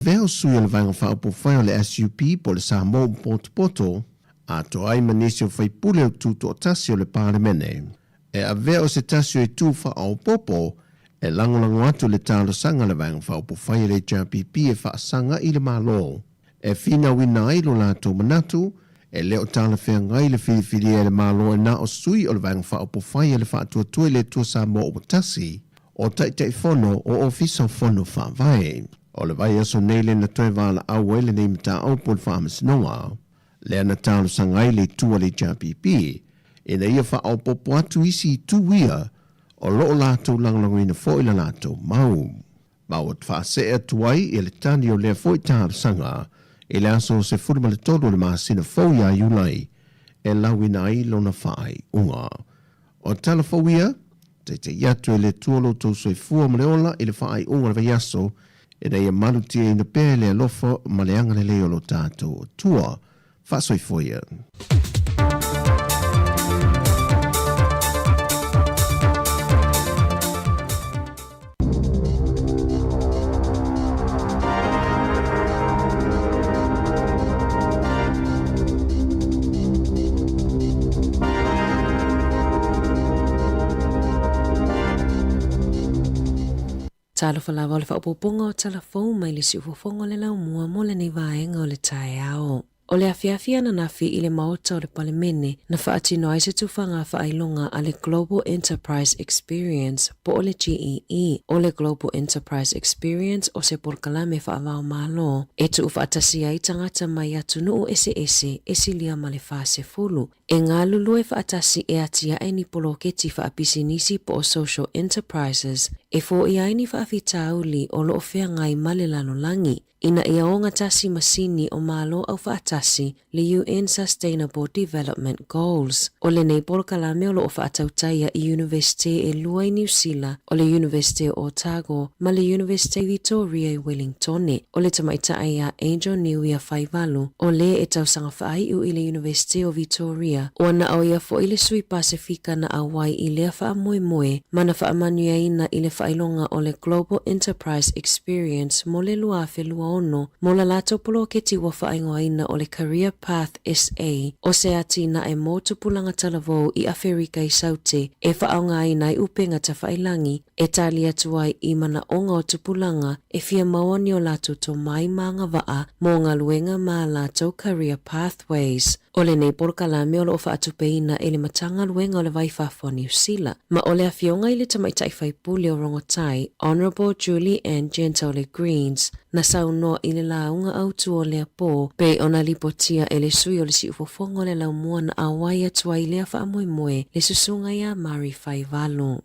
Avea o sui o le Vaega Faaupufai o le SUP po o le Samoa ua potopoto, atoa ai ma nisi o faipule o le Tutoatasi o le Palemene. E avea o se tasi o itu faaopoopo e lagolago atu i le talosaga a le Vaega Faaupufai a le HRPP e faasaga'i le Malo e finauina ai lo latou manatu e le o talafeagai le filifilia e le Malo e na o sui o le Vaega Faaupufai a le Faatuatua i le Atua Samoa ua Tasi o Taitaifono o Ofisa o Fono Faavae. O le vaiaso nei lea na toe valaau ai lenei mataupu i le Faamasinoga, lea na talosaga ai le itu a le HRPP ina ia faaopoopo atu isi itu ia o lo o latou lagolagoina foi le latou mau. Ma ua faasee atu ai ia le tali o lea foi talosaga i le aso 13 o le masina fou ia Iulai e lauina ai lona faaiuga. O tala fou ia, taitaia atu e le Atua lo outou soifua ma le ola i le faaiuga o le vaiaso, ina ia malutiaina pea e le alofa ma le agalelei o lo tatou Atua. Faasoifua ia. Talofa lava o le faaopoopoga o tala fou mai le siufofoga o le laumua mo lenei vaega o le taeao. O le afiafi ananafi i le Maota o le Palemene na faatino ai se tufaga faailoga a le Global Enterprise Experience po o le GEE. O le Global Enterprise Experience o se polokalame faavaomalo e tuufaatasi ai tagata mai atunuu eseese e silia ma le 40 e galulue faatasi e atiae ni poloketi faapisinisi po o social enterprises e foia ai ni faafitauli o lo o feagai ma le lalolagi. Ina ia ogatasi masini o Malo Aufaatasi le UN Sustainable Development Goals. O lenei polokalame o lo o faatautaia i Iunivesite e lua i Niu Sila, o le Iunivesite o Otago ma le Iunivesite Vitoria i Wellingtone. O le tamaitai ia Angel Niuia Faivalu, o le e tausaga faaiu i le Iunivesite o Vitoria, ua na o ia foi le sui Pasefika na auai i lea faamoemoe ma na faamanuiaina i le faailoga o le Global Enterprise Experience mo le 2026 mo la latou poloketi ua faaigoaina o le Career Path SA, o se atinae mo tupulaga talavou i Aferika i Saute e faaaogaina ai upega tafailangi e tali atu ai i manaoga o tupulaga e fia maua ni o latou tomai ma agavaa mo galuega ma a latou career pathways. O lenei polokalame o lo o faatupeina e le Matagaluega o le Vai Fafo a Niu Sila, ma o le afioga i le Tamaitai Faipule o Rongotai, Honourable Julie Anne Gentile Greens, na saunoa i le lauga autu o lea pō, pei ona lipotia e le sui o le siufofoga o le laumua na auai atu ai i lea faamoemoe le susuga iā Mari Faivalu.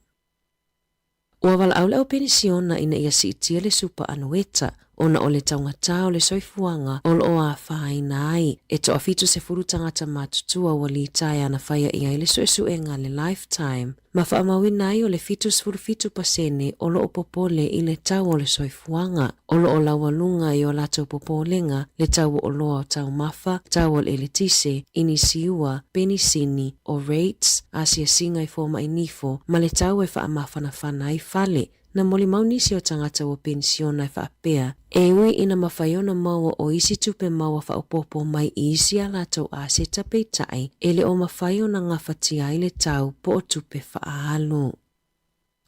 Ua valaau le au penisiona ina ia siitia le supa anueta ona o le taugatā o le soifuaga o lo o afaina ai. E toa 70 tagata matutua ua litaea na faia i ai le suesuega a le Lifetime ma faamauina ai o le 77 pasene o lo o popole i le tau o le soifuaga. O lo o laualuga i o latou popolega le tau o oloa o taumafa, tau o le eletise, inisiua, penisini, o rates, asiasiga i fomai nifo, ma le tau e faamafanafana ai fale. Na molimau nisi o tagata ua penisiona e faapea, e ui ina mafai ona maua o isi tupe maua faaopoopo mai i isi a latou aseta peitai, e le o mafai ona gafatia ai le tau po o tupe faaalu.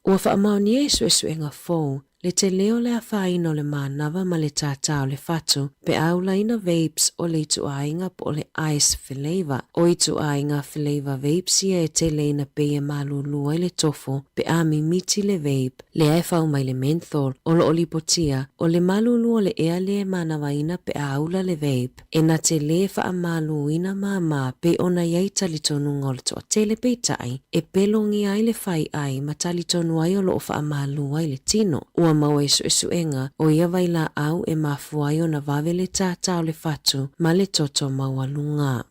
Ua faamaonia i suesuega fou le tele o le afaina o le manava ma le tātā o le fatu pe a ulaina vapes o le ituaiga po o le ice flavour. O ituaiga flavour vapes ia e tele ina pei e malūlū ai le tofu pe a mimiti le vape lea e fau mai le menthol o lo o lipotia o le malūlū o le ea lea e manavaina pe a ula le vape. E na te lē faamālūina māmā pei ona i ai talitonuga o le toatele peitai, e pelogia ai le fai ai ma talitonu ai o lo o faamālū ai le tino. Ua maua i suesuega o ia vailaau e mafua ai ona vave le tātā o le fatu ma le toto maualuga.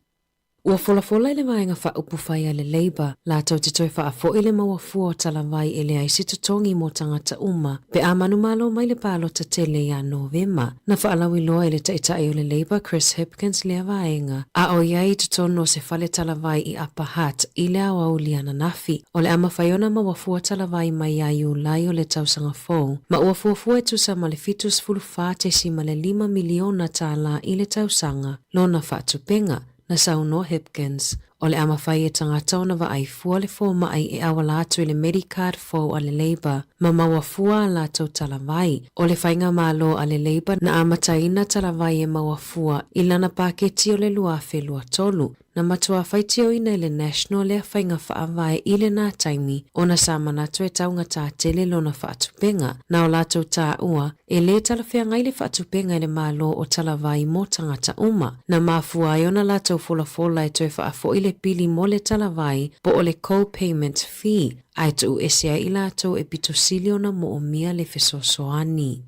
Ua folafola i le Vaega Faaupufai a le Labour latou te toe faafo'i le maua fua o talavai e leai se totogi mo tagata uma pe a manumalo mai le palota tele ia Novema. Na faalauiloa e le Taitai o le Labour Chris Hipkins lea vaega, a o i ai i totonu o se fale talavai i Upper Hutt i le aoauli ananafi. O le a mafai ona maua fua talavai mai ia Iulai o le tausaga fou, ma ua fuafua e tusa ma le $74.5 miliona tālā i le tausaga lona faatupega, na saunoa Hipkins. O le a mafai e tagata ona vaai fua le fomai e auala atu i le Medicard fou a le Labour ma maua fua a latou talavai. O le faigamalo a le Labour na amataina talavai e maua fua i lana paketi o le 2023. Na matua faitioina e le National lea faiga faavae i lena taimi ona sa manatu e taugatā tele lona faatupega. Na o latou taua, e lē talafeagai le faatupega e le Malo o talavai mo tagata uma. Na mafua ai ona latou folafola e toe faafo'i le pili mo le talavai po o le co-payment fee, ae tuu ese ai i latou e pito sili ona moomia le fesoasoani.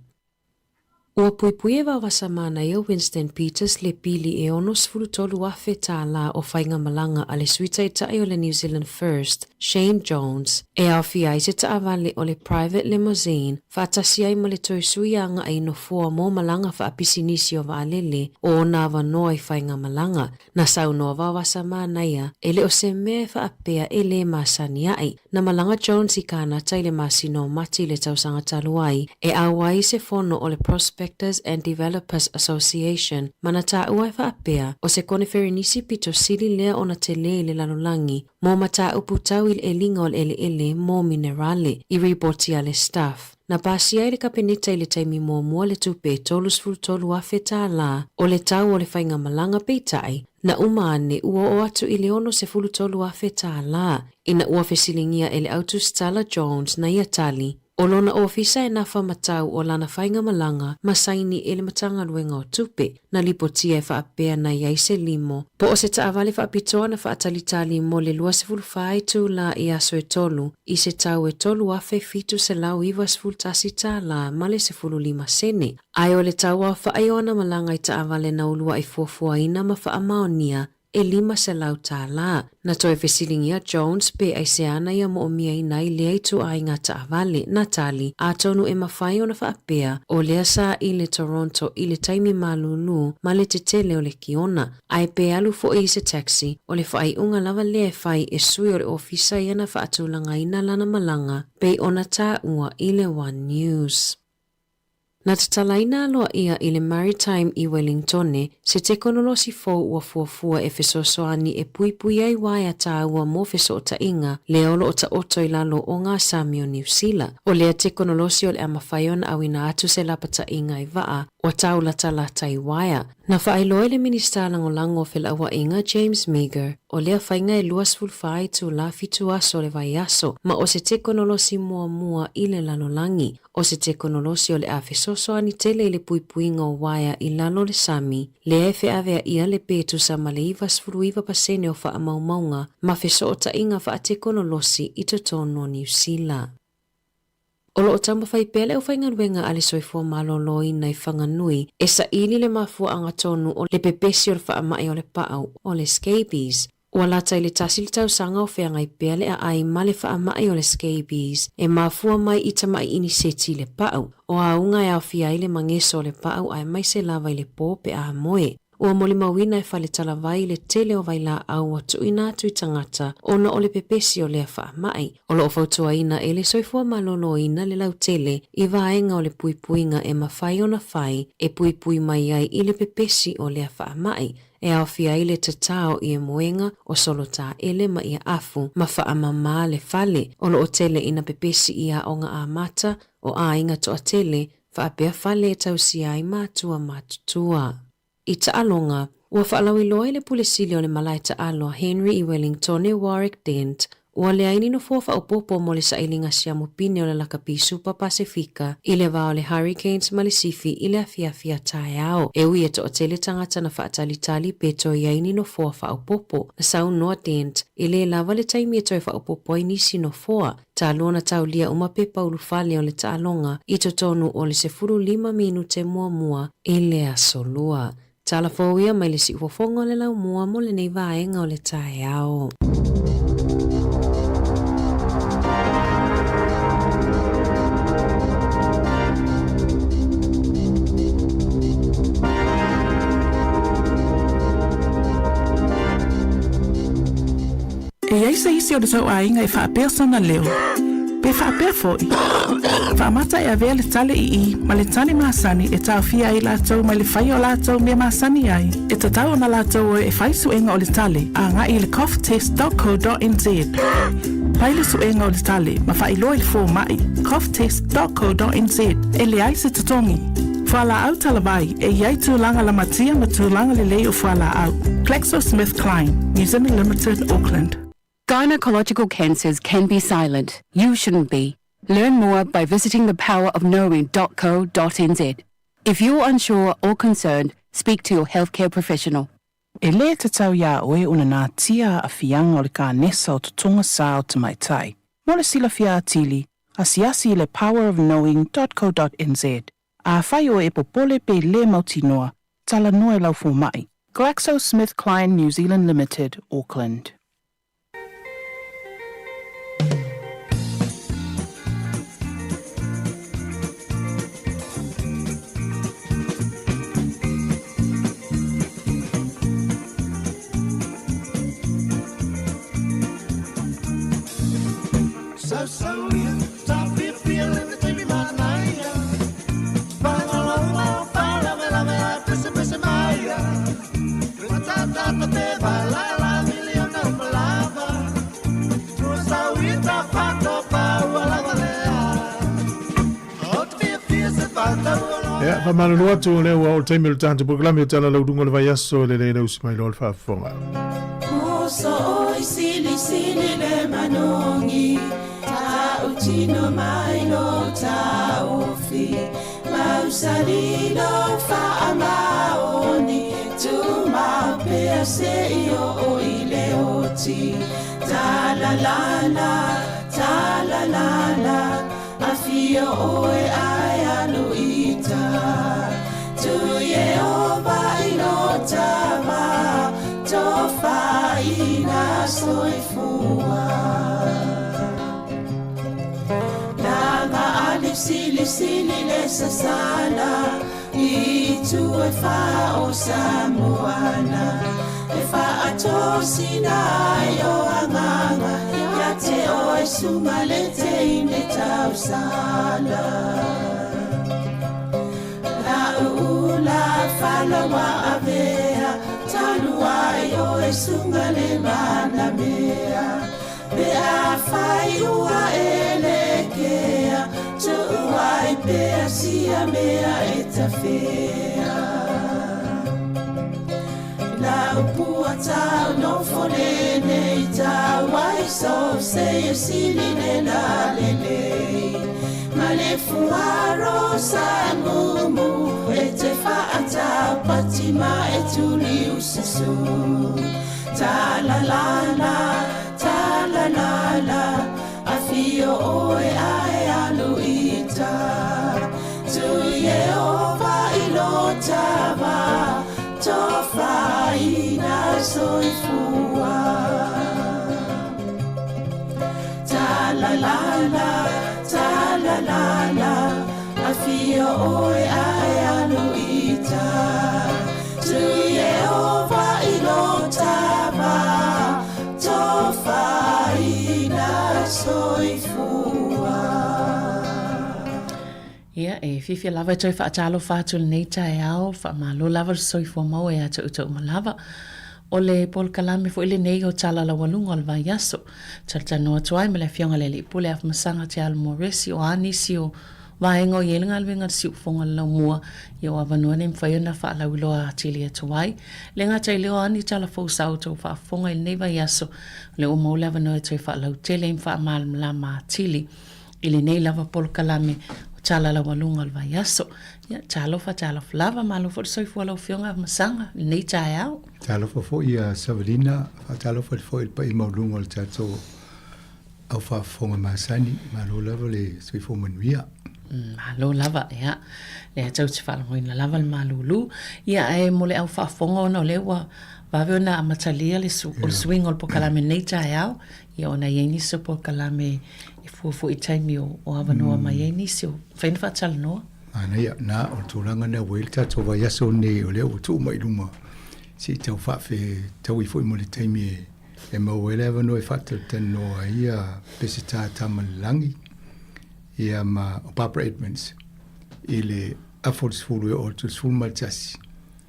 Ua puipui e Vaovasa Manaia Winston Peters le pili e $63,000 tālā o faigamalaga a le Sui Taitai o le New Zealand First, Shane Jones, e aofia ai se taavale o le private limousine faatasi ai ma le toe sui agai i nofoa mo malaga faapisinisi o vaalele o ona avanoa i faigamalaga. Na saunoa Vaovasa Manaia, e le o se mea e faapea e lē masani aʻe. Na malaga Jones i Kānata i le masina o Mati i le tausaga talu ai, e ʻau ai se fono o le Prospectors and Developers Association ma na taua e faapea, o se koneferenisi pito sili lea ona telē i le lalolagi mo mataupu tau i le ʻeliga o le ʻeleʻele mo minerale, i ripoti a le Stuff. Na pasia ai le Kapeneta i le taimi muamua le tupe e $33,000 tālā o le tau o le faigamalaga, peitai, na uma ane ua oo atu i le $63,000 tālā ina ua fesiligia e le Autusitala Jones na ia tali o lona ofisa e nafa ma tau o lana faigamalaga ma saini e le Matagaluega o Tupe. Na lipotia e faapea na i ai se limo po o se taavale faapitoa na faatalitali mo le 24 itulā i aso e tolu i se tau e $3,791 tālā ma le 15 sene. Ae o le tau aofai o ana malaga i taavale na uluaʻi fuafuaina ma faamaonia e $500 tālā. Na toe fesiligia Jones pe aisea na ia moomiaina ai lea ituaiga taavale, na tali, atonu e mafai ona faapea, o lea sa i le Toronto i le taimi malūlū ma le tetele o le kiona, ae pe alu foʻi i se taxi, o le faaiuga lava lea e fai e sui o le ofisa ia na faatulagaina lana malaga pei ona taua i le One News. Na tatalaina aloaia i le Maritime i Wellingtone se tekonolosi fou ua fuafua e fesoasoani e puipui ai waea tāua mo fesootaiga lea o loo taoto i lalo o ngā sami o Niu Sila. O lea tekonolosi o le a mafai ona auina atu se lapataiga i vaa ua taulatalata i waea. Na faailoa e le Minisita Lagolago o Felauaiga James Meager, o lea faiga e 24 itulā fitu aso o le vaiaso ma o se tekonolosi muamua i le lalolagi. O se tekonolosi o le a fesoasoani tele i le puipuiga o waea i lalo o le sami, lea e feaveaia le pe tusa ma le 99% o faamaumauga ma fesootaiga faatekonolosi i totonu o Niu Sila. O loo taumafai pea le aufaigaluega a le Soifua Maloloina i Whanganui e saili le mafuaaga tonu o le pepesi o le faamai o le paau o le scabies. Ua lata i le tasi le tausaga o feagai pea le aai ma le faamai o le scabies e mafua mai i tamaʻi iniseti i le paʻu. O auga e aofia ai le mageso o le paʻu aemaise lava i le pō pe a moe. Ua molimauina e fale talavai le tele o vailaau ua tuuina atu i tagata ona o le pepesi o lea faamai. O loo fautuaina e le Soifua Maloloina le lautele i vaega o le puipuiga e mafai ona fai e puipui mai ai i le pepesi o lea faamai e aofia ai le tatao i moega o solotāʻele ma ia afu ma faamamā le fale. O loo tele ina pepesi i aoga amata o aiga toatele faapea fale e tausia ai matua matutua. I taaloga, ua faalauiloa e le Pule Sili o le Malae Taalo a Henry i Wellingtone Warwick Dent, ua leai ni nofoa faaopoopo mo le sailiga siamu pine o le Lakapi Supa Pasefika i le va o le Hurricanes ma le Sifi i le afiafi a taeao. E ui e toatele tagata na faatalitali pe toe i ai ni nofoa faaopoopo. Na saunoa Dent, e lē lava le taimi e toe faaopoopo ai nisi nofoa, talu ona taulia uma pepa ulufale o le taaloga i totonu o le 15 minute muamua i le aso Lua. Tala fou ia mai le siufofoga o le laumua mo lenei vaega o le taeao. E i ai se isi o le tou aiga e faapea sona leo, pe faapea foi, faamata e avea le tale i i ma le tane masani e taofia ai latou mai le faia o latou mea masani ai, e tatau ona latou o e fai suega o le tale agai i le coughtest.co.nz. Fai le suega o le tale ma faailoa i le fomai, coughtest.co.nz, e leai se totogi. Fualaau talavai, e i ai tulaga lamatia ma tulaga lelei o fualaau. GlaxoSmithKline, New Zealand Limited, Auckland. Gynecological cancers can be silent. You shouldn't be. Learn more by visiting thepowerofknowing.co.nz. If you're unsure or concerned, speak to your healthcare professional. E lē tatau iā oe ona natia aafiaga o le kanesa o totoga sa o tamaitai. Mo le silafia atili, asiasi i le powerofknowing.co.nz. Afai oe e popole pe lē mautinoa, talanoa i lau fomaʻi. GlaxoSmithKline New Zealand Limited, Auckland. Ia, faamalulu atu o lea ua oo le taimi o le tatou polokalame o Tala Lauduga o le Vaiaso e lelei le usi mai loa le faafofoga. Muso oi sili sili le manogi Ta utino mai lo taofi Mausali lo faamaoni Tumau pea se i oo i le oti Ta la la la, ta la la la Afio oe ae alu ita Tu Ieova i lo tava Tofaina soifua Langa ali sili sili le sasala I tu e fa o Samoana E faatosina ai o agaga Ia te oe sunga le teine tausala La ula falawa avea Talu ai oe sunga le manamea Pe afai ua e lekea, tuu ai pea sia mea e tafea. La upua tau nofo lenei tau ai so se e sili le la lelei. Ma le fuaro sa mumu e te whaatau pati ma e tuli ususu. Ta la la la, ta la la la, afio oe ae alu ita. Tu Iehova i lo tava, tofaina soifua. Ta la la la, ta la la la, afio oe ae alu ita. Tu Iehova i lo tava, tofaina soifua. Ia, e fiafia lava e toe faatalofa atu i lenei taeao, faamalo lava le soifua maua ia te outou uma lava. O le polokalame foi lenei o Tala Laualuga o le Vaiaso. Talatalanoa atu ai ma le Afioga i le Alii Pule Afamasaga Te Alo Moresi o a nisi o vaega o i ai le galuega a le Siufofoga o le Laumua, ia o avanoa nei mafai ona faalauiloa atili atu ai. Le gata i lea o a ni tala fou sa outou faafofoga i lenei vaiaso, o lea ua maua le avanoa e toe faalautele ai ma faamalamalama atili i lenei lava polokalame o Tala Laualuga o le Vaiaso. Ia, talofa, talofa lava, malo foi le soifua lau Afioga Afamasaga i lenei taeao. Talofa foi ia Savalina, faatalofa atu foi i le paia maualuga o le tatou au faafofoga masani, malo lava le soifua manuia. Malo lava, ia. Lea tou te faalogoina lava le malūlū. Ia, ae mo le au faafofoga ona o lea ua vave ona amatalia le, su, o le suiga o le polokalame nei taeao, ia ona e i ai nisi o polokalame e fua foi i taimi o, o avanoa mai ai nisi o mafai ona faatalanoa. Manaia, na, o le tulaga lena ua i ai le tatou vaiaso lenei o lea ua tuu mai i luma se i tau faafetaui foi mo le taimi e e maua ai le avanoa e faatalatalanoa ai ia Peseta Tamalelagi ia ma o Barbara Edmonds i le afa o le 10 e oo atu i le 11.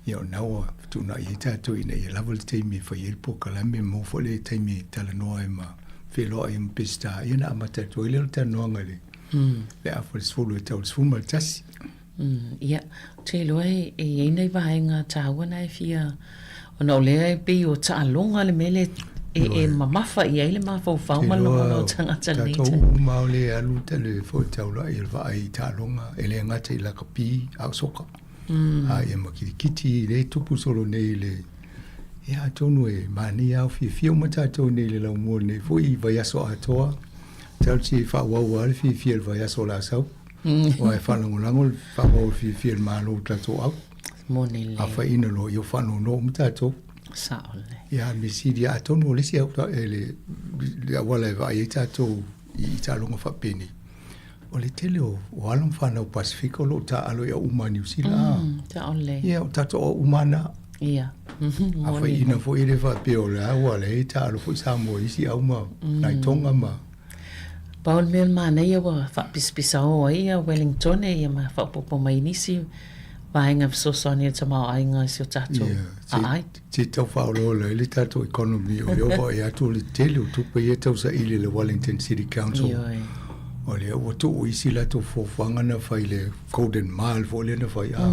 Ia o lena ua fetuunai ai tatou ina ia lava le taimi e fai ai le polokalame ma maua foi le taimi e talanoa ai ma feiloai ai ma Peseta. Ia ona amata atu ai lea o le talanoaga i le le afa o le 10 e tau i le 11. Ia, ou te iloa e i ai nai vaega taua na e fia, ona o lea e pei o taaloga le mea lea e mamafa i ai le mafaufau ma le lagona o tagata i lenei taimi. Tatou uma o le alu le foi taulai e vaai i taaloga, e le gata i lakapi a o soka. A ia ma kirikiti le tupu solo nei le ia atonu e manaia au fiafia uma tatou nei i le laumua nei foi i vaiaso atoa. Tausi e faaauau lava le fiafia i le vaiaso o le a sau. Aua e faalagolago le faaauau le fiafia i le Malo o tatou au. Moni lelei. Afaina loa ia faanoanoa uma tatou. Sao lelei. Ia, mea sili atonu o le isi au, e le, le auala e vaai ai tatou i taaloga faapenei, o le tele o, o alo ma fanau Pasefika o lo o taaalo i auma a Niu Sila. Sao lelei. Ia, o tatou auma na. Ia. Afaina foi e le faapea o le a ua leai taaalo foi Samoa i isi auma, nai Tonga ma Pau le mea o le manaia ua faapisapisao ai ia Wellingtone ia ma faaopoopo mai nisi vaega fesoasoani o le tamaoaiga i si o tatou aai. Se i tau faaolaola ai le tatou economy o lea ua vaai atu o le tele o tupe ia e tau saili e le Wellington City Council. O lea ua tuu isi latou fuafuaga na fai i le Golden Mile foi lea na fai a.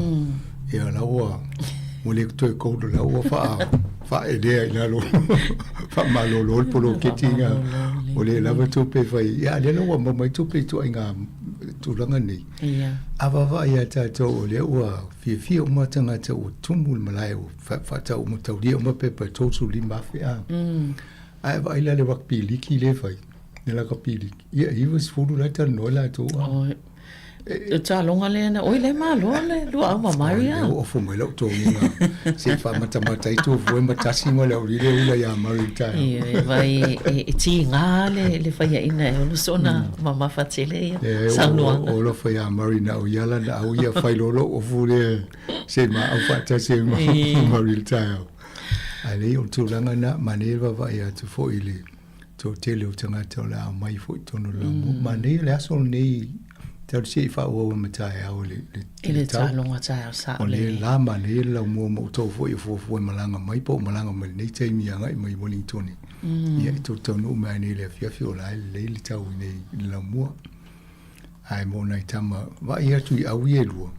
Ia la ua ua le toe gold la ua faa faaelea i lalo faamalolo le poloketi nga o le lava tupe fai ia lea la ua maua mai tupe i ituaiga tulaga nei. A vaavaai ia tatou o lea ua fiafia uma tagata ua tumu le malae ua faatau uma taulia uma pepa e 35,000 a. Ae vaai la le rugby liki lea e fai le lakapi liki ia e 90 la e talanoa latou a. O taaloga lea na, oi le malo le luau ma Mari a. O ofo mai lau togiga. Se faamatamata ai tuafua ma tasi ma le auli le ula ia Mari i taeao. Ioe, vai e tiga le le faiaina e olo sona mamafa tele ia saunoaga. O alofa ia Mari na au ia la na au ia fai loa lou ofu le se ma au faatasi ai ma Mari i le taeao. Ae leai o le tulaga lena, manaia le vaavaai atu foi i le toatele o tagata o le a omai foi i totonu o le laumua. Manaia le aso lenei, talu se i faaauau ai ma taeao i le, le, I le taaloga taeao sao O le la manaia le laumua ma outou foi o fuafua e malaga mai po o malaga mai lenei taimi agai mai Wellington. Ia e tou taunuu mai nei i le afiafi o la e lelei le tau i nei i le laumua. Ae mo nai tama, vaai atu i au ia e lua,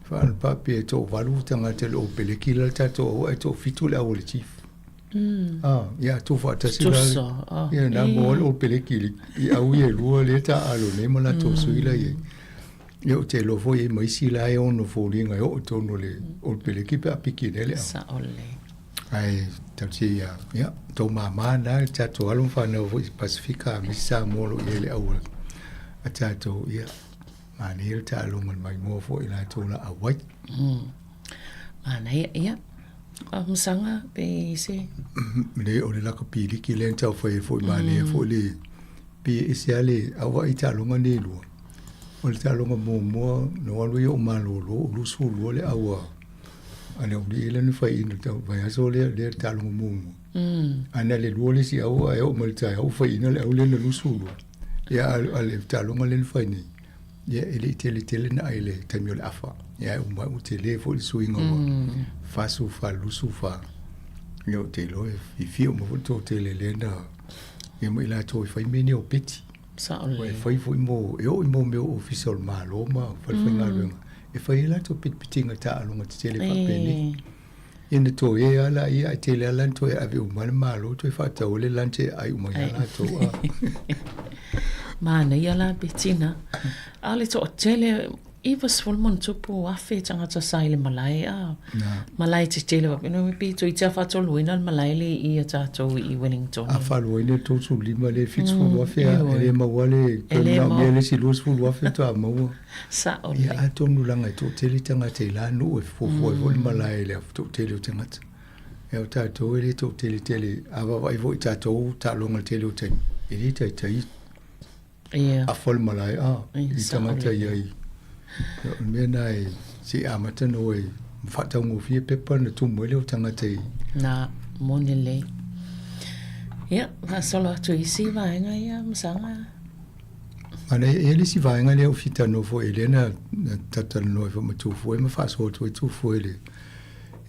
faapea e toavalu tagata i le Opeleki la le tatou au ae toafitu le au a le chief. Ah, ia tuufaatasi la. Tusa, ah. Ia na mo le Opeleki i i au ia e lua lea taaalo nei ma latou sui la i ai. Ia ou te iloa foi e i ai ma isi la e ono foliga e oo i totonu o le Opeleki pe a piki nei le au. Sao lelei. Ae tausia ia, ia, tou māmā na, le tatou alo ma fanau foi i Pasefika a me Samoa o lo o i ai le au a tatou, ia, manaia le taaloga i le maimoa foi i latou la auai. Manaia, ia. Masaga pe i se... Le, o le lakapi liki lea na taufai ai foi, manaia foi le, pei e ese lava le auai i taaloga nei e lua. O le taaloga muamua na ou alu ai ou malolo, o 22 le au a a le aualii lea na fai ina le vaiaso lea lea le taaloga muamua. Ae na le lua le isi au ae oo mai le taeao ua faiina le au lea na 22. Ia a le taaloga lea na fai nei, ia e le i tele tele na ai i le taimi o le afa. Ia ae uma ua tele foi le suiga ua 44, 24. Ia ou te iloa e fiafia uma foi le toatele lea na ia ma i latou e fai mea nei o peti. Sao lelei. Ua e fai foi mo, e oo i mo mea o ofisa o le Malo ma falefaigaluega, e fai ai latou pitipitiga taaloga tetele faapenei. Ia na toe lava laia, ae tele lava la na toe ave uma ai le Malo toe faatau ai le lunch e aai uma ai lava latou. Manaia la Betina. A o le toatele. 90+ tagata sa i le malae a malae tetele faapena pe toeitiiti lava faatoluina le malae lea i i a tatou i Wellington. A faaluaina le 35 le 70,000 a e le maua le toe manaomia le isi 20,000 faatoa maua. Sao lelei. Ia atonu leaga e toatele tagata i la nuu e fuafua ai foi le malae i le toatele o tagata. Ia o tatou e le toatele tele, a vaavaai foi i tatou taaloga i le tele o taimi, e le taitai afa le malae a i tagata i ai. Ia o le mea lena e se i amata ona o e faataugofie pepa ona tumu ai lea o tagata i. Na, moni lelei. Ia, faasolo atu i isi vaega ia, Masaga. Ana e i ai le isi vaega lea ua fia talanoa foi i ai, lea na talatalanoa ai foi ma Tufue ma faasoa atu ai Tufue i le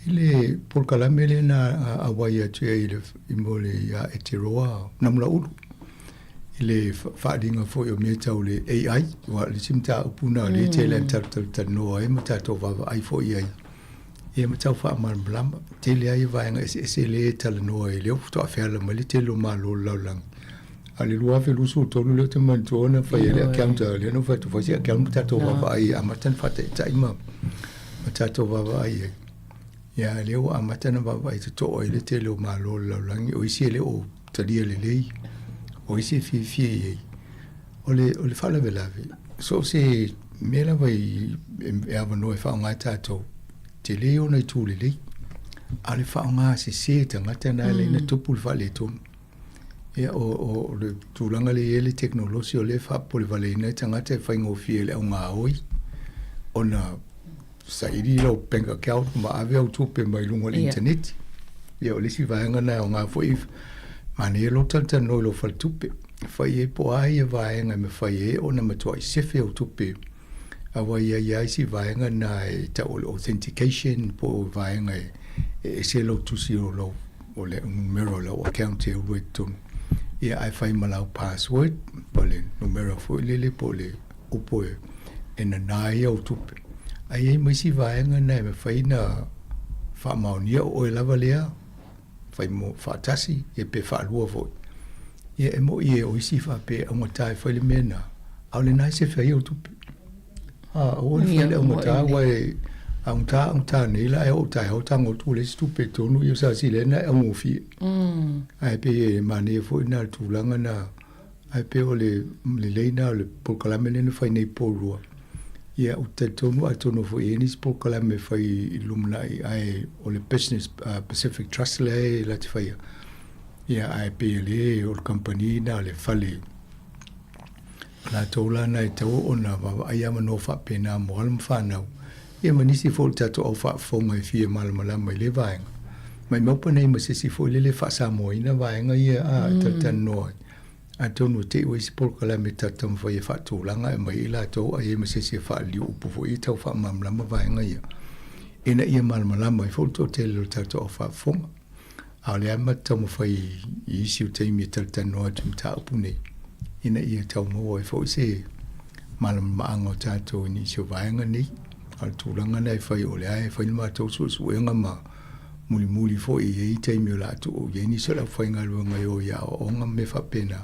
i le polokalame lea na auai atu ai i le i mo le ia Eteroa Namulauulu i le faaaliga foi o mea tau le AI, aua o le isi mataupu lena o lea e tele lava ina talatalanoa ai ma tatou vaavaai foi i ai, ia ma tau faamalamalama. Tele lava ia vaega eseese lea e talanoa ai, lea faatoa feala mai le tele o malo o le lalolagi. A o le 2023 lea ou te manatua na fai ai le account a lea na ou fai atu fai se account ma tatou vaavaai e amata ona faataitai ma ma tatou vaavaai ai. Ia a lea ua amata ona vaavaai totoa i le tele o malo o le lalolagi, o isi e le o talia lelei, o isi e fiafia i ai. O le, o le faalavelave, so o se mea lava i, e avanoa e faaaoga ai tatou, tele ona itu lelei, a o le faaaoga sese e tagata na e ala ai ona tupu le faaletonu. Ia, o, o, o le tulaga lea e i ai le tekonolosi o lea e faapolevaleina ai tagata e faigofie i le augaoi ona saili lau bank account ma ave au tupe mai luga o le initaneti. Ia, o le isi vaega lena e aoga foi, manaia lou talatalanoa i lou faletupe, e fai ai po o a ia vaega e mafai ai ona matuai sefe au tupe aua e i ai lava isi vaega na e tau o le authentication po o vaega e ese lau tusi o lau o le numera o lau account e ulu ai totonu. Ia ae fai ma lau password po o le numera foi lele po o le upu e, e nanā ai au tupe. Ae i ai ma isi vaega na e mafai ona faamaonia o oe lava lea fai mo faatasi ia pe faalua foi. Ia e mo'i e o isi faapea e augata e fai le mea na, a o lena e sefe ai au tupe. A, aua le fai le augata aua e augata augata nei la ae oo taeao tago atu ua leai se tupe i totonu ia sa sili ai ona e augofie. Ae pei e manaia foi na le tulaga na Ae pei o le lelei lena o le polokalame lea na fai nei Porirua. Ia, ou te talitonu atonu foi e i ai nisi polokalame e fai i le lumanai, ae o le Business Pacific Trust lea e la te faia. Ia, ae pei o lea o le kamupani lena o le fale, o latou la na e tatau ona vaavaai avanoa faapena mo alo ma fanau, ia ma nisi foi o le tatou au faafofoga e fia malamalama i lea vaega. Maimau pe nei ma se isi foi lele e faa-Samoaina vaega ia a, e talatalanoa ai. Atonu e te i ua i se polokalame tatou taumafai e faatulaga e aumai ai latou a i ai ma se isi e faaliliu upu foi e tau faamalamalama vaega ia ina ia malamalama ai foi le toatele o le tatou au faafofoga. A o lea lava matou taumafai i isi o taimi e talatalanoa atu i mataupu nei ina ia tau maua ai foi se malamalamaaga o tatou i nisi o vaega nei. A o le tulaga lena e fai o lea e fai le matou suesuega ma mulimuli foi e i ai taimi o le a tuu i ai nisi o le aufaigaluega e o i aoaoga ma mea faapena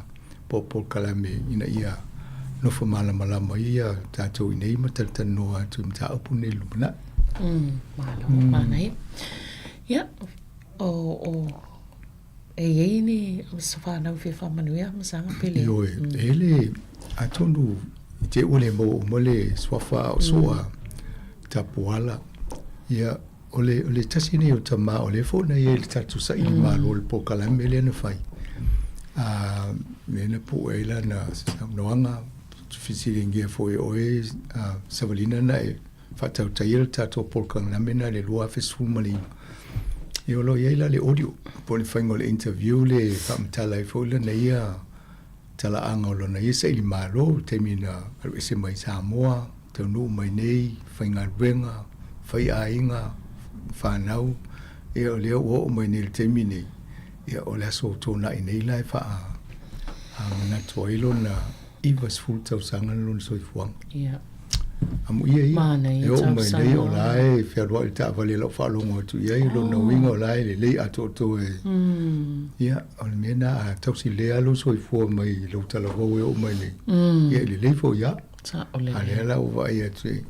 po o polokalame ina ia nofo malamalama ai ia tatou i nei ma talatalanoa atu i mataupu nei i le lumanai. Malo, manaia. Ia, o, o, e i ai ni fanau fia faamanuia ma saga pe le? Ioe, e le, atonu i te ua le maua uma le suafa a o soa Tapuala, ia, O le, o le tasi nei o tama, o lea foi na i ai le tatou saili malo i le polokalame lea na fai. A, lea na pue ai lana saunoaga, fesiligia foi e oe, a, Savalina na e faatautaia le tatou polokalame na i le 2019. Ia o lo o i ai la le audio, po o le faiga o le interview le faamatala ai foi lana ia talaaga o lona ia saili malo i le taimi na alu ese mai Samoa, taunuu mai nei, faigaluega, fai aiga, fanau, ia o lea ua oo mai nei i le taimi nei, ia o le aso Toonai nei la e faa manatu ai lona 90 tausaga lona soifuaga. Ia. Amuia ia, e oo mai nei o la e fealuai i le taavale i lau faalogo atu i ai, lona uiga o la e lelei atoatoa e. Ia, o le mea lena a tausi lelei lava lou soifua mai lou talavou e oo mai nei, ia e lelei foi lava. Sao lelei. A lea la ua vaai atu i,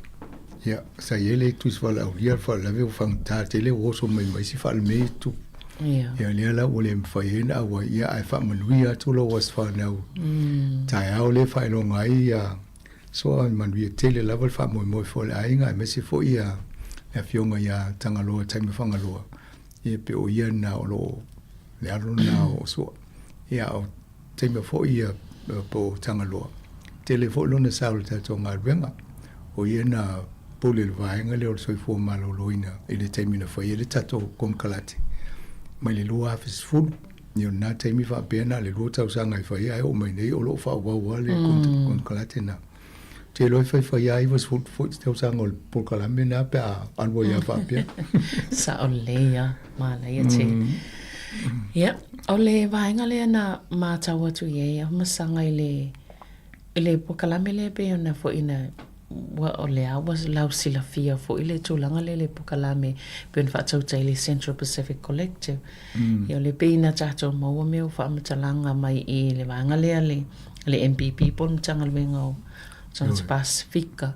ia, sa i ai le Tusi Valaaulia le faalavelave ua fagata tele ua oso mai ma isi faalemea i tupu. Ia. Ia lea la ua le mafai ai ona auai, ia ae faamanuia atu lou aso fanau. Taeao lea e faailoga ai ia soa manuia tele lava le faamoemoe foi o le aiga aemaise foi ia le afioga ia Tagaloa Taimafagaloa, ia pe o ia lena o lo o le alo lena o Soa. Ia a o taimi foi ia po o Tagaloa, tele foi lona sao i le tatou galuega. O ia na pule i le vaega lea o le soifua maloloina i le taimi na fai ai le tatou konekarate mai le 2010. Ia o lena taimi faapea na o le 2 tausaga e fai ai ae oo mai nei o lo o faaauau lava le konekarate lena. Ou te iloa e faifai lava 90 foi tausaga o le polokalame lena pe a alu ai lava faapea. Sao lelei lava, manaia tele. Ia, o le vaega lea na matau atu i ai Afamasaga i le i le polokalame lea pei ona foi na ua o lea ua lausilafia foi le tulaga lea i le polokalame pei ona faatautai i le Central Pacific Collective. Ia o le pei na tatou maua mea o faamatalaga mai i le vaega lea le le MPP po o le Matagaluega o Tagata Pasefika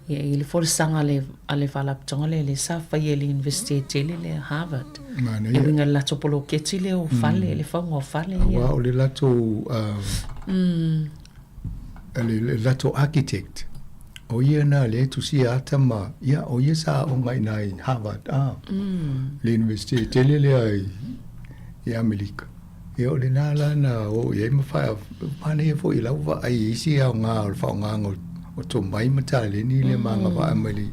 ia i le folasaga a le a le Faalapotopotoga lea lea sa faia i le Iunivesite tele lea Harvard. Manaia. E uiga i le latou poloketi lea o fale, le fauga o fale ia. Aua o le latou le latou architect, o ia na lea e tusia ata ma, ia, o ia sa aoga i ina i Harvard, a, le Iunivesite tele lea i Amerika. Ia o lena la na oo i ai ma faa, manaia foi i lau vaai i isi aoga o le faaaogaina o tomai ma taleni lea ma agavaa mai le,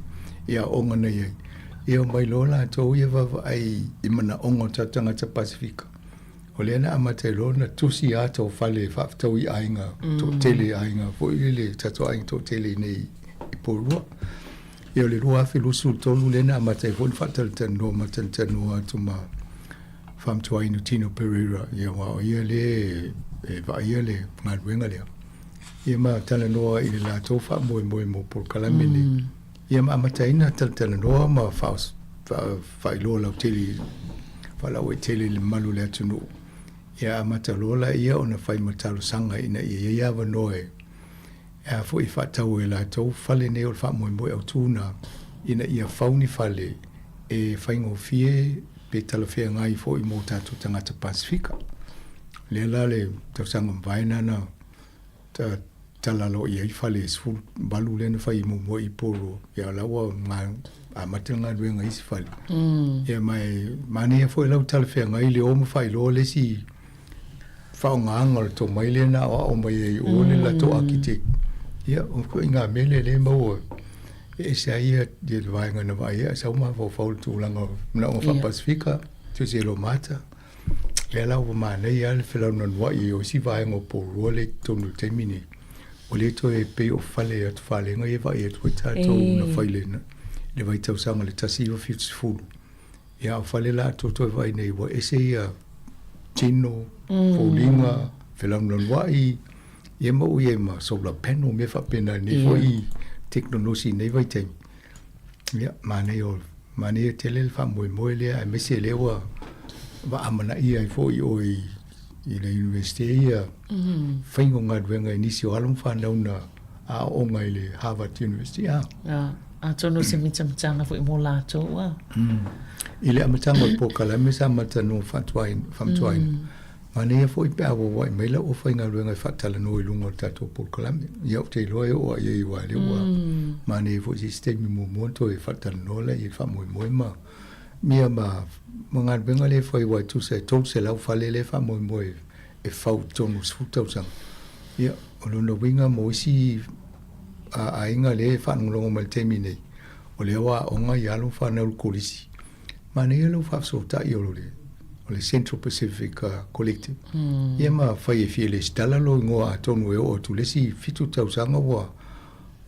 i aoga na i ai. Ia omai loa latou ia vaavaai i manaoga o tatou tagata Pasefika. O lea na amata ai loa ona tusi ata o fale e faafetau i aiga toatele, aiga foi lele, tatou aiga toatele i inei i Porirua. Ia o le 2023 lea na amata ai foi ona faatalatalanoa ma talatalanoa atu ma Faamatuaina Tino Pereira, ia aua o ia lea e vaaia le galuega lea. Ia ma talanoa i le latou faamoemoe mo polokalame nei. Ia ma amataina talatalanoa ma faailoa lautele, faalauaitele i le mamalu o le atunuu. Ia amata loa laia ona fai ma talosaga ina ia i ai avanoa e a foi e faatau ai e latou fale nei o le faamoemoe autu na ina ia fau ni fale e faigofie pe talafeagai foi mo tatou tagata Pasefika. Lea la le tausaga mavae na na tala loa i ai fale e 18 lea na fai muamua i Porirua. Ia la ua amata le galuega i isi fale. Ia ma e manaia foi lau talafeagai le o ma faailoa le isi faaaogaga o le tomai lea na aoao mai ai i o le latou architect. Ia, o ituaiga mea lea lea e maua e ese ai ia le vaega na vaai ai ae sau mafaufau i le tulaga o manaoga faa-Pasefika, siosielomata. Lea la ua manaia lava le felaunanuai o isi vaega o Porirua lea i totonu i le taimi nei. Ua le toe pei o fale atufalega ia e vaai atu ai tatou na fai i le vaitausaga i le 1970. Ia, a o fale la tou toe vaai nei, ua ese ia tino, foliga, felaunanuai, ia ma ua i ai ma solar panel, mea faapena i nei foi tekonolosi i nei vaitaimi. Ia, manaia o, manaia tele le faamoemoe lea, aemaise lea ua vaamanaia ai foi oe i, i le Iunivesite ia faiga o galuega i nisi o alo ma fanau na aooga i le Harvard University. A. A, atonu o se mitamitaga foi mo latou, a. I le amataga o le polokalame sa matalanoa faamatuaina, Manaia foi pe a auauai mai lau aufaigaluega e faatalanoa i luga o le tatou polokalame. Ia ou te iloa e oo lava i ai aua o lea ua manaia foi se isi taimi muamua ona toe faatalanoa lea i le faamoemoe ma ia ma ma galuega lea e fai aua e tusa e 300 fale lea e faamoemoe e fau i totonu o le 10 tausaga. Ia, o lona uiga mo isi aiga lea e faalogologo mai i le taimi nei, o lea ua aooga i alo ma fanau i le kolisi. Manaia lou faafesootai o le o le Central Pacific Collective. Ia ma fai e fia lesitala lou igoa atonu e oo atu i le isi 7 tausaga ua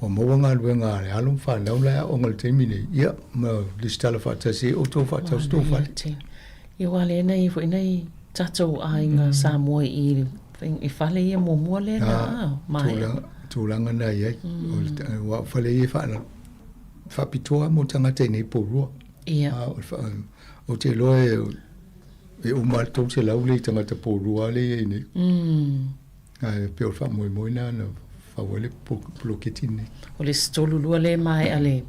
ua maua galuega a le alo ma fanau la e aoga i le taimi nei. Ia ma lesitala faatasi ai outou faatau se tou fale. Ia aua lea na i ai foi nai tatou aiga Samoa i i fale ia muamua lea na maea. Tulaga na i ai. Aua o fale ia e faapitoa mo tagata i nei Porirua. Ia. A, o le wha, ou te iloa e, e uma le 300 lea i tagata Porirua lea e i ai nei. Ae pei o le faamoemoe lena na fau ai le poloketi lenei. O le isi 32 lea e maea le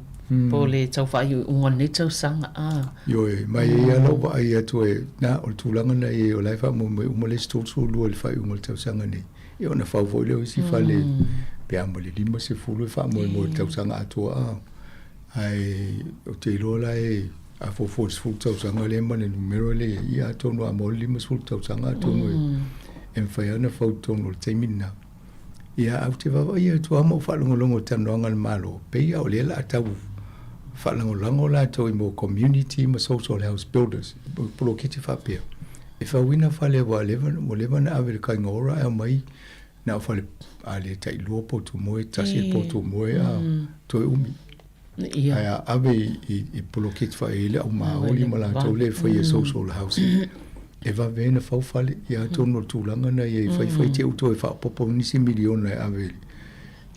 po o le tau faaiuiuga o lenei tausaga, a. Ioe, ma e i ai lava lau vaai atu e, na, o le tulaga lena e i ai, o la e faamoemoe uma le isi 32 i le faaiuga o le tausaga nei. Ia ona fau foi lea o isi fale pe a ma le 50 e faamoemoe i le tausaga atoa, a. Ae ou te iloa la e a fuafua i le 10 tausaga lea ma le numera lea e i ai, ia atonu a maua le 50 tausaga atonu e mafai lava ona fau i totonu o le taimi lena. Ia ae ou te vaavaai atu lava ma ou faalogologo i talanoaga a le Malo, pei lava o lea o le a tau faalagolago latou i mea o community ma social house builders, poloketi faapea, e fauina fale aua ua leva ona ave i le Kaingaora ae aumai na o fale a le tailua potu moe, tasi le potu moe a toe umi. Ae a ave i poloketi faaiai le au maoli ma latou lea e faia social housing, e vave ai ona fau fale. Ia atonu o le tulaga lena ia i faifai te i ua toe faaopoopo nisi miliona e ave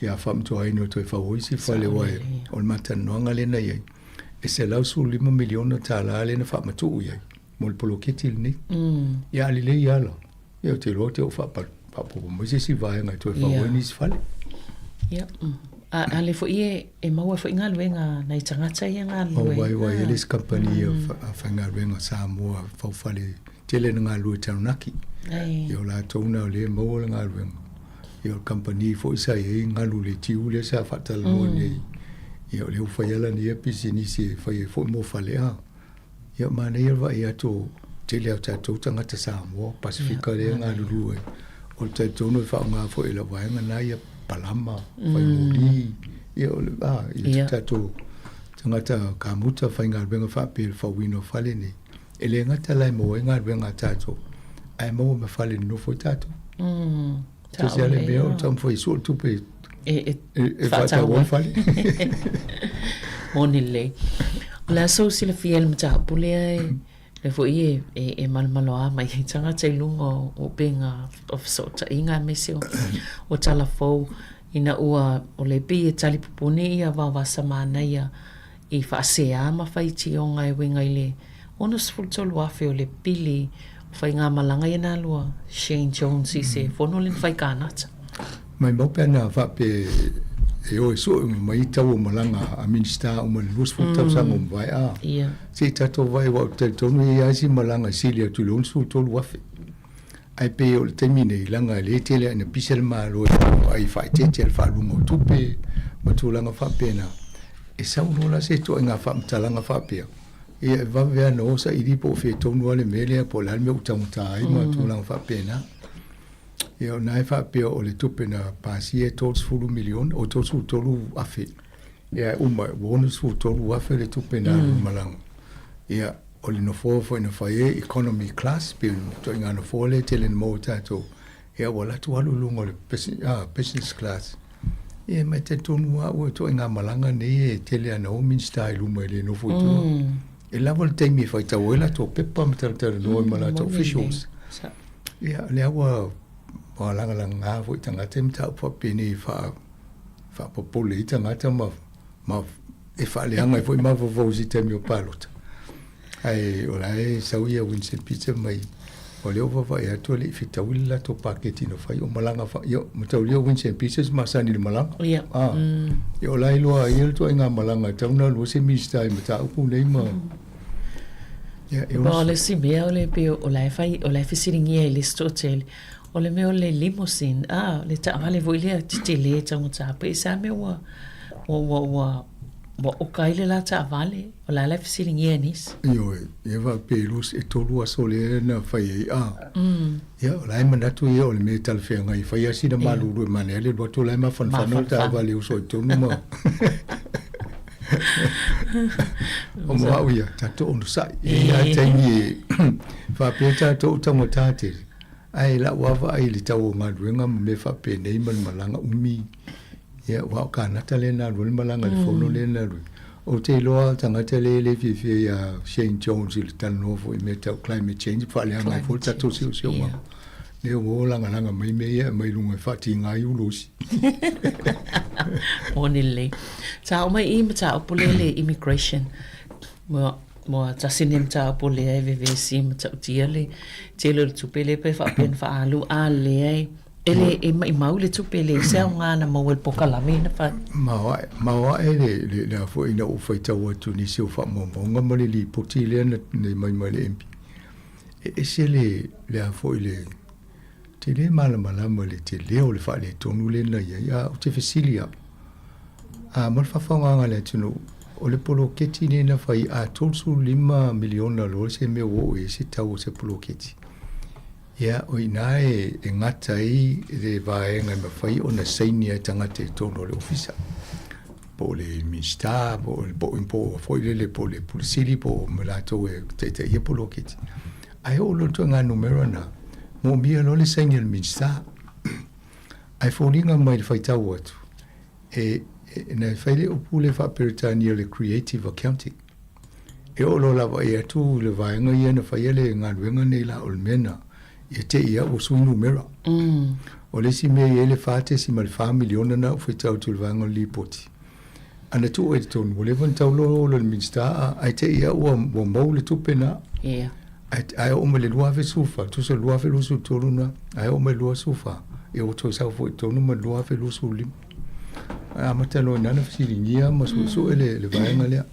ia faamatuaina toe fau ai isi fale aua o le ma talanoaga lea na i ai, e $115 miliona tala lea na faamatuu i ai mo le poloketi lenei. Ia a lelei lava la, ia ou te iloa ou te oo faaopoopo mai se isi vaega e toe fau ai nisi fale. Ia, a, a lea foi e, e maua foi galuega a nai tagata ia galulue. Maua ai, aua e i ai le isi kamupani faigaluega a Samoa fau fale tele na galulue i Taranaki. Ia o latou na o lea e maua le galuega. Ia o le kamupani foi sa i ai galu i le tiu lea sa faatalanoa nei. Ia o lea ua fai lava lana ia pisinisi e fai ai foi mo fale a. Ia manaia le vaai atu o tele lava o tatou tagata Samoa, Pasefika lea e galulue ai. O le talitonu e faaaoga foi e lau vaega na ia palama, faimoli, ia o le, a, ia tatou tagata kamuta faigaluega faapea i le fauina o fale nei. E le gata la e maua ai galuega a tatou, ae maua ma fale e nonofo ai tatou. Tasi lava le mea o le taumafai e sue le tupe e faatau ai fale. Moni lelei. O le a sou silafia i le mataupu lea e lea foi e malomaloa mai ai tagata i luga o upega o fesootaiga aemaise o tala fou ina ua o lea pei e talipupuni ia Vaovasa Manaia i faasea ma faitioga e uiga i le 63,000 o le pili o faigamalaga ia na alu a Shane Jones i se fono lea na fai i Kanata. Maimau pe ana faapea e o e sue uma mai tau o malaga a Minisita uma i le 20 tausaga ua mavae a. Se i tatou vaai aua ou te talitonu e i ai lava isi malaga e sili atu i le 63,000. Ae pei o le taimi nei, leaga e le tele lava ina pisa le Malo e vaai faaeteete le faaluga o tupe ma tulaga faapena, e sau loa la se ituaiga faamatalaga faapea, ia e vave lava ona o saili po o fea tonu lava le mea lea po o le a le mea ua taugata ai ma tulaga faapena. Ia o lena e faapea o le tupe na pasia e $30 miliona, o $33,000, ia e uma ua $63,000 le tupe na alu i malaga. Ia, o le nofoa foi na fai ai economy class, pei o le ituaiga nofoa lea e tele ina maua e tatou, ia ua alu atu alu i luga o le business class. Ia ma e talitonu lava au o ituaiga malaga nei e tele lava ina o Minisita i luma e le nofo i tua. E lava le taimi e faitau ai latou pepa ma talatalanoa ai ma latou officials. Ia, o lea ua lagalaga foi tagata i mataupu faapenei e faapopole ai tagata ma ma e faaleaga ai foi mafaufau i se taimi o palota. Ae o la e sau ia Winston Peter mai, o lea ua vaavaai atu e le i fetaui le latou paketi na fai, o malaga fa, ia, mataulia o Winston Peter se masani i le malaga. Ia. Ah, ia o la e iloa ai le ituaiga malaga e tatau ona alu ai se Minisita i mataupu nei ma, ia, e O le isi mea o le pei o la e fai, o la e fesiligia e le isi toatele, o le mea o le limousine, ah, le taavale foi lea tetele taugata, pe i se a mea ua, Ua, ua, ua, ua oka ai le la taavale, o le a la e fesiligia e nisi? Ioe, ia faapea e lua, e tolu aso lea na fai ai, a. Ia, o la e manatu ia o le mea e talafeagai, e fai lava sina malulu e manaia le alu atu o la e mafanafana le taavale e uso i totonu ma O mo au ia, tatou onosai. E i ai lava taimi e faapea tatou o taugata tele, ae lau lava vaai i le tau o galuega ma mea faapenei ma le malaga umi. Ia, aua o Kanata lea na alu ai le malaga i le fono lea na alu ai. Ou te iloa o tagata lea e le fiafia ia Shane Jones i le talanoa foi i mea tau climate change, faaleaga ai foi le tatou siosiomaga. Lea ua o lagalaga mai mea ia e aumai i luga e faatiga ai ulu isi. Moni lelei. Sa oo mai i i mataupu lea le immigration. Mua, mua tasi lenei mataupu lea e vevesi ma ta'utia le tele o le tupe lea pe faapea na faaalu, a lea e. E le e maʻimau le tupe, e leai se aoga na maua i le polokalame na fai. Maoaʻe, maoaʻe le, le, le a foi ina ua ou faitau atu i nisi o faamaumauga ma le lipoti lea na, na aumai mai le MP. E ese le, le a foi le, te le malamalama i le tele o le faaletonu lea na i ai, a ou te fesili au, a mo le faafofogaga a le atunuu, o le poloketi lenei na fai, a $35 miliona loa se mea ua oo i ai se tau o se poloketi. Ia, o i ina e gata ai le vaega e mafai ona saini ai tagata i totonu o le ofisa, po o le Minisita, po o le po o foi lele, po o le Pule Sili, po o ma latou e taitaia poloketi. Ae oo loa le ituaiga numera lena, moomia loa le saini a le Minisita. Ae foliga mai i le faitau atu, e, e, na fai le upu lea faa-Peretania o le creative accounting. E oo loa lava i atu le vaega ia na faia le galuega nei la o le mea na, ia te i au ua sui numera. O le isi mea e i ai le $4.4 miliona na ou faitau atu i le vaega o le lipoti. A na tuu ai i totonu, ua leva ona tau loa le Minisita a, ae te i au ua, ua mou le tupe na. Ia. Ae, ae oo mai le 2014, tusa 2023 na, ae oo mai le 2014, ia ua toe sau foi i totonu ma le 2025. Ae amata loa i ina ona fesiligia ma suesue le, le vaega lea.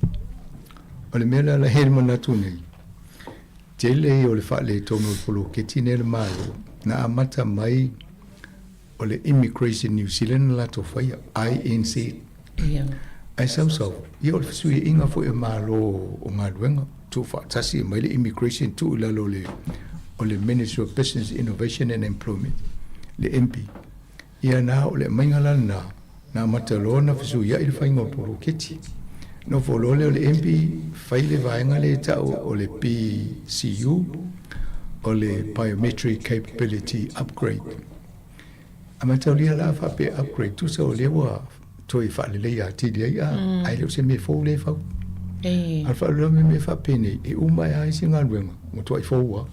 O le mea la la e i ai le manatu nei, tele ia o le faaletonu o le poloketi nei a le Malo, na amata mai o le Immigration New Zealand na latou faia, INZ. Ia. Ae sausau, ia o le fesuiaiga foi a Malo o galuega, tuufaatasi mai le Immigration tuu i lalo o le, o le Ministry of Business Innovation and Employment, le MBIE. Ia na o le aumaiga la lena, na amata loa ona fesuiai le faiga o poloketi. Nofo loa lea o le MB, fai le vaega lea e tau o le BCU, o le Biometric Capability Upgrade. A mataulia la faapea upgrade, tusa o lea ua toe faaleleia atili ai, a, ae le o se mea fou lea e fau. A o le faalavelave mea faapenei, e uma ai lava isi galuega, ua matuai fou lava.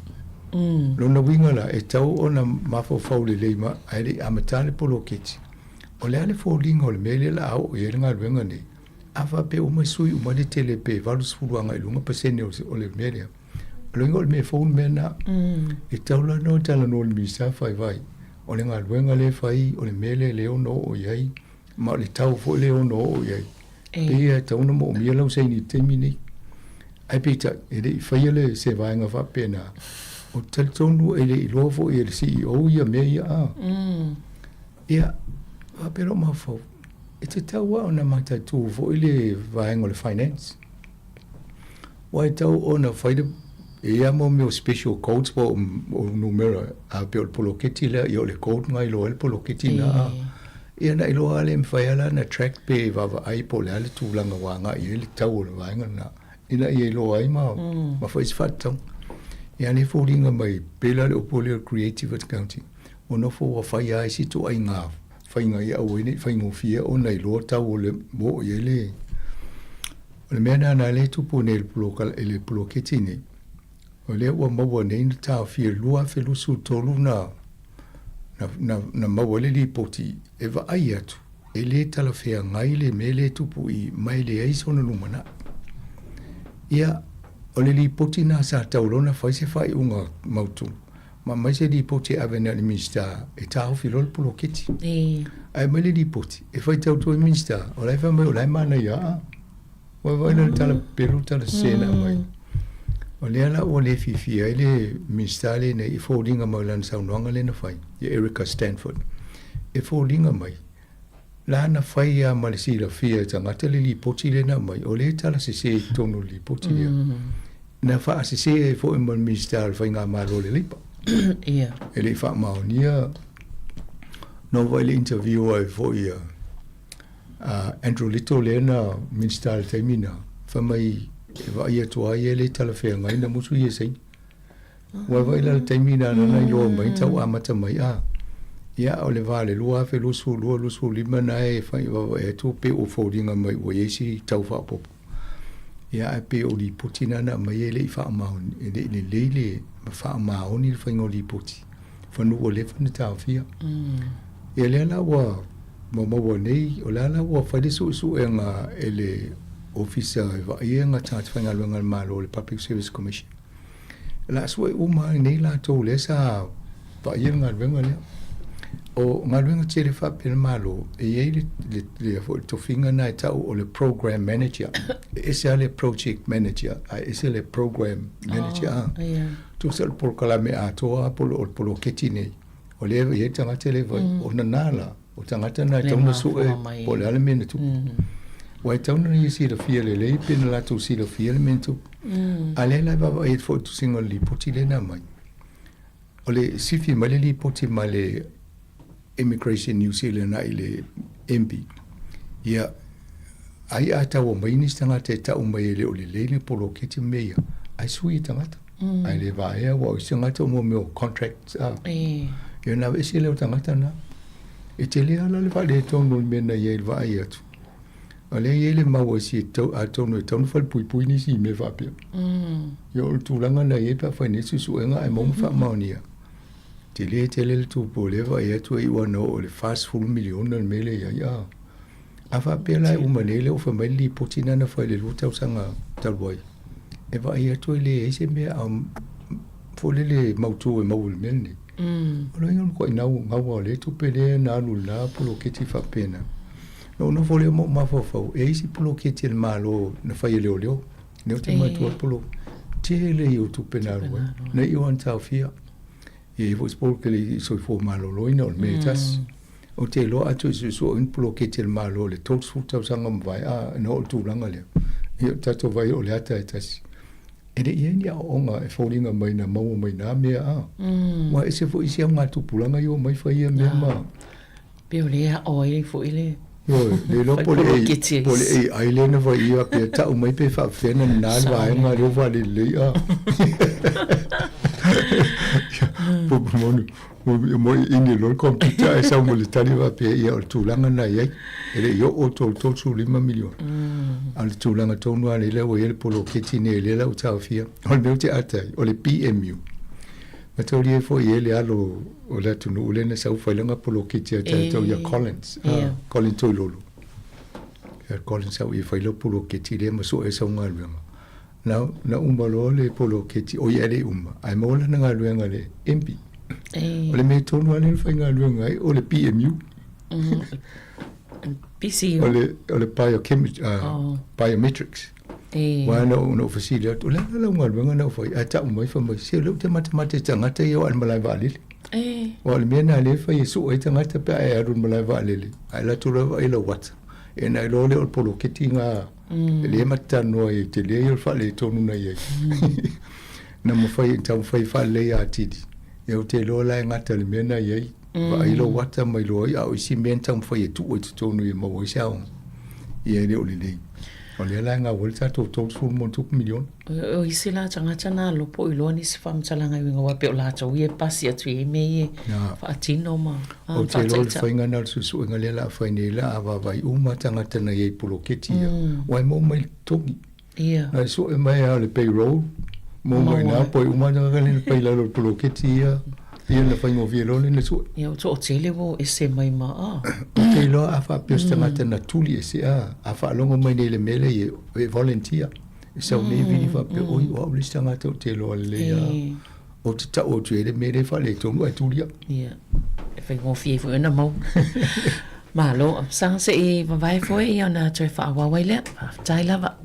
Lona uiga la, e tatau ona mafaufau lelei ma, ae le i amata le poloketi, o le a le foliga o le mea lea o le a oo i ai le galuega nei? A faapea uma e sui uma le tele pe 80 agai i luga pasene o le mea lea, o lona uiga o le mea fou le mea lena. E tatau la ona talanoa i le Minisita vaivai, o le galuega lea e fai, o le mea lea e ono oo i ai, ma o le tau foi lea e ono oo i ai. Pei e tatau ona moomia lau saini i le taimi lenei. Ae peitai, e le i faia le se vaega faapena. Ou te talitonu e le i iloa foi e le CEO ia mea ia a. Ia, faapea lou mafaufau, e tatau lava ona mataitu foi le vaega o le finance. Aua e tatau ona fai le, e i ai lava mea o special codes po o numera, a pei o le poloketi lea, ia o le code lena e iloa ai le poloketi lena a. Ia na iloa lava lea e mafai lava la ona track pe vaavaai po o le a le tulaga ua agai i ai le tau o le vaega lena, ina ia iloa ai ma, ma fai se faatatauga. Ia a o lea e foliga mai, pei la o le upu lea o le creative accounting, ua nofo ua fai lava isi ituaiga faiga ia aua ai ne i faigofie ona iloa tau o le, ua oo i ai le, O le mea lena lea e tupu nei i le poloketi nei, o lea ua maua nei na taofia i le 2023 na, na, na maua ai le lipoti e vaai atu e le talafeagai le mea lea e tupu i ma e leai sona lumanai. Ia, o le lipoti lena sa tatau loa ona fai se faaiuga mautu ma aumai se lipoti e ave nei i le Minisita e taofi loa le poloketi. Ae aumai le lipoti e faitau atu ai le Minisita, o la e fai mai o la e manaia a. Ua vaai la i le tala pepelo, tala sese na aumai. O lea la ua le fiafia ai le Minisita lenei i foliga mai o lana saunoaga lea na fai, ia Erica Stanford, e foliga mai la na fai lava ma le silafia e tagata le lipoti lea na aumai, o lea e tala sese i totonu o le lipoti lea. Na faasese ai foi ma le Minisita o le Faigamalo o le Leipa. E le i faamaonia, na oo foi i le interview ai foi a Andrew Little lea na Minisita i le taimi na, fai mai e vaai atu lava ia e le talafeagai na musu ia e saini. Ua vaai la le taimi na na iloa mai tau amata mai a. Ia o le va le 2022 25 na e fai vaavaai atu pe ua foliga mai ua i ai si tau faaopoopo. Ia ae pei o lipoti na na aumai e le i faamaoni, e le i lelei le faamaoni le faiga o lipoti. Fanua ua leva ona taofia. Ia lea la ua maua nei, o lea la ua fai le suesuega e le Ofisa e vaaia tagata faigaluega a le Malo, le Public Service Commission. O le a sue uma ai nei latou lea sa vaaia le galuega lea. O galuega tele faapea le Malo, e i ai le, le, le, foi, le tofiga na e tau o le program manager. E ese lava le project manager, ae ese le program manager. Oh, yeah. Tusa o le polokalame atoa po o le poloketi nei. O lea e i ai tagata le vai, mm. o nana la, o tagata na e tau na sue, po o le a le mea na tupu. Mm. Ua e tau na ia silafia lelei, pe na latou silafia le mea na tupu. Mm. A lea la e vaavaai ai foi i le tusiga o le lipoti lea na aumai. O le sifi mai le lipoti mai le Immigration New Zealand agai i le MB, ia, ai a taua mai nisi tagata e tau mai e le o lelei le poloketi ma mea ia, ae sui e tagata. Mm. Ae le vaea aua o isi tagata o mo mea o contracts a. E. Ia na aveese lea o tagata na. E tele lava la le faaletonu o le mea na i ai i le vaai atu. A lea e i ai le mau a isi e tau, atonu e tatau ona falepuipui nisi i mea faapea. Mm. Ia o le tulaga na i ai pe a fai nei suesuega ae maua ma faamaonia. Tele tele le tupe o lea e vaai atu e iu lava ina oo i le 40 miliona le mea lea e i ai. A, a faapea la e uma nei lea ua fai mai le lipoti lena na fai i le 2 tausaga talu ai, e vaai atu e leai se mea a foi lele mautu e maua i le mea lenei. Mm. O lona uiga o le matuai gau lava o lea tupe lea na alu i lena poloketi faapena. Na ou nofo lea ma ou mafaufau, e i ai isi poloketi a le Malo na fai e leoleo. Lea ou te manatua le polo, tele ia o tupe na alu ai. Na iu lava ina taofia. E i ai foi isi poloketi i le soifua maloloina, o le mea e tasi. Ou te iloa a toe suesue ni poloketi a le Malo i le 30 tausaga ua mavae, a, na oo i le tulaga lea. Ia, o le tatou vaai o le ata e tasi. E le i ai ni aoaoga e foliga mai na maua mai na mea, a. Ua ese foi isi augatupulaga ia ua omai fai ia mea ma... Pei o lea e aʻo ai foi le Ioe, le iloa po o le poloketi po o le AI lea na fai ia pe tau mai pe faapefea ona nana le vaega lea ua faalelelei a. Po moni mo i ini loa le computer ae sau ma le tali faapea ia o le tulaga lena e i ai. E le i oo 35 miliona. A o le tulaga tonu lava lea ua i ai le poloketi nei lea la ua taofia. O le mea ou te ata ai, o le PMU. Mataulia ai foi e le alo o le atunuu lea na sau fai lana poloketi ia tatou ia Collins, ah, Collins Toilolo. Ia Collins sau ia fai lau poloketi lea ma sue sau galuega. Na, na uma loa le poloketi, oi e le i uma, ae maua lana galuega i le MP. O le mea tonu lava lea na faigaluega ai, o le PMU. PCU. O le, o le biochemistry, uh, oh. biometrics. E. Wa na ou fesili atu, o le a lau galuega na ou fai, ae tau mai fai mai, se o lea ou te matamata i tagata ia o le malae vaalele. E. Aua o le mea na lea e fai e sue ai tagata pe a e alu i le malae vaalele, ae alu atu loa vaai lau ata. E na iloa lea o le poloketi na mm. lea ma te talanoa ai, tele ia o le faaletonu na i ai. Na mafai, taumafai e faaleleia atili. Ia ou te iloa la e gata i le mea na i ai. Vaai lou ata ma iloa ai, a o isi mea na taumafai e tuu ai i totonu ia maua ai se aoga. Ia e le o lelei. O lea la e gau ai le tatou $30+ miliona. O isi la tagata na lopo iloa nisi faamatalaga e uiga aua pei o latou ia e pasi atu i ai mea ia e faatino ma Ou te iloa o le faiga lena o le suesuega lea o le a fai nei, o le a vaavaai uma tagata na i ai i poloketi ia, aua e maua mai i le totogi. Ia. Na sue mai lava o le payroll, maua mai ina poe uma tagata lea na fai i lalo o le poloketi ia, ia na faigofie loa lea na sue. Ia, ua toatele ua o ese mai ma, a. Ou te iloa a faapea o se tagata na tuli ese, a, a faalogo mai nei i le mea lea e volunteer, e sau nei vili faapea, oi, o au le isi tagata ou te iloa lelei lava. Ou te tau atu i ai le mea lea e faaletonu ae tuli au. Ia, e faigofie foi ona maua. Malo, saga se i vavae foi ia ona toe faaauau ai lea. Faafetai lava.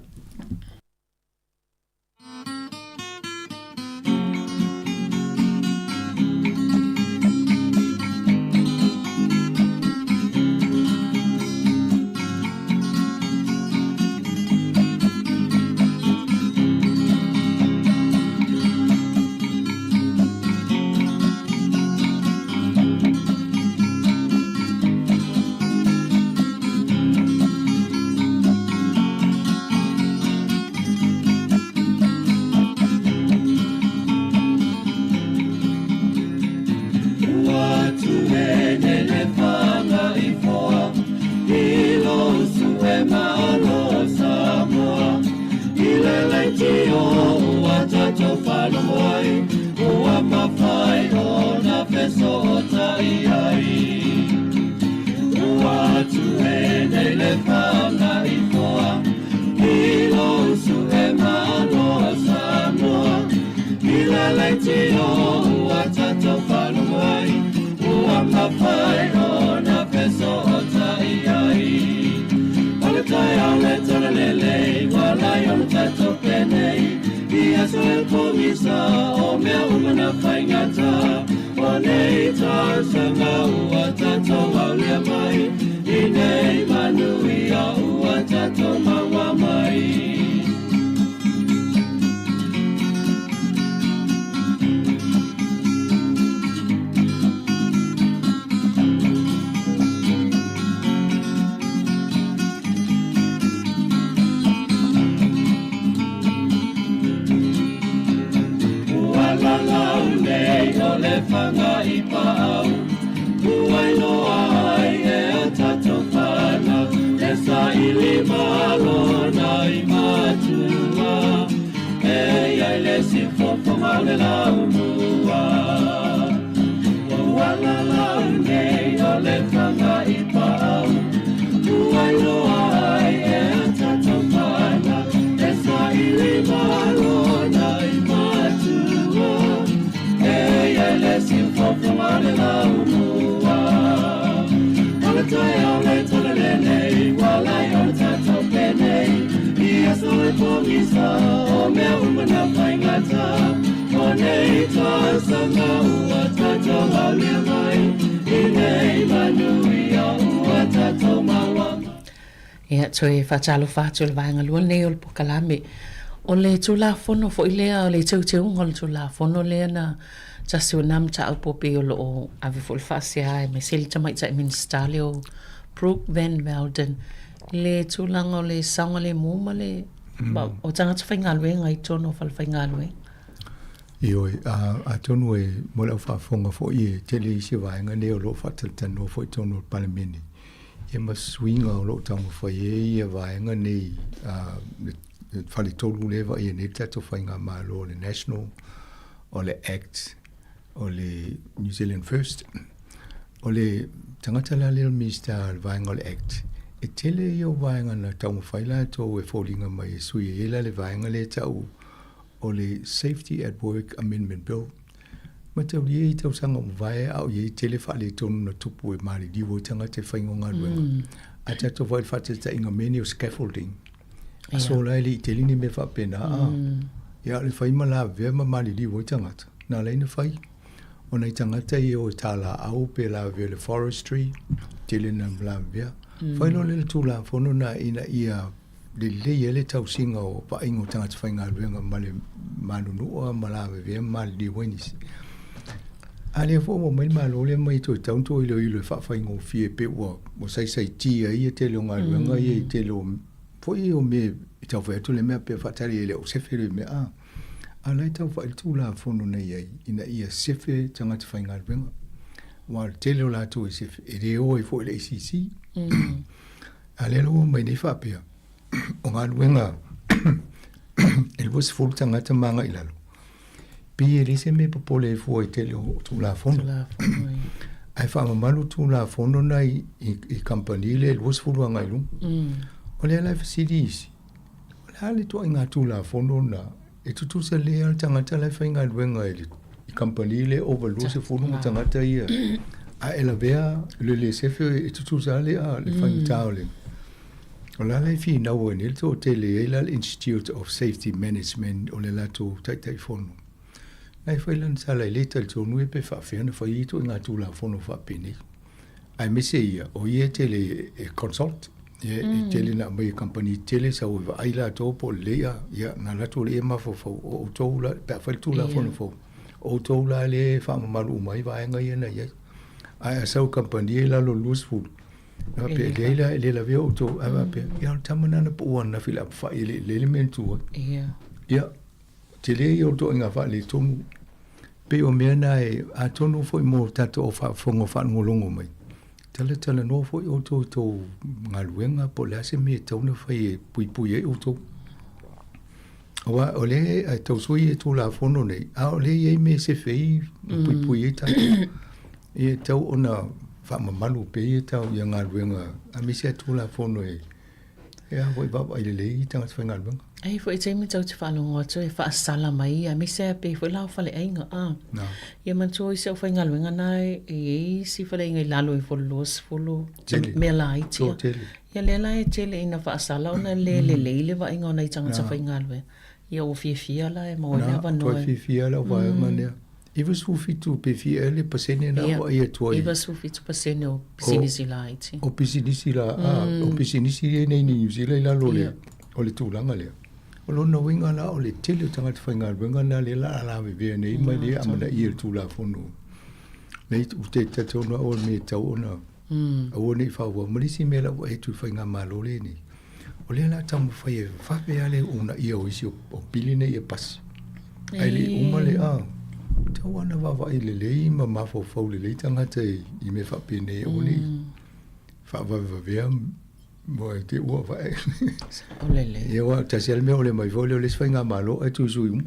le pogisa o mea uma na faigata o nei tausaga ua tatou aulia mai i nei manuia ua tatou maua mai. Ua lalau nei o le fanga i paau, Ua iloa ai e a tatou fanau, E saili malo nai matua, E iai le siufofoga o le laumua. Ua lalau nei o le fanga i paau, Ua iloa ai e a tatou fanau, E saili malo nai matua, E iai le siufofoga o le laumua. O le taeao le tala lenei, ua lai o le tatou penei, I aso e pogisa, o mea uma na faigata, O nei tausaga ua tatou aulia mai, I nei manuia ua tatou maua mai. Ia, toe faatalofa atu i le vaega lua lenei o le polokalame. O le Tulafono foi lea, o le teuteuga o le Tulafono lea na tasi o na mataupu pei o lo o ave foi le faasea aemaise le tamaitai Minisita lea o Brooke Van Velden i le tulaga o le saogalemu ma le o tagata faigaluega i totonu o falefaigaluega. Ioe, atonu e mo le au faafofoga foi e tele isi vaega nei o lo o faatalatalanoa foi i totonu o le Palemene, ia ma suiga o lo o taumafai ai ia vaega nei, le faletolu lea e vaaia nei le tatou faigamalo, o le National, o le Act, o le New Zealand First. O le tagata la lea o le Minisita o le vaega o le Act, e tele ia o vaega na taumafai latou e foliga mai e sui ai la le vaega lea e tau o le Safety at Work Amendment Bill. Mataulia i tausaga ua mavae a o i ai tele faaletonu na tupu e maliliu ai tagata i faiga o galuega. A tatou vaai i le faataitaiga mea nei o scaffolding, aso la e le i tele ni mea faapena a. Ia a o le fai ma lavea ma maliliu ai tagata, na ala ai na fai. O nai tagata ia e o e tālaau pe lavea i le forestry, tele na lavea. Fai loa lea le Tulafono na ina ia lelei ai le tausiga o vaaiga o tagata faigaluega ma le manunua ma lavevea ma maliliu ai nisi. A lea foi ua omai le Malo lea mai toe tau toe iloilo e faafaigofie pe ua ua saisaitia ai ia tele o galuega ia i tele o foi o mea e tau fai atu le mea pe faatali e le o sefe le mea a. A la e tau fai le Tulafono na i ai ina ia sefe tagata faigaluega. Aua o le tele o latou e sefe e le o ai foi i le ACC. A lea la ua omai nei faapea, o galuega e 20 tagata ma agai i lalo, pei e leai se mea e popole ai fua i tele o Tulafono. Ae faamamalu Tulafono na i, i, i kamupani lea e 20 agai i luga. O lea la e fesili isi, o le a le ituaiga Tulafono na E tutusa lelei lava le tagata la e faigaluega i le kamupani lea over 20 ma tagata ia a e lavea le le sefe e tutusa lava le faigata o le O la la e finau ai nei le toatele e i ai la le Institute of Safety Management o le latou Taitaifono. Na e fai lana tala e le talitonu ia pe faafefea ona fai ia ituaiga Tulafono faapenei. Aemaise ia, o ia e tele e consult, ia e tele na aumai e kamupani tetele sau e vaai latou po o lelei a, ia na alu atu lea mafaufau, o outou la, pe a fai le Tulafono fou, o outou la lea e faamamalu uma ai vaega ia na i ai. Ae a sau kamupani ia i lalo o le 20, na faapea, e leai la, e le lavea outou, ae faapea, ia o le tama lena na pau ananafi i le apefai e le i lelei le mea na tu ai. Ia, tele ia o le ituaiga faaletonu. Pei o mea na e atonu foi mo tatou au faafofoga o faalogologo mai, talatalanoa foi outou i tou galuega po o le a se mea e tatau ona fai e puipui ai outou. Aua o lea e tau sui e Tulafono nei, a o lea e i ai mea e sefe ai ma puipui ai tatou. E tatau ona faamamalu pea ia tau ia galuega aemaise a Tulafono e E a foi vaavaai lelei i tagata faigaluega. Ai foi taimi tau te faalogo atu e faasala mai ia aemaise a pei foi la o faleaiga a. Na. Ia manatua o isi aufaigaluega na e i ai isi faleaiga i lalo ifo o le 20 Tele. mea laiti Toatele. Ia lea la e tele ina faasala ona e le lelei le vaaiga o nai tagata faigaluega. Ia ua fiafia la e maua ai le avanoa. Na, toe fiafia lau vaega lea. 97 pe fia ea le pasene na ua ai atu ai. 97% o pisinisi laiti. O pisinisi la, a, o pisinisi ia nei i Niu Sila i lalo o le, o le tulaga lea. O lona uiga la o le tele o tagata faigaluega na lea la a lavevea nei ma le amanaia i le Tulafono. Nei ou te talitonu au o le mea e tatau ona aua ne i faaauau. Ma le isi mea la ua atu i le faigamalo lenei, o lea o le a taumafai e vave lava le uunaia o isi o pili nei e pasi. Ae le i uma le, a, tatau lava ona vaavaai lelei ma mafaufau lelei tagata i mea faapenei aua ne i faavavevavea ma te ua vae. O lelei. Ia aua tasi lava le mea o le mai foi lea o le isi faigamalo ae tuisui uma.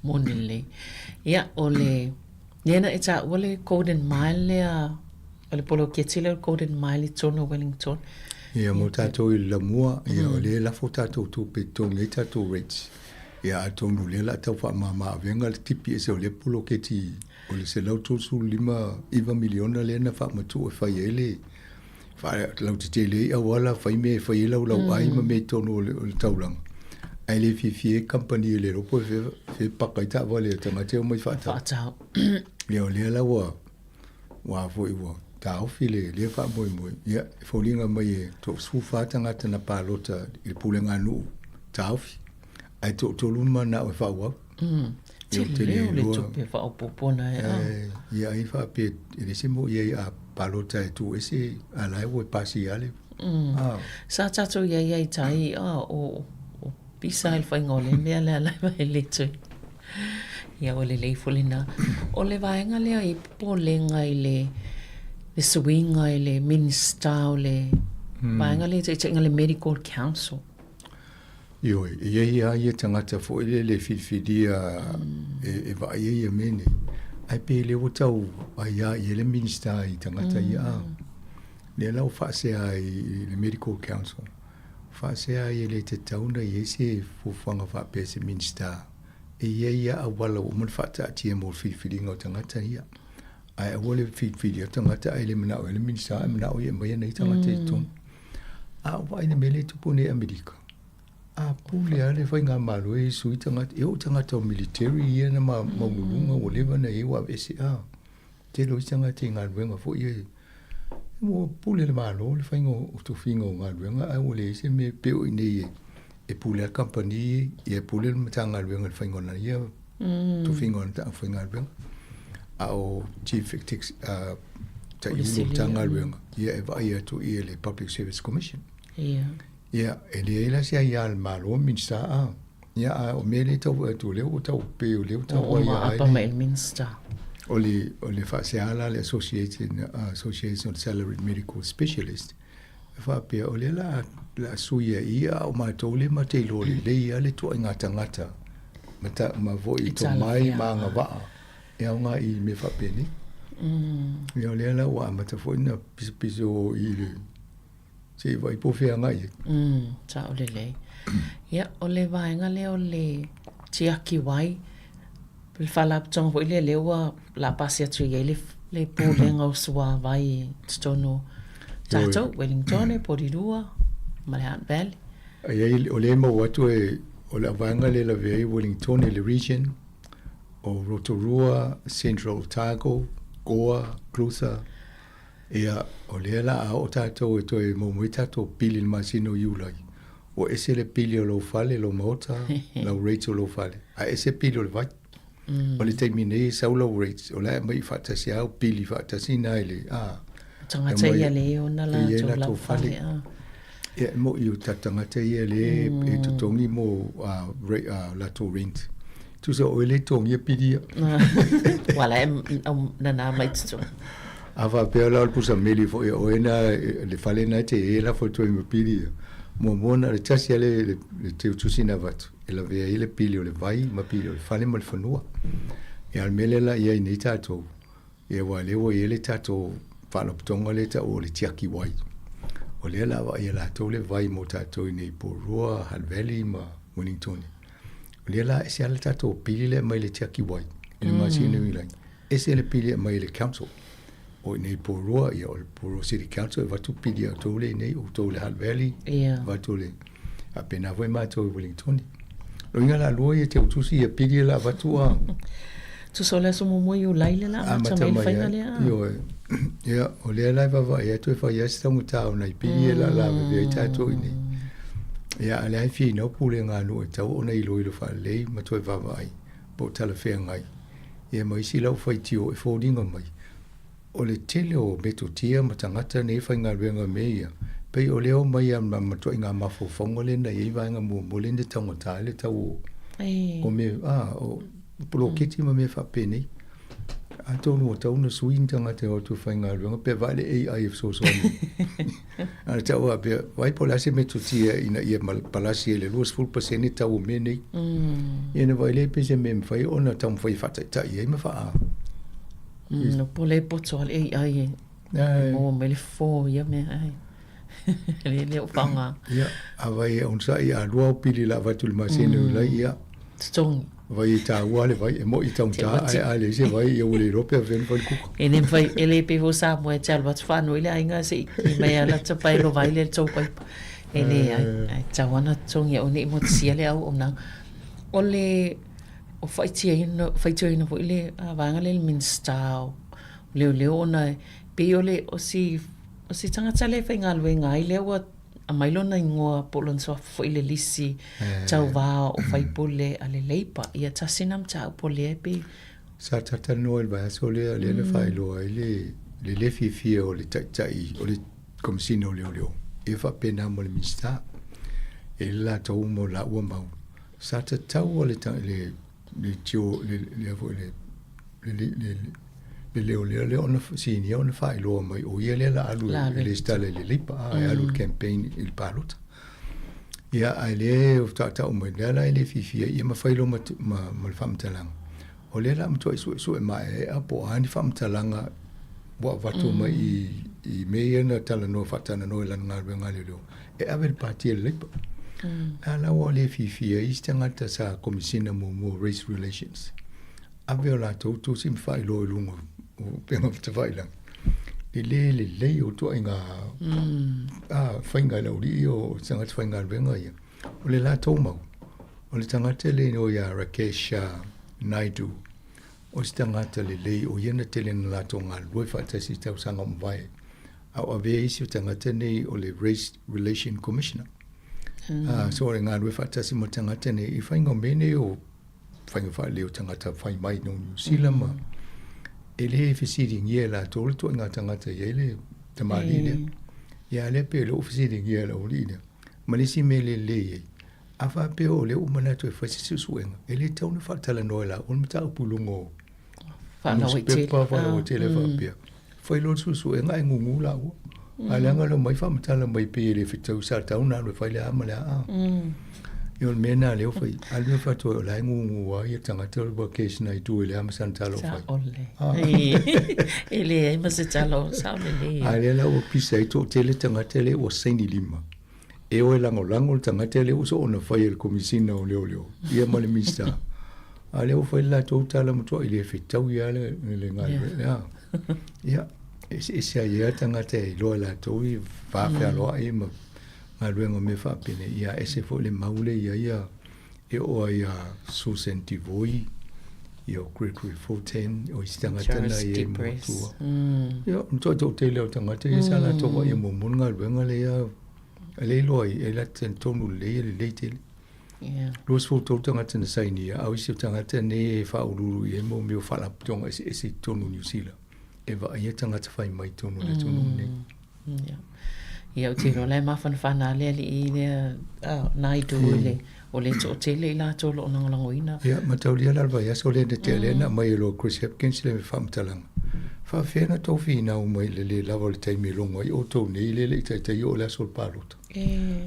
Moni lelei. Ia, o le, lea na e taua le Golden Mile lea, o le poloketi lea o le Golden Mile i totonu o Wellington. Ia, mo tatou i le lamua, ia, o lea e lafo tatou tupe i totogi ai tatou rates. Ia, atonu o lea o le a tau faamama avega le tipi ese o lea poloketi o le $139 miliona lea na faamatuu e fai ai le faalautetele ai auala, fai mea e fai ai laulauai ma mea i totonu o le taulaga. Ae le fiafia ai kamupani e le iloa po o fea e paka ai taavale a tagata e omai faatau. Faatau. Ia o lea la ua ua foi ua taofi le lea faamoemoe. Ia e foliga mai e toa-14 tagata na palota i le pulega a nuu taofi, ae toatolu na manao e faaauau. Tele o le tupe faaopoopo na e a. Ia ai faapea e leai se mea o i ai a palota e tuu ese a la e ua pasi lava le Sa tatou i ai ai tai a o pisa i le faiga o le mea lea la e le toe. Ia ua lelei foi lena. O le vaega lea i popolega i le le suiga i le Minista o le vaega lea i taitaiga le Medical Council. Ioe, e i ai lava ia tagata foi lele e filifilia e vaaia ia mea nei, ae pei lea ua tau aia i ai le Minista i tagata ia a. Lea la ua faasea ai i le Medical Council, faasea ai e le tatau ona i ai se fuafuaga faapea se Minista e i ai ia auala ua uma ona faataatia mo le filifiliga o tagata ia. Ae aua le filifilia o tagata ae le manao ai le Minista ae manao ia e aumai ana ia tagata i totonu. A o vaai i le mea lea e tupu nei i Amerika, a pule lava le faigamalo e sui tagata, e oo i tagata o military ia na maualuluga ua leva ona i ai ua aveese. A tele o isi tagata i galuega foi ia, ua pule le Malo le faiga o tofiga o galuega ae ua leai se mea pei o i inei e pule lava le kamupani ia e pule le Matagaluega i le faiga o lana ia tofiga o lana aufaigaluega. A o Chief Executive Taitaifono o Matagaluega, ia e vaai atu i le Public Service Commission. Ia, e leai la se aia a le Malo, Minisita, a. Ia, a o mea lea e tau vaai atu, o lea ua tau pei o lea ua tau aia ai. Ua mai le Minisita. O le, o le faasea la le Association, Association of Salaried Medical Specialist, e faapea, o lea la, la sui ai ia, a o matou lea ma te iloa lelei lava le ituaiga tagata ma, ta, ma foi tomai ma agavaa e aoga i mea faapenei. Ia o lea la ua amata foi ona pisopiso i le Se i vaai po o fea agai ai. Sao lelei. Ia, o le vaega lea o le tiaki wai, le faalapotopotoga foi lea lea ua la pasi atu i ai le, le pulega o suavai i totonu o tatou, Wellingtone, Porirua ma le Hutt Valley. E i ai, o lea e maua atu e, o le vaega lea e lavea ai Wellingtone le region, o Rotorua, Central Otago, Goa, Clutha, Ia, o lea la a oo tatou e toe maua mai tatou pili i le masina o Iulai, ua ese le pili o lou fale, lou maota, lau rates o lou fale, ae ese pili o le vai. O le taimi nei e sau lau rates, o la e aumai faatasi lava au pili faatasi na i le, a. Tagata ia lea e ona latou lau fale, a. Ia, e moni o tatou tagata ia lea e totogi mo latou rent. Tusa o oe lea e totogia pili ia. Ua la e nana mai totonu. A faapea la o le pusa meli foi o oe na, le fale na e te i ai e lafo atu ai ma pili ia. Muamua na o le tasi lava le teutusi na avatu e lavea ai le pili o le vai ma pili o le fale ma le fanua. Ia a o le mea lea la i ai nei tatou, Ia aua o lea ua i ai le tatou faalapotopotoga lea e taua o le tiaki wai. O lea o le a vaaia e latou le vai mo tatou i inei i Porirua, Hutt Valley ma Wellingtone. O lea la e ese lava le tatou pili lea e aumai i le tiaki wai i le masina o Iulai, ese le pili e aumai e le council. O i inei i Porirua, ia o le Porirua City Council e avatu pili a outou lea i inei, outou i le Hutt Valley, avatu le... Faapena foi matou i Wellingtoni. Loiga la lua ia te utusi ia pili la avatu a. Tusa o le aso muamua Iulai lea la amata mai le faiga lea. Ioe. Ia, o lea la e vaavaai atu e fai lava si taugata o nai pili ia la lavevea ai tatou i inei. Ia, a o lea e finau pulega a nuu e tatau ona iloilo faalelei ma toe vaavaai po o talafeagai. Ia ma isi lau faitio e foliga mai O le tele o metotia ma tagata nei e faigaluega i mea ia, pei o lea o omai lava ma matuaiga mafaufauga lea na i ai vaega muamua lea na taugata ai le tau o, o mea, a, o poloketi ma mea faapenei. Atonu ua tatau ona sui ni tagata e o atu e faigaluega pe vaai le AI e fesoasoani. A o le tau faapea, vaai po o le a se metotia ina ia palasi ai le 20% tau o mea nei. Ia ona vaai lea pe se mea e mafai ona taumafai e faataitai ai ma faa Mm, po le poto a le AI e maua mai le fofo o ia mea ai. Le le o whanga. Ia, a vai e onosai a lua au pili la avatu i le masina o Iulai, ia. Totogi. Vai e tāua le vai, e moi i taugata ae a leai se vai, ia ua le iloa pe afea ona fai le kuka. E le mafai, e le pei foi o Samoa e te alu atu whanui le aiga se i ki mai a lata pai lo vai le tou paipa. E leai, ae tatau lava ona totogi e aua ne i motusia le auaunaga. O le O faitioina, faitioina foi le vaega lea i le Minisita o Leoleo ona e pei o le, o si, o si tagata lea e faigaluega ai lea ua aumai lona igoa po o lona suafa foi i le lisi tauva o faipule a le Labour. Ia tasi lena mataupu o lea e pei. Sa talatalanoa i le vaiaso lea, lea na faailoa ai le, le le fiafia o le Taitai o le Komesina o Leoleo, ia faapena ma le Minisita. E i ai le latou ma laua mau Sa tatau le le le tio le le foi le le le le leoleo lea ona sinia ona faailoa mai o ia lea la alu e resitala i le Labour a e alu i le campaign i le palota. Ia ae lea e tautau mai lea la e le fiafia ia ma fai loa ma ma ma le faamatalaga. O lea la matuai suesue maeaea po o a ni faamatalaga ua avatu mai i i mea ia na talanoa faatalanoa i lana galuega a leoleo e ave i le pati a le Labour. A la ua le fiafia ai isi tagata sa Komesina muamua o Race Relations, ave o latou tusi ma faailoa i luga o upega tafailagi i le lelei o ituaiga faiga i le aualii ia o tagata faigaluega ia. O le latou mau, o le tagata le igoa ia Rakesh Naidu, o se tagata lelei o ia na tele na latou galulue faatasi i tausaga ua mavae, a o avea isi o tagata nei o le Race Relation Commissioner. Mm. So o le galulue faatasi ma tagata nei i faiga o mea nei o faiga faalelei o tagata fai mai no New Zealand ma e le fesiligia e latou le ituaiga tagata e i ai le tamalii lea. Ia a lea pei o lea ua fesiligia e le aualii lea. Ma le isi mea e lelei ai, a faapea o lea ua manatu e fai se suesuega, e le tatau ona faatalanoa e laua le mataupu i luga o newspaper faalauaitele faapea. Fai loa le suesuega ae gugu laua. Ae leaga le omai faamatala mai pei e le fetau sa tatau ona alu e fai le a ma le a. Ia o le mea lena lea ua fai, a le mea fai atu ai o la e gugu lava ia tagata o le ua case na i tua i leai ma sana tala o fai. Sao lelei. E leai ma se tala o sao lelei. A lea la ua pisa ai toatele tagata lea ua saini lima. E o e lagolago le tagata lea ua soona fai e le Komesina o Leoleo ia ma le Minisita. A lea ua fai le latou tala matuai le fetaui lava le, le galuega. Ia, eseese ai lava tagata e iloa e latou i va fealoai ma galuega o mea faapenei. Ia, ese foi le mau lea i ai ia e oo ai ia Susan Devoy, ia o Gregory Fortin, o isi tagata na i ai matua. Ia, matuai toatele o tagata ia sa latou vaaia muamua le galuega lea lea iloa ai, e la talitonu lelei e lelei tele. Yeah. 23 tagata na sainia, a o isi o tagata nei e faauluulu i ai mo mea o faalapotopotoga eseese i totonu o Niu Sila, e vaaia tagata fai mai i totonu o le atunuu lenei. Ia. Ia, ou te iloa la e mafanafana lava le alii lea, Naidu i le, o le toatele i latou o lo o lagolagoina. Ia, mataulia la le vaiaso lea na tea lea na aumai e loa Chris Hipkins le faamatalaga. Faapefea ona tou finau mai i le le lava o le taimi e logo ai outou nei lea e le i taitai oo le aso o le palota.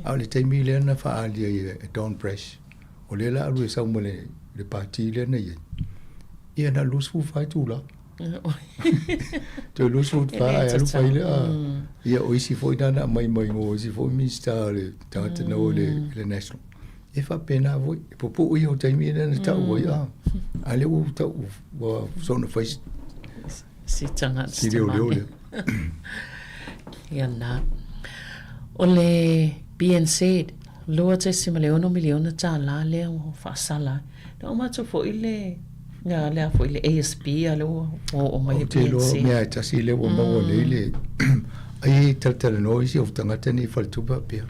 A o le taimi lea na faaali ai e Don Brash, o lea la alu e sau ma le, le pati lea na i ai, ia na o le 24 itula. Toe 24 ae alu fai le a. Ia o isi foi na na aumai mai o isi foi Minista o le tagata na o le, le National. E faapena foi, e pupuu ia o taimi lea na tau ai a. A lea ua tau, ua soona fai si tagata si leoleo lea. Ia na. O le BNZ, $2.6 miliona tālā lea ua faasala ai. Na uma atu foi le ia le a foi le ASB a lea ua oo mai le Ou te iloa BNC. mea e tasi lea ua maua nei le ai e talatalanoa isi o tagata nei i faletupe faapea,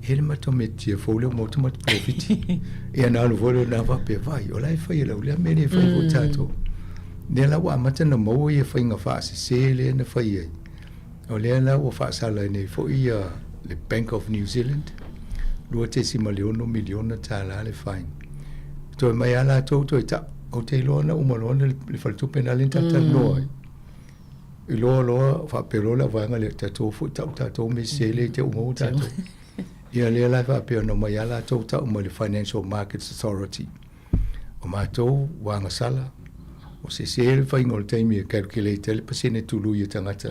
e le matou metotia fou lea ua maua atu matou polofiti. Ia na alu foi lea na faapea, vaai, o la e fai e lau lea mea lea e fai foi tatou. Lea la ua amata ona maua ia faiga faasese lea na fai ai. O lea la ua faasala ai nei foi ia le Bank of New Zealand, $2.6 miliona tala le fine. Toe mai lava latou toe tau, ou te iloa na uma loa le faletupe na lea na talatalanoa ai. Iloa loa faapea loa le auvaega lea, tatou foi tau tatou mea sese lea i te i ua maua tatou. Ia lea la e faapea ona omai lava latou tau mai le Financial Markets Authority. O matou ua agasala, ua sese le faiga o le taimi e calculate ai le pasene tului a tagata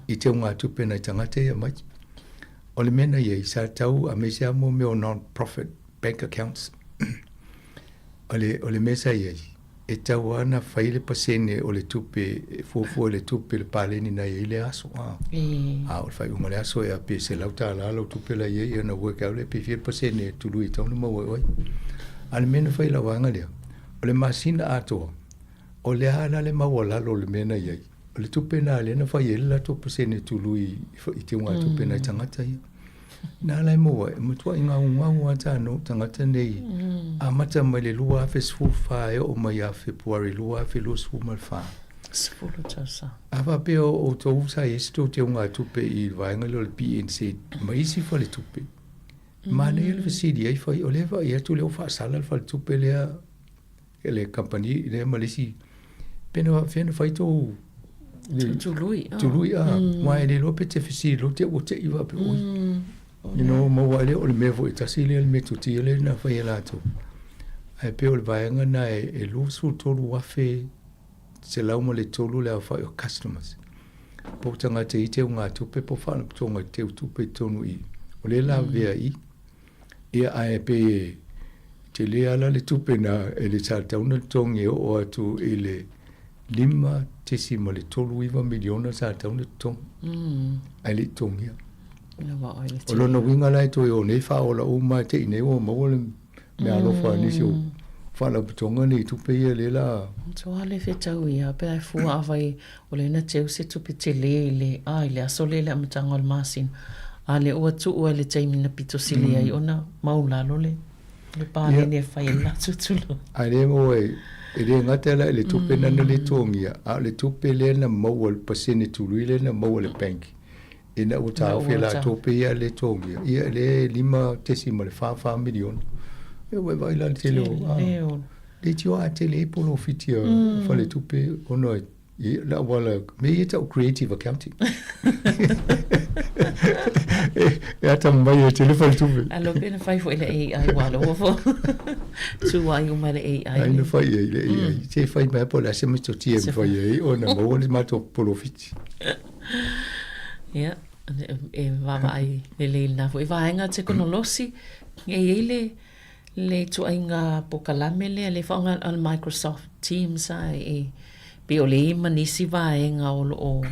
i teugatupe nai tagata ia mai. O le mea na i ai, sa tau aemaise lava mo mea o non-profit bank accounts. O le, o le mea sa i ai, e tau lava ona fai le pasene o le tupe e fuafua i le tupe le paleni na i ai le aso. A, a o le faaiuga o le aso e pe $100 lau tupe la i ai, ia ona work out lea pe fia le pasene e tului e tatau ona maua e oe. A o le mea na fai i lau vaega lea, o le masina atoa, o le a la le maualalo o le mea na i ai? O le tupe lena lea na fai ai le latou pasene tului i teugatupe nai tagata ia. Na ala e maua ai, e matuai gaugau lava tanou tagata nei, amata mai le 2014 e oo mai ia Fepuari 2024. Sefulu tausaga. A faapea o outou sa i ai se tou teugatupe i le vaega lea o le BNZ ma isi faletupe, manaia le fesili ai fai, o lea e vaai atu o lea ua faasala le faletupe lea e le kamupani lea ma le isi, pe na faapefea ona fai tou Tului, ah. Tului, ah. Aua e le iloa pe te fesili loa te ua te i faapea, oi. You know, maua ai lea o le mea foi e tasi lea le metotia lea na fai e latou. Ae pei o le vaega lena e 23,103 le aofai o customers. Po o tagata i teugatupe po o faalapotopotoga i teutupe i totonu i i. O lea e lavea i i. Ia ae pei e tele lava la le tupe na e le sa tatau ona totogi e oo atu i le $5.39 miliona sa tatau ona totogi. Ae le i totogia. O lona uiga la e toe o nei faaola uma te i nei ua maua le meaalofa a nisi o faalapotopotoga nei i tupe ia lea la. Matua le fetau ia pe a fua afai o lea na teu se tupe tele i le, a i le aso lea i le amataga o le masina, a lea ua tuu ai le taimi na pito sili ai ona maulalo le le paleni e fai ai le latou tului. A lea mo e, e le gata la i le tupe na na le totogia, a o le tupe lea na maua, le pasene tului lea na maua e le bank, ina ua taofi e latou pe ia le totogia, ia lea e $5.44 miliona. Ia ua e vaai la i le tele o, a, le tio a tele ai polofiti a faletupe ona e Ia, le auala, mea ia tau creative accounting. E atamamai ai tele faletupe. Alo pe na fai foi le AI ua alofa fo. Tuai uma le AI. Ai na fai ai le AI. Se fai mai po le a se metotia e fai ai ona maua le matou polofiti. Ia, e vaavaai lelei lena foi vaega tekonolosi. E i ai le Le ituaiga polokalame lea le faaaoga o le Microsoft Teams a e pei o le i ma nisi vaega o lo o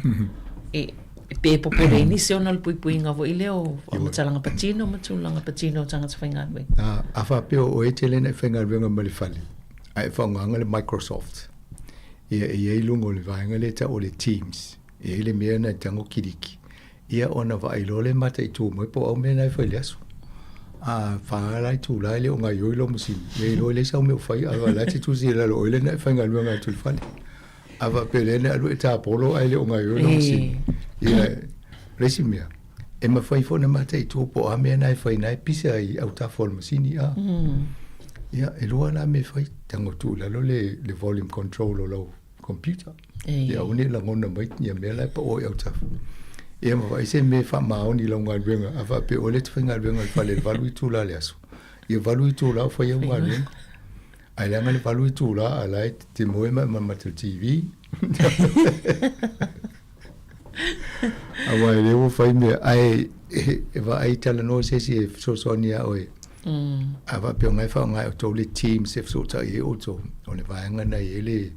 e pe e popole ai nisi ona o le puipuiga foi lea o faamatalaga patino ma tulaga patino o tagata faigaluega. A, a faapea o oe e tele ona e faigaluega ma le fale, a e faaaogaina le Microsoft, ia e i ai i luga o le vaega lea e tau o le Teams, e i ai le mea lena e tago kiliki, Ia ona vaai loa lea mataitu mai po o au mea na e fai i le aso. A fa la itula e le o gaoioi lou masini, ia iloa e leai sau mea o fai, a o la e te tusi i lalo o oe lea na e faigaluega atu i le fale. A faapea lea na alu e tapolo ae le o gaoioi lou masini. Ia, o le isi mea, e mafai foi ona mataitu po o a mea na e fai na e pisa i autafa o le masini, a. Ia, e lua la mea e fai, tago tuu i lalo le volume control o lau computer. Ia aua ne i lagona mai ia mea la e pao i autafa. Ia ma vaai se mea e faamaoni i lau galuega, a faapea oe lea e te faigaluega i le fale i le 8 itula o le aso, ia 8 itula o fai au galuega. Ae leaga le 8 itula a la e te moe ma e matamata i le TV. Aua e le ua fai mea, ae e vaai talanoa se isi e fesoasoani ia oe. A faapea o na e faaaoga e outou le Teams e fesootai ai outou, o le vaega na e i ai le,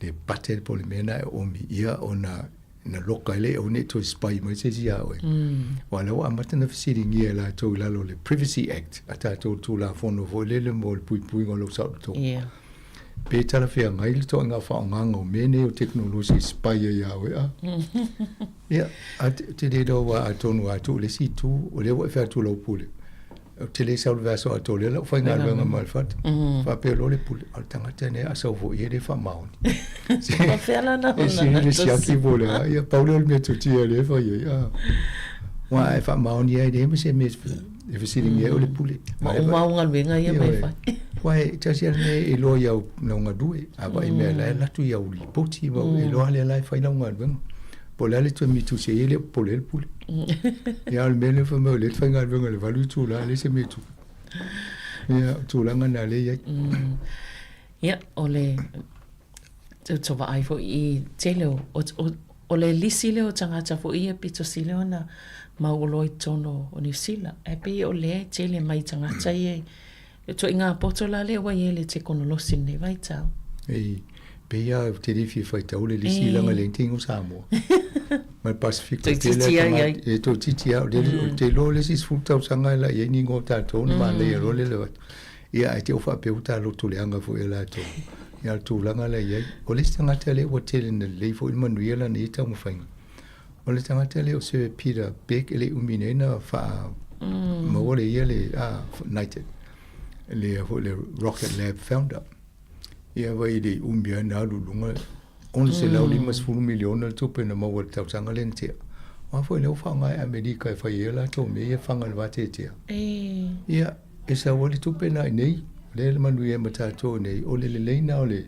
le button po o le mea na e oomi ia ona na loka ai lea aua ne i toe spy mai se isi iā oe. Aua o lea ua amata ona fesiligia e latou i lalo o le Privacy Act a tatou Tulafono foi lele mo le puipuiga o lou saolotoga. Yeah. Pe talafeagai le toaiga faaaogaga o mea nei o tekonolosi e spy ai iā oe a. Ia, a te le iloa aua atonu a tuu i le isi itu, o lea ua e fai atu i lau pule, ou te le sau i le vaiaso atoa o lea lau faigaluega ma le fatu. Faapea loa le pule, o le tagata lenei a sau foi ia e le faamaoni. Faapea la na E sili le siaki po o le a, ia pau lea o le metotia lea e fai ai. A. Aua a e faamaoni ai leai ma se mea e fesiligia ai o le pule. Ma uma au galuega ia ma e fai. Aua e tasi lava le mea e iloa i au lau galue, a vaai mea la e alu atu i au lipoti ma e iloa lea la e fai lau galuega. Po o le a le toe mitusi ai e le o popole ai le pule. Ia a o le mea lea fai mai o lea e te faigaluega i le 8 itula, e leai se mea e tupu. Ia, o tulaga na lea e i ai. Ia, o le tau vaai foi i tele o, o, o, o le lisi lea o tagata foi ia pito sili ona mauoloa i totonu o Niu Sila. Ae pei o lea e tele mai tagata ia i le ituaiga poto la lea ua i ai le tekonolosi i lenei vaitau. E pei lava ou te le fia faitau le lisi leaga e leai ni taimi o Samoa. Ma le Pasefika Toeitiiti lava i ai. E toeitiiti lava. Ou te iloa o le isi 10 tausaga e la i ai ni igoa o tatou ona manaia loa lea o le Ia, ae te i ua faapea ua ta loto leaga foi e latou. Ia, o le tulaga la e i ai. O le isi tagata lea ua tele ina lelei foi le manuia lana ia taumafaiga, o le tagata lea o Sir Peter Beck e le i umi nei na faa maua le ia le knighted, le foi le Rocket Lab founder. Ia, vaai e le i umi lava na alu i luga $650 miliona le tupe na maua i le tausaga lea na tea. O a foi lea ua faaaoga e Amerika e fai ai a latou mea ia e faga i le vateatea. Ia, e sau ai le tupe lena i inei, o lea e manuia ai ma tatou i inei, o le lelei lena o le,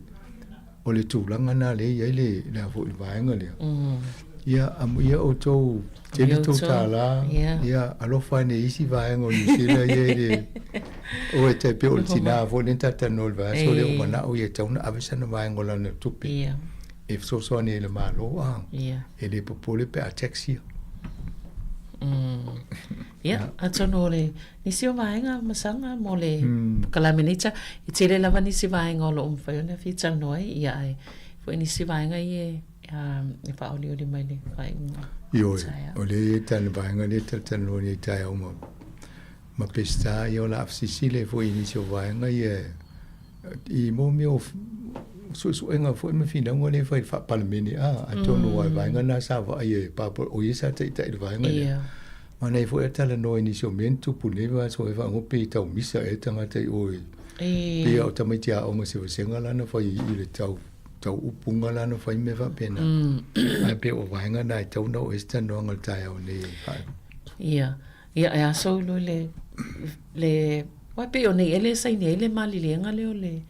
o le tulaga lena lea e i ai le, le a foi le vaega lea. Ia, amuia outou, tele tou $. Ia, alofa ane i isi vaega o Niu Sila ia e le, o e tai pei o le tina foi lea na talatalanoa i le vaiaso lea ua manao ia e tatau ona ave sana vaega o lana tupe e fesoasoani ai i le Malo, a, e le popole pe a tax ia. Ia, atonu o le nisi o vaega masaga mo le polokalame nei ta, e tele lava nisi vaega o lo o mafai ona fia talanoa ai, ia ae foi nisi vaega ia e e faaolioli mai le faaiuga. Ioe, o lea e tali vaega lea e talatalanoa nei taeao ma ma Peseta, ia o le a fesisile foi i nisi o vaega ia i mo mea o suesuega foi ma finauga lea e fai i le faa-Palemene, a, atonu aua o le vaega lena sa vaaia e Papa, o ia sa taitai i le vaega lea. Manaia foi a talanoa i nisi o mea na tupu i lenei vaiaso e faaigoa pe tau misa ea tagata i o i pei lava o tamaiti aoga se vasega la na fai i le tau tau upuga la na fai mea faapena. Ae pei o vaega na e tatau ona oo i ai se talanoaga i le taeao nei e faaiu. Ia, ia e aso loa le le aua pei o nei ea le saini ai le maliliega lea o le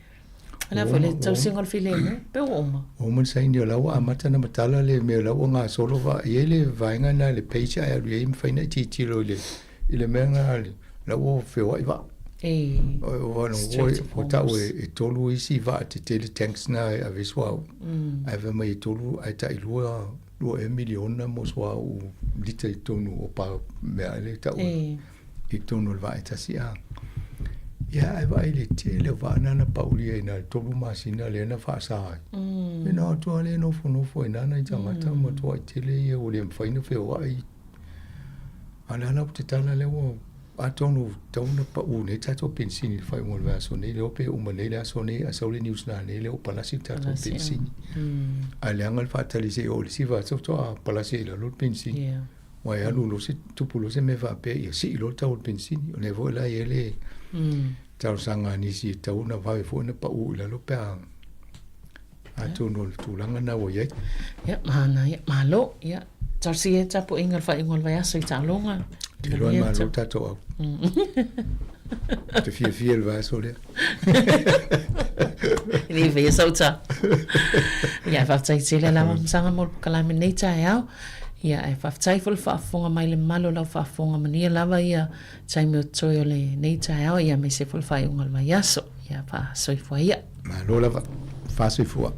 o le a foi le tausiga o le filemu pe ua uma. Ua uma ona saini o la ua amata ona matala le mea o la ua gasolo va i ai le vaega lena i le page ae alu i ai mafai ona e tilotilo i le i le mea lena la ua feoai vaa. E, Ua tau e tolu isi vaa tetele tanks na e ave ai suauu. Ae fai mai e tolu ae tai lua lua ea miliona mo suauu lita i totonu o pa mea lea e tau i totonu o le vaa e tasi a. Ia ae vaai i le tele o vaa na na paulia i na 3 masina lea na faasa ai. E na o atu lava lea e nofonofo ai na nai tagata matuai tele ia ua le mafai ona feoai. A o le a la ua tatala lea ua atonu tatau ona pau nei tatou penisini i le faaiuga o le vaiaso nei, lea pe uma nei le aso nei ae sau le news nanei lea ua palasi le tatou penisini. Ae leaga le faatali se i oo i le isi vaiaso faatoa palasi ai i lalo le penisini. Aua e alu loa se, tupu loa se mea faapea ia sii loa le tau o le penisini. O lea foi la e i ai le talosaga a nisi e tatau ona vave foi ona pau i lalo pe a Atonu o le tulaga lena ua i ai. Ia, manaia, malo. Ia, talosia e tapuaiga le faaiuga o le vaiaso i taaloga. Te iloa e malo tatou au. Te fiafia le vaiaso lea. E le faia sau tā. Ia, faafetai tele lava masaga mo le polokalame nei taeao. Ia, e faafetai foi le faafofoga mai le mamalu o lau faafofoga manuia lava ia taimi o totoe o lenei taeao, ia aemaise foi le faaiuga o le vaiaso. Ia, faasoifua ia. Malo lava. Faasoifua.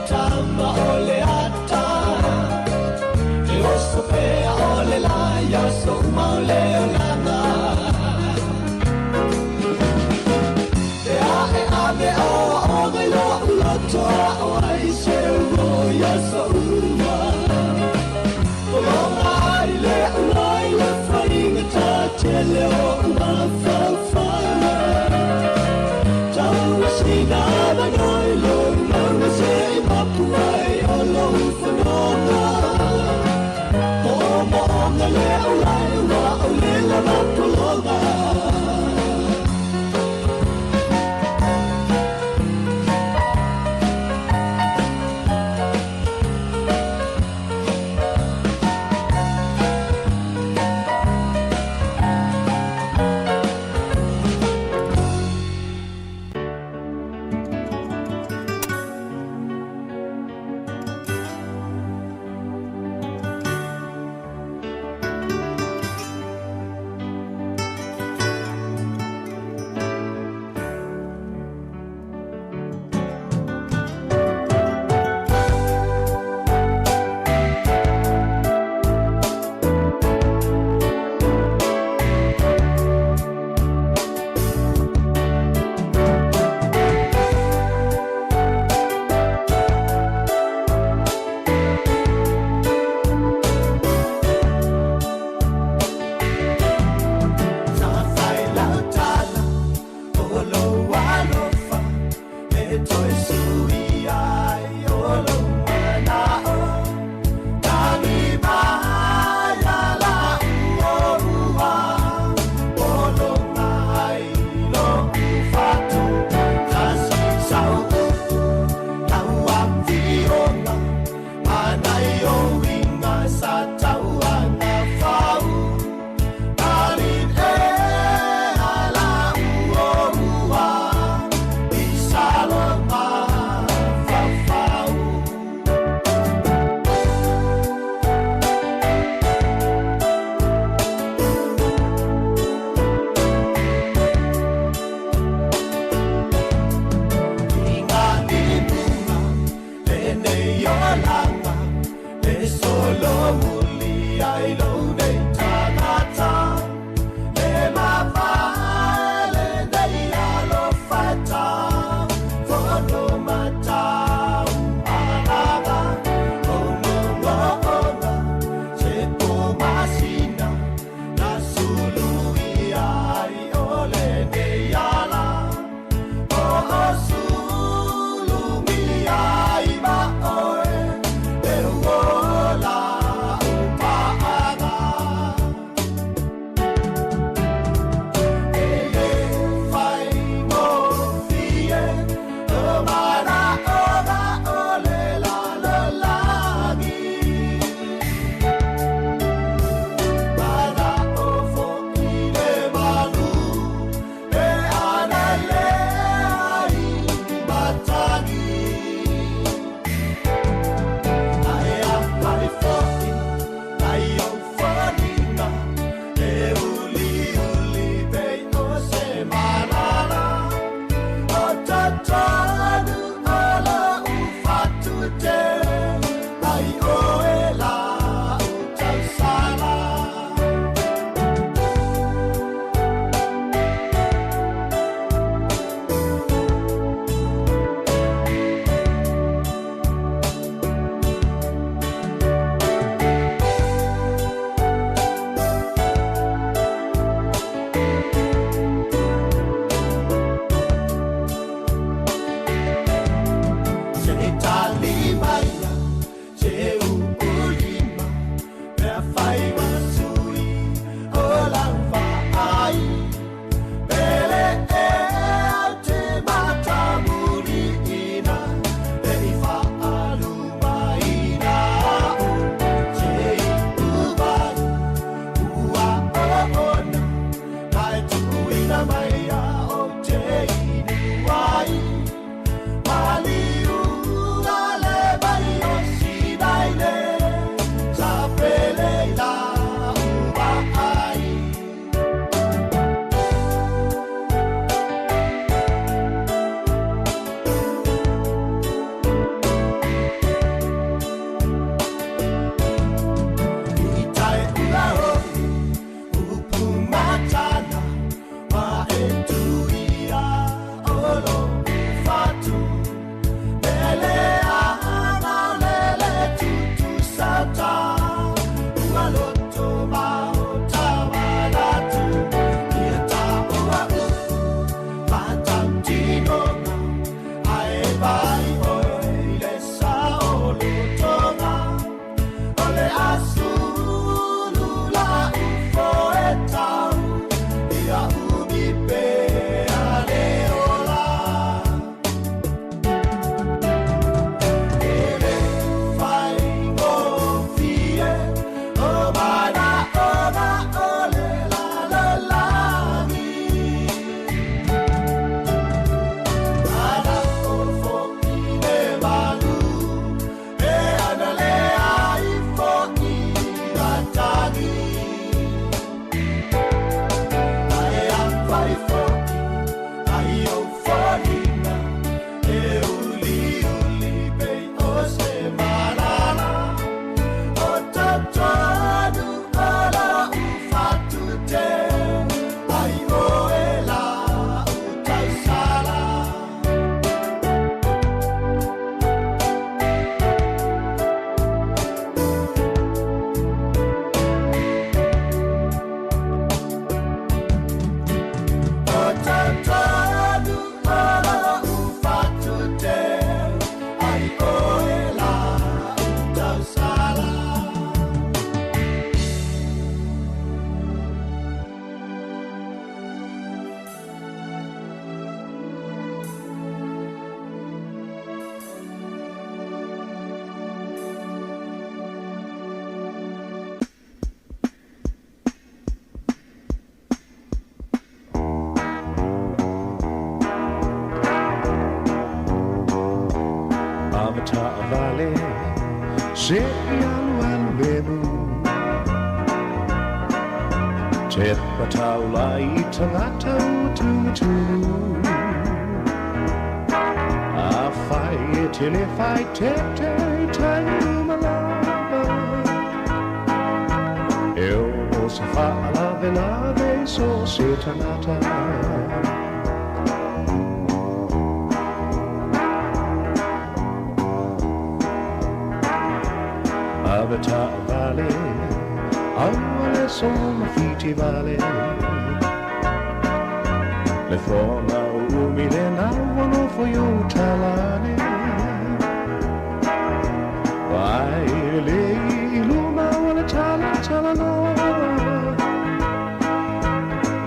Tama o le ata E oso pea uma o le olaga. E aʻe ave o aʻoga i loʻu loto aʻo ai se uo i aso uma. Pologa ai le ulai le faigata tele o mafaufauga. Tau sina manoi lo maunga se i mapu ai o lou fanoga. Mo'omo'oga le aulai ua o le lava pologa. Ta'avale Se i alualu lemu Tepa taula i tangata ua tugatugu Afai e tele fai tete i taimi uma lava E ono se faalavelave i so o se tangata. Ave taavale, aua le soma fiti vale. Le foga o umi lena ua nofo i ou talane. Ai le i luma o le tala talanoa.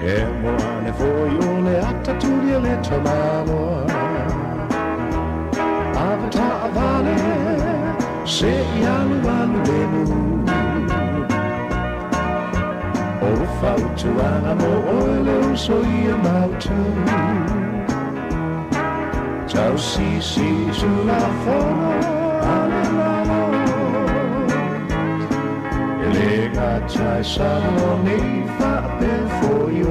E moa ane foi o le ata tuli a le tamaloa. Ave taavale, se i alualu lemu. O fautuaga mo oe le uso ia mautu. Tausisi Tulafono a le Malo. E le gata i Samoa nei faapea foi o.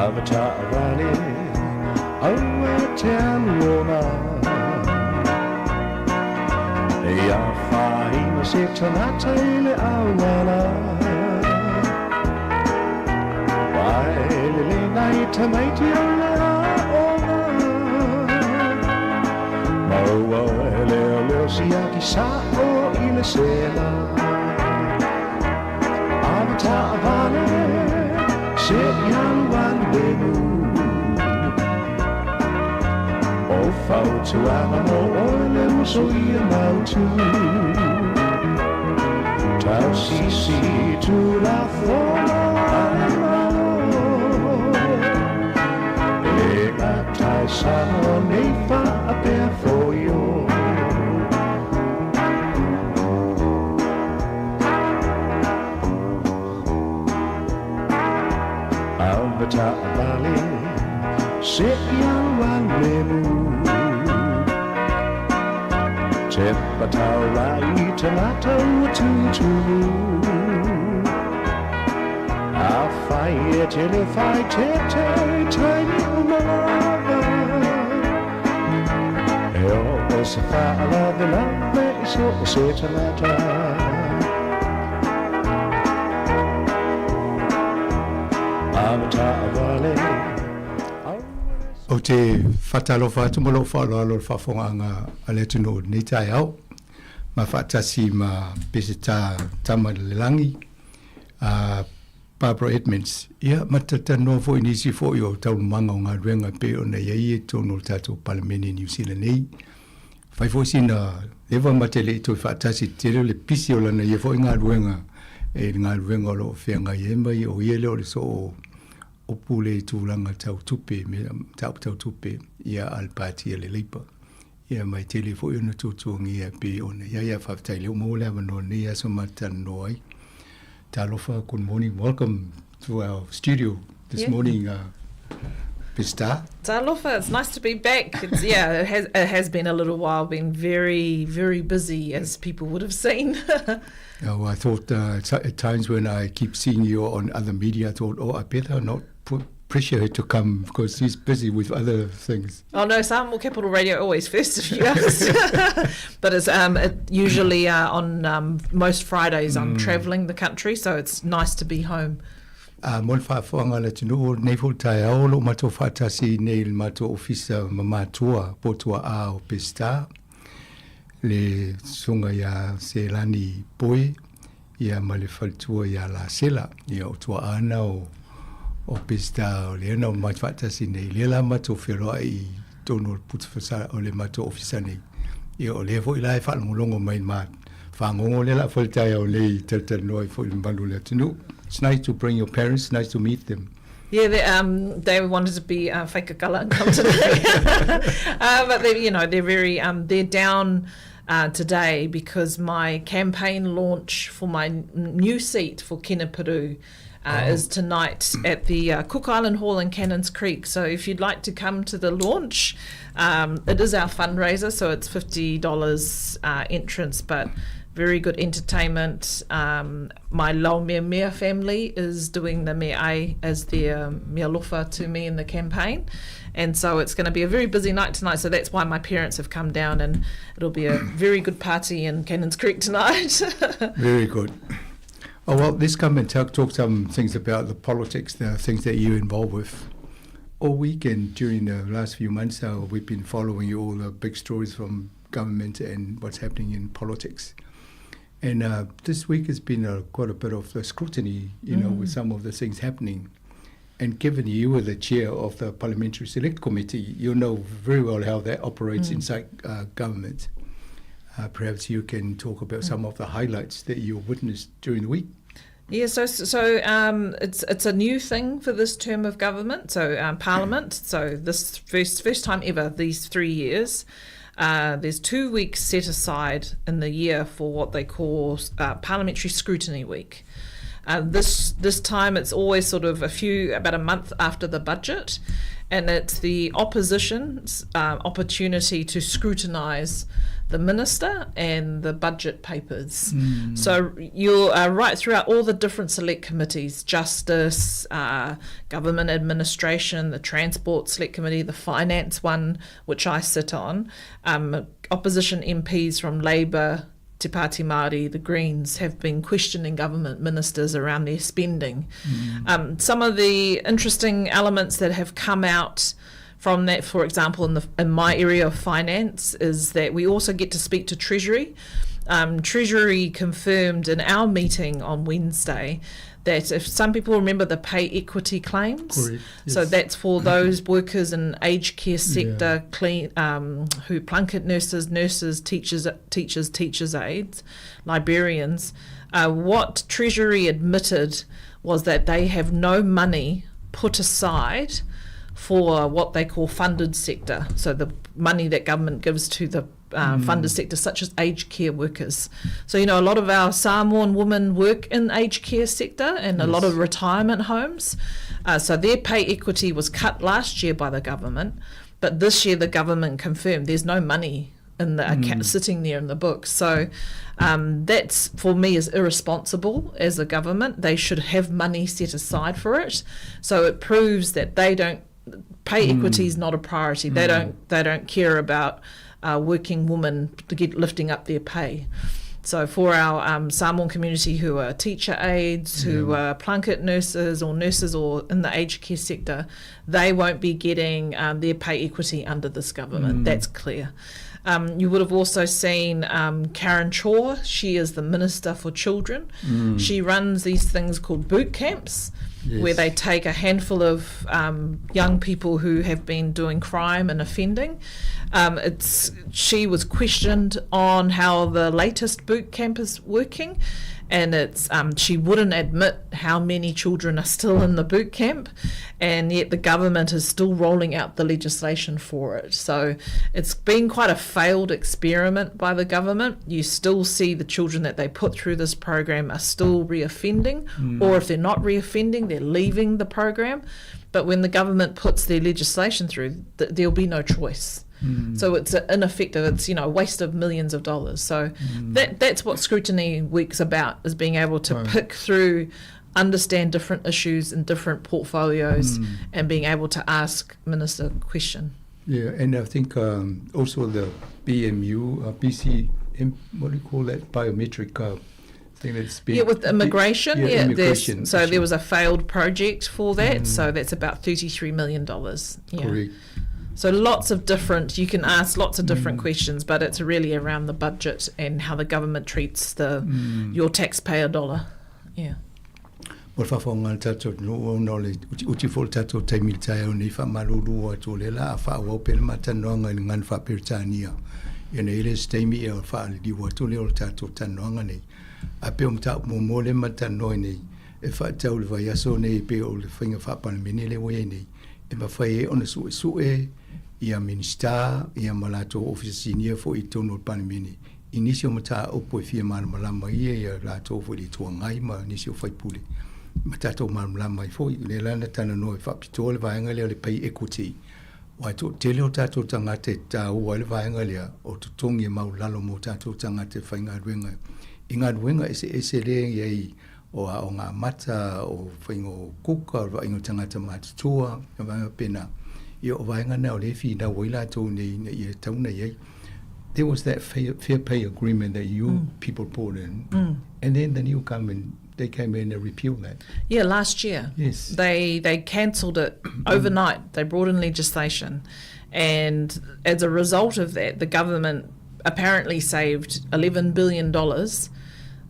Ave taavale, aua te alu ona. E afaina se tagata i le auala. Vai lele nai tamaiti o le aoga. Maua e leoleo siaki sa'o i le sela. Ave taavale, se i alualu lemu. O fautuaga mo oe le uso ia mautu. Tausisi Tulafono a le Malo. E le gata i Samoa nei faapea foi o. Ave taavale, se i alualu lemu. Tepa taula i tagata ua tutumu. Afai e tele fai tete i taimi uma lava. E oo se faalavelave i so o se tagata. Ave taavale. Ou te faatalofa atu ma lou faaaloalo i le faafofogaaga a le atunuu i lenei taeao, ma faatasi ma Peseta Tamailelagi, a Barbara Edmonds, ia, ma talatalanoa foi i nisi foi o taualumaga o galuega e pei ona i ai i totonu o le tatou Palemene i Niu Sila nei. Fai foi sina leva ma te le i toe faatasi i te tele o le pisi o lana ia foi galuega i le galuega o lo o feagai ai ma ia, o ia lea o le soo upu le i tulaga tau tupe, mea mataupu tau tupe, ia a le Pāti a le Labour. Ia ma e tele foi ona tuatuagia e pei ona i ai, ae faafetai lea ua maua le avanoa i lenei aso ma talanoa ai. Talofa, good morning, welcome to our studio this yeah. morning, Peseta. Talofa, it's nice to be back. It's, yeah, it has, it has been a little while, been very, very busy, as people would have seen. Oh, I thought at times when I keep seeing you on other media, I thought, oh, I better not put pressure her to come because she's busy with other things. Oh no, Samoa Capital Radio always first if you ask. but it's um, it usually on most Fridays I'm travelling the country, so it's nice to be home. A mo le faafofoga a le atunuu, lenei foi taeao o lo o matou faatasi nei i le matou ofisa ma matua po o tuaa o Peseta, le susuga ia Selani Poe ia ma le faletua ia Lasela. Ia o tuaa na o o Peseta o lea na omai faatasi nei, lea la matou feloai i totonu o le putu o le matou ofisa nei. Ia o lea foi la e faalogologo mai ma fagogo lea la foi le taeao nei i talatalanoa ai foi i le mamalu o le atunuu. It's nice to bring your parents, nice to meet them. Yeah, they, um, they wanted to be uh, faikakala and come today. but they, you know, they're very, um, they're down uh, today because my campaign launch for my new seat for Kenepuru. uh, oh. is tonight at the uh, Cook Island Hall in Cannons Creek. So if you'd like to come to the launch, um, it is our fundraiser, so it's $50 uh, entrance, but very good entertainment. Um, my Laumea Mea family is doing the Me'ai as their mealofa to me in the campaign. And so it's going to be a very busy night tonight. So that's why my parents have come down, and it'll be a very good party in Cannons Creek tonight. very good. Oh, well, let's come and talk, talk some things about the politics, the things that you're involved with. All weekend during the last few months, uh, we've been following all the big stories from government and what's happening in politics. And uh, this week has been a, quite a bit of the scrutiny, you know, mm. with some of the things happening. And given you were the chair of the Parliamentary Select Committee, you know very well how that operates mm. inside uh, government. Uh, perhaps you can talk about mm. some of the highlights that you witnessed during the week. Yeah, so so um, it's it's a new thing for this term of government, so um, Parliament. So this first first time ever these three years, uh, there's two weeks set aside in the year for what they call uh, Parliamentary Scrutiny Week. Uh, this this time it's always sort of a few about a month after the budget, and it's the opposition's uh, opportunity to scrutinise the minister and the budget papers. Mm. So you're uh, right throughout all the different select committees justice, uh, government administration, the transport select committee, the finance one, which I sit on, um, opposition MPs from Labour, Te Pāti Māori, the Greens, have been questioning government ministers around their spending. Mm. Um, some of the interesting elements that have come out from that, for example, in, the, in my area of finance, is that we also get to speak to Treasury. Um, Treasury confirmed in our meeting on Wednesday that if some people remember the pay equity claims, Correct, yes. so that's for those workers in aged care sector, yeah. clean, um, who Plunket nurses, nurses, teachers, teachers, teachers aides, librarians. Uh, what Treasury admitted was that they have no money put aside for what they call funded sector, so the money that government gives to the uh, mm. funded sector, such as aged care workers. So, you know, a lot of our Samoan women work in aged care sector and yes. a lot of retirement homes. Uh, so their pay equity was cut last year by the government, but this year the government confirmed there's no money in the mm. account sitting there in the books. So um, that's for me is irresponsible as a government. They should have money set aside for it. So it proves that they don't pay mm. equity is not a priority. Mm. They don't they don't care about uh, working women to get lifting up their pay. So for our um, Samoan community who are teacher aides, who yeah. are Plunket nurses or nurses or in the aged care sector, they won't be getting um, their pay equity under this government. Mm. That's clear. Um, you would have also seen um, Karen Chor. She is the Minister for Children. Mm. She runs these things called boot camps. Yes. Where they take a handful of um, young people who have been doing crime and offending. Um, it's she was questioned on how the latest boot camp is working, and it's um, she wouldn't admit how many children are still in the boot camp, and yet the government is still rolling out the legislation for it. So it's been quite a failed experiment by the government. You still see the children that they put through this program are still reoffending, mm. or if they're not reoffending, they're leaving the program. But when the government puts their legislation through, th- there'll be no choice. Mm. So it's ineffective. It's you know a waste of millions of dollars. So mm. that that's what scrutiny week's about is being able to right. pick through, understand different issues in different portfolios, mm. and being able to ask minister a question. Yeah, and I think um, also the BMU, uh, BC, what do you call that biometric uh, thing that's been yeah with immigration. Yeah, yeah immigration so there was a failed project for that. Mm. So that's about 33 million dollars. Yeah. Correct. So lots of different, you can ask lots of different mm. questions, but it's really around the budget and how the government treats the mm. your taxpayer dollar. Yeah. Mo le faafofoga a le tatou atunuu ona o le utiuti foi o le tatou taimi i le taeao nei, faamalulu atu o lea la a faaauau pea le maatalanoaga i le gagana faa-Peretania. Ia ona i ai lea o se taimi ia ona faaliliu atu lea o le tatou talanoaga nei. Ae pei o mataupu muamua lea ma talanoa ai nei e faatatau i le vaiaso nei pei o le faiga faa-Palemene lea ua i ai nei, e mafai ai ona suesue ia Minisita ia ma latou Ofisa Sinia foi i totonu o le Palemene i nisi o mataupu e fia malamalama ia ia latou foi i le Itu Agai ma nisi o faipule. Ma tatou malamalama ai foi, o lea la na talanoa e faapitoa le vaega lea o le pay equity, aua e toatele o tatou tagata e taua ai le vaega lea o totogi e maualalo mo tatou tagata e faigaluega i galuega eseese lea e i ai o aoga amata, o faiga o kuka, o le vaaiga o tagata matutua, ma vaega faapena. Ia o vaega na o lea e finau ai latou nei ina ia tatau ona i ai. There was that fair, fair pay agreement that you mm. people brought in, mm. and then the new government they came in and repealed that. Yeah, last year. Yes. They they cancelled it overnight. They brought in legislation. And as a result of that, the government apparently saved $11 billion.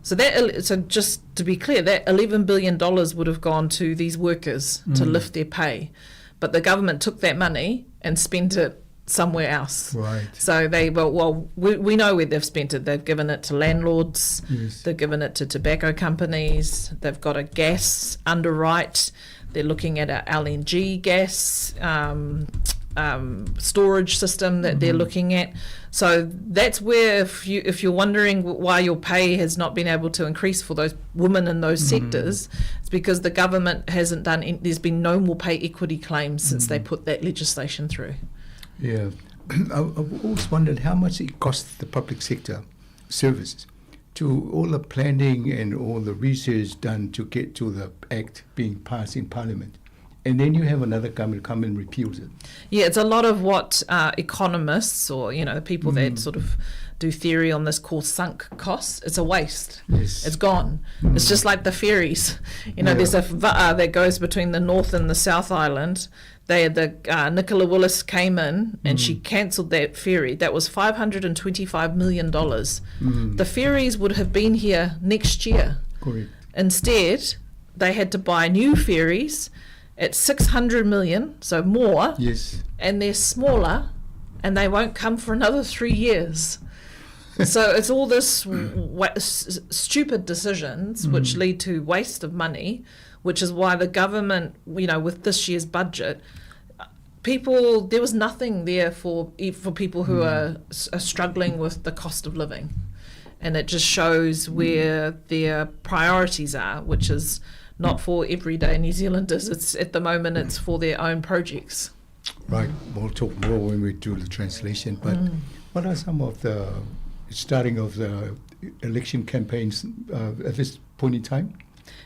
So that so just to be clear, that $11 billion would have gone to these workers mm. to lift their pay. But the government took that money and spent it somewhere else. Right. So they well, well we, we know where they've spent it. They've given it to landlords. Yes. They've given it to tobacco companies. They've got a gas underwrite. They're looking at a LNG gas um, um, storage system that mm-hmm. they're looking at. So that's where if you if you're wondering why your pay has not been able to increase for those women in those mm-hmm. sectors, it's because the government hasn't done. Any, there's been no more pay equity claims since mm-hmm. they put that legislation through. Yeah, I've always wondered how much it costs the public sector services to all the planning and all the research done to get to the act being passed in Parliament. And then you have another government come and repeals it. Yeah, it's a lot of what uh, economists or, you know, the people mm. that sort of do theory on this call sunk costs. It's a waste. Yes. It's gone. Mm. It's just like the ferries. You know, yeah. there's a va'a that goes between the North and the South Island they the uh, Nicola Willis came in and mm. she cancelled that ferry. That was 525 million dollars. Mm. The ferries would have been here next year. Correct. Instead, they had to buy new ferries at 600 million, so more. Yes. And they're smaller and they won't come for another 3 years. so it's all this wa- stupid decisions mm. which lead to waste of money which is why the government, you know, with this year's budget, people there was nothing there for for people who mm. are, are struggling with the cost of living, and it just shows where their priorities are, which is not for everyday New Zealanders. It's at the moment it's for their own projects. Right, we'll talk more when we do the translation. But mm. what are some of the starting of the election campaigns uh, at this point in time?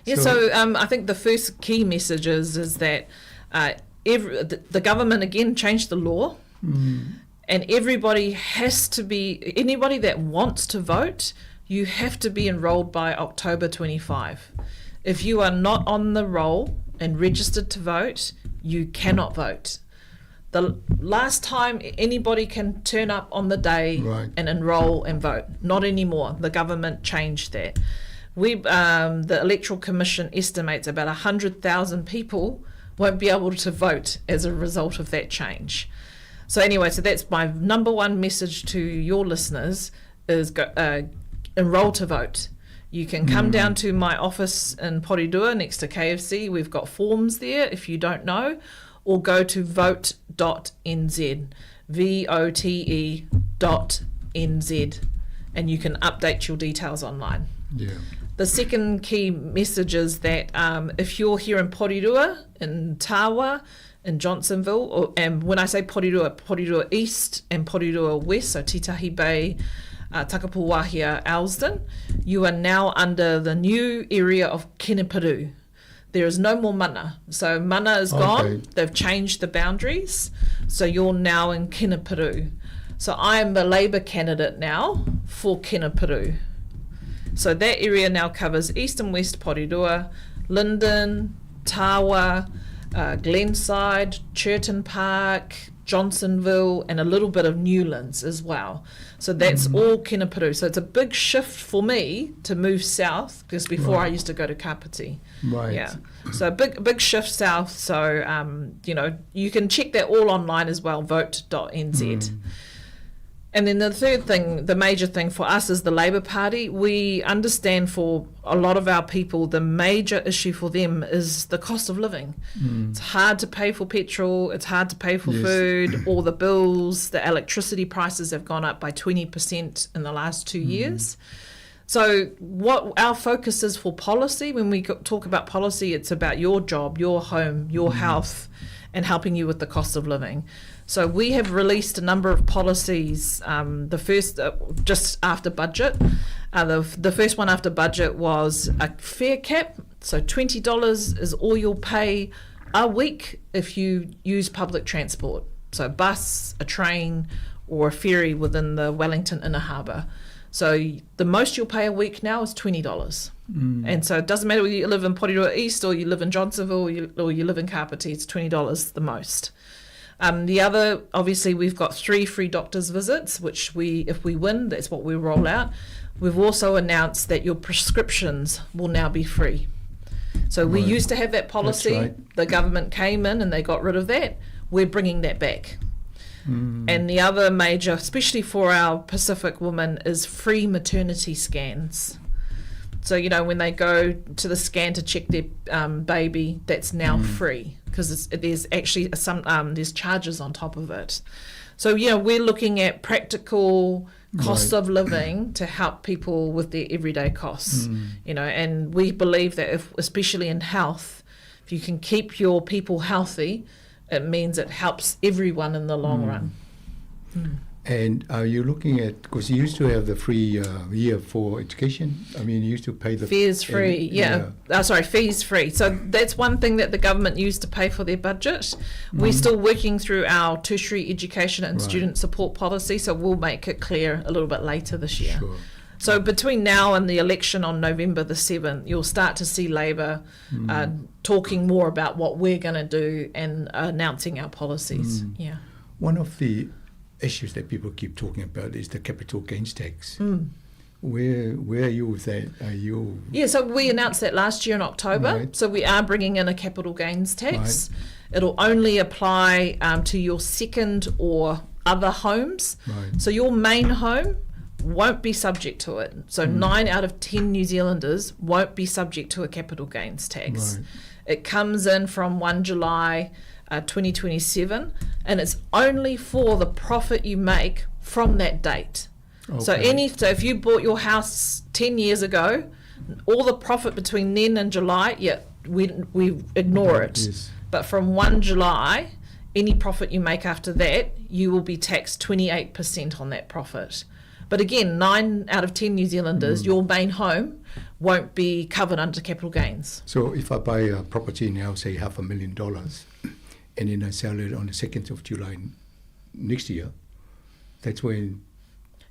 Yeah, so, so um, I think the first key message is, is that uh, every, the, the government again changed the law. Mm. And everybody has to be, anybody that wants to vote, you have to be enrolled by October 25. If you are not on the roll and registered to vote, you cannot vote. The last time anybody can turn up on the day right. and enrol and vote. Not anymore. The government changed that. We, um, the Electoral Commission estimates about 100,000 people won't be able to vote as a result of that change. So anyway, so that's my number one message to your listeners is go, uh, enrol to vote. You can come mm. down to my office in Porirua next to KFC. We've got forms there if you don't know, or go to vote.nz, V O T E dot NZ, and you can update your details online. Yeah. The second key message is that um, if you're here in Porirua, in Tawa, in Johnsonville, or, and when I say Porirua, Porirua East and Porirua West, so Titahi Bay, uh, Takapuwahia, Elsdon, you are now under the new area of Keneperu. There is no more mana. So mana is okay. gone. They've changed the boundaries. So you're now in Keneperu. So I am the Labour candidate now for Keneperu. So that area now covers East and West Porirua, Linden, Tawa, uh, Glenside, Churton Park, Johnsonville, and a little bit of Newlands as well. So that's mm. all Keneperu. So it's a big shift for me to move south because before right. I used to go to Kapiti. Right. Yeah. So a big big shift south. So um, you know you can check that all online as well. Vote.nz. Mm. And then the third thing, the major thing for us is the Labour Party. We understand for a lot of our people, the major issue for them is the cost of living. Mm. It's hard to pay for petrol, it's hard to pay for yes. food, all the bills, the electricity prices have gone up by 20% in the last two mm. years. So what our focus is for policy, when we talk about policy, it's about your job, your home, your mm. health, and helping you with the cost of living. So we have released a number of policies. Um, the first, uh, just after budget, uh, the, the first one after budget was a fare cap. So $20 is all you'll pay a week if you use public transport. So a bus, a train, or a ferry within the Wellington Inner Harbour. So the most you'll pay a week now is $20. Mm. And so it doesn't matter whether you live in Porirua East or you live in Johnsonville or you, or you live in Kapiti, it's $20 the most. Um, the other, obviously, we've got three free doctor's visits, which we, if we win, that's what we roll out. We've also announced that your prescriptions will now be free. So we right. used to have that policy. Right. The government came in and they got rid of that. We're bringing that back. Mm. And the other major, especially for our Pacific women, is free maternity scans. So, you know, when they go to the scan to check their um, baby, that's now mm. free because there's actually some um, there's charges on top of it. So, you know, we're looking at practical cost right. of living to help people with their everyday costs, mm. you know, and we believe that if, especially in health, if you can keep your people healthy, it means it helps everyone in the long mm. run. Mm. And are you looking at because you used to have the free uh, year for education? I mean, you used to pay the fees free. And, yeah, yeah. Oh, sorry, fees free. So that's one thing that the government used to pay for their budget. Mm. We're still working through our tertiary education and right. student support policy, so we'll make it clear a little bit later this year. Sure. So between now and the election on November the 7th, you'll start to see Labor mm. uh, talking more about what we're going to do and announcing our policies. Mm. Yeah. One of the issues that people keep talking about is the capital gains tax. Mm. Where where are you with that? Are you Yeah, so we announced that last year in October. Right. So we are bringing in a capital gains tax. Right. It'll only apply um, to your second or other homes. Right. So your main home won't be subject to it. So mm. 9 out of 10 New Zealanders won't be subject to a capital gains tax. Right. It comes in from 1 July uh, 2027 and it's only for the profit you make from that date. Okay. So any so if you bought your house 10 years ago, all the profit between then and July, yeah, we we ignore it. Yes. But from 1 July, any profit you make after that, you will be taxed 28% on that profit. But again, 9 out of 10 New Zealanders, mm. your main home won't be covered under capital gains. So if I buy a property now, say half a million dollars, and then I sell it on the 2nd of July next year, that's when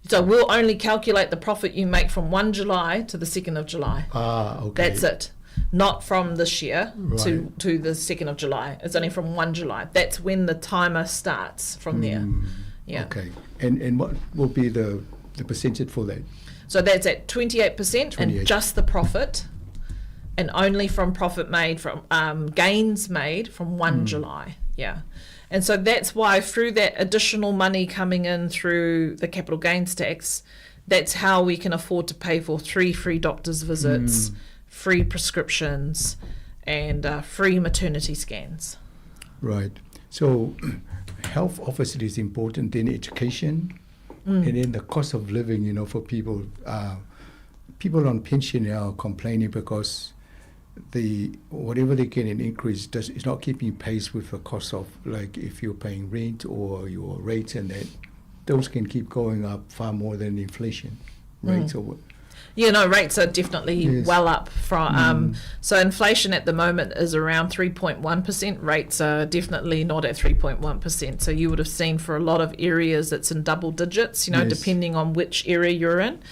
so we'll only calculate the profit you make from 1 July to the 2nd of July. Ah, okay. That's it. Not from this year right. to, to the 2nd of July. It's only from 1 July. That's when the timer starts from mm. there. Yeah. Okay. And and what will be the, the percentage for that? So that's at 28%, 28. and just the profit and only from profit made from um, gains made from 1 mm. July. Yeah. And so that's why through that additional money coming in through the capital gains tax, that's how we can afford to pay for three free doctor's visits, mm. free prescriptions, and uh, free maternity scans. Right. So health obviously is important, then education, mm. and then the cost of living, you know, for people. Uh, people on pension now are complaining because the whatever they get in increase does is not keeping pace with the cost of like if you're paying rent or your rates and that those can keep going up far more than inflation rates mm. or what yeah, no, rates are definitely yes. well up from. Um, mm. So inflation at the moment is around 3.1%. Rates are definitely not at 3.1%. So you would have seen for a lot of areas it's in double digits, you know, yes. depending on which area you're in. Mm.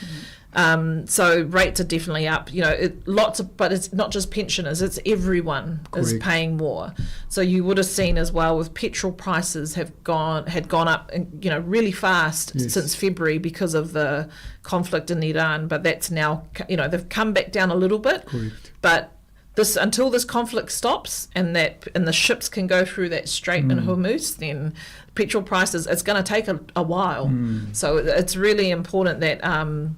Um, so rates are definitely up. You know, it, lots of, but it's not just pensioners; it's everyone Correct. is paying more. So you would have seen as well with petrol prices have gone had gone up, you know, really fast yes. since February because of the conflict in Iran. But that's now, you know, they've come back down a little bit. Correct. But this until this conflict stops and that and the ships can go through that strait mm. in Hormuz, then petrol prices it's going to take a, a while. Mm. So it's really important that. Um,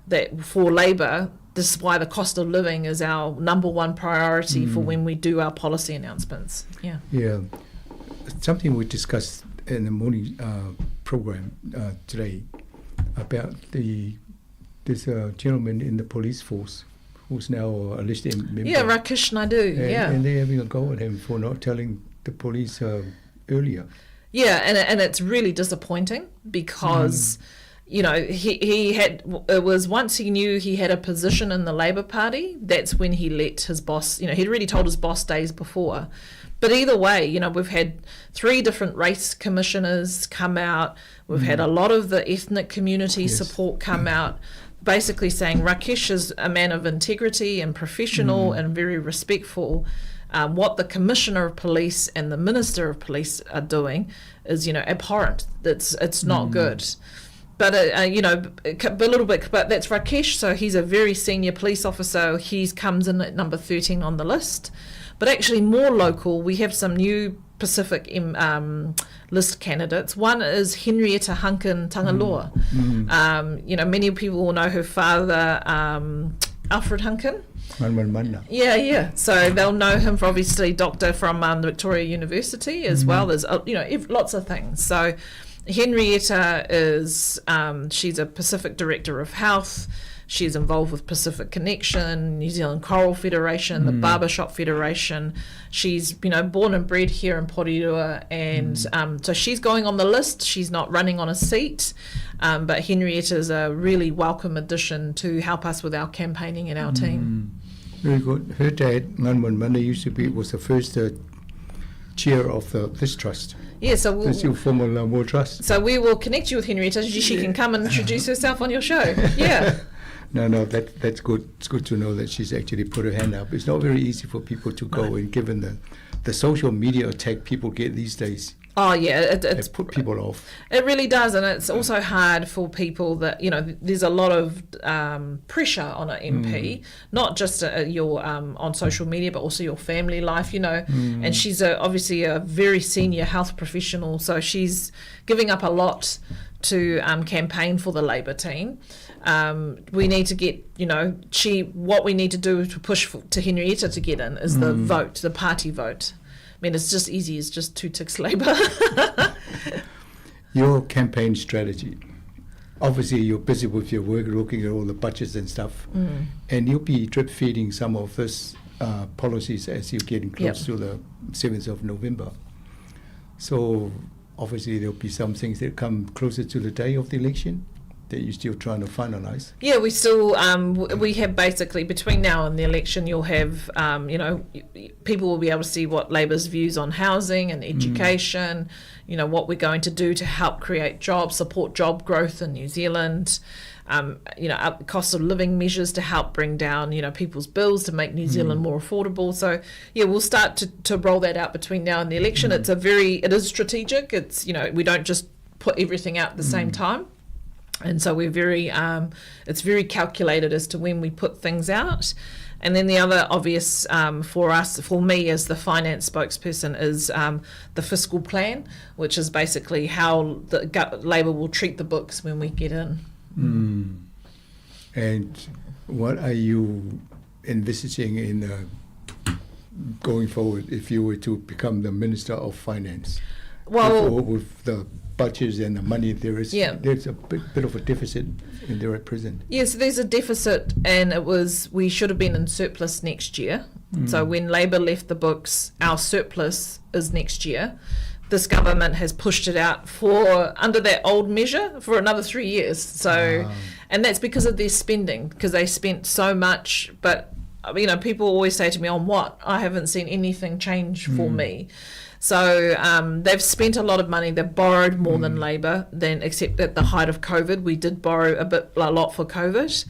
that for Labour, this is why the cost of living is our number one priority mm. for when we do our policy announcements. Yeah. Yeah. Something we discussed in the morning uh, program uh, today about the There's a gentleman in the police force who's now a listed member. Yeah, Rakesh Naidu. And, yeah. And they're having a go at him for not telling the police earlier. Yeah, and, and it's really disappointing because. You know, he, he had, it was once he knew he had a position in the Labour Party, that's when he let his boss, you know, he'd already told his boss days before. But either way, you know, we've had three different race commissioners come out, we've had a lot of the ethnic community support come out, basically saying Rakesh is a man of integrity and professional and very respectful. What the commissioner of police and the minister of police are doing is, you know, abhorrent. It's it's not good. But you know, a little bit. But that's Rakesh, so he's a very senior police officer. He comes in at number 13 on the list. But actually, more local, we have some new Pacific list candidates. One is Henrietta Hunkin Tangaloa. You know, many people will know her father, Alfred Hunkin. Man. Yeah, yeah. So they'll know him for obviously doctor from the Victoria University as well. There's you know lots of things. So Henrietta is she's a Pacific Director of Health. She's involved with Pacific Connection, New Zealand Coral Federation, the Barbershop Federation. She's you know born and bred here in Porirua, and so she's going on the list. She's not running on a seat, but Henrietta is a really welcome addition to help us with our campaigning and our team. Very good. Her dad, Nganwan Mana, used to be was the first chair of the this trust, Yeah, so we'll, this formal Laumua Trust. so we will connect you with Henrietta. She can come and introduce herself on your show. Yeah. No, no, that's good. It's good to know that she's actually put her hand up. It's not very easy for people to go, and given the social media attack people get these days, Oh yeah, it's it put people off. It really does, and it's also hard for people that you know. There's a lot of pressure on an MP, not just your on social media, but also your family life. You know, and she's obviously a very senior health professional, so she's giving up a lot to campaign for the Labour team. We need to get, you know, she. What we need to do to push to Henrietta to get in is the vote, the party vote. I mean, it's just easy. It's just two ticks Labour. Your campaign strategy. Obviously, you're busy with your work, looking at all the budgets and stuff, and you'll be drip feeding some of this policies as you're getting close to the 7th of November. So, obviously, there'll be some things that come closer to the day of the election that you're still trying to finalise. Yeah, we still we have basically between now and the election, you'll have you know, people will be able to see what Labour's views on housing and education, you know, what we're going to do to help create jobs, support job growth in New Zealand, you know, up cost of living measures to help bring down, you know, people's bills to make New Zealand more affordable. So yeah, we'll start to roll that out between now and the election. It is strategic. It's, you know, we don't just put everything out at the same time. And so we're very, it's very calculated as to when we put things out. And then the other obvious for us, for me as the finance spokesperson, is the fiscal plan, which is basically how the Labour will treat the books when we get in. And what are you envisaging in going forward if you were to become the Minister of Finance? Well, with the budgets and the money, there is there's a bit of a deficit in there at present. Yes, there's a deficit, and we should have been in surplus next year. So when Labour left the books, our surplus is next year. This government has pushed it out for under that old measure for another 3 years. So, and that's because of their spending, because they spent so much. But you know, people always say to me, on what? I haven't seen anything change for me. So they've spent a lot of money. They've borrowed more than Labour, except at the height of COVID, we did borrow a lot for COVID.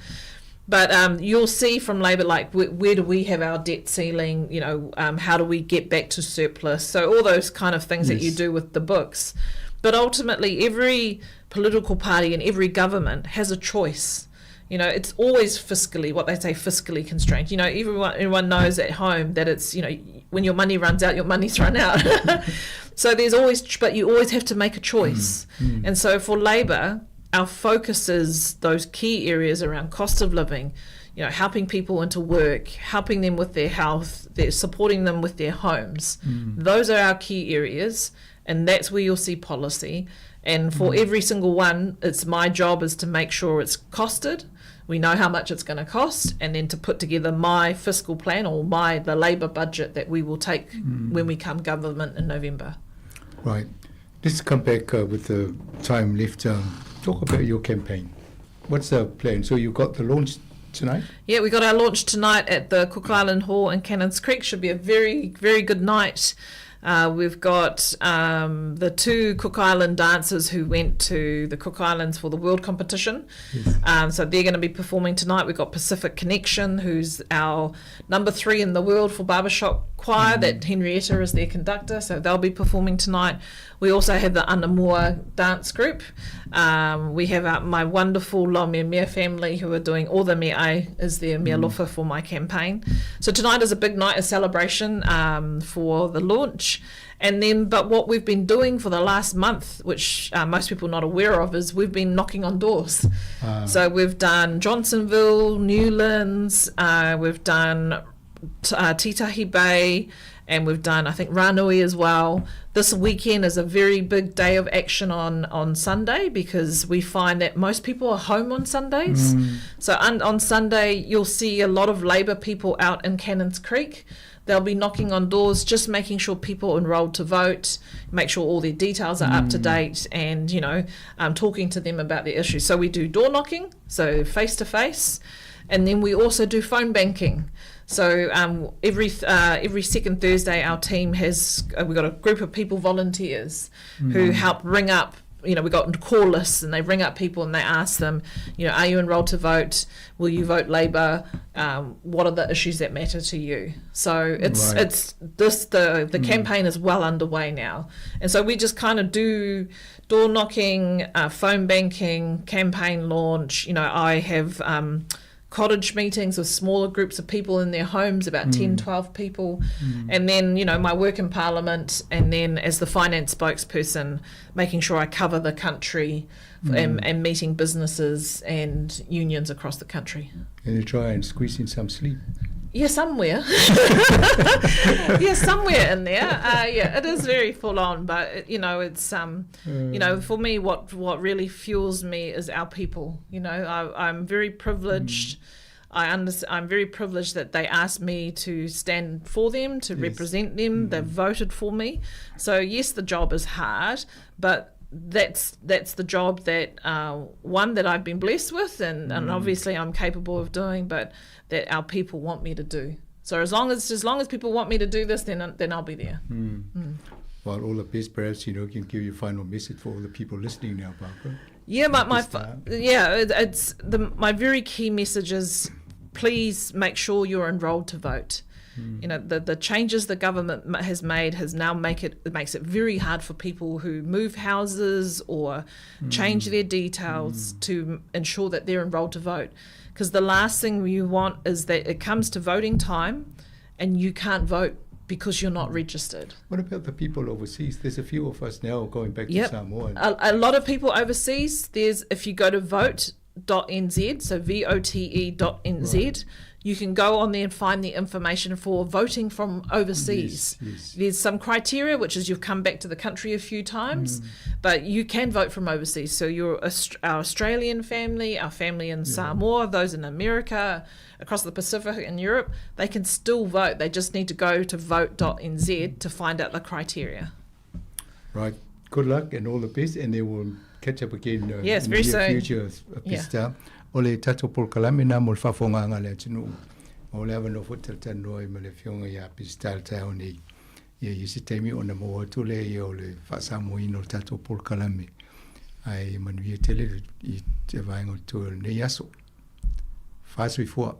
But you'll see from Labour, like, where do we have our debt ceiling? You know, how do we get back to surplus? So all those kind of things that you do with the books. But ultimately, every political party and every government has a choice. You know, it's always fiscally, what they say, fiscally constrained. You know, everyone knows at home that it's, you know, when your money runs out, your money's run out. So there's always, but you always have to make a choice. And so for Labour, our focus is those key areas around cost of living, you know, helping people into work, helping them with their health, they're supporting them with their homes. Those are our key areas, and that's where you'll see policy. And for every single one, it's my job is to make sure it's costed, We know how much it's going to cost, and then to put together my fiscal plan or my the Labour budget that we will take mm. when we come government in November. Right. Let's come back uh, with the time left. Um, talk about your campaign. What's the plan? So you got the launch tonight? Yeah, we got our launch tonight at the Cook Island Hall in Cannons Creek. Should be a very, very good night. Uh, we've got um, the two Cook Island dancers who went to the Cook Islands for the world competition. Yes. Um, so they're going to be performing tonight. We've got Pacific Connection, who's our number three in the world for barbershop choir, mm. that Henrietta is their conductor. So they'll be performing tonight. We also have the Anamua dance group. Um, we have our, my wonderful Lomia Mea family who are doing all the me'ai is their mea mm. for my campaign. So tonight is a big night, a celebration um, for the launch. And then, but what we've been doing for the last month, which uh, most people are not aware of, is we've been knocking on doors. Ah. So we've done Johnsonville, Newlands, uh, we've done uh, Titahi Bay, and we've done, I think, Ranui as well. This weekend is a very big day of action on, on Sunday because we find that most people are home on Sundays. Mm. So on, on Sunday, you'll see a lot of Labour people out in Cannons Creek. They'll be knocking on doors, just making sure people enrolled to vote, make sure all their details are mm. up to mm. date, and you know, um, talking to them about their issues. So we do door knocking, so face to face, and then we also do phone banking. So um, every uh, every second Thursday, our team has uh, we've got a group of people volunteers mm. who help ring up. You know, we got call lists, and they ring up people and they ask them, you know, are you enrolled to vote? Will you vote Labour? Um, what are the issues that matter to you? So it's right. it's this the the mm. campaign is well underway now, and so we just kind of do door knocking, uh, phone banking, campaign launch. You know, I have. Um, cottage meetings with smaller groups of people in their homes, about mm. 10, 12 people. Mm. And then, you know, my work in Parliament, and then as the finance spokesperson, making sure I cover the country mm. and, and meeting businesses and unions across the country. And you try and squeeze in some sleep. Yeah, somewhere. yeah, somewhere in there. Uh, yeah, it is very full on, but you know, it's um, mm. you know, for me, what what really fuels me is our people. You know, I, I'm very privileged. Mm. I understand, I'm very privileged that they asked me to stand for them, to yes. represent them. Mm. They've voted for me. So yes, the job is hard, but that's that's the job that uh, one that I've been blessed with, and, mm. and obviously I'm capable of doing, but that our people want me to do. So as long as as long as people want me to do this, then then I'll be there. Mm. Mm. Well, all the best. Perhaps you know can give your final message for all the people listening now, Barbara. Yeah, my, my yeah, it, it's the my very key message is please make sure you're enrolled to vote. Mm. You know, the, the changes the government has made has now make it, it makes it very hard for people who move houses or mm. change their details mm. to ensure that they're enrolled to vote. Because the last thing you want is that it comes to voting time and you can't vote because you're not registered. What about the people overseas? There's a few of us now going back yep. to Samoa. A, a lot of people overseas, there's if you go to vote.nz, so V-O-T-E.nz, right. you can go on there and find the information for voting from overseas. Yes, yes. There's some criteria, which is you've come back to the country a few times, mm. but you can vote from overseas. So your our Australian family, our family in yeah. Samoa, those in America, across the Pacific and Europe, they can still vote. They just need to go to vote.nz to find out the criteria. Right. Good luck and all the best, and they will catch up again uh, yes, in very the near soon. future. Yeah. O le tatou polokalame na mo le faafofogaaga a le atunuu. O le avanoa foi talatalanoa ai ma le Afioga ia Peseta i le taeao nei. Ia i se taimi ona maua atu lea ia o le faasamoaina o le tatou polokalame. Ae manuia tele i te vaega o totoe o lenei aso. Faasoifua.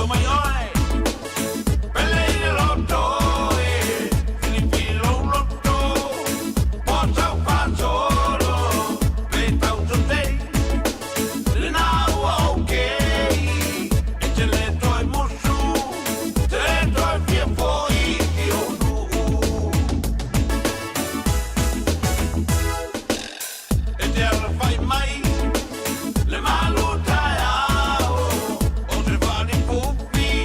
Afio mai oe, pele i le loto e, filifili lou loto, po tau faasolo, pe tau sosei, lena ua okay, e te le toe musu, te le toe fia fo'i i ou nuu. E te alafai mai le malu taeao o se faalifufi.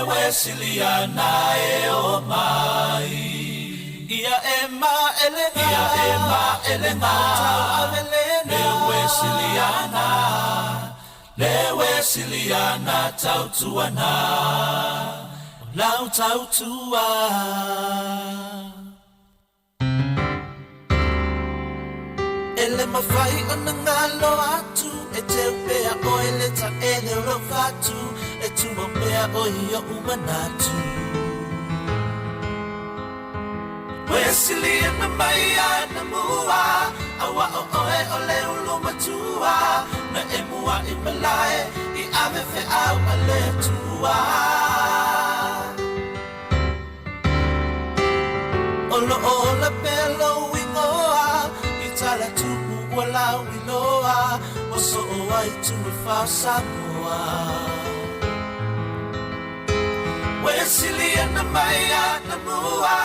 Wesiliana e o mai. Ia e maele ia e maele Le Wesiliana, Le Wesiliana tautuana, lau tautua. E le mafai ona galo atu e teu pea oe le taele o lou fatu e tumau pea oe i oʻu manatu. Ua e siliana mai anamua aua o oe o le ulu matua na e muaʻi malae i ave feau a le Atua. O loo ola pea lou igoa i tala tupu ua lauiloa ua soo ai tu e fā o Samoa. Ua e siliana mai anamua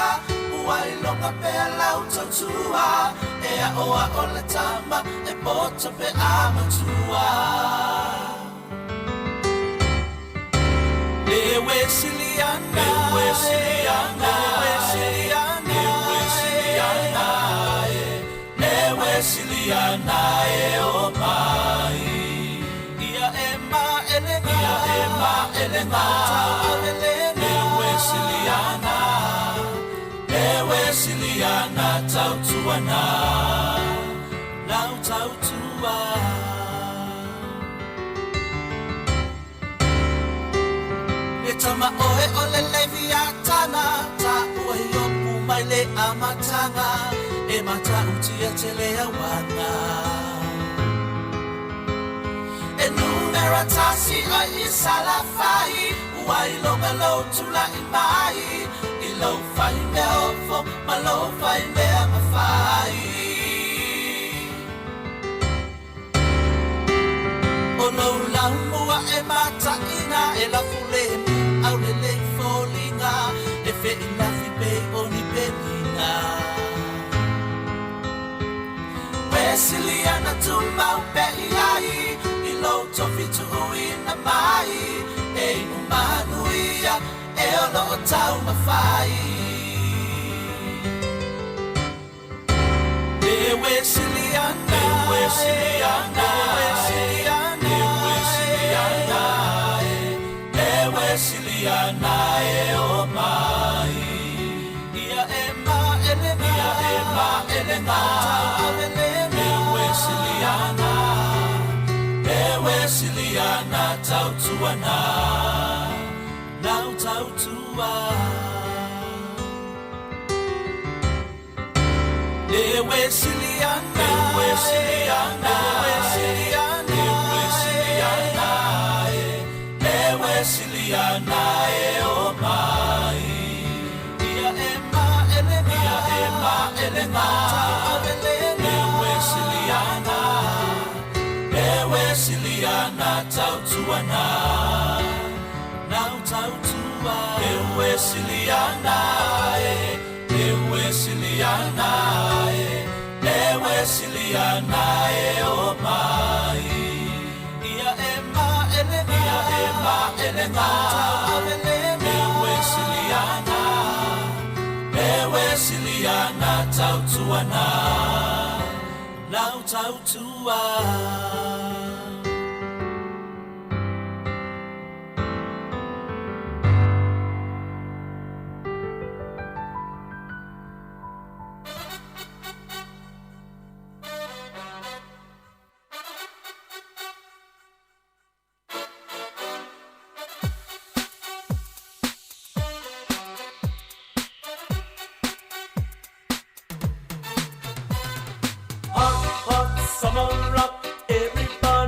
ua iloga pea lau tautua e aʻoaʻo le tama e poto pe a matua. Le Wesiliana, Le Wesiliana, Le Wesiliana, Le Wesiliana e o mai. Ia e maele ia e maele Le Wesiliana, Le Wesiliana tautuana, lau tautua. E tama oe o le Leviatana, taua i opu mai le amataga, e matautia tele auaga. E numera tasi oe i Salafai, ua iloga lou tulaʻi mai, i lou fai mea ofo ma lou fai mea mafai. O lou laumua e mataʻina e lafulemu aulelei foliga e feʻilafi pei o ni penina. Wesiliana tumau pea i ai i lou tofi tuuina mai e inu manuia e o loo taumafai. Le Wesiliana, Le Wesiliana, Le Wesiliana, Le Wesiliana e o mai. Ia e maele ia e maele Le Wesiliana, Le Wesiliana tautuana, lau tautua. Le Wesiliana, Le Wesiliana, Le Wesiliana, Le Wesiliana e o mai. Ia e maele ia e maele Le Wesiliana, Le Wesiliana tautuana, lau tautua. Le Wesiliana, Le Wesiliana, Le Wesiliana e o mai. Ia e maele ia e maele Le Wesiliana, Le Wesiliana tautuana, lau tautua. Hot, hot summer rock, everybody.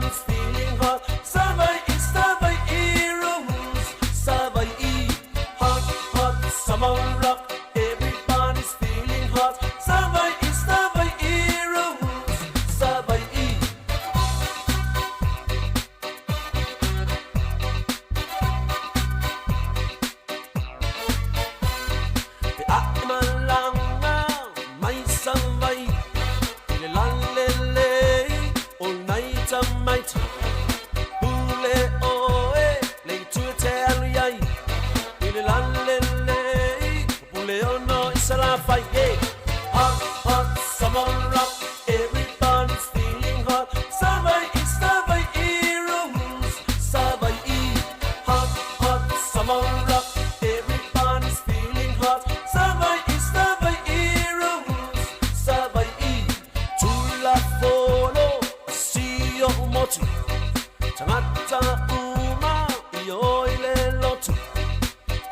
7,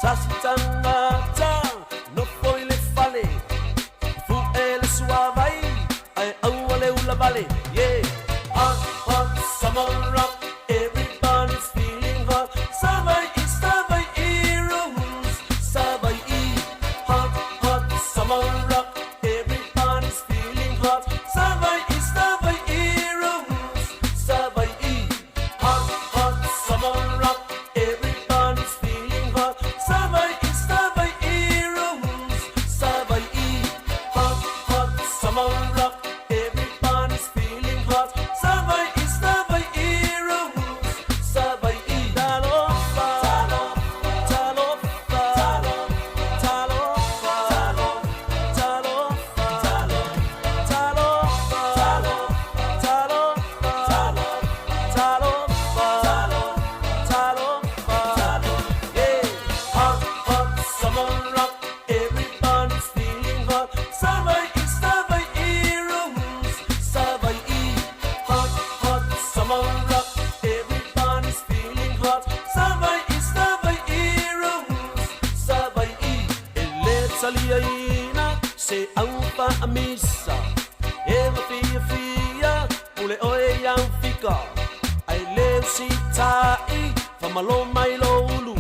tasi tagata nofo i le fale, fu'e le suavai ae aua le ulavale. Yeah, hot, hot summer rock, everybody's feeling hot. Savai'i, Savai'i rules, Savai'i. Hot, hot summer rock, everybody's feeling hot. Savai'i, Savai'i rules, Savai'i. Hot, hot summer rock, everybody's feeling hot. Savai'i, Savai'i rules, Savai'i. Hot, hot summer rock, everybody's feeling hot. Savai'i, Savai'i rules, Savai'i. Talofa, talofa, talofa, talofa, talofa, talofa, talofa, talofa, talofa. Yeah, hot, hot summer rock, everybody's feeling hot. Savai'i, Savai'i rules, Savai'i. Hot, hot summer rock, everybody's feeling hot. Savai'i, Savai'i rules, Savai'i. E le taliaina se aufaamisa, e mafiafia pule oe iau fika. Ae le usita'i faamalo mai lou ulu,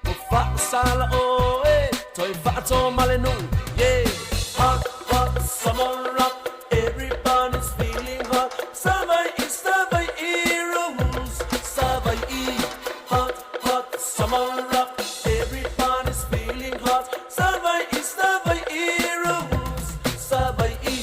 ua faasala oe toe faato ma le nuu. Yeah, hot, hot summer rock, everybody's feeling hot. Savai'i, Savai'i rules, Savai'i. Hot, hot summer rock, everybody's feeling hot. Savai'i, Savai'i rules, Savai'i.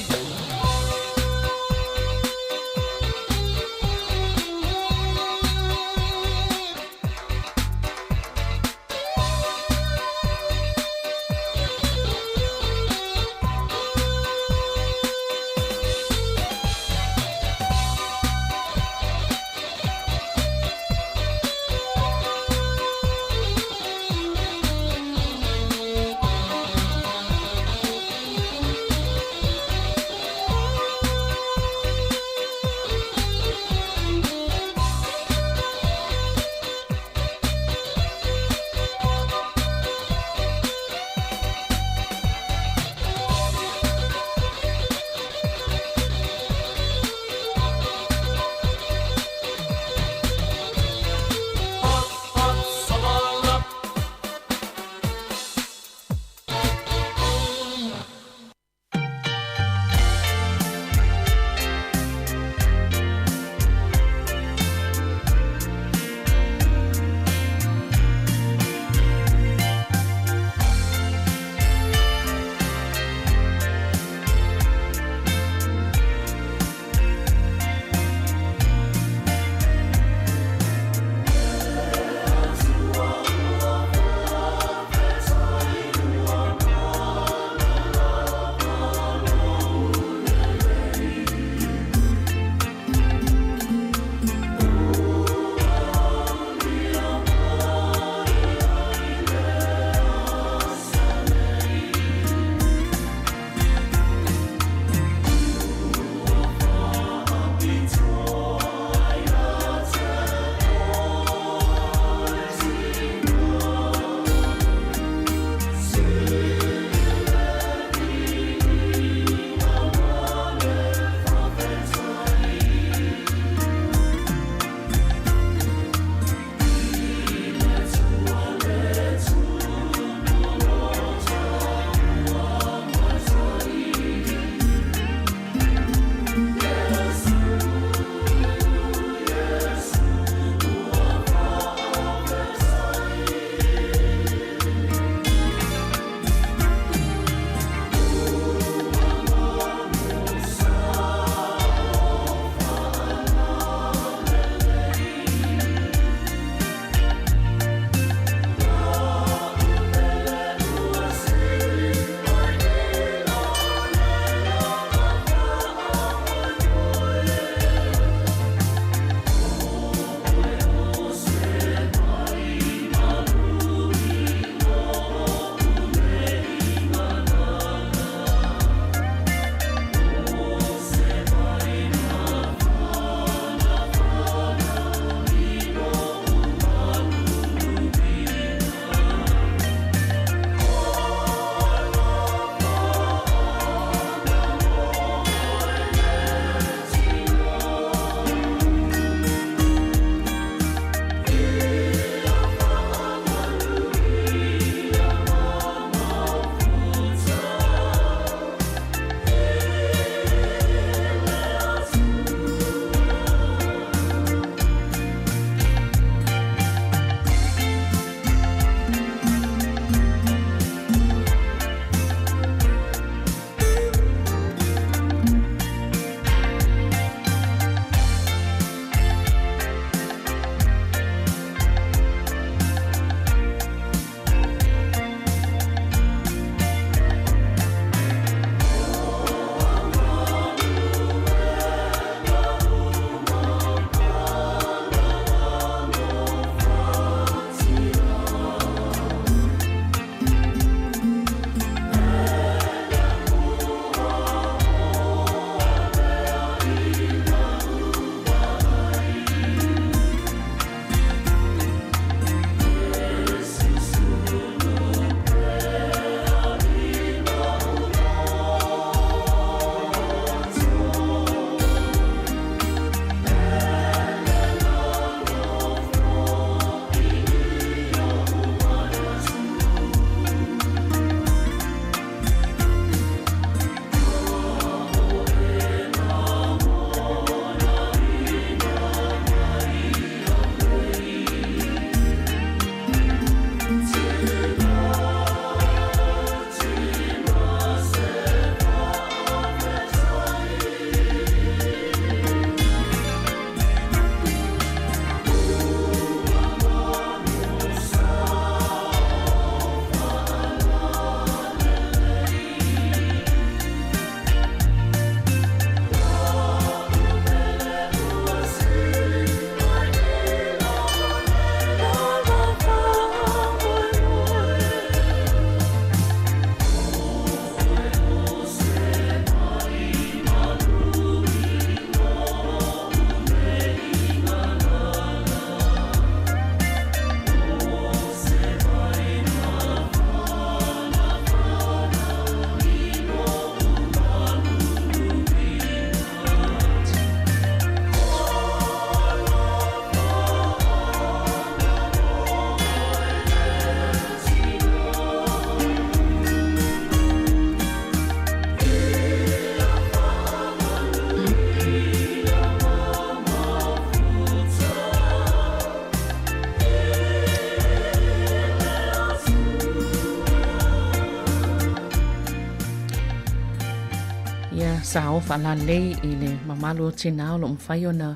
Sao faalalelei i le mamalu o tinā o lo o mafai ona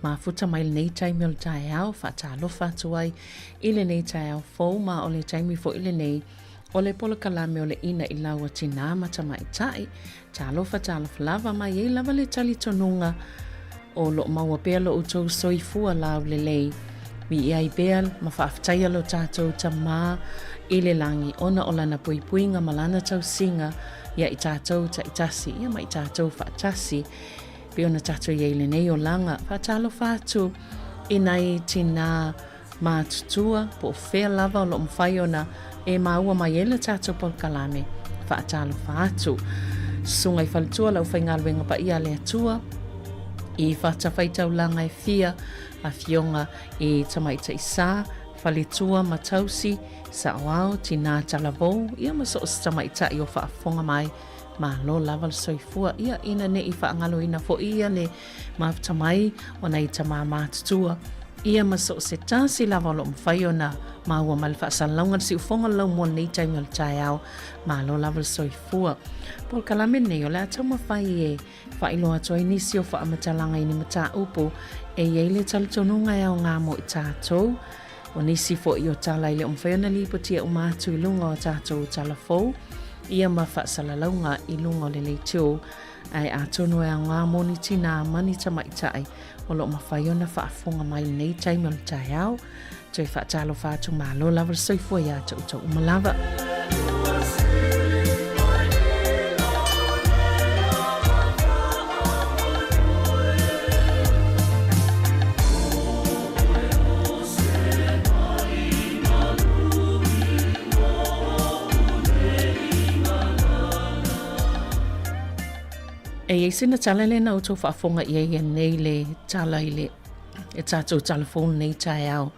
mafuta mai lenei taimi o le taeao, faatalofa atu ai i lenei taeao fou ma o le taimi foi lenei o le polokalame o le Ina i Lau a Tinā ma Tamaitai. Talofa, talofa lava, ma e i ai lava le talitonuga o lo o maua pea lo outou soifua laulelei. Viia ai pea ma faafetaia lo tatou Tama i le lagi ona o lana puipuiga ma lana tausiga ia i tatou taitasi ia ma i tatou faatasi pei ona tatou i ai i lenei olaga. Faatalofa atu i nai tinā matutua po o fea lava o lo o mafai ona e maua mai ai le tatou polokalame. Faatalofa atu. Susuga i faletua le aufaigaluega paia a le Atua i fatafaitaulaga e fia, afioga i tamaitai sa, faletua ma tausi, saoao, tinā talavou, ia ma so o se tamaitai o faafofoga mai. Malo lava le soifua. Ia, ina ne i faagaloina foi ia le mafuta mai o nai tamā matutua, ia ma so o se tasi lava o lo o mafai ona maua mai le faasalalauga le siufofoga o le laumua i lenei taimi o le taeao. Malo lava le soifua. Polokalame lenei o le a taumafai e faailoa atu ai nisi o faamatalaga i ni mataupu e i ai le talitonuga e aoga mo i tatou. O nisi foi o tala e le o mafai ona lipotia uma atu i luga o tatou tala fou, ia ma faasalalauga i luga o le leitio, ae atonu e aoga mo ni tinā ma ni tamaitai o lo o mafai ona faafofoga mai i lenei taimi o le taeao. Toe faatalofa atu, malo lava le soifua iā te outou uma lava. E i ai sina tala lea na outou faafofoga i ai anei le tala i le e tatou tala fou lenei taeao.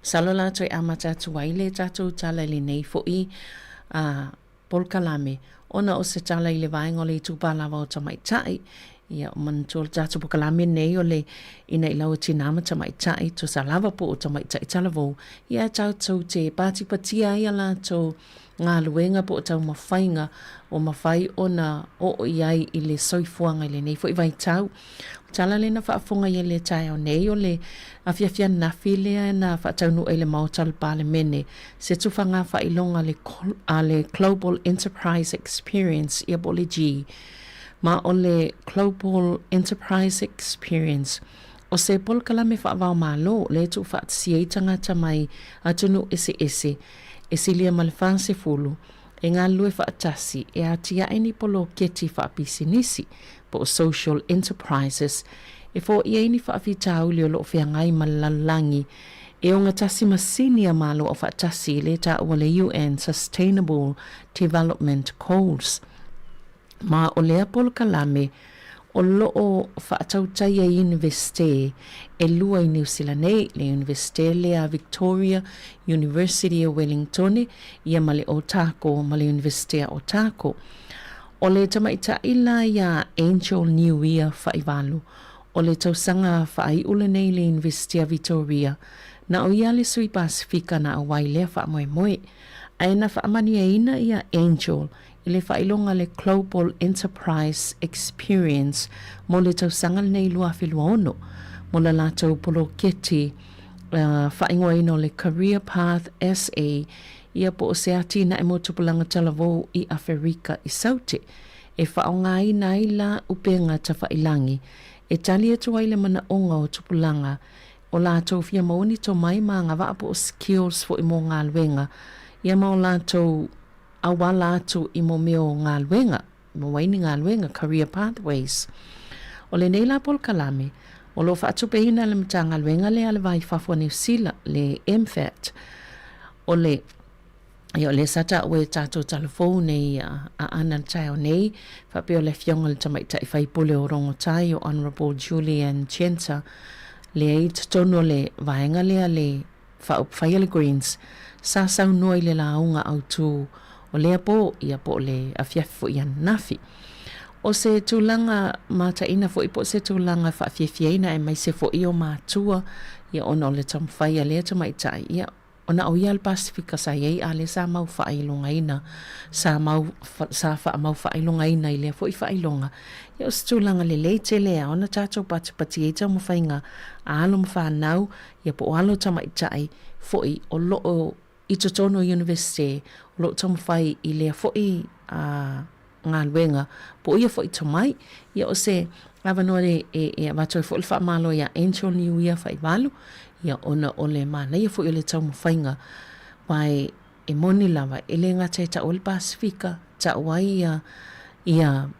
Masalo la toe amata atu ai le tatou tala i lenei foi a polokalame ona o se tala i le vaega o le itupa lava o tamaitai. Ia, manatua le tatou polokalame nei o le ina i lau tinā ma tamaitai, tusa lava po o tamaitai talavou, ia tatou te patipatia ai a latou galuega po o taumafaiga ua mafai ona oo i ai i le soifuaga i lenei foi vaitau. O tala lea na faafofoga i ai le taeao nei o le afiafi ananafi lea na faataunuu ai i le Maota o le Palemene se tufaga faailoga a le Global Enterprise Experience ia po o le GEE. Ma o le Global Enterprise Experience o se polokalame faava-o-Malo lea e tuufaatasia ai tagata mai atunuu eseese e silia ma le 40 e galulue faatasi e atiae ni poloketi faapisinisi po o social enterprises e foia ai ni faafitauli o lo o feagai ma le lalolagi e ogatasi ma sini a Malo Aufaatasi lea e taua le UN Sustainable Development Goals. Ma o lea polokalame o lo o faatautaia i Iunivesite e lua i Niu Sila nei, le Iunivesite lea a Victoria University o Wellingtone ia ma le Otago ma le Iunivesite a Otago. O le tamaitai la iā Angel Niuia Faaivalu o le tausaga faaiu lenei i le Iunivesite a Vitoria, na o ia le sui Pasifika na auai lea faamoemoe. Ae na faamanuiaina ia Angel i le faailoga le Global Enterprise Experience mo le tausaga lenei 2026 mo le latou poloketi faaigoaina o le Career Path SA ia po o se atinae mo tupulaga talavou i Aferika i Saute e faaaogaina ai la upega tafailangi e tali atu ai le manaoga o tupulaga o latou fia maua ni tomai ma agavaa po o skills foi mo galuega ia ma o latou auala atu i mo mea o galuega, maua ai ni galuega, career pathways. O lenei la polokalame, o lo o faatupeina e le Matagaluega lea a le Va i Fafo a Niu Sila, le MFAT. O le Ia, o lea sa taua e tatou talafou nei a Aana le taeao nei, faapea o le afioga i le Tamaitai Faipule o Rongotai, o Honourable Julian Genter, lea i totonu o le vaega lea le Faaupufai a le Greens, sa saunoa i le lauga autu o lea po, ia po o le afiafi foi ananafi. O se tulaga mataina foi po o se tulaga faafiafiaina aemaise foi o matua, ia ona o le taumafai a lea tamaitai, ia. Ona o ia le Pasefika sa i ai a lea sa mau faailogaina, sa mau, sa faamau faailogaina i lea foi faailoga, ia o se tulaga lelei tele e ao ona tatou patipati ai taumafaiga a alo ma fanau, ia po o alo tamaitai foi o lo o i totonu o Iunivesite o lo o taumafai i lea foi a galuega po o ia foi tomai. Ia o se avanoa e, e, e avatu ai foi le faamalo iā Angel Niuia Faivalu, ia ona o le manaia foi o le taumafaiga, aua e, e moni lava, e le gata e tau ai le Pasefika, tau ai ia, ia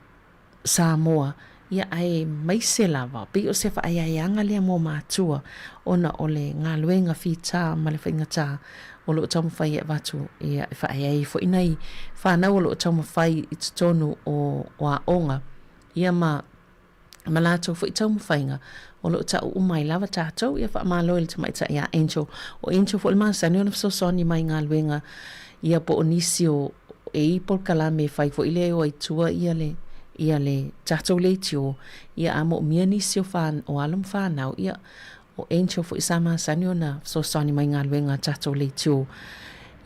Samoa, ia aemaise lava, pei o se faaeaeaga lea mo matua ona o le galuega fita ma le faigata o lo o taumafai e avatu, ia e faaeaea ai foi nai fanau o lo o taumafai i totonu o aoga, ia ma ma latou foi taumafaiga o lo o tau uma ai lava tatou. Ia faamalo i le tamaitai ia Angel. O Angel foi le masani ona fesoasoani mai i galuega ia po o nisi o e i polokalame e fai foi lea e o ai tua ia le ia le tatou leitio ia a moomia nisi o fa o alo ma fanau ia o Angel foi sa masani ona fesoasoani mai i galuega a tatou leitio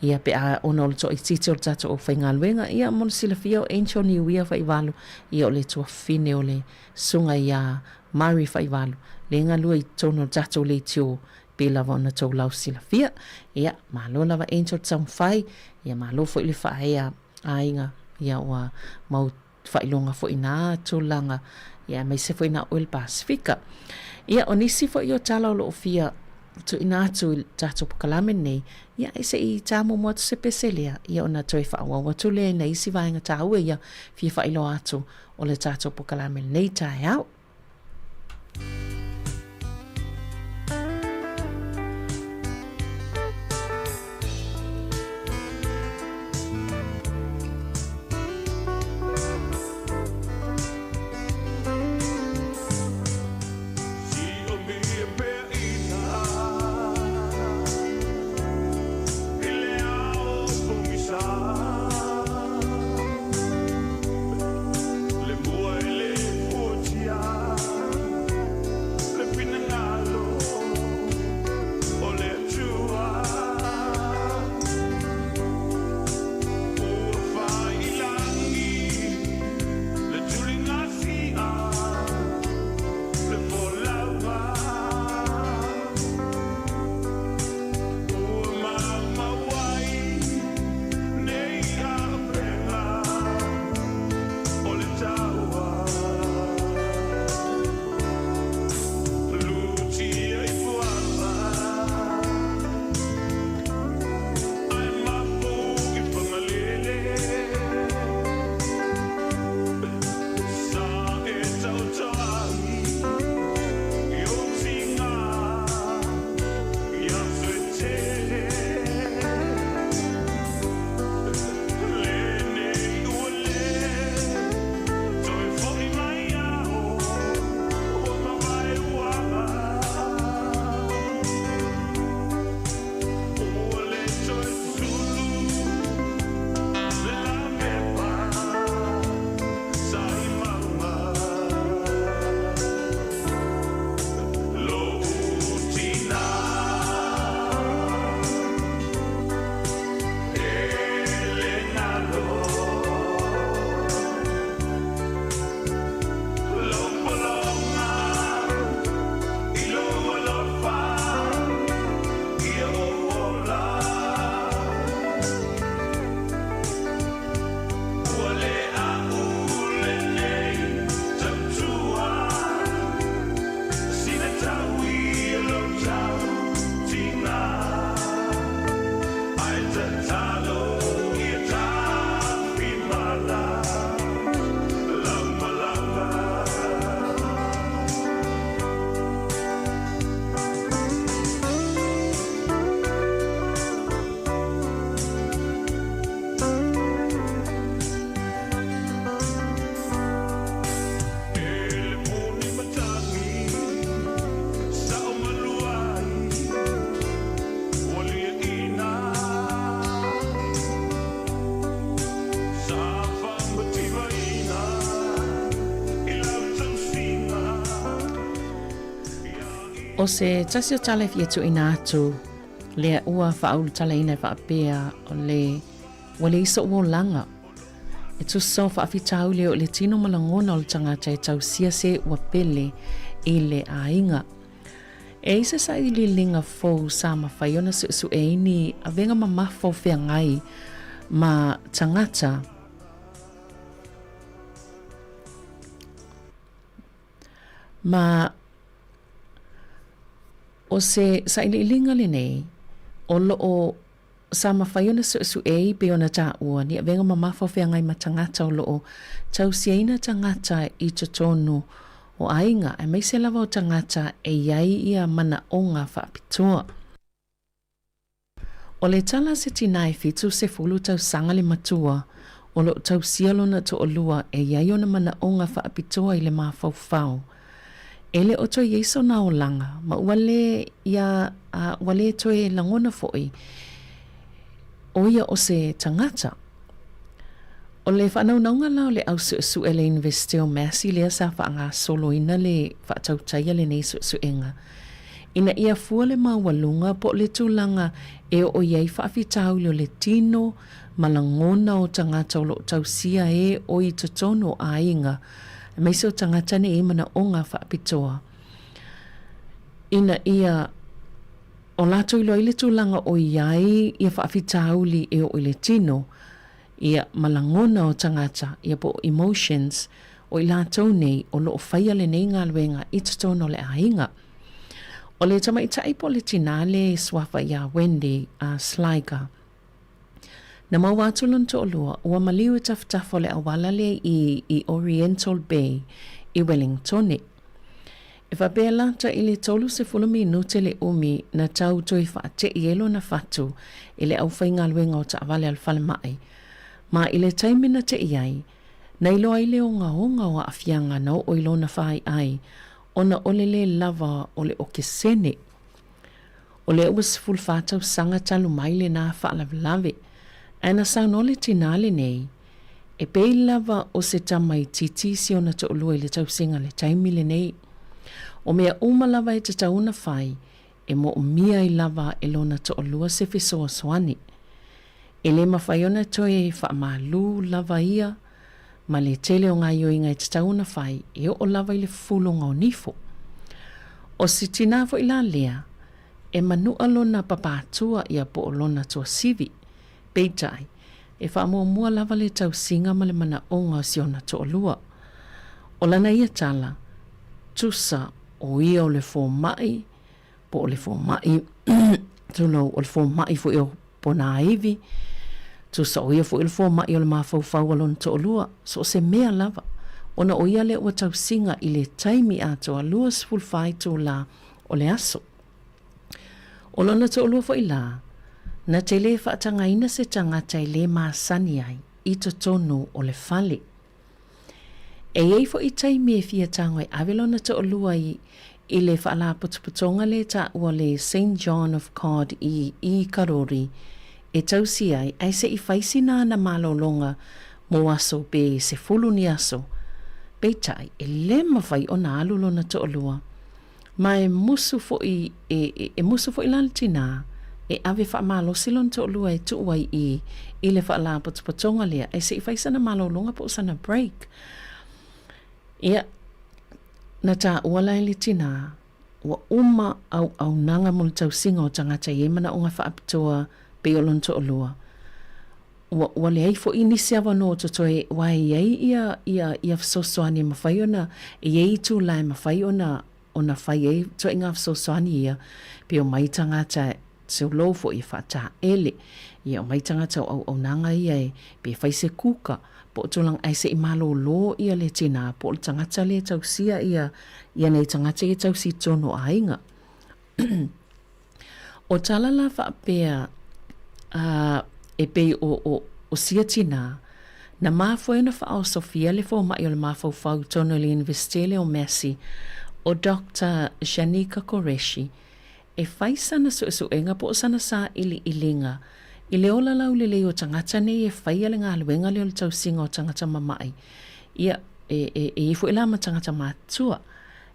ia pe a ona o le toaitiiti o le tatou aufaigaluega. Ia mo le silafia o Angel Niuia Faivalu ia o le tuafafine o le susuga ia Murray Faivalu le galue i totonu o le tatou leitio pei lava ona tou lausilafia. Ia, malo lava Angel te taumafai, ia malo foi le faaea aiga, ia ua mau faailoga foi nā tulaga, ia aemaise foi nā oe le Pasefika. Ia, o nisi foi o tala o lo o fia tuuina atu i le tatou polokalame lenei, ia e se i tā muamua atu se pese lea, ia ona toe faaauau atu lea i nai isi vaega tāua ia fia faailoa atu o le tatou polokalame lenei taeao. O se tasi o tala e fia tuuina atu Lea ua faaulutalaina e faapea o le ua leai so'u olaga. E tusa o faafitauli e oo i le tino ma lagona o le tagata e tausia se ua pele i le aiga. E i ai se sailiiliga fou sa mafai ona suesue ai ni avega mamafa o feagai ma tagata ma O se sailiiliga lenei o lo o sa mafai ona suesue ai pei ona taua ni avega mamafa o feagai ma tagata o lo o tausiaina tagata i totonu o aiga aemaise lava o tagata e i ai ia manaoga faapitoa. O le tala a se tinā e 70 tausaga le matua, o lo o tausia lona toalua e i ai ona manaoga faapitoa i le mafaufau. E le o toe i ai sona olaga, ma ua le ia, a ua le toe lagona foi ʻo ia o se tagata. O le faanaunauga la o le au suesue a le Iunivesite o Massey lea sa faagasoloina le faatautaia lenei suesuega, ina ia fua le maualuga po o le tulaga e oo i ai faafitauli o le tino ma lagona o tagata o lo o tausia e o i totonu o aiga, aemaise o tagata nei e manaoga faapitoa, ina ia o latou iloa ai le tulaga o i ai ia faafitauli e oo i le tino, ia, ma lagona o tagata, ia po o emotions, o i latou nei o lo o faia lenei galuega i totonu o le aiga. O le tamaitai po o le tinā lea e suafa iā Wendy a Sligar. Na maua atu lona toalua, ua maliu i tafatafa o le auala lea i i Oriental Bay i Wellingtone. E faapea lata i le 30 minute le umi na tau toe faate'i ai lona fatu i le aufaigaluega o taavale a le falemai. Ma i le taimi na te'i ai, na iloa ai le ogaoga o aafiaga na oo i lona faai'ai ona o le lē lava o le okesene. O lea ua 14 tausaga talu mai lena faalavelave, ae na saunoa le tinā lenei, E pei lava o se tamaitiiti si ona toalua i le tausiga i le taimi lenei. O mea uma lava e tatau ona fai, e moomia ai lava e lona toalua se fesoasoani. E le mafai ona toe faamalu lava ia ma le tele o gaioiga e tatau ona fai e oo lava i le fuloga o nifo. O si tinā foi la lea, e manua lona papatua ia po o lona tuasivi. Peitai, e faamuamua lava le tausiga ma le manaoga o si ona toalua. O lana ia tala, tusa o ia o le fomai, po o le fomai, tulou, o le fomai foi o Ponaivi, tusa o ia foi o le fomai o le mafaufau a lona toalua, so o se mea lava, ona o ia lea ua tausiga i le taimi atoa 24 itulā o le aso. O lona toalua foi la, na te lē faatagaina se tagata e lē masani ai i totonu o le fale. E i ai foi taimi e fia tago e ave lona toalua i i le faalapotopotoga lea taua le Saint John of God i i Karori e tausi ai ae se i fai sina ana malologa mo aso pe 10 ni aso. Peitai, e lē mafai ona alu lona toalua. Ma e musu foi, e, e musu foi la le tinā, e ave faamalosi lona toalua e tuu ai i, i le faalapotopotoga lea, ae se i fai sana malologa po o sana break. Ia, na taua la e le tinā, ua uma auaunaga mo le tausiga o tagata e i ai manaoga faapitoa pei o lona toalua. Ua, ua leai foi nisi avanoa o totoe aua e i ai ia, ia, ia fesoasoani e mafai ona, e i ai itula e mafai ona, ona fai ai ituaiga fesoasoani ia, pe omai tagata tulou foi e faataele, ia omai tagata o auaunaga ia e, pe fai se kuka, po o tulaga, ae se i malōlō ia le tinā po o le tagata lea e tausia ia, ia nei tagata ia e tausi i totonu o aiga. O tala la faapea, ā, e pei o, o, o sia tinā, na mafua ai ona faaosofia le fomai o le mafaufau i totonu o le Iunivesite lea o Massey, o Doctor Shanika Qureshi, e fai sana suesuega po o sana sailiiliga i le ola laulelei o tagata nei e faia le galuega lea o le tausiga o tagata mama'i, ia, e, e, e i ai foi la ma tagata matutua.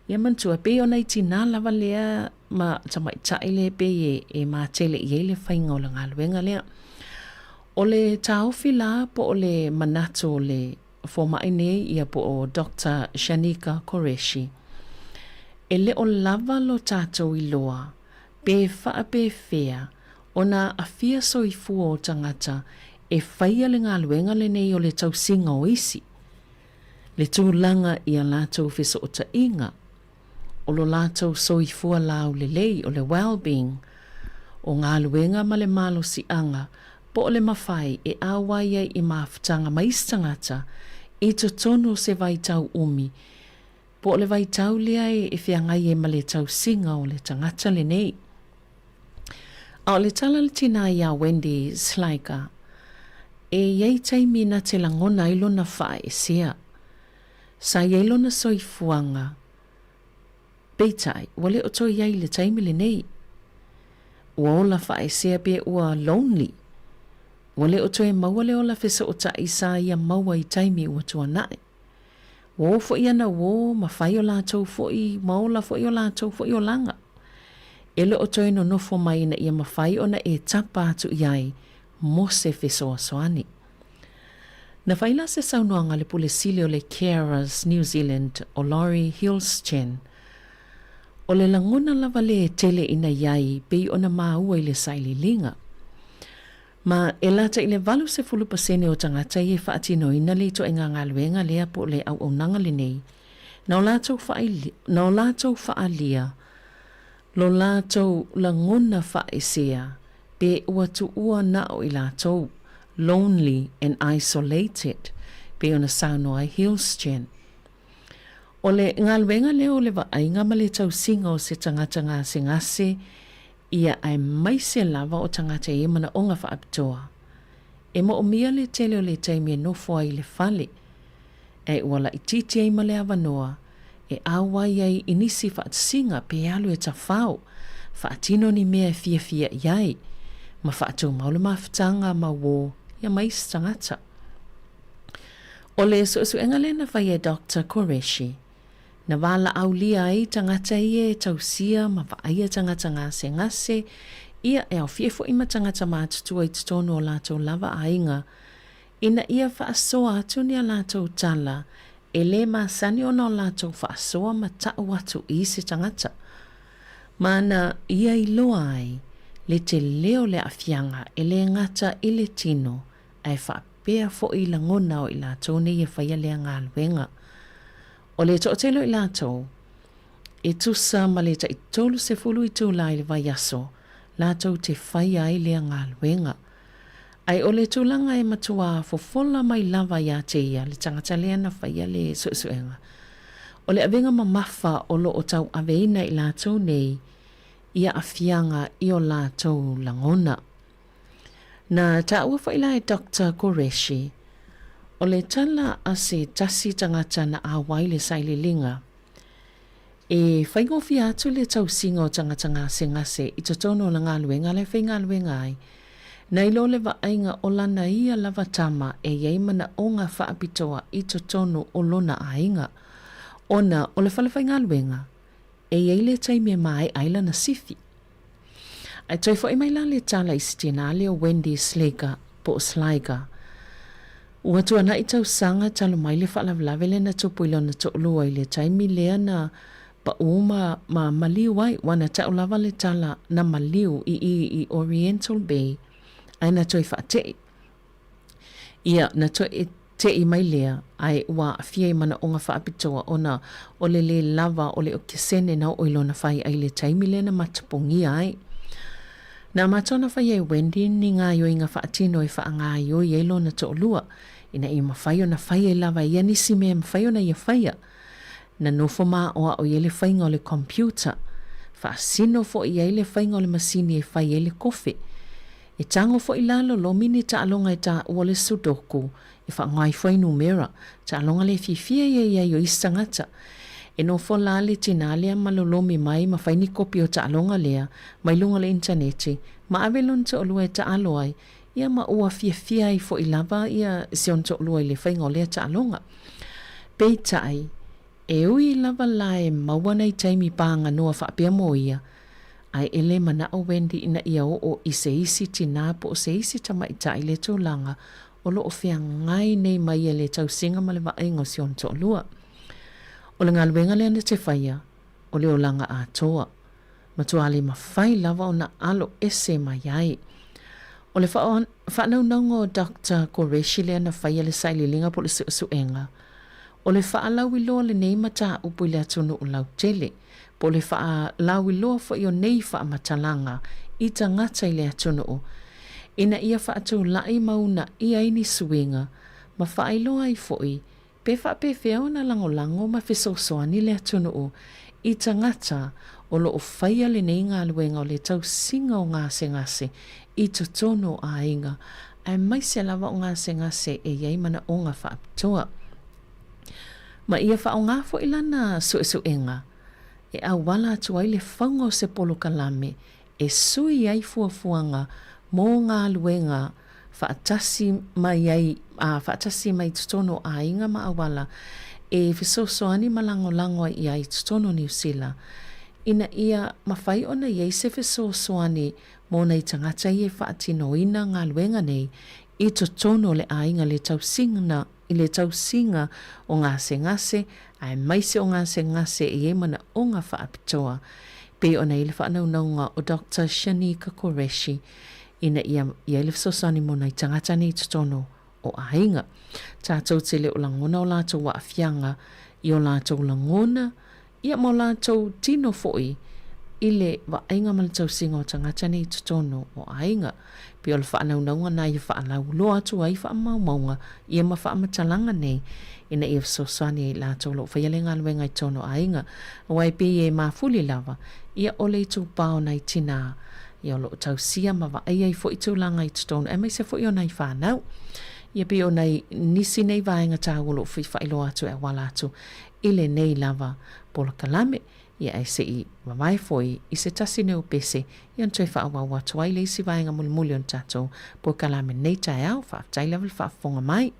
Ia manatua, e pei o nai tinā lava lea. ma tamaitai lea e pei e, e matele i ai le faiga o le galuega lea. O le taofi la po o le manatu o le fomai nei ia po o Doctor Shanika Qureshi, e le o lava lo tatou iloa pe faapefea ona aafia soifua o tagata e faia le galuega lenei o le tausiga o isi, le tulaga i a latou fesootaiga, o lo latou soifua laulelei, o le well-being, o galuega ma le malosiaga po o le mafai e auai ai i mafutaga ma isi tagata i totonu o se vaitau umi, po o le vaitau lea e feagai ai ma le tausiga o le tagata lenei. A o le tala a le tinā iā Wendy Slyker, e i ai taimi na te lagona ai lona faaesea. Sa i ai lona soifuaga, peitai, ua le o toe i ai i le taimi lenei. Ua ola faaesea pe ua lonely. Ua le o toe maua le ola fesootai sa ia maua i taimi ua tuanai. Ua o foi ana uō ma fai o latou foi ma ola foi o latou foi olaga. E le o toe nonofo mai ina ia mafai ona e tapa atu i ai mo se fesoasoani. Na fai la se saunoaga a le Pule Sili o le Carers New Zealand o Laurie Hilschen, O le lagona lava lea e tele ina i ai pei ona māua i le sailiiliga. Ma e lata i le 80% o tagata ia e faatinoina le ituaiga galuega lea po o le auaunaga lenei, na o latou na o latou faaalia lo latou lagona faaesea pe ua tuua na o i latou, lonely and isolated, pei ona saunoa ai Hilsgen. O le galuega lea o le vaaiga ma le tausiga o se tagata gasegase ia aemaise lava o tagata e i ai manaoga faapitoa. E moomia le tele o le taimi e nofo ai i le fale, ae ua laitiiti ai ma le avanoa e auai ai i nisi faatasiga pe alu e tafao, faatino ni mea e fiafia i ai, ma faatumau le mafutaga ma uō ia ma isi tagata. O le suesuega lea na fai e Doctor Qureshi, na valaaulia ai tagata ia e tausia ma vaaia tagata gasegase ia e aofia foi ma tagata matutua i totonu o latou lava aiga, ina ia faasoa atu ni a latou tala e lē masani ona o latou faasoa ma ta'u atu i se tagata. Ma na ia iloa ai le tele o le aafiaga e lē gata i le tino ae faapea foi i lagona o i latou nei e faia lea galuega. O le toatele o i latou, e tusa ma le tai 30 itulā i le vaiaso latou te faia ai lea galuega. Ae o le tulaga e matuā fofola mai lava iā te ia le tagata lea na faia le suesuega, o le avega mamafa o lo o tauaveina i latou nei i aafiaga i o latou lagona. Na taua foi la e Doctor Qureshi, o le tala a se tasi tagata na auai le sailiiliga, e faigofie atu le tausiga o tagata gasegase i totonu o le galuega la e faigaluega ai, nai lo le vaaiga o lana ia lava tama e i ai manaoga faapitoa i totonu o lona aiga, ona o le fale faigaluega e i ai le taimi e maea ai lana sifi. Ae toe foi mai la le tala i se tinā lea o Wendy Slager po o Sliger. Ua tuanai tausaga talu mai le faalavelave lea na tupu i lona toalua i le taimi lea na paʻū ma, ma maliu ai, ua na ta'u lava le tala na maliu i i i Oriental Bay ae na toe faate'i. Ia, na toe te'i mai lea, ae ua aafia i manaoga faapitoa ona o le lē lava o le okesene na oo i lona faiʻai i le taimi lea na matapogia ai. Na amata ona fai e Wendy ni gaoioiga faatino e faagaioi ai lona toalua, ina ia mafai ona fai ai lava e ia nisi mea e mafai ona ia faia. Na nofo maʻoaʻo i ai le faiga o le computer, faasino foi i ai le faiga o le masini e fai ai le kofe. E tago foi la lolomi ni taaloga e taua le Sudoku e faaaoga ifo ai numera, taaloga le fiafia ia i ai o isi tagata. E nofo la le tinā lea ma lolomi mai ma fai ni kopi o taaloga lea mai luga o le initaneti ma ave lona toalua e taalo ai, ia ma ua fiafia ai foi lava ia si ona toalua i le faiga o lea taaloga. Peitai, e ui lava la e maua nai taimi pāganoa faapea mo ia, Ae e le manaʻo Wendy ina ia oo i se isi tinā po o se isi tamaitai le tulaga o lo o feagai nei ma ia i le tausiga ma le vaaiga o si ona toalua. O le galuega lea na te faia, o le olaga atoa. Matua le mafai lava ona alo ese mai ai. O le faanaunauga o Doctor Qureshi lea na faia le sailiiliga po o le suesuega, o le faalauiloa lenei mataupu i le atunuu lautele, po o le faalauiloa foi o nei faamatalaga i tagata i le atunuu, ina ia faatulai ma uunaia ai ni suiga ma faailoa ai foi Pe faapefea ona lagolago ma fesoasoani le atunuu i tagata o lo o faia lenei galuega o le tausiga o gasegase i totonu o aiga, aemaise lava o gasegase e i ai manaoga faapitoa. Ma ia faaaoga foi lana suesuega e auala atu ai le fauga o se polokalame e sui ai fuafuaga mo galuega faatasi mai ai a faatasi mai totonu o aiga ma auala e fesoasoani ma lagolago ai i ai totonu o Niu Sila ina ia mafai ona i ai se fesoasoani mo nai tagata ia e faatinoina galuega nei i totonu o le aiga le tausiga i le tausiga o gasegase aemaise o gasegase e i ai manaoga faapitoa, pei ona i ai le faanaunauga o Doctor Shanika Qureshi ina ia i ai le fesoasoani mo nai tagata nei i totonu o aiga. Tatou te le o lagona o latou aafiaga i o latou lagona Ia ma o latou tino foi i le vaaiga ma le tausiga o tagata nei i totonu o aiga. Pei o le faanaunauga na ia faalauiloa atu ai faamaumauga ia ma faamatalaga nei ina ia fesoasoani ai i latou o lo o faia le galuega i totonu o aiga. Aua e pei e mafuli lava ia o le itupa o nai tinā ia o lo o tausia ma vaai ai foi tulaga i totonu aemaise foi o nai fanau. Ia pei o nai nisi nei vaega taua o lo o fia faailoa atu e auala atu i lenei lava polokalame, ia ae se i vavae foi i se tasi nei o pese ia ona toe faaauau atu ai le isi vaega mulimuli o le tatou polokalame nei taeao. Faafetai lava le faafofoga mai.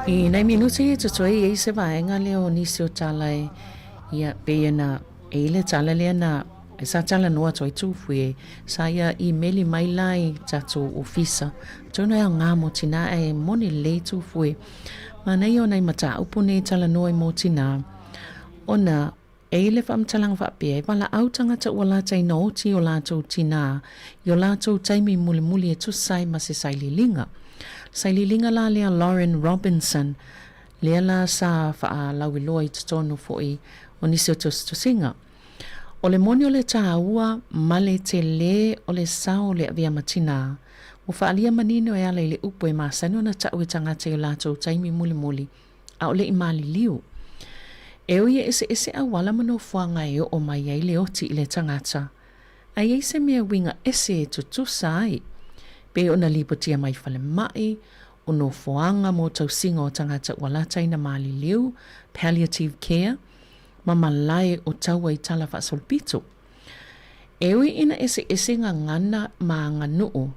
I nai minuti e totoe i ai se vaega lea o nisi o tala e, ia, pei ona e i le tala lea na Ae sa talanoa atu ai Tufue, sa ia imeli mai la i tatou ofisa. Atonu e aoga mo tinā ae moni lelei Tufue. Manaia o nai mataupu nei e talanoa ai mo tinā, ona e i le faamatalaga faapea, e valaau tagata ua lata ina oti i o latou tinā i o latou taimi mulimuli e tusa ai ma se sailiiliga. Sailiiliga la lea Lauren Robinson, lea la sa faalauiloa i totonu foi o nisi o tusitusiga. O le moni o le tāua ma le telē o le sao o le avea ma tinā, ua faaalia manino e ala i le upu e masani ona taʻu e tagata i o latou taimi mulimuli, ʻaʻole i maliliu. E ui e eseese auala ma nofoaga e oo mai ai le oti i le tagata, a i ai se mea uiga ese e tutusa ai, pei ona lipotia mai falemai, o nofoaga mo tausiga o tagata ua lata ina maliliu, palliative care, ma malae o taua i tala faasolopito. E ui ina eseese gagana ma aganuu,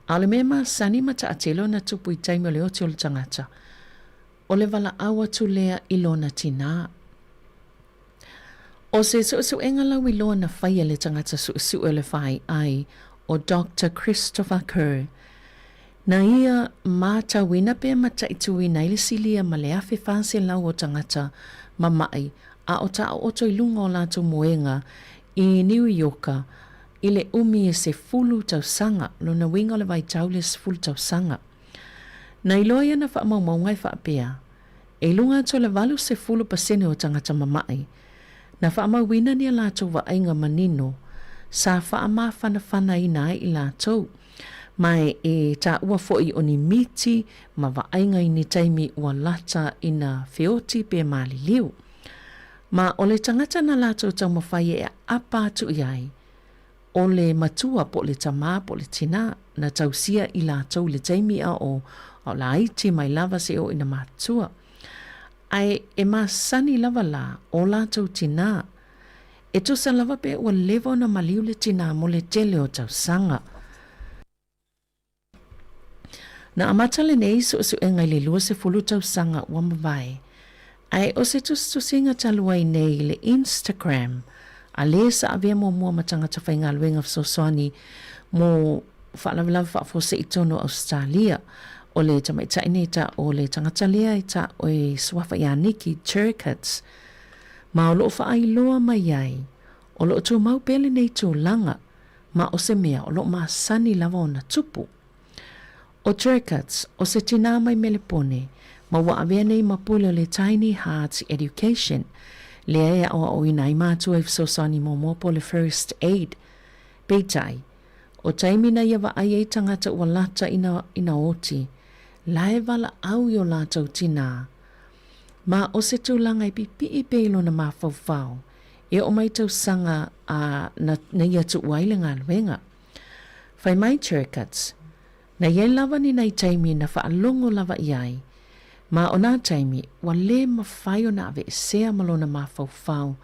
a o le mea masani ma taatele ona tupu i taimi o le oti o le tagata, o le valaau atu lea i lona tinā. ʻO se suʻesuʻega lauiloa na faia le tagata suʻesuʻe o le fāiʻai ʻo Doctor Christopher Kerr, na ia mātauina pe mataituina ai le silia ma le 1,400 o tagata mamaʻi a o taʻoʻoto i luga o latou moega i Niu Ioka i le ʻumi e sefulu tausaga, lona uiga o le vaitau le sefulu tausaga. Na iloa ia na faamaumauga e faapea, E i luga atu o le 80 pasene o tagata mamaʻi, na faamauina ni a latou vaaiga manino sa faamafanafanaina ai i latou, ma e taua foʻi o ni miti ma vaaiga i ni taimi ua lata ina feoti pe maliliu. Ma o le tagata na latou taumafai e aʻapa atu i ai, o le matua po o le tamā po o le tinā, na tausia i latou i le taimi a o a o laiti mai lava seia oo ina matua. Ae e masani lava la o latou tinā. E tusa lava pe ua leva ona maliu le tinā mo le tele o tausaga. Na amata lenei suesuega i le 20 tausaga ua mavae, ae o se tusitusiga talu ai nei i le Instagram a lē sa avea muamua ma tagata faigaluega fesoasoani mo faalavelave faafuasei tonu o Ausetalia. O le tamaitai nei ta o le tagata lea e ta e suafa ia Nikki Chircutt ma o loo faailoa mai ai o loo tumau pea lenei tulaga ma o se mea o loo masani lava ona tupu. ʻO Jurkats, o se tinā mai Melepone, ma ua avea nei ma pule o le Tiny Hearts Education, lea e aʻoaʻoina ai mātua i fesoasoani muamua po o le First Aid. Peitai, o taimi na ia vaai ai tagata ua lata ina ina oti, la e valaau i o latou tinā. Ma o se tulaga e pipiʻi pea i lona mafaufau, e oo mai tausaga a na na ia tuʻu ai le galuega. Fai mai Chircuts, Na iai lava ni nai taimi na faalogo lava i ai, ma o nā taimi ua lē mafai ona aveesea ma lona mafaufau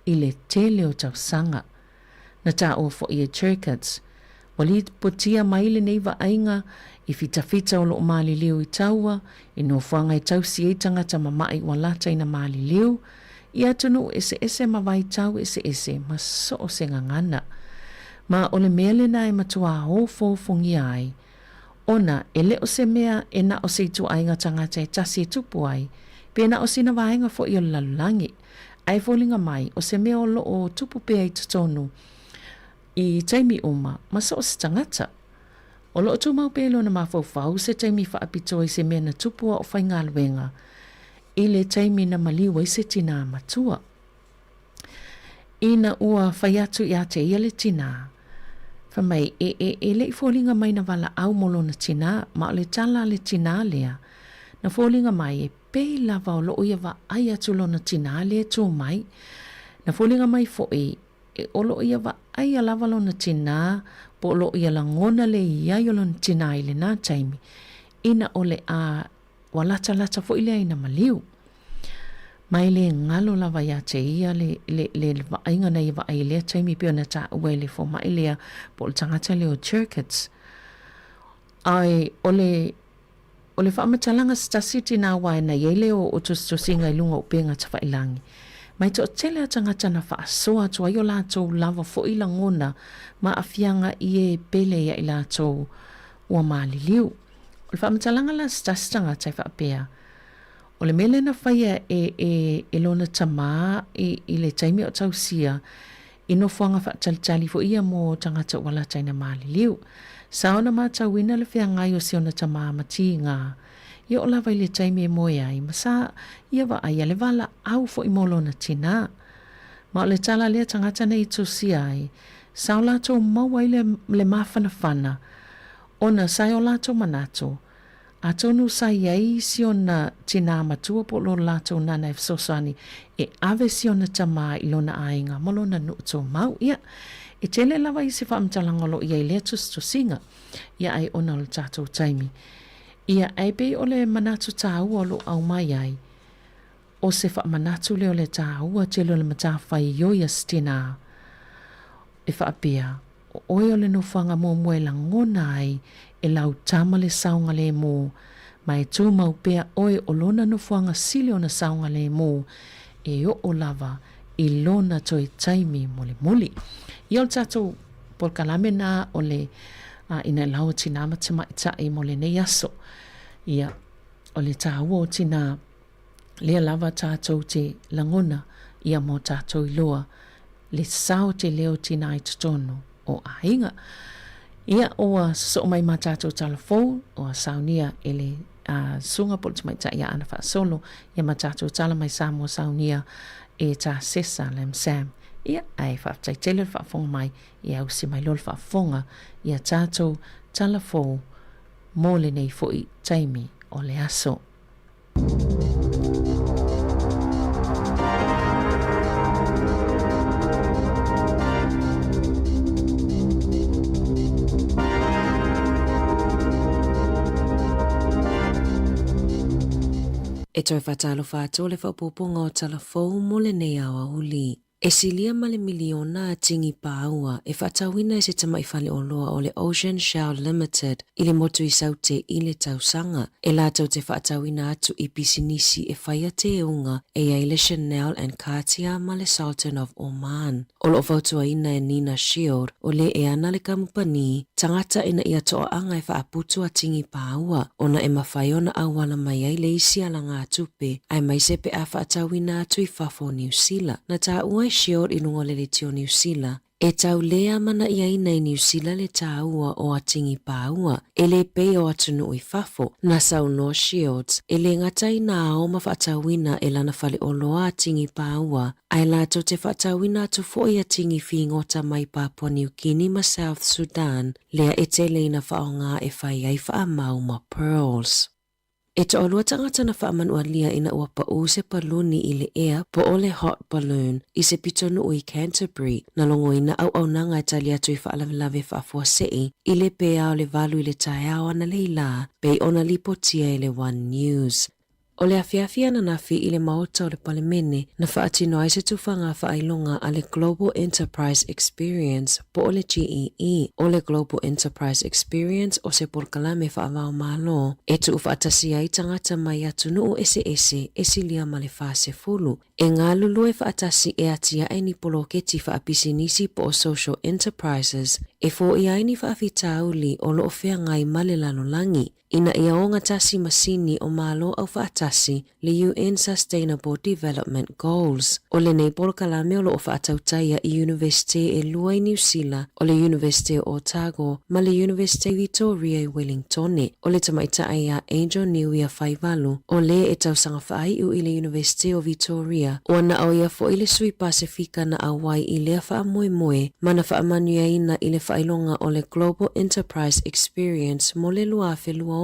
i le tele o tausaga. Na taua foʻi e Chircuts, ua lipotia mai lenei vaaiga i fitafita o loo maliliu i taua, i nofoaga e tausi ai tagata mamaʻi ua lata ina maliliu, i atunuu eseese ma vaitau eseese ma so o se gagana. Ma o le mea lena e matuā ofoofongia ai, ona e le o se mea e na o se ituaiga tagata e tasi e tupu ai, pe na o sina vaega foʻi o le lalolagi, ae e foliga mai o se mea o loo tupu pea i totonu i taimi uma ma so o se tagata. O loo tumau pea i lona mafaufau se taimi faapitoa i se mea na tupu a o faigaluega i le taimi na maliu ai se tinā matua. Ina ua fai atu iā te ia le tinā, fai mai, e, e, e le i foliga mai na valaau mo lona tinā, ma o le tala a le tinā lea, na foliga mai e pei lava o loo ia vaai atu lona tinā lea e tū mai, na foliga mai foʻi e o loo ia vaaia lava lona tinā po o loo ia lagona le iai o lona tinā i lenā taimi, ina o le a Ua latalata foʻi lea ina maliu. Ma e le galo lava iā te ia le, le, le vaaiga na ia vaai i lea taimi pei ona taua e le fomai lea po o le tagata lea o Chircuits. Ae o le, o le faamatalaga se tasi tinā wae na i ai lea o, o tusitusiga i luga o upega tafailagi. Ma e toatele a tagata na faasoa atu ai o latou lava foi lagona ma aafiaga i e pele ia i latou ua maliliu. O le faamatalaga la a se tasi tagata e faapea, O le mea lea na faia e, e, e lona tamā i, i le taimi o tausia, i nofoaga faatalitali foi ia mo tagata ua lata ina maliliu. Sa ona matauina le feagai o si ona tamā ma tiga, i oo lava i le taimi e moe ai, ma sa ia vaaia le valaau foi mo lona tinā. Ma o le tala lea tagata nei i tusia ai, sa o latou maua ai le, le mafanafana, ona sa i o latou manatu, Atonu sa i ai si ona tinā matua po o lo latou nana e fesoasoani e ave si ona tamā i lona aiga ma lona nuu tumau. Ia, e tele lava isi faamatalaga o lo o i ai i lea tusitusiga, ia ai ona o le tatou taimi. Ia, ae pei o le manatu tāua o lo o aumai ai, o se faamanatu lea o le tāua tele o le matafaioi a se tinā e faapea, O ʻoe o le nofoaga muamua e lagona ai e lau tama le saogalēmū, ma e tumau pea ʻoe o lona nofoaga sili ona saogalēmū e oʻo lava i lona toe taimi mulimuli. Ia o le tatou polokalame nā o le ina e lau o tinā ma tamaitai mo lenei aso. Ia, o le tāua o tinā, lea lava tātou te lagona ia mō tātou iloa le sao te leo tinā i totonu o aiga. Ia, ua sosoo mai mā tātou tala fou, ua saunia e le uh, susuga po o le tamaitai ia Ana Faasolo, ia ma tātou tala mai Samoa saunia e tā Sesa Lam Sam. Ia, ae faafetai tele le faafofoga mai, ia ausi mai loa le faafofoga ia tātou tala fou mō lenei foi taimi o le aso. E toe faatalofa atu o le faaopoopoga o tala fou mo lenei aoauli. E silia ma le miliona a tini pāua e faatauina e se tamai faleoloa o le Ocean Shell Limited i le motu i Saute i le tausaga, e latou te faatauina atu i pisinisi e faia teuga e i ai le Chanel and Cartier ma le Sultan of Oman. O lo o fautuaina e Nina Shield, o le e ana le kamupani tagata ina ia toaaga e faaputu a tini pāua ona e mafai ona auala mai ai le isi alagatupe aemaise pe a faatauina atu i fafo o Niu Sila. Na taua e Shield i luga o le leti o Niu Sila, e tau lē amana'iaina i Niu Sila le tāua o Atingi Pāua, e lē pei o atunuu i fafo. Na saunoa Shields, e lē gata i nā ao ma faatauina e lana faleoloa Atingi Pāua, ae latou te faatauina atu fo'i Atingi Figota mai Papua Niu Kini ma South Sudan, lea e tele ina faaaoga e fai ai faamau ma pearls. E toalua tagata na faamanualia ina ua paʻū se paluni i le ea po o le hot balloon i se pitonuu i Canterbury na logoina auaunaga e tali atu i faalavelave faafuaseʻi i le pea o le valu i le taeao analeila pei ona lipotia e le One News. O le afiafi ananafi i le Maota o le Palemene na faatino ai se tufaga faailoga a le Global Enterprise Experience po o le GEE. O le Global Enterprise Experience o se polokalame faavaomalo e tuufaatasi ai tagata mai atunuu eseese e silia ma le 40 e galulue faatasi e atiae ni poloketi faapisinisi po o social enterprises e foia ai ni faafitauli o lo o feagai ma le lalolagi ina ia ogatasi masini o Malo Aufaatasi le UN Sustainable Development Goals. O lenei polokalame o lo o faatautaia i Iunivesite e lua i Niu Sila, o le Iunivesite o Otago ma le Iunivesite Vitoria i Wellingtone. O le tamaitai ia Angel Niuia Faivalu, o le e tausaga faaiu i le Iunivesite o Vitoria, ua na o ia foi le sui Pasefika na auai i lea faamoemoe ma na faamanuiaina i le faailoga o le Global Enterprise Experience mo le 2026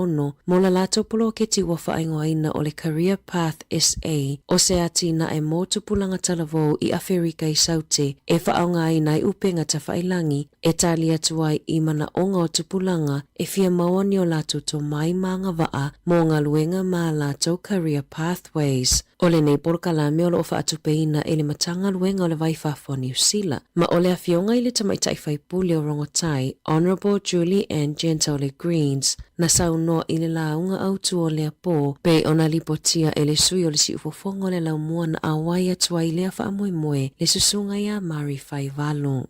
mo la latou poloketi ua faaigoaina o le Career Path SA, o se atinae mo tupulaga talavou i Aferika i Saute e faaaogaina ai upega tafailangi e tali atu ai i manaoga o tupulaga e fia maua ni o latou tomai ma agavaa mo galuega ma a latou career pathways. O lenei polokalame o lo o faatupeina e le Matagaluega o le Vai Fafo a Niu Sila, ma o le Afioga i le Tamaitai Faipule o Rongotai, Honourable Julie Anne Gentile Greens, na saunoa i le lauga autu o lea pō, pei ona lipotia e le sui o le Siufofoga o le Laumua na auai atu ai i lea faamoemoe le Susuga ia Murray Faivalu.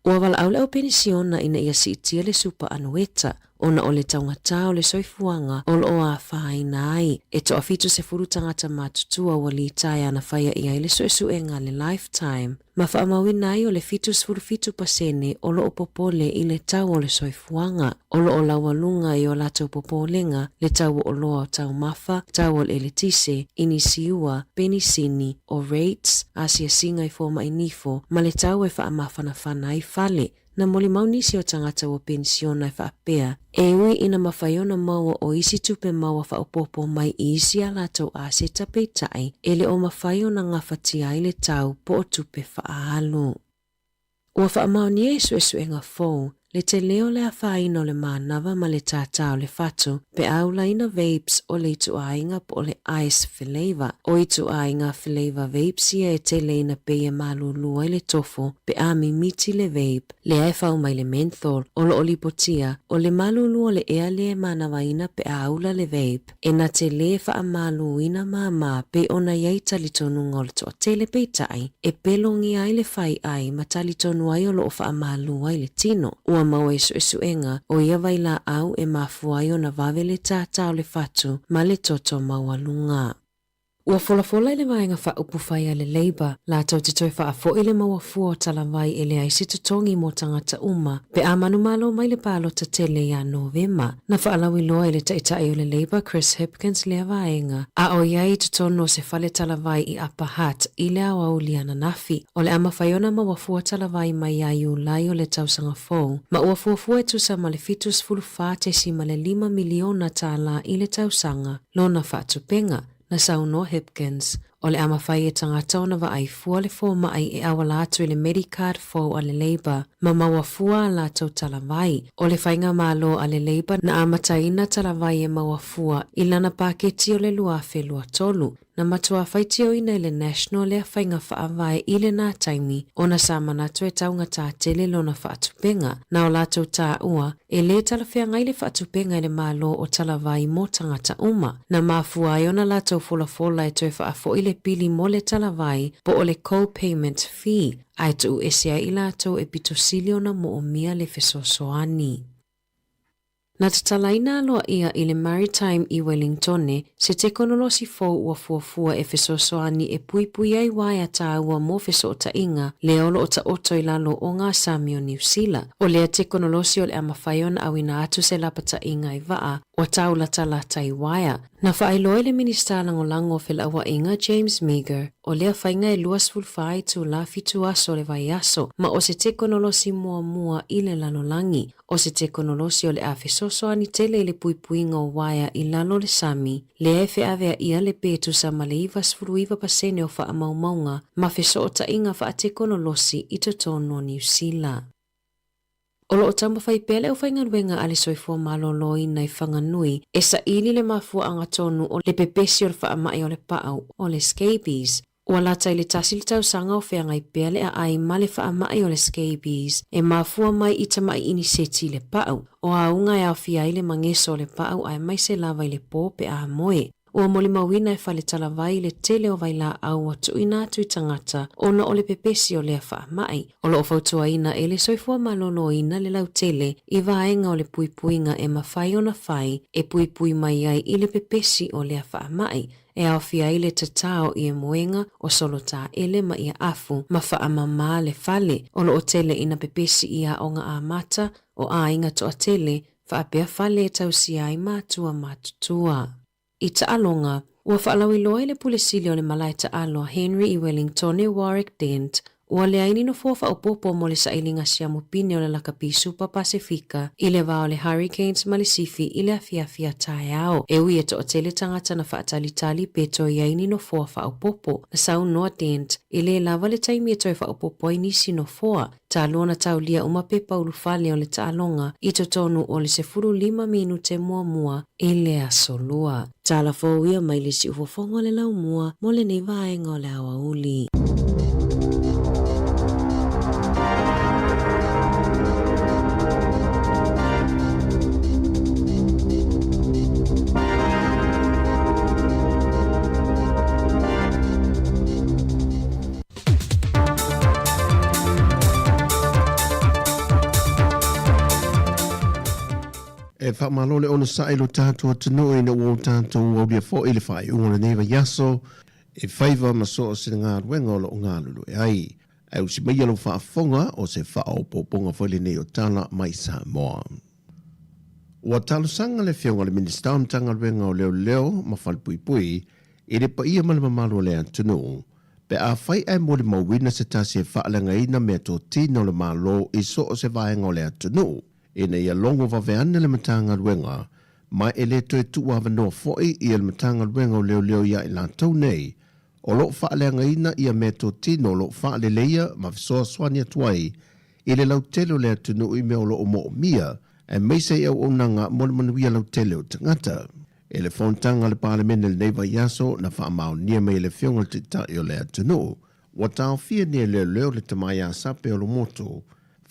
Ua valaau le au penisiona ina ia siitia le supa anueta ona o le taugatā o le soifuaga o lo o afaina ai. E toa 70 tagata matutua ua litaea na faia i ai le suesuega a le Lifetime ma faamauina ai o le 77 pasene o lo o popole i le tau o le soifuaga. O lo o laualuga i o latou popolega le tau o oloa o taumafa, tau o le eletise, inisiua, penisini, o rates, asiasiga i fomai nifo, ma le tau e faamafanafana ai fale. Na molimau nisi o tagata ua penisiona e faapea, e ui ina mafai ona maua o isi tupe maua faaopoopo mai i isi a latou aseta peitai, e le o mafai ona gafatia ai le tau po o tupe faaalu. Ua faamaonia i suesuega fou le tele o le afaina o le manava ma le tātā o le fatu pe a ulaina vapes o le ituaiga po o le ice flavor. O ituaiga flavor vapes ia e tele ina pei e malūlū ai le tofo pe a mimiti le vape lea e fau mai le menthol o lo o lipotia o le malūlū o le ea lea e manavaina pe a ula le vape. E na te lē faamālūina māmā pei ona i ai talitonuga o le toatele peitai, e pelogia ai le fai ai ma talitonu ai o lo o faamālū ai le tino. Ua maua i suesuega o ia vailaau e mafua ai ona vave le tātā o le fatu ma le toto maualuga. Ua folafola i le Vaega Faaupufai a le Labour latou te toe faafo'i le maua fua o talavai e leai se totogi mo tagata uma pe a manumalo mai le palota tele ia Novema. Na faalauiloa e le Taitai o le Labour Chris Hipkins lea vaega, a o i ai i totonu o se fale talavai i Upper Hutt i le aoauli ananafi. O le a mafai ona maua fua talavai mai ia Iulai o le tausaga fou, ma ua fuafua e tusa ma le $74.5 miliona tālā i le tausaga lona faatupenga. Na saunoa Hipkins, o le a mafai e tagata ona vaai fua le fomai e auala atu i le Medicard fou a le Labour ma maua fua a latou talavai. O le faigamalo a le Labour na amataina talavai e maua fua i lana paketi o le 2023. Na matua faitioina e le National lea faiga faavae i lenā taimi ona sa manatu e taugatā tele lona faatupenga. Na o latou tāua, e lē talafeagai le faatupenga e le Malo o talavai mo tagata uma. Na mafua ai ona latou folafola e toe faafo'i le pili mo le talavai po o le co-payment fee, ae tuu ese ai i latou e pito sili ona moomia le fesoasoani. Na tatalaina aloaia i le Maritime i Wellingtone se tekonolosi fou ua fuafua e fesoasoani e puipui ai uaea tāua mo fesootaiga lea o lo o taoto i lalo o ngā sami o Niu Sila. O lea tekonolosi o le a mafai ona auina atu se lapataiga i vaa ua taulatalata i uaea. Na faailoa e le Minisita Lagolago o Felauaiga James Meager o lea faiga e 24 itulā fitu aso o le vaiaso ma o se tekonolosi muamua i le lalolagi. O se tekonolosi o le a fesoasoani tele i le puipuiga o uaea i lalo o le sami, lea e feaveaia le pe tusa ma le 99% o faamaumauga ma fesootaiga faatekonolosi i totonu o Niu Sila. O lo o taumafai pea le aufaigaluega a le Soifua Maloloina i Whanganui e saili le mafuaaga tonu o le pepesi o le faamai o le paau o le scabies. Ua lata i le tasi le tausaga o feagai pea le aai ma le faamai o le scabies e mafua mai i tamai iniseti i le paau. O auga e aofia ai le mageso o le paau aemaise lava i le pō pe a moe. Ua molimauina e fale talavai le tele o vailaau ua tuuina atu i tagata ona o le pepesi o lea faamai. O lo o fautuaina e le Soifua Maloloina le lautele i vaega o le puipuiga e mafai ona fai e puipui mai ai i le pepesi o lea faamai, e aofia ai le tatao i moega o solotaele ma ia afu ma faamamā le fale. O lo o tele ina pepesi i aoga amata o aiga toatele faapea fale e tausia ai matua matutua. I taaloga, ua faalauiloa e le Pule Sili o le Malae Taalo a Henry i Wellingtone Warwick Dent, ua leai ni nofoa faaopoopo mo le sailiga siamu pine o le Lakapi Supa Pasefika i le va o le Hurricanes ma le Sifi i le afiafi a taeao. E ui e toatele tagata na faatalitali pe toe i ai ni nofoa faaopoopo. Na saunoa Dent, e lē lava le taimi e toe faaopoopo ai nisi nofoa. Talu ona taulia uma pepa ulufale o le taaloga i totonu o le 15 minute muamua i le aso Lua. Tala fou ia mai le siufofoga o le laumua mo lenei vaega o le aoauli. E faamalo le onosai i lo tatou atunuu ina ua o tatou aulia foi le faaiuga o lenei vaiaso i faiva ma so o se galuega o lo o galulue ai. Ae usi maia lou faafofoga o se faaopoopoga foi lenei o tala mai Samoa. Ua talosaga le Afioga i le Minisita o Matagaluega o Leoleo ma Falepuipui i le paia ma le mamalu o le atunuu pe afai ae molimauina se tasi e faaleagaina meatotino o le Malo i so o se vaega o le atunuu ina ia logo vave ane le Matagaluega ma e le toe tuuavanoa foi ia le Matagaluega o Leoleo ia i latou nei o lo o faaleagaina ia meatotino o lo o faaleleia ma fesoasoani atu ai i le lautele o le atunuu i mea o lo o moomia, aemaise i auaunaga mo le manuia lautele o tagata. I le fonotaga a le Palemene i lenei vaiaso, na faamaonia mai e le Afioga i le Taitai o le atunuu, ua taofia nei e leoleo le tama ia Sape Olomotu,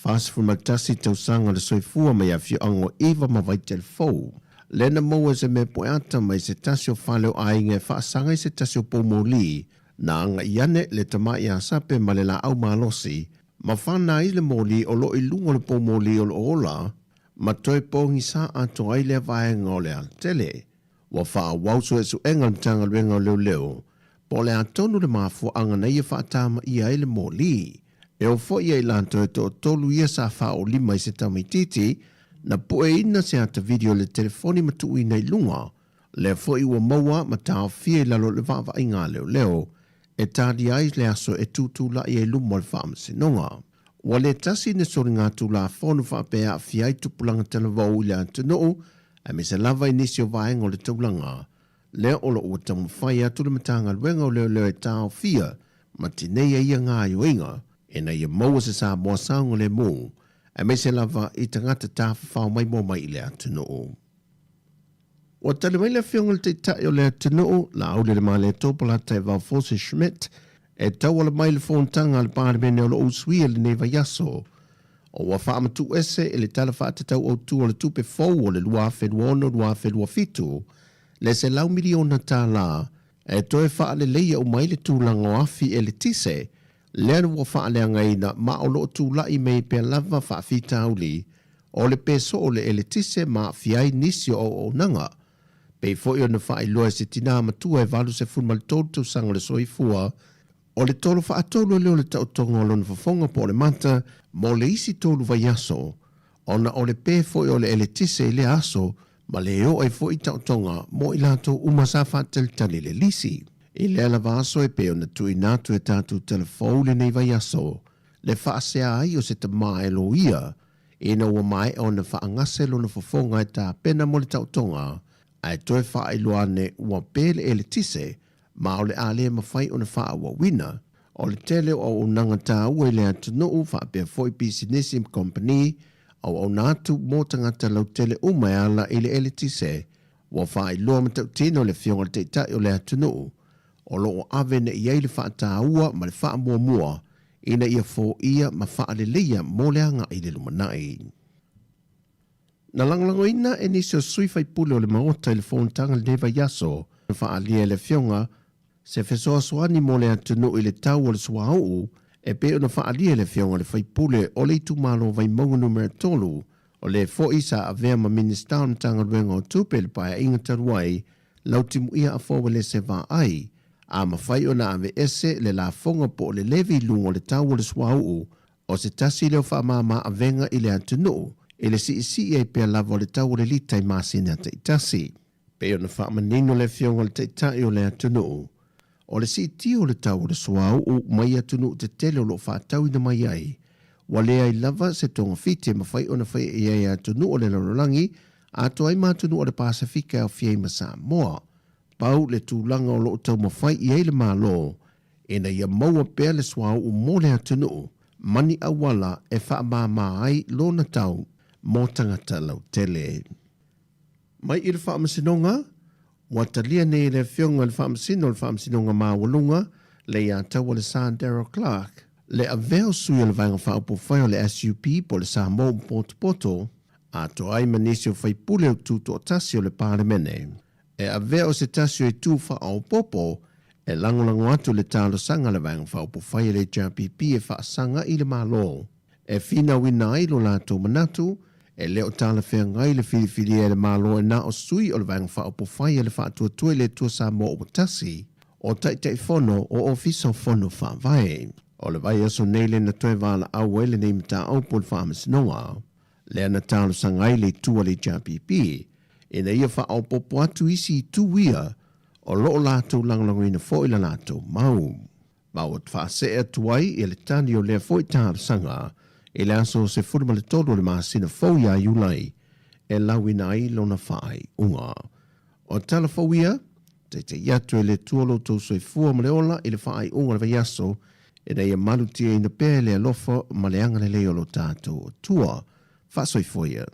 41 tausaga le soifua mai afioaga o Iva ma Vaitelefou, lea na maua e se mea poeata mai se tasi o fale o aiga e faasaga i se tasi o poumoli, na agai ane le tama ia Sape ma le laau malosi ma fana ai le moli o lo o i luga o le poumoli o lo o ola, ma toe pogisa atoa ai lea vaega o le alatele. Ua faaauau suesuega a le Matagaluega o Leoleo po o le a tonu le mafuaaga na ia faatamaia ai le moli. E oo foi ia i latou e toatolu ia sa faaolima i se tamaitiiti, na pueina se ata video i le telefoni ma tuuina i luga. Lea foi ua maua ma taofia i lalo o le vaavaaiga a leoleo e talia ai le aso e tutulai ai luma o le faamasinoga. Ua le tasi ni soligatulafono faapea e aafia ai tupulaga talavou i le atunuu, aemaise lava i nisi o vaega o le taulaga. Lea o lo o ua taumafai atu le Matagaluega o Leoleo e taofia ma tineia ia gaoioiga ina ia maua se Samoa saogalemu, aemaise lava i tagata tafafao maimoa mai i le atunuu. Ua tali mai le Afioga i le Taitai o le atunuu, Laaulialemalietoa Polataivao Fosi Schmidt, e tauala mai le fonotaga a le Palemene o lo o usuia i lenei vaiaso. O ua faamatuuese i le Tala Faatatau Autu o le Tupe fou o le 2026-2027 le $100 miliona e toe faaleleia uma ai le tulaga o afi eletise lea ua faaleagaina ma o lo o tulai mai pea lava faafitauli o le peso o le eletise ma aafia ai nisi o auaunaga. Pei foi ona faailoa e se tinā matua e 83 tausaga le soifua, o le tolo faatolu lea o le taotoga o lona fofoga po o le mata mo le isi tolu vaiaso, ona o le pe foi o le eletise i lea aso ma le oo ai foi taotoga mo i latou uma sa faatalitali le lisi. I lea lava aso e pei ona tuuina atu e tatou tala fou lenei vaiaso, le faasea ai o se tama e loia ina ua maea ona faagase lona fofoga e tapena mo le taotoga, ae toe faailoa ane ua pe le eletise ma o le a le mafai ona faaauauina. O le tele o auaunaga taua i le atunuu faapea foi pisinisi ma kompeni, auauna atu mo tagata lautele uma e ala i le eletise. Ua faailoa matautino le Afioga i le Taitai o le atunuu o lo o ave nei i ai le faataua ma le faamuamua ina ia foia ma faaleleia mo le agai i le lumanai. Na lagolagoina e nisi o sui faipule o le Maota i le fonotaga i lenei vaiaso na faaalia e le Afioga se fesoasoani mo le atunuu i le tau o le suauu e pei ona faaalia e le Afioga i le Faipule o le itumalo o Vaimauga Numera 3, o le foi sa avea ma Minisita o le Matagaluega o Tupe i le Paeaiga talu ai, Lautimuia Afoa Uelese Vaai, a mafai ona aveese le lafoga po o le levy i luga o le tau o le suauu o se tasi lea o faamama avega i le atunuu i le siisii ai pea lava o le tau o le lita i masina taitasi. Pei ona faamanino le Afioga i le Taitai o le atunuu, o le siitia o le tau o le suauu mai atunuu tetele o lo o faatauina mai ai, ua leai lava se togafiti e mafai ona faia i ai e atunuu o le lalolagi atoa ai ma atunuu o le Pasefika e aofia ai ma Samoa. Pau le tulaga o lo o taumafai i ai le Malo ina ia maua pea le suauu mo le atunuu ma ni auala e faamama ai lona tau mo tagata lautele. Mai i le Faamasinoga, ua talia nei e le Afioga i le Faamasino o le Faamasinoga Maualuga, Leiataua Lesā Darrell Clarke, le avea o sui o le Vaega Faaupufai o le SUP po o le Samoa ua potopoto, atoa ai ma nisi o faipule o Tutoatasi o le Palemene. E avea o se tasi o itu faaopoopo e lagolago atu le talosaga a le Vaega Faaupufai a le HRPP e faasaga i le Malo e finauina ai lo latou manatu E le o talafeagai le filifilia e le Malo e na o sui o le Vaega Faaupufai a le Faatuatua i le Atua Samoa ua Tasi, o Taitaifono o Ofisa o Fono Faavae. O le vaiaso nei lea na toe valaau ai lenei mataupu i le Faamasinoga, lea na talosaga ai le itu a le HRPP ina ia faaopoopo atu isi itu ia o lo o latou lagolagoina foi la latou mau. Ma ua faasee atu ai ia le tali o lea foi talosaga i le aso 13 o le masina fou ia Iulai e lauina ai lona faaiuga. O tala fou ia, taitaia atu e le Atua lo outou soifua ma le ola i le faaiuga o le vaiaso, ina ia malutiaina pea e le alofa ma le agalelei o lo tatou Atua. Faasoifua ia.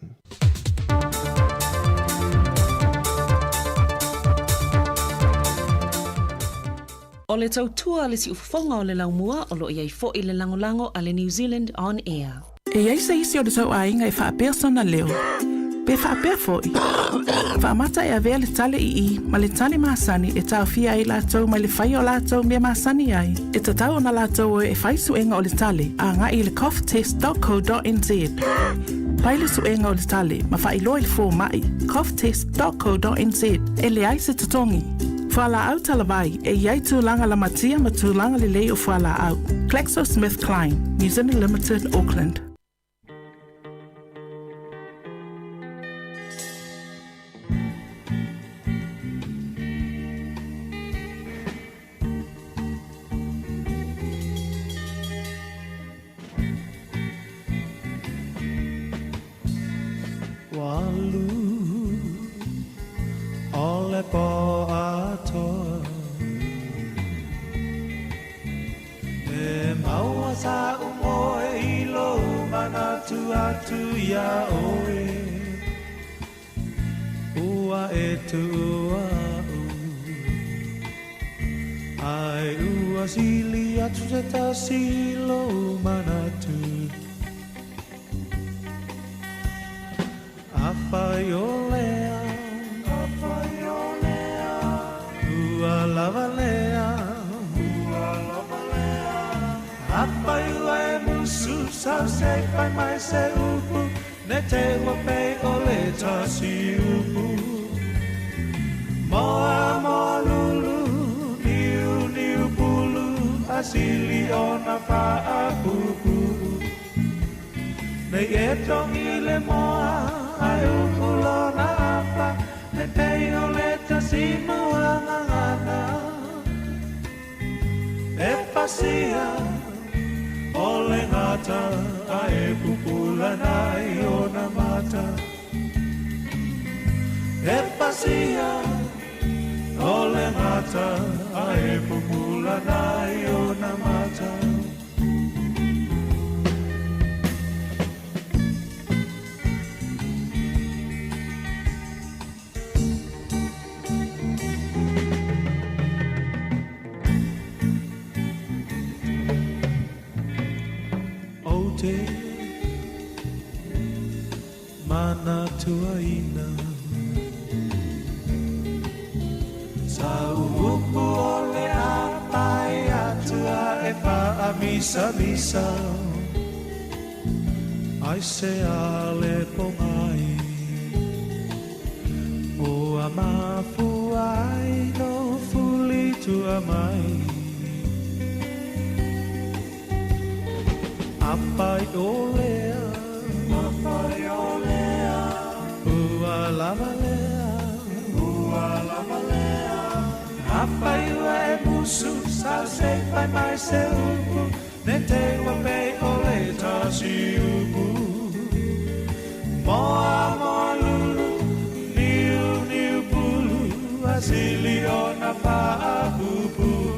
O le tautua a le siufofoga o le laumua o lo o i ai foi le lagolago a le New Zealand On Air. E i ai se isi o le tou aiga e faapea sona leo, pe faapea foi, faamata e avea le tale ii ma le tale masani e taofia ai latou mai le faia o latou mea masani ai, e tatau ona latou o e fai suega o le tale agai i le coughtest.co.nz. Fai le suega o le tale ma faailoa i le fomai, coughtest.co.nz, e leai se totogi. Fualaau talavai, e i ai tulaga lamatia ma tulaga lelei o fualaau. GlaxoSmithKline, New Zealand Limited, Auckland. Ua alu o le pō atoa E maua saʻu moe i lou manatu atu iā ʻoe Ua e tuua aʻu Ae ua sili atu se tasi i lou manatu Afai o lea Afai o lea Ua lava lea Ua lava lea Afai ua e musu sau se i fai mai se upu Ne te ua pei o le tasi upu Moa moa lulu Niu niu pulu A sili ona faapuupuu Nei e togi le moa Ae upu lona afa Ne pei o le tasi muagagana E pasia o le gata Ae pupula nai ona mata E pasia o le gata Ae pupula nai ona mata Ou te manatuaina Sa upu o le apai atua e faamisamisa Ai se a le pogai Ua mafua ai lou fuli tua mai Afai o lea Afai o lea Ua lava lea Ua lava lea Afai ua e musu Sau se i fai mai se upu Ne te ua pei o le tasi upu Moa moa lulu Niu niu pulu A sili ona faapuupuu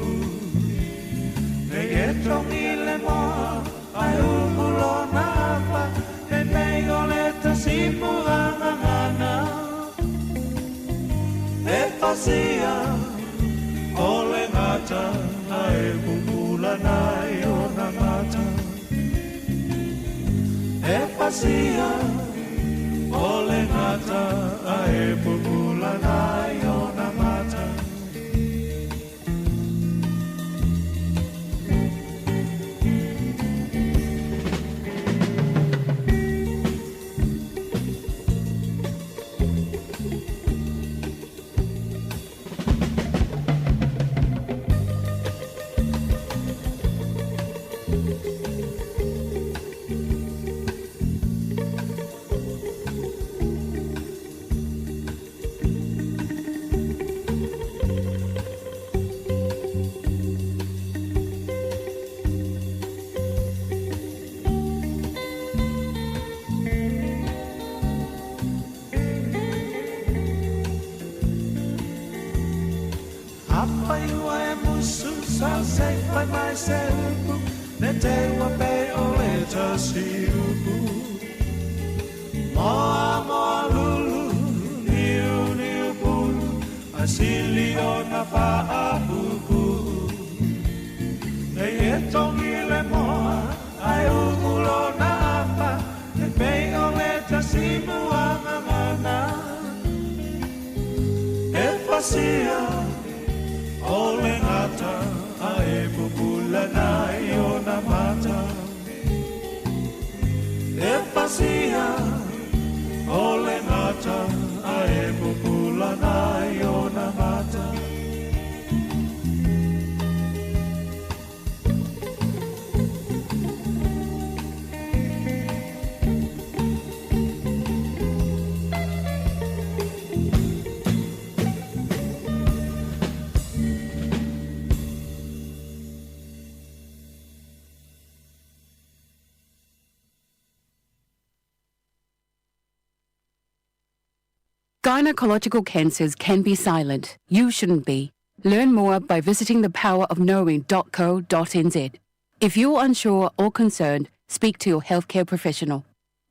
Nei e togi le moa Ae upu lona afa Ne pei o le tasi muagagana E pasia o le gata Ae pupula nai ona mata E pasia o le gata Ae pupula nai ona mata Afai ua e musu sau se i fai mai se upu Ne te ua pe o le tasi upu Moa moa lulu niu niu pulu Ae sili ona faapupu Nei e togi le moa ae uu lona afa E pei o le tasi muagagana E pasia o le gata ae pupula nai ona mata E pasia o le gata ae pupula nai ona mata. Gynecological cancers can be silent. You shouldn't be. Learn more by visiting thepowerofknowing.co.nz. If you're unsure or concerned, speak to your healthcare professional.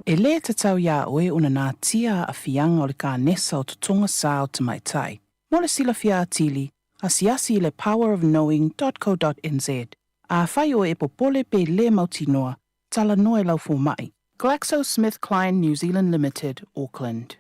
E lē tatau iā oe ona natia aafiaga o le kanesa o totoga sa o tamaitai. Mo le silafia atili, asiasi i le powerofknowing.co.nz. Afai oe e popole pe lē mautinoa, talanoa i lau fomaʻi. GlaxoSmithKline New Zealand Limited, Auckland.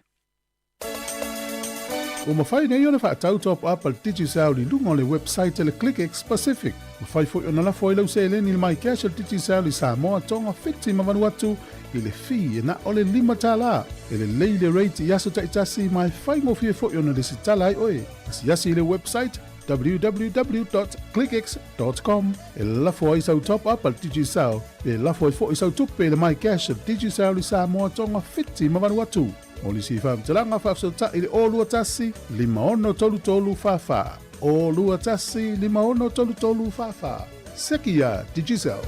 Ua mafai nei ona faatau top up a le Digicel i luga o le website a le ClickX Pacific. Mafai foi ona lafo ai lau seleni i le MyCash a le Digicel i Samoa, Tonga, Fiti ma Vanuatu i le fee e na o le $5. E lelei le rate i aso taitasi ma e faigofie foi ona lesitala ai oe. Asiasi i le website www.clickx.com e lafo ai sau top up a le Digicel pe lafo ai foi sau tupe i le MyCash a le Digicel i Samoa, Tonga, Fiti ma Vanuatu. Mo nisi faamatalaga faafesootai i le 021 5633 44. 021 5633 44. Seki iā Digicel.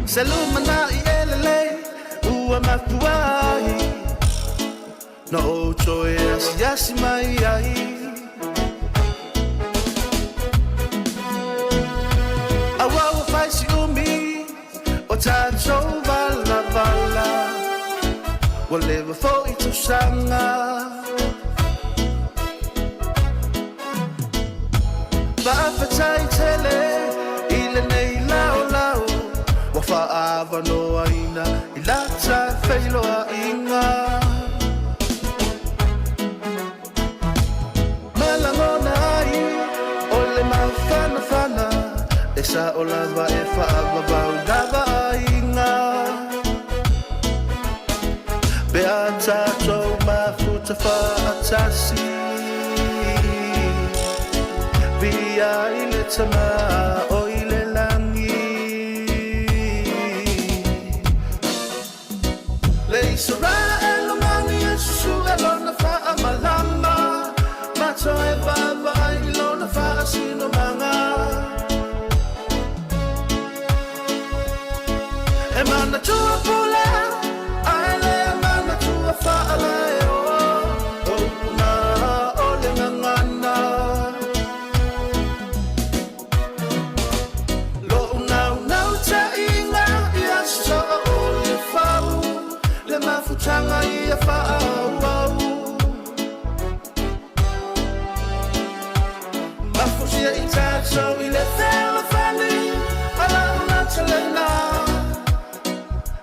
Se lumanai e lelei ua mafua ai Na ou toe asiasi mai ai Aua ua fai si umi o tatou valavala Ua leva foi tausaga Faafetai tele i lenei laolao Ua faaavanoaina i lata feiloaiga Ma lagona ai o le mafanafana E sao lava e faavavau lava aiga Pe a tatou mafuta faatasi Viia i le Tama o i le lagi Le Isaraelu mani e susue lona faamalama Ma toe vaavaai i lona faasinomaga E manatua pule ae le manatua faalaeoa O upu na o le gagana Loʻu naunautaiga ia soo o le fau Le mafutaga ia faaauau Mafusia i tatou i le fealofani A lau natalena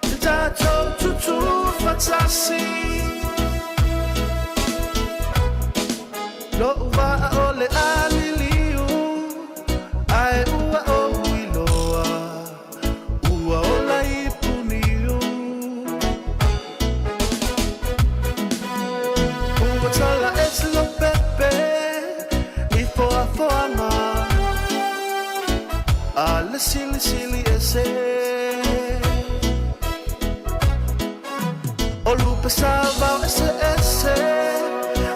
Te tatou tutu fatasi Loʻu vaa o le a liliu Ae ua ou iloa Ua ola i Puniu. le silisili ese. O lupe sa vao ese ese,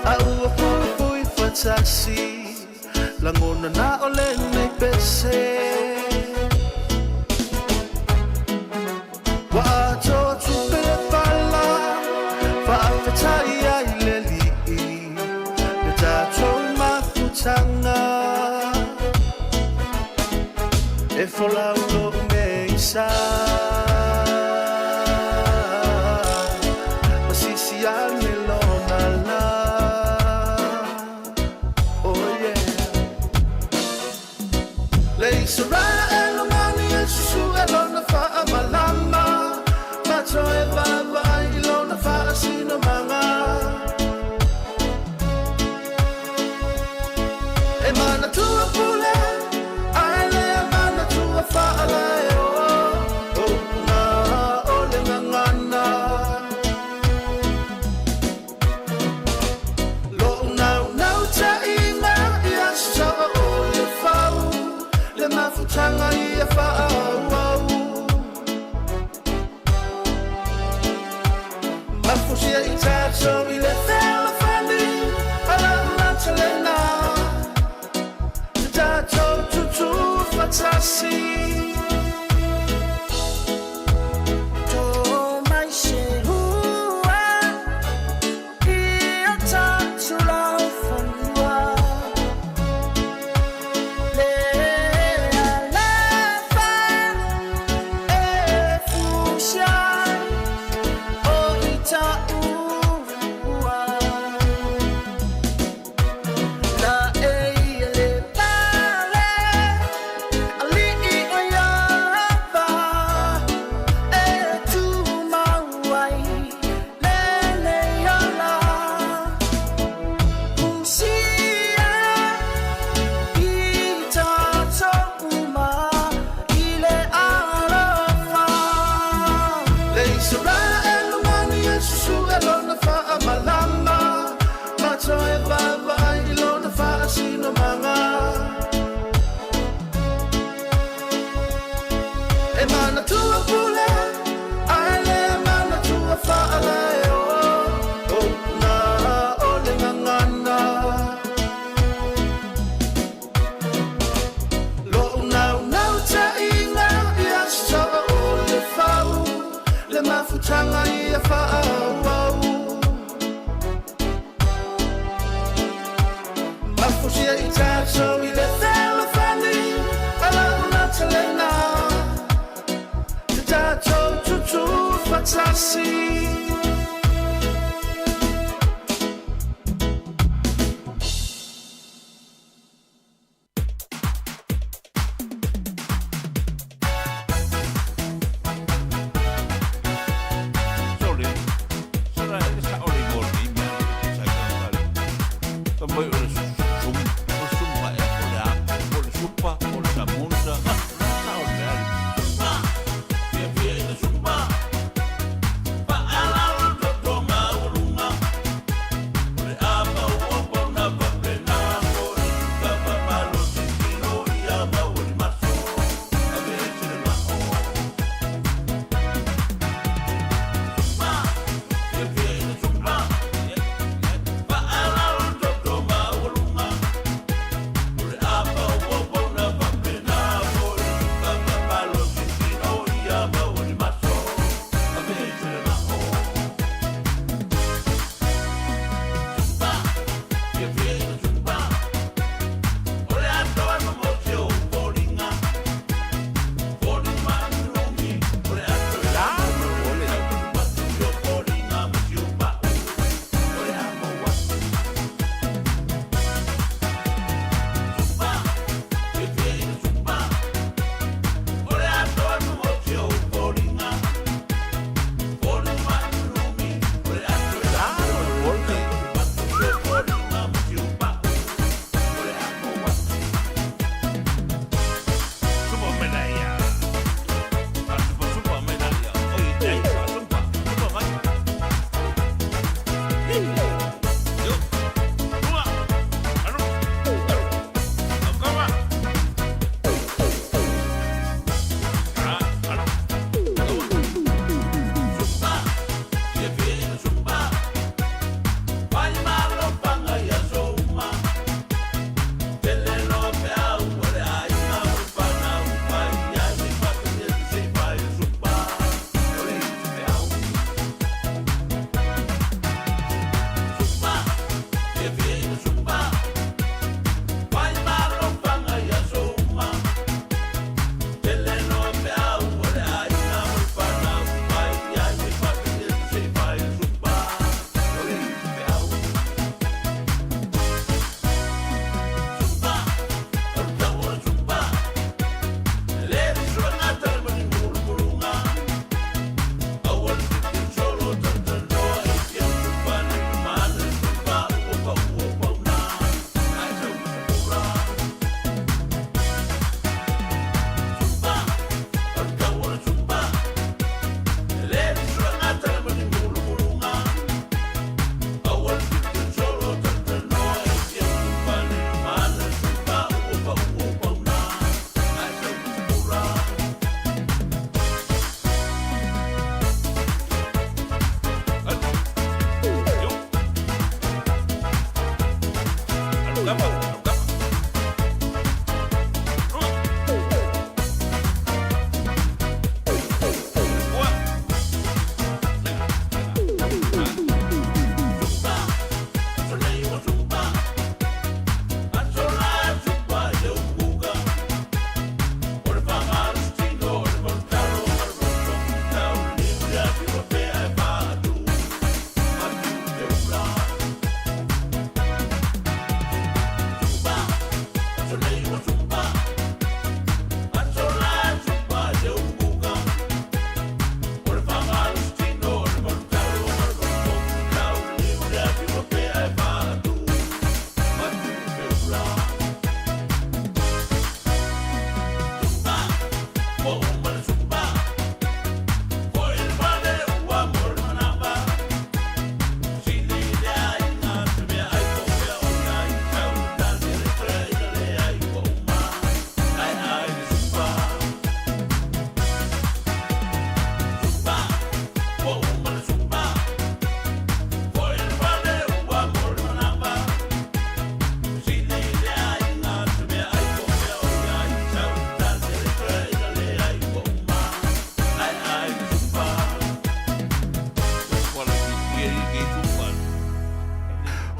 a ua fuifui fatasi, lagona na o lenei pese. Ua atoa tupe le fala, faafetai ai le Alii, le tatou mafutaga. E folau lou nei sa, masisi ane lona la. Oh yeah. Le Israel mani e susu e lona faamalama, ma toe vaavaai i lona faasinomaga. E manatua pule, ae le manatua faalaeo, o upuga o le gagana. Lo'u naunautaiga ia sasaa o le fau, le mafutaga ia faaauau. Mafusia i tatou i le fealofani, a lau lata lena, te tatou tutu fatasi. To mai se hua i o tatou laufanua, le alofa e fusia ai o i taua. La e le pale, alii o Iava, e tumau ai lenei ola. Fusia i tatou uma i le alofa. Le Israel mani e susu e lona faamalama, ma toe vaavaai i lona faasinomaga. E manatua pule, ae le manatua faalaeo, o upuga o le gagana. Lo'u naunautaiga ia sasaa o le fau, le mafutaga ia faaauau. Mafusia i tatou i le fealofani, a lau lata lena, te tatou tutu fatasi. Sole, sala e sa ole mo ni mea e sa ka kale. Ka mai o le sum, o sum pa e o le a, o le supa, o le samosa, sa o le mea. Fia fia i le supa, pa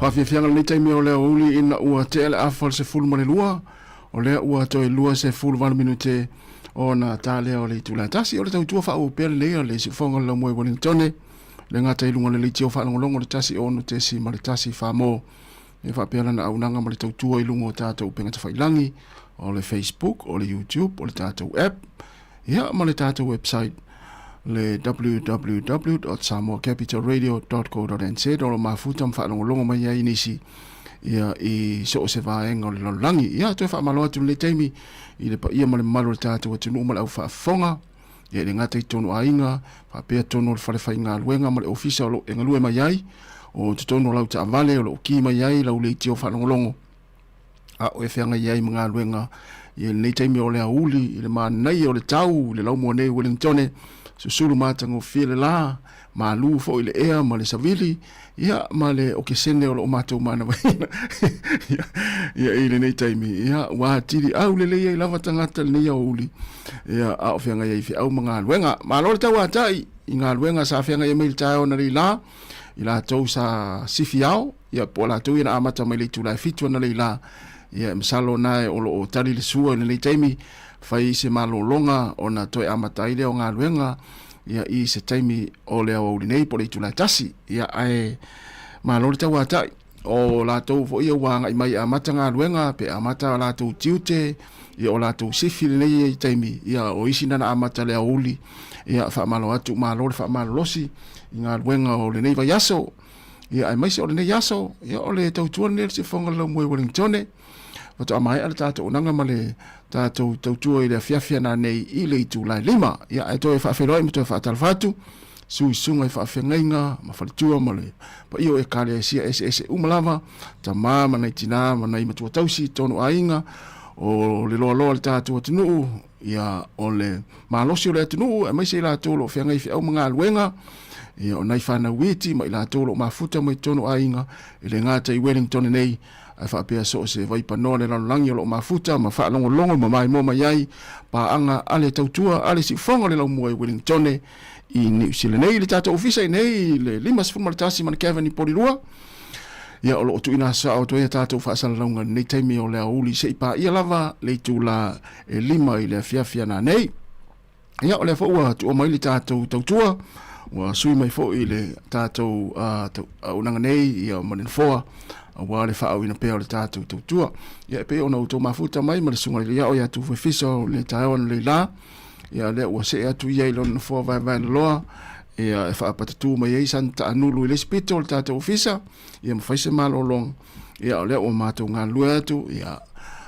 Faafiafiaga lenei taimi o le aoauli ina ua tea le afa o le 12, o lea ua toe 28 minute ona ta lea o le itula e tasi. O le tautua faaauau pea lenei a le Siufofoga o le Laumua i Wellingtone, le gata i luga o le leitio faalogologo o le 1 6.1 Famo. E faapea lana auaunaga ma le tautua i luga o tatou upega tafailagi, o le Facebook, o le YouTube, o le tatou app, ia ma le tatou website le www.samoacapitalradio.co.nz o lo mafuta ma faalogologo mai ai nisi ia i so o se vaega o le lalolagi. Ia toe faamalo atu lenei taimi i le paia ma le mamalu o le tatou atunuu ma le au faafofoga ia i le gata i totonu aiga faapea totonu o le fale faigaluega ma le ofisa o lo o e galue mai ai, o totonu o lau taavale o lo o ki mai ai lau leitio faalogologo a o e feagai ai ma galuega i lenei taimi o le aoauli i le manaia o le tau i le laumua nei i Wellingtone, susulu matagofie le la, malu foi le ea ma le savili, ia ma le okesene o lo o matou manavaina ia, ia i lenei taimi, ia ua atili aulelei ai lava tagata i lenei aoauli, ia a o feagai ai i feau ma galuega. Malo le tauatai i galuega sa feagai ai mai i le taeao analeila, i latou sa sifi ao, Ia, po o latou ia na amata mai le itula e 7 analeila, ia, e masalo na o lo o tali le sua i lenei taimi, fai se malologa ona toe amata ai lea o galuega, ia, i se taimi o le aoauli nei po o le itula e 1. Ia, ae malo le tauatai. O latou foi ia ua agai mai e amata galuega, pe amata latou tiute, ia o latou sifi lenei taimi, ia, o isi na na amata le aoauli, ia, faamalo atu, malo le faamalolosi i galuega o lenei vaiaso. Ia, aemaise o lenei aso, ia, o le tautua lenei o le Siufofoga o le Laumua i Wellingtone. Faatoa maea le tatou auaunaga ma le tatou tautua i le afiafi ananei i le itula e 5. Ia, ae toe faafeiloai ma toe faatalofa atu, suisuga i faafeagaiga ma faletua ma le paia o Ekalesia eseese uma lava, tama ma nai tina ma nai matua tausi i totonu o aiga, o le loaloa o le tatou atunuu, ia, o le malosi o le atunuu, aemaise i latou o lo o feagai i feau ma galuega, ia, o nai fanau iti ma i latou o lo o mafuta mai totonu o aiga, e le gata i Wellington nei, ae faapea so o se vaipanoa o le lalolagi o lo o mafuta ma faalogologo ma maimoa mai ai paaga a le tautua a le siufofoga o le laumua i Wellington i Niu Sila nei. I le tatou ofisa i nei i le 51 ma le Cavan i Porirua, ia, o lo o tuuina sao atu ai a tatou faasalalauga i lenei taimi o le aoauli se i paia lava le itula e 5 i le afiafi ananei. Ia, o lea foi ua tuua mai le tatou tautua, ua sui mai foi le tatou auaunaga nei ia ma le nofoa aua le faaauina pea o le tatou tautua. Ia, e pei ona outou mafuta mai ma le susuga i le Iao ia Tufuefisa o le taeao analeila, ia lea ua see atu ia i lona nofoa vaevaenaloa, ia e faapatatu mai ai sana taanulu i le isi pito o le tatou ofisa, ia ma fai se malologa. Ia o lea ua matou galulue atu, ia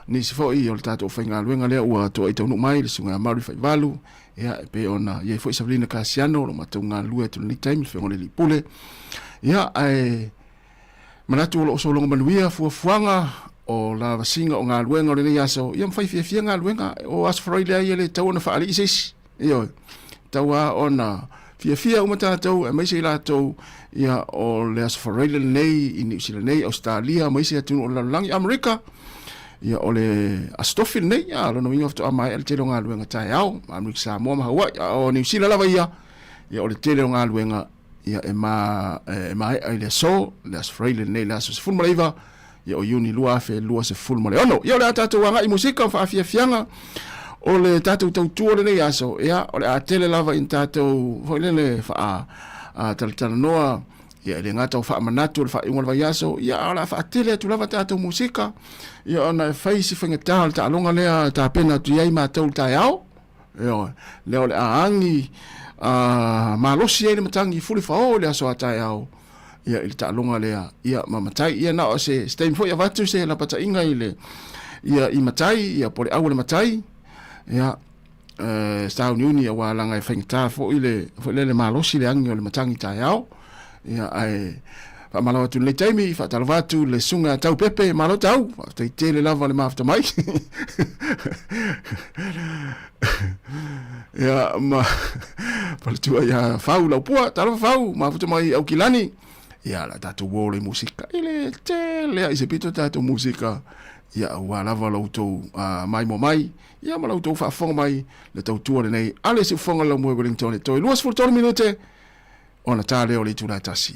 nisi foi o le tatou faigaluega lea ua toai taunuu mai, le susuga ia Mary Faivalu, ia e pei ona i ai foi Savelina Kasiano o lo o matou galulue atu i lenei taimi, le Afioga i le Alii Pule. Ia ae manatu o lo o sologa manuia fuafuaga o lavasiga o galuega o lenei aso, ia ma fai fiafia galuega o Aso Faraile ai e le tatau ona faalii se isi. Ioe, tau lava ona fiafia uma tatou, aemaise i latou ia o le Aso Faraile lenei i Niu Sila nei, Ausetalia ma isi atunuu o le lalolagi, Amerika, ia o le Aso Tofi lenei, ia lona uiga faatoa maea le tele o galuega taeao, Amerika Samoa ma Hawaii, a o Niu Sila lava ia, ia o le tele o galuega ia e, ma, e maea i le aso, le Aso Faraile lenei, le aso 19, ia o Iuni 2026. Ia o le a tatou agai i musika ma faafiafiaga o le tatou tautua lenei aso, ia o le a tele lava ina tatou foi lele faa talatalanoa, ia e le gata o faamanatu o le faaiuga o le vaiaso, ia a o le a faatele atu lava tatou musika, ia ona e fai si faigata o le taaloga lea e tapena atu i ai matou i le taeao. Ioe, lea o le a agi malosi ai le matagi fulifao i le aso a taeao, ia i le taaloga lea, ia ma matai. Ia na o se, se taimi foi avatu se lapataiga i le, ia i matai, ia po o le au o le matai, ia, e sauniuni aua leaga e faigata foi le, foi lele malosi le agi o le matagi taeao. Ia, ae faamalo atu i lenei taimi, faatalofa atu i le susuga ia Tau Pepe, malo Tau, faafetai tele lava le mafuta mai. Ia, ma faletua ia Fau Laupua, talofa Fau, mafuta mai i Aukilani. Ia, la tatou uo le musika, i le tele ai se pito tatou musika, ia, aua lava lo outou maimoa mai, ia ma la outou faafofoga mai, le tautua lenei a le Siufofoga o le Laumua i Wellington e toe 23 minute, ona ta lea o le itula e tasi.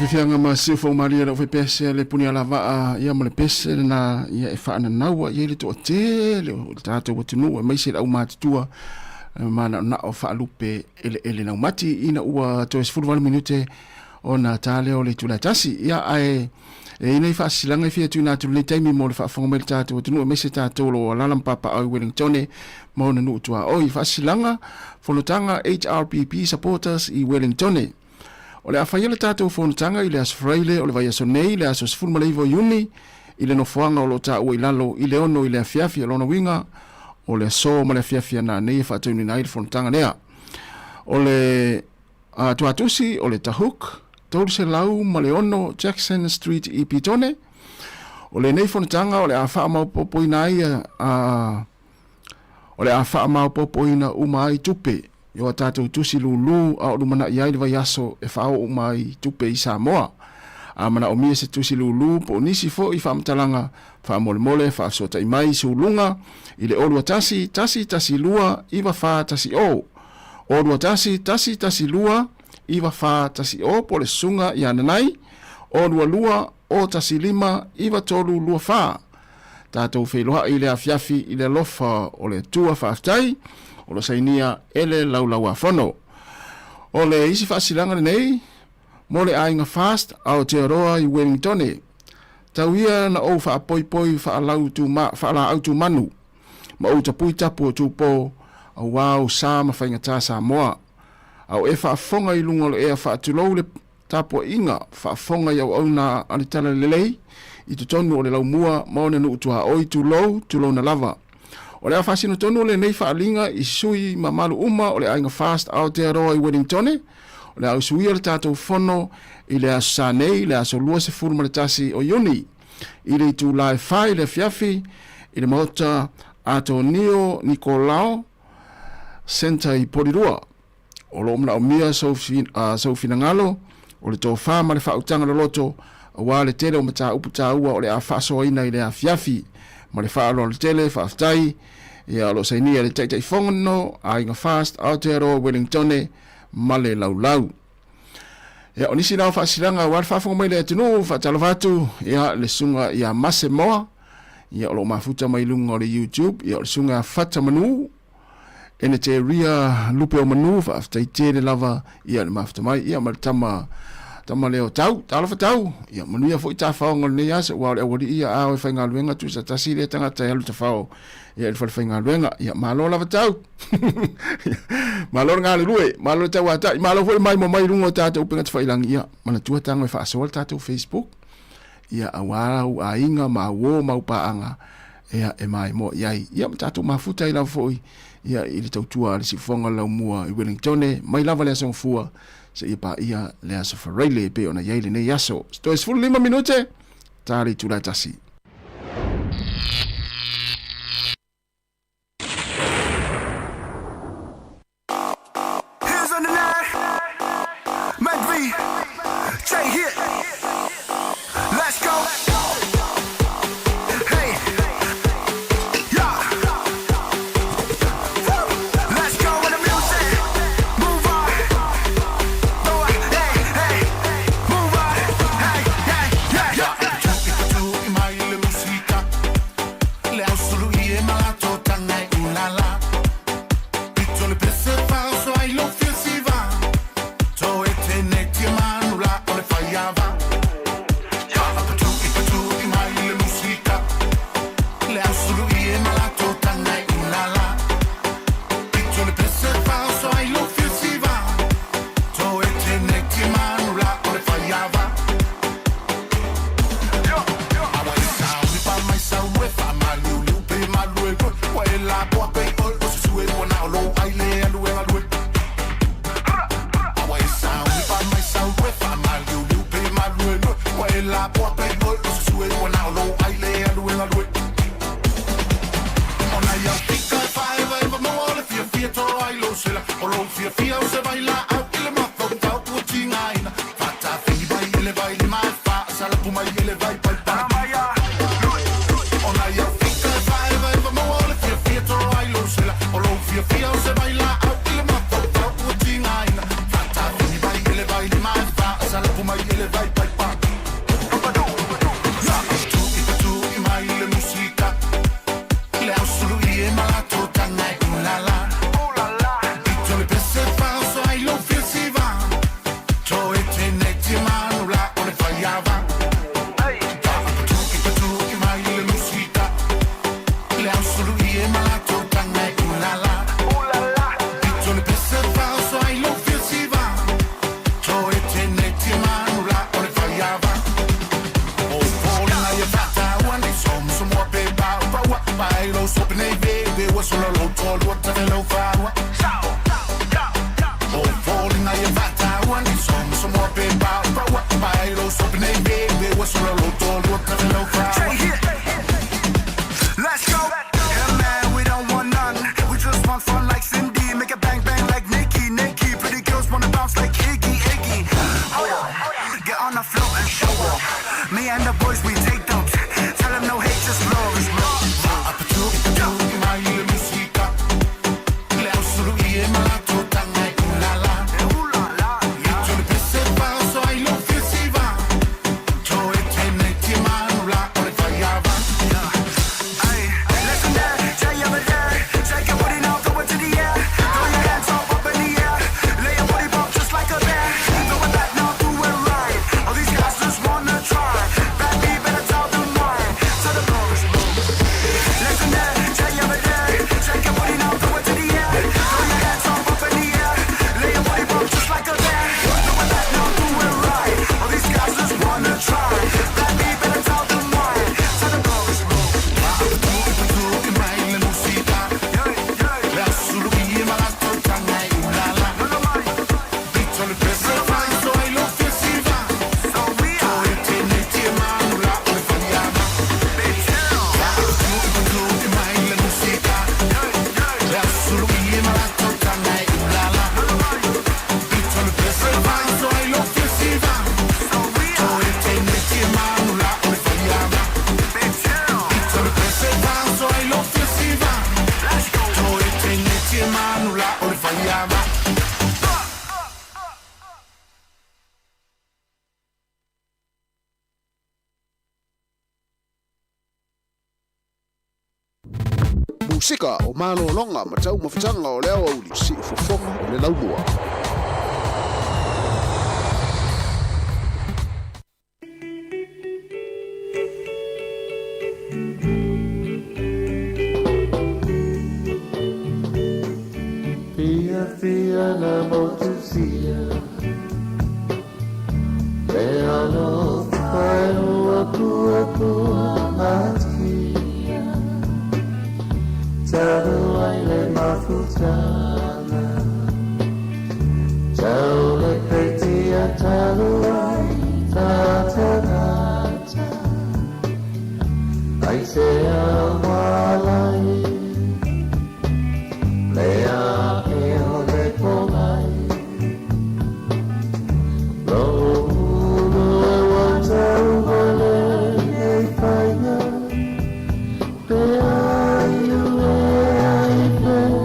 Fiafiaga ma Siufomalie le aufaipiase a le Punialavaa ia ma le pese lena ia e faananaua i ai le toatele o le tatou atunuu aemaise le aumatutua manaonao faalupe eleele laumati ina ua toe 18 minute ona ta lea o le itula e tasi. Ia ae e i ai nai faasilasilaga e fia tuuina atu i lenei taimi mo le faafofoga mai le tatou atunuu aemaise tatou o lo o alaala ma papaaao i Wellingtone ma ona nuu tuaoi. Faasilasilaga, Fonotaga HRPP Supporters i Wellingtone. O le a faia le tatou fonotaga i le Aso Faraile o le vaiaso nei, le aso 19 o Iuni, i le nofoaga o lo o taua i lalo i le 6 i le afiafi. O lona uiga, o le aso ma le afiafi a nanei e faataunuina ai le fonotaga lea. O le tuatusi o le Tahuk, 306 Jackson Street i Petone. O lenei fonotaga o le a faamaopoopoina ai a O le a faamaopoopoina uma ai tupe i o a tatou tusi lūlū a o lumanai ai le vaiaso e faaoo uma ai tupe i Samoa. A manaomia se tusi lūlū po o nisi foi faamatalaga, faamolemole faafesootai mai suluga i le 021 112 9410, 021 112 9410 po o le Susuga ia Nanai, 022 015 9324. Tatou feiloai i le afiafi i le alofa o le Atua faafetai o lo sainia e le Laulauafono. O le isi faasilaga lenei mo le aiga Fast Aotearoa i Wellingtone. Tau ia na ou faapoipoi faalaau tumanu ma ou tapui tapu o Tupou auā ou sa ma faigata Samoa. A o e faafofoga i luga o le ea faatulou le Tapuaiga faafofoga i auauna a le Talalelei i totonu o le laumua ma ona nuu tuaoi, tulou, tulouna lava. O le a faasino tonu lenei faaaliga i sui mamalu uma o le aiga Fast Aotearoa i Wellingtone, o le a usuia le tatou fono i le Aso Sa nei, le aso 21 o Iuni, i le itula e fa i le afiafi i le Maota Atonio Nikolao Centre i Porirua. O lo o manaomia sou finagalo, o le tofa ma le faautaga loloto, aua le tele o mataupu taua o le a faasoaina i le afiafi. Ma le faaaloalo tele, faafetai. Ia, o lo o sainia e le Taitaifono, Aiga Fast, Aotearoa Wellingtone ma le Laulau. Ia, o nisi na o faasilaga aua le faafofoga mai le atunuu, faatalofa atu, ia, le susuga ia Mase Moa, ia, o lo o mafuta mai luga o le YouTube, ia, o le susuga ia Fata Manu, Ene te ria lupe o manu, faafetai tele lava ia le mafuta mai, ia ma le tama tama lea o Tau, talofa Tau, ia manuia foi tafaoga o lenei aso, aua o le aualii ia a o e faigaluega tusa tasi lea tagata e alu tafao ia i le fale faigaluega, ia malo lava Tau. Malo le galulue, malo le tauatai, malo foi le maimoa mai i luga o tatou upega tafailangi, ia manatua tago e faasoa le tatou Facebook, ia aua au aiga ma au uo ma au paaga ia e maimoa i ai. Ia ma tatou mafuta ai lava foi ia i le tautua a le siufofoga o le laumua i Wellingtone mai lava le Aso Gafua seia paia le Aso Faraile e pei ona i ai lenei aso. Toe 15 minute, ta le itula e tasi. Have fun like Cindy, make it bang bang like Nikki, Nikki. Pretty girls wanna bounce like Iggy, Iggy. Hold up, get on the floor and show up. Me and the boys, we take dumps. Tell 'em no hate, just love. Listen there, shake your booty now, throw it to the air. Throw your hands up in the air. Lay your booty bump just like a bear. Throw it back now, do it right. All these guys just wanna try. Bad B, better tell them why. Tell them Listen there, shake your booty now, throw it to the air. Throw your hands up in the air. Lay your booty bump just like a bear. Throw it back now, do it right. All these guys just wanna try. Bad B, better tell them why. Tell them Musika o malologa ma taumafataga o le aoauli siufofoga o le laumua. Fia fia na motusia Le alo whai ua pua pua matia Talu ai le mafutana Tau le petia talu ai tatanata Ai se awalai Le a e o le pomai Lo ulu e wa tau male e whainga Pe ai u e ai pea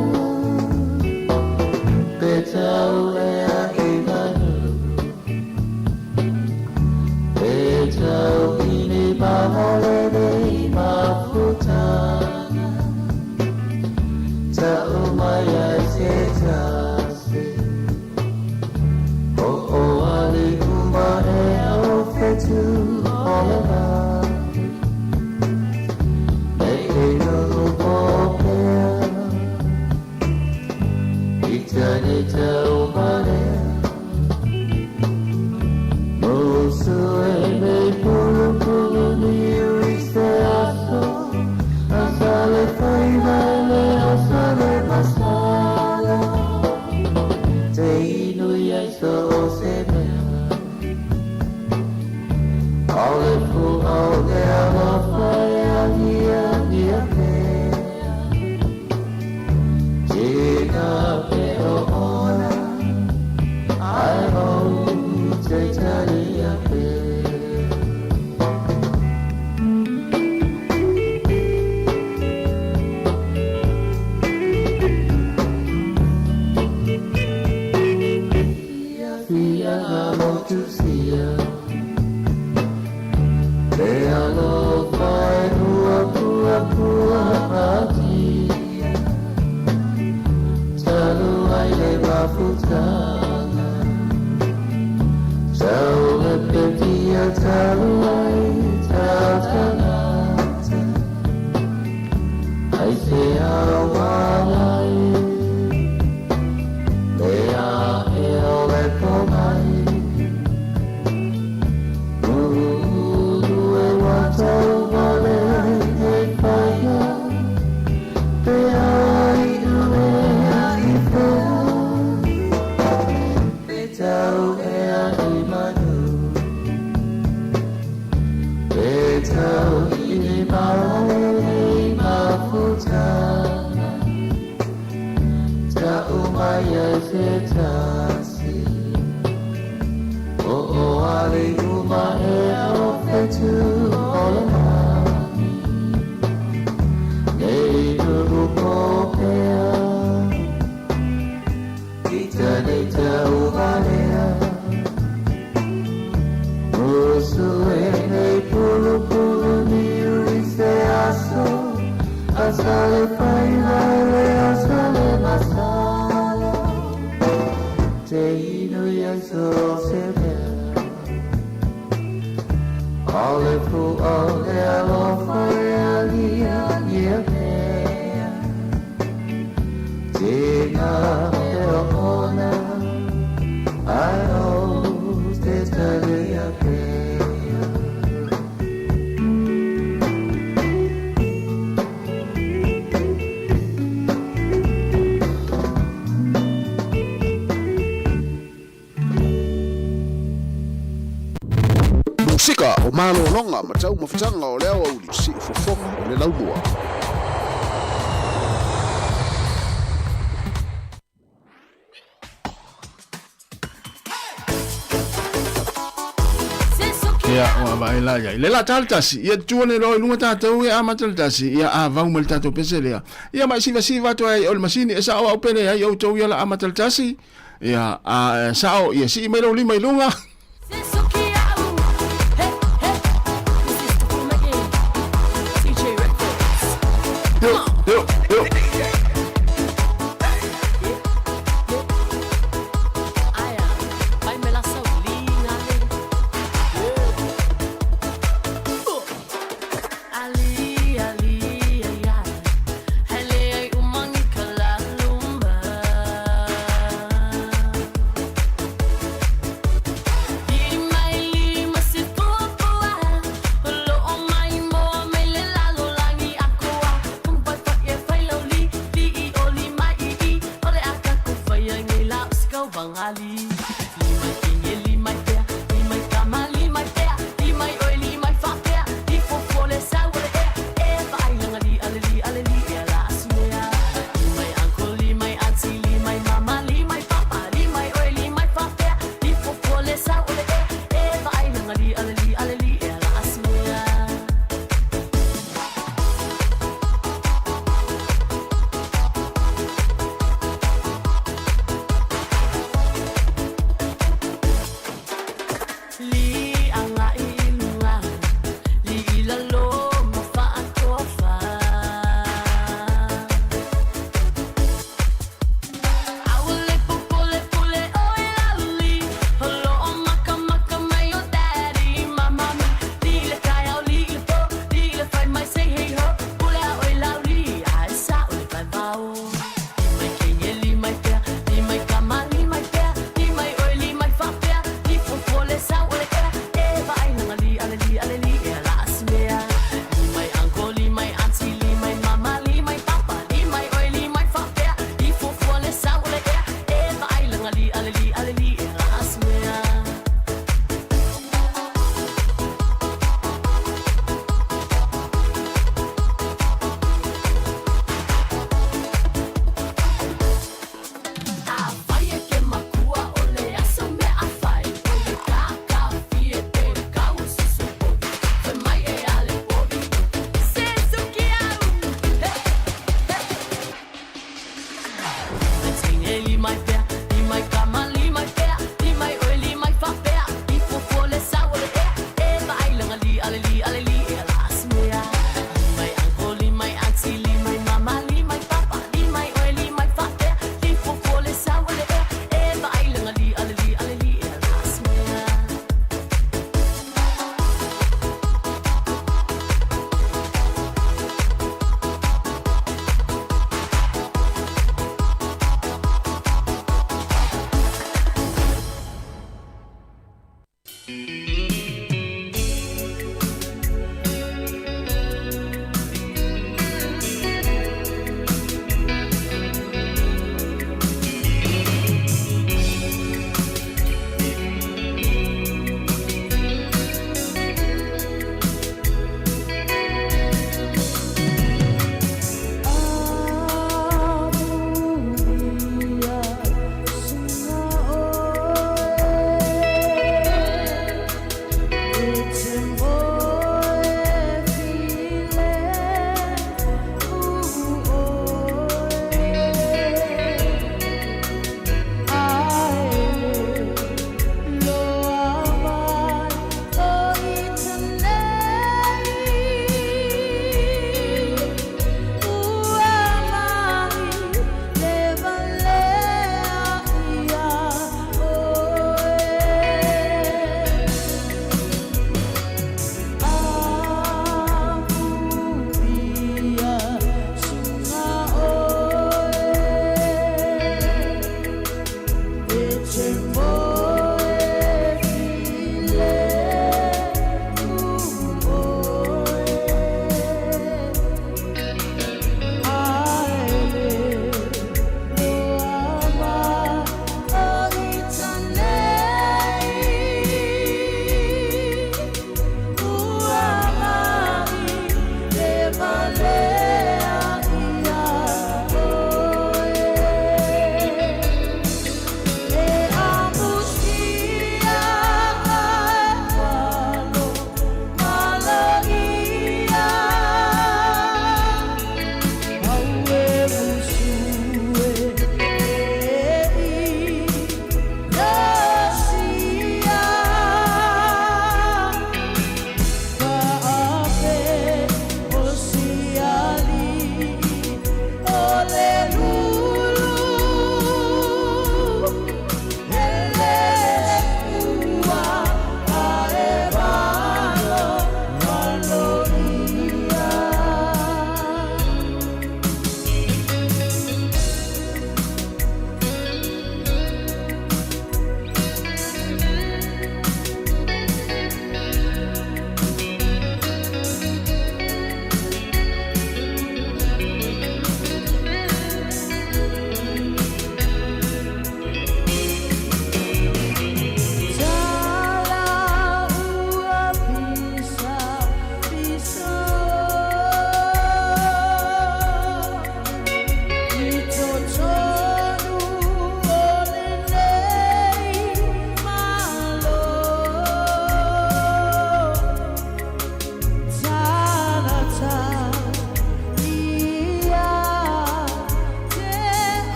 Pe tau e a i manu Pe tau i ni mahale nei mafutana Tau mai ai se tasi O o ali uma e au whetu o le laki Me e nunu po pea I tani tau marea Musu e me pulu pulu ni ui se aso Asale whai le asale masala Te inui ai so o se mea Ole fu au le alofa e a nia pea Tina pe o ona Ai o te tania pea Fia na motusia Le alofa e ua pua pua atia Talu ai le mafutana Tau le petia talu ai tatanata Ai se awalai Le a e o le pomai Ulu e wa tau male e whaia Pe ai u e a i pea Pe tau e a i manu Pe tau i ni maole nei mafutana mai ai se tasi. O o ali uma e o fetu o le lani. Nei uru pōpea. Ita neita uvalea. Musu e nei pulu pulu niu i se aso. Asale faila le asale masala. Te inu ia so se mea. Ale fu ale alofa e alia ia mea. Te ngā e ona. Ai o te tale ia pea. Musika o malologa ma taumafataga o le aoauli siufofoga o le laumua. Ia, ua vaai la iai. Le la tala tasi, ia tua le loa i luga tatou e amata le tasi, ia a vau mai le tatou pese lea. Ia ma e sivasiva atu ai o le masini e sao au pele ai outou ia la amata le tasi, ia a sao ia sii mai lou lima i luga. Yo, yo, yo.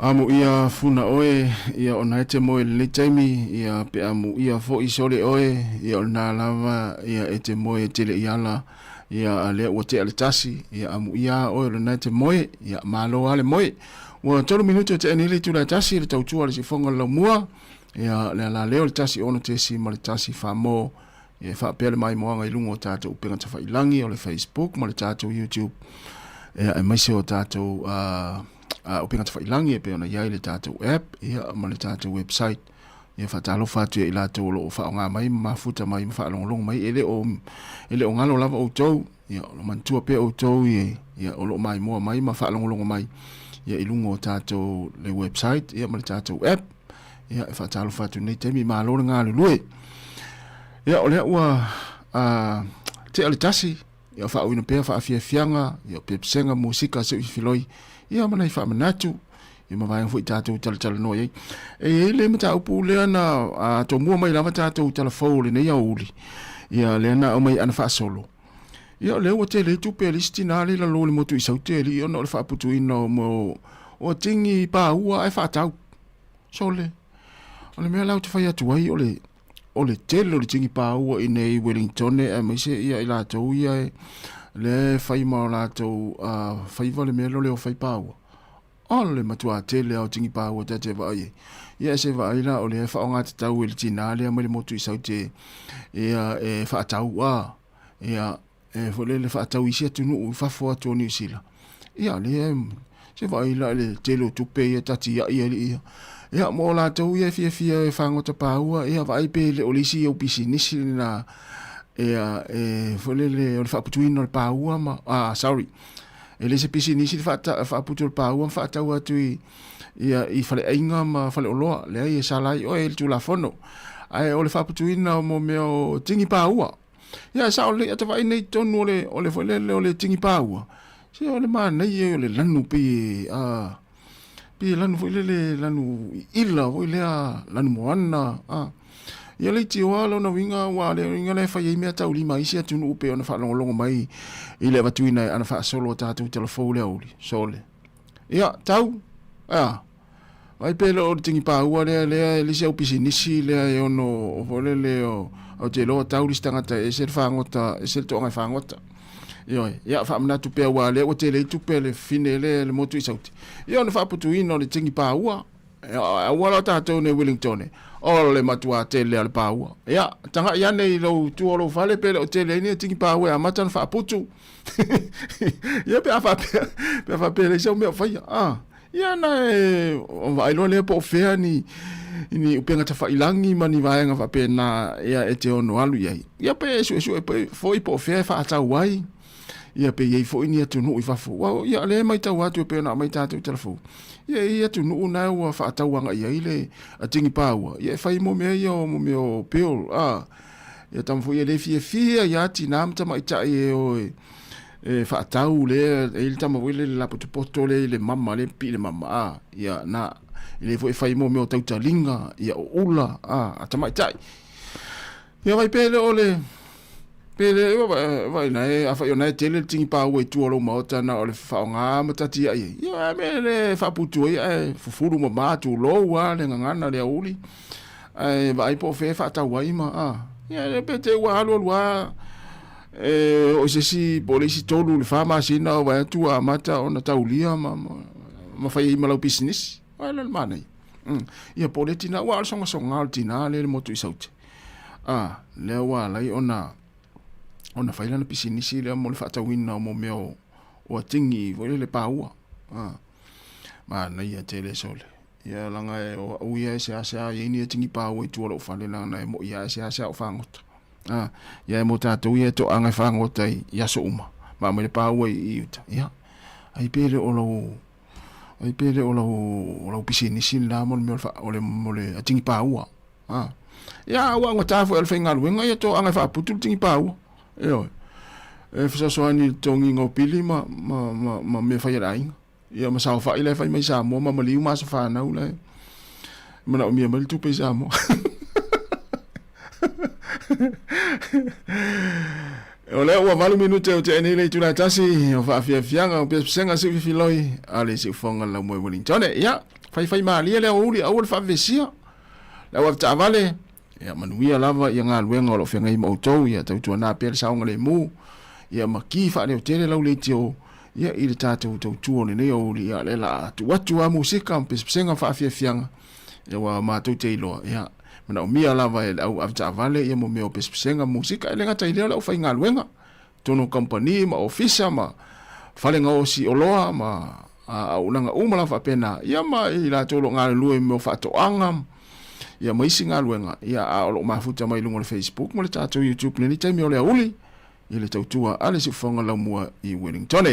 Amuia funa oe, ia ona e te moe i lenei taimi, ia pe amuia foi sole oe, ia o lena lava, ia e te moe e tele i ala, ia a lea ua tea le tasi, ia amuia a oe o lena e te moe, ia malo a le moe. Ua tolu minute o tea nei le itula e tasi, le tautua a le sifoga o le laumua, ia le ala lea o le 16.1 famo, ia e faapea le maimoaga i luga o tatou upega tafailangi o le Facebook ma le tatou YouTube, ia aemaise o tatou uh, uh, upega tafailangi e pei ona i ai le tatou app ia ma le tatou website. Ia faatalofa atu ia i latou o lo o faaaoga mai ma mafuta mai ma faalogologo mai e le o e le o galo lava outou ia o lo manatua pea outou ia, ia o lo o maimoa mai ma faalogologo mai ia i luga o tatou le website ia ma le tatou app. Ia e faatalofa atu nei taimi malo le galulue. Ia o lea ua uh, tea le tasi ia faauina pea faafiafiaga ia pepesega musika se filoi ia ma nai faamanatu ia ma vaega foi tatou talatalanoa i ai. E i ai le mataupu lea na a, tomua mai lava tatou talafou o lenei aoauli ia lea na aumai ana faasolo. Ia o lea ua tele ai tupe a le isi tinā lea i lalo o le motu i Saute alii ona o le faaputuina o mo o tini paua ae faatau. Sole. O le mea la ou te fai atu ai o le o le tele o le tini paua i nei Wellingtone aemaise ia i latou ia e lea e fai ma o latou uh, faiva le mea lea o le o fai paua. O le matua tele lava o tini paua ta te vaai ai. Ia e se vaai la o lea e faaaoga tatau e le tinā lea mai le motu i Saute ia e faatau a ia e foi lele faatau i isi atunuu i fafo atu o Niu Sila. Ia lea se vaai la i le tele o tupe ia tatiai alii ia. Ia mo latou ia e fiafia e fagota paua ia vaai pe le o le isi au pisinisi lena ia e foi lele o le faaputuina o le paua ma ah sorry e le se pisinisi le faaputu o le paua ma faatau atu i ia i faleaiga ma faleoloa leai e sala ai oe i le Tulafono ae o le faaputuina o mo mea o tini paua Ia e sao lelei a ta vaai nei i totonu o le o le foi lele o le tini paua, se o le manaia ia o le lanu pei e a pei e lanu foi lele lanu iila foi lea lanu moana a. Ia leitioa lona uiga aua o le uiga lea e fai ai meataulima a isi atunuu pei ona faalogologo mai i le avatuina e ana faasolo a tatou talafou le aoauli. Sole. Ia, tau, ea. Vaai pe le o le tini paua lea lea e le isi au pisinisi lea e ono foi lele o ou te iloa tau le isi tagata e ese le fagota ese le toaga e fagota. Ioe, ia faamanatu pea aua lea ua tele ai tupe a le fine lea le motu i Saute. Ia ona faaputuina o le tini paua. Aua la tatou nei Wellington o le matua tele a le paua. Ia, tagai ane i lou tua o lou fale pe le o tele ai ni tini paua e amata ona faaputu. Ia pe a faapea pe a faapea e leai sau mea o faia. Ah. Ia na e vaai loa lea po o fea ni ni upega tafailangi ma ni vaega faapena ia e te ono alu i ai. Ia pe e suesue pe foi po o fea e faatau ai. Ia pe i ai foi ni atunuu i fafo. Ua ia lea e matau atu e pei ona aumai tatou telefou. Ia e i ai atunuu na ua faatau agai ai le tini paua. Ia e fai mo mea ia o mo mea o bill a. Ia tama foi e le fiafia ia tinā ma tamaitai e o e e faatau lea e i le tama foi lele lapotopoto lea i le mama lea pipii le mama a ia na e le foi e fai mo mea o tautaliga ia o ula a a tamaitai ia vai pe le o le pe le vai na e afai ona e tele le tini paua i tua o lou maota na o le faaaoga ma tatiai ai ia me le faaputu ai ae fufulu mama tulou a le gagana le aoauli ae vaai po o fea e faatau ai ma a ia pe te ua alu alu a e oo i se isi po o le isi tolu i le fa masina o vaai atu ua amata ona taulia ma, ma, ma fai ai ma lau pisinisi. Ai le manaia. Mm. Ia po o le tinā, ua o le sogasoga o le tinā lea i le motu i Saute. A, lea ua ala ai ona ona fai lana pisinisi lea mo le faatauina o mo mea o, o atigi foi lele paua. A, manaia tele sole. Ia leaga e o au ia e seasea i ai ni atigi paua i tua o lou fale leaga e moi lava e seasea o fagota. A, ia e mo tatou ia e toaga e fagota i, i aso uma. Ma aumai le paua i, i uta. Ia, ai pe le o lau, ai pe le o lau, o lau pisinisi lena mo le mea o le, mo le atigi paua. A, ia, ua augata foi o le faigaluega ia toaga e faaputu le tigi paua. Ioe. E fesoasoani i le totogiina o pili ma, ma, ma, ma mea fai a le aiga. Ia ma saofai la e fai mai Samoa ma maliu ma aso fanau la e manaomia mai le tupe i Samoa. O lea ua 8 minute o tea nei le itula e tasi o faafiafiaga o pesepesega siufifiloi a le siufoga lau moe Wellington. Ia, faifai malie le aoauli aua le faavevesia. Le au avetaavale, ia manuia lava ia galuega o lo o feagai ma outou, ia tautuana pea le saogalemu, ia ma ki faaleotele lau leitio, ia i le tatou tautua o lenei aoauli, ia lea la tuu atu lava musika ma pesepesega ma faafiafiaga, ia ua matou te iloa, ia manaomia lava e le au avetaavale ia mo mea o pesepesega ma musika, e le gata i lea o le aufaigaluega, totonu o kamupani ma ofisa ma fale gaosi oloa ma auaunaga uma lava faapena, ia ma i latou o lo o galulue i mea o faatoaga, ia ma isi galuega, ia a o lo o mafuta mai i luga o le Facebook ma le tatou YouTube i lenei taimi o le aoauli i le tautua a le Siufofoga Laumua i Wellington.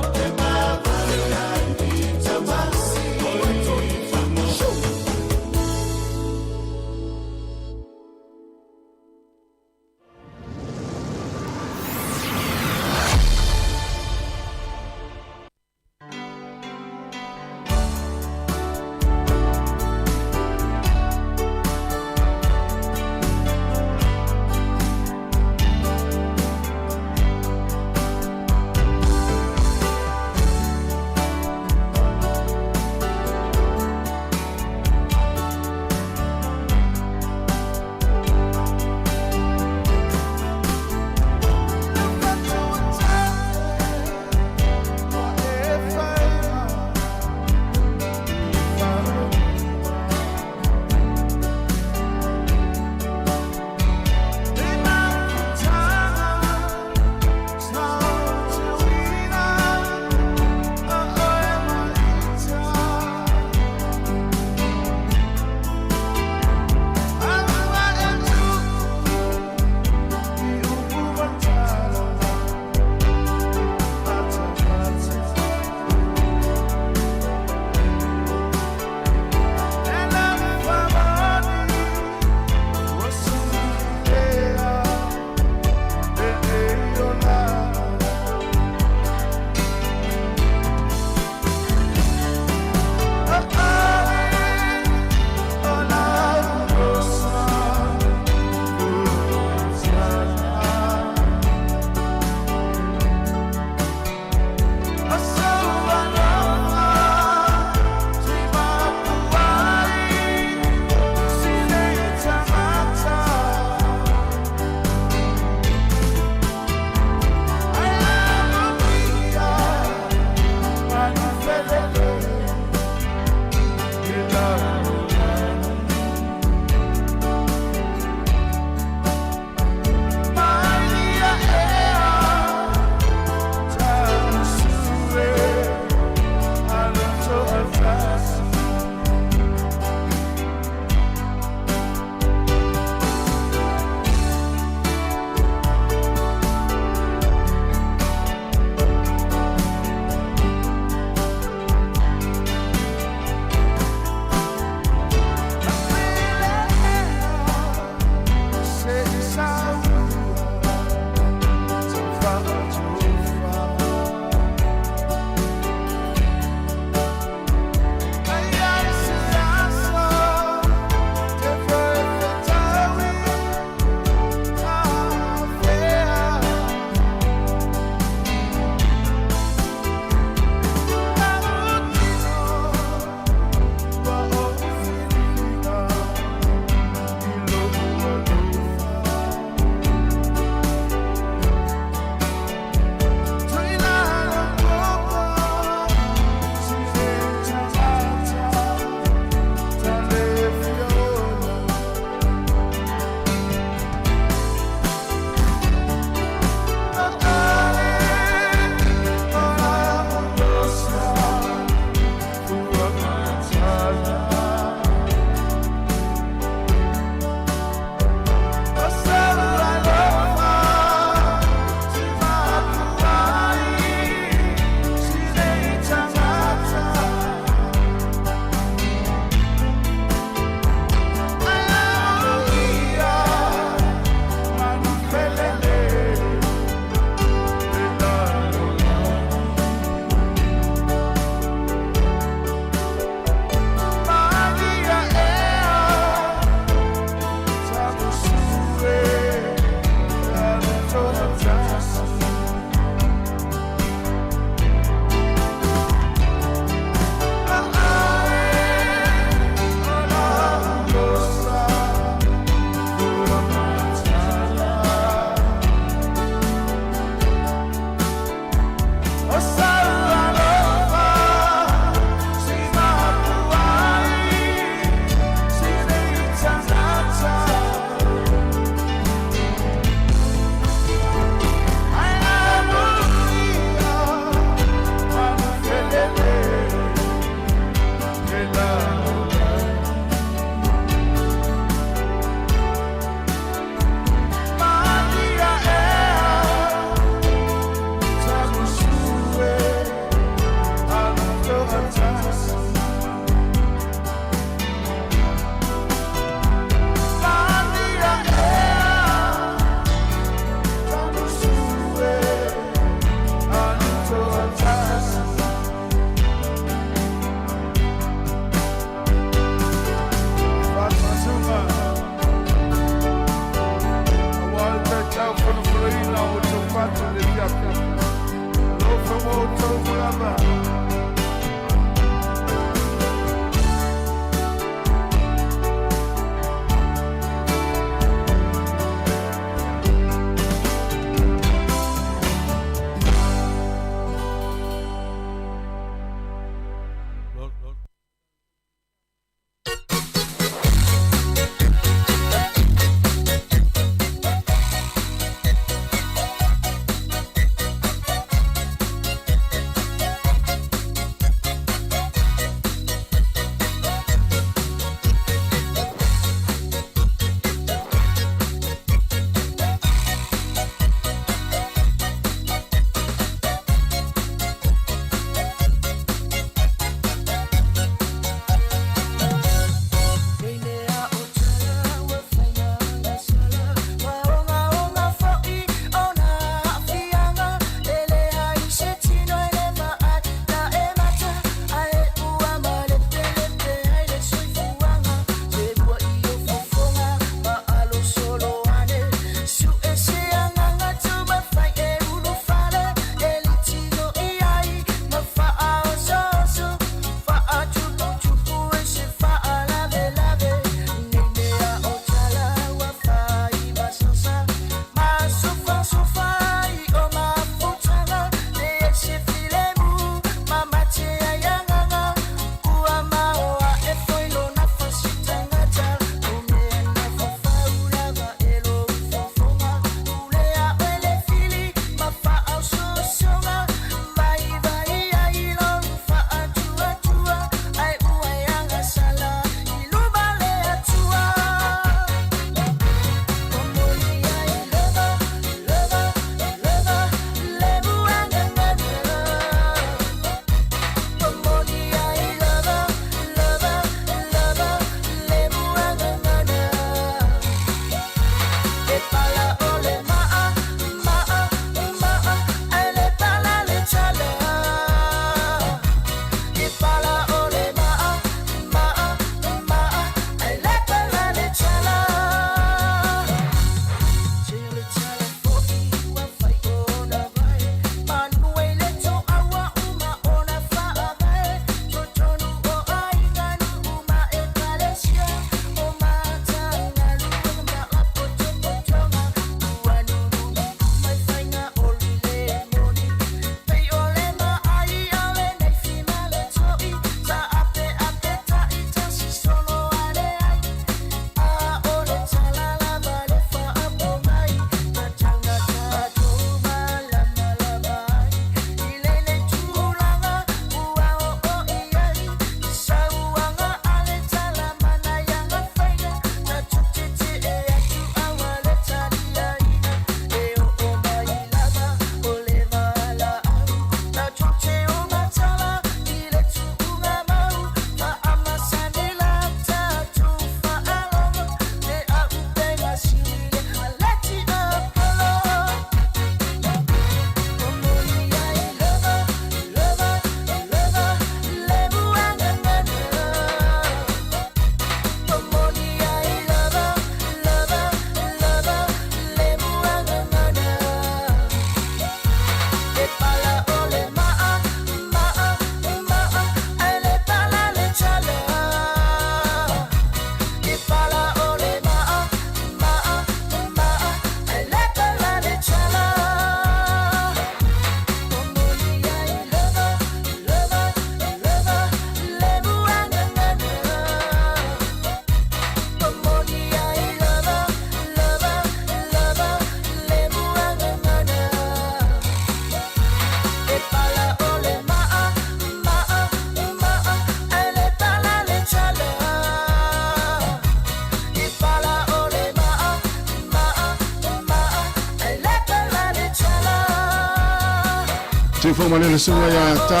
Soifua malie le susuga ia ta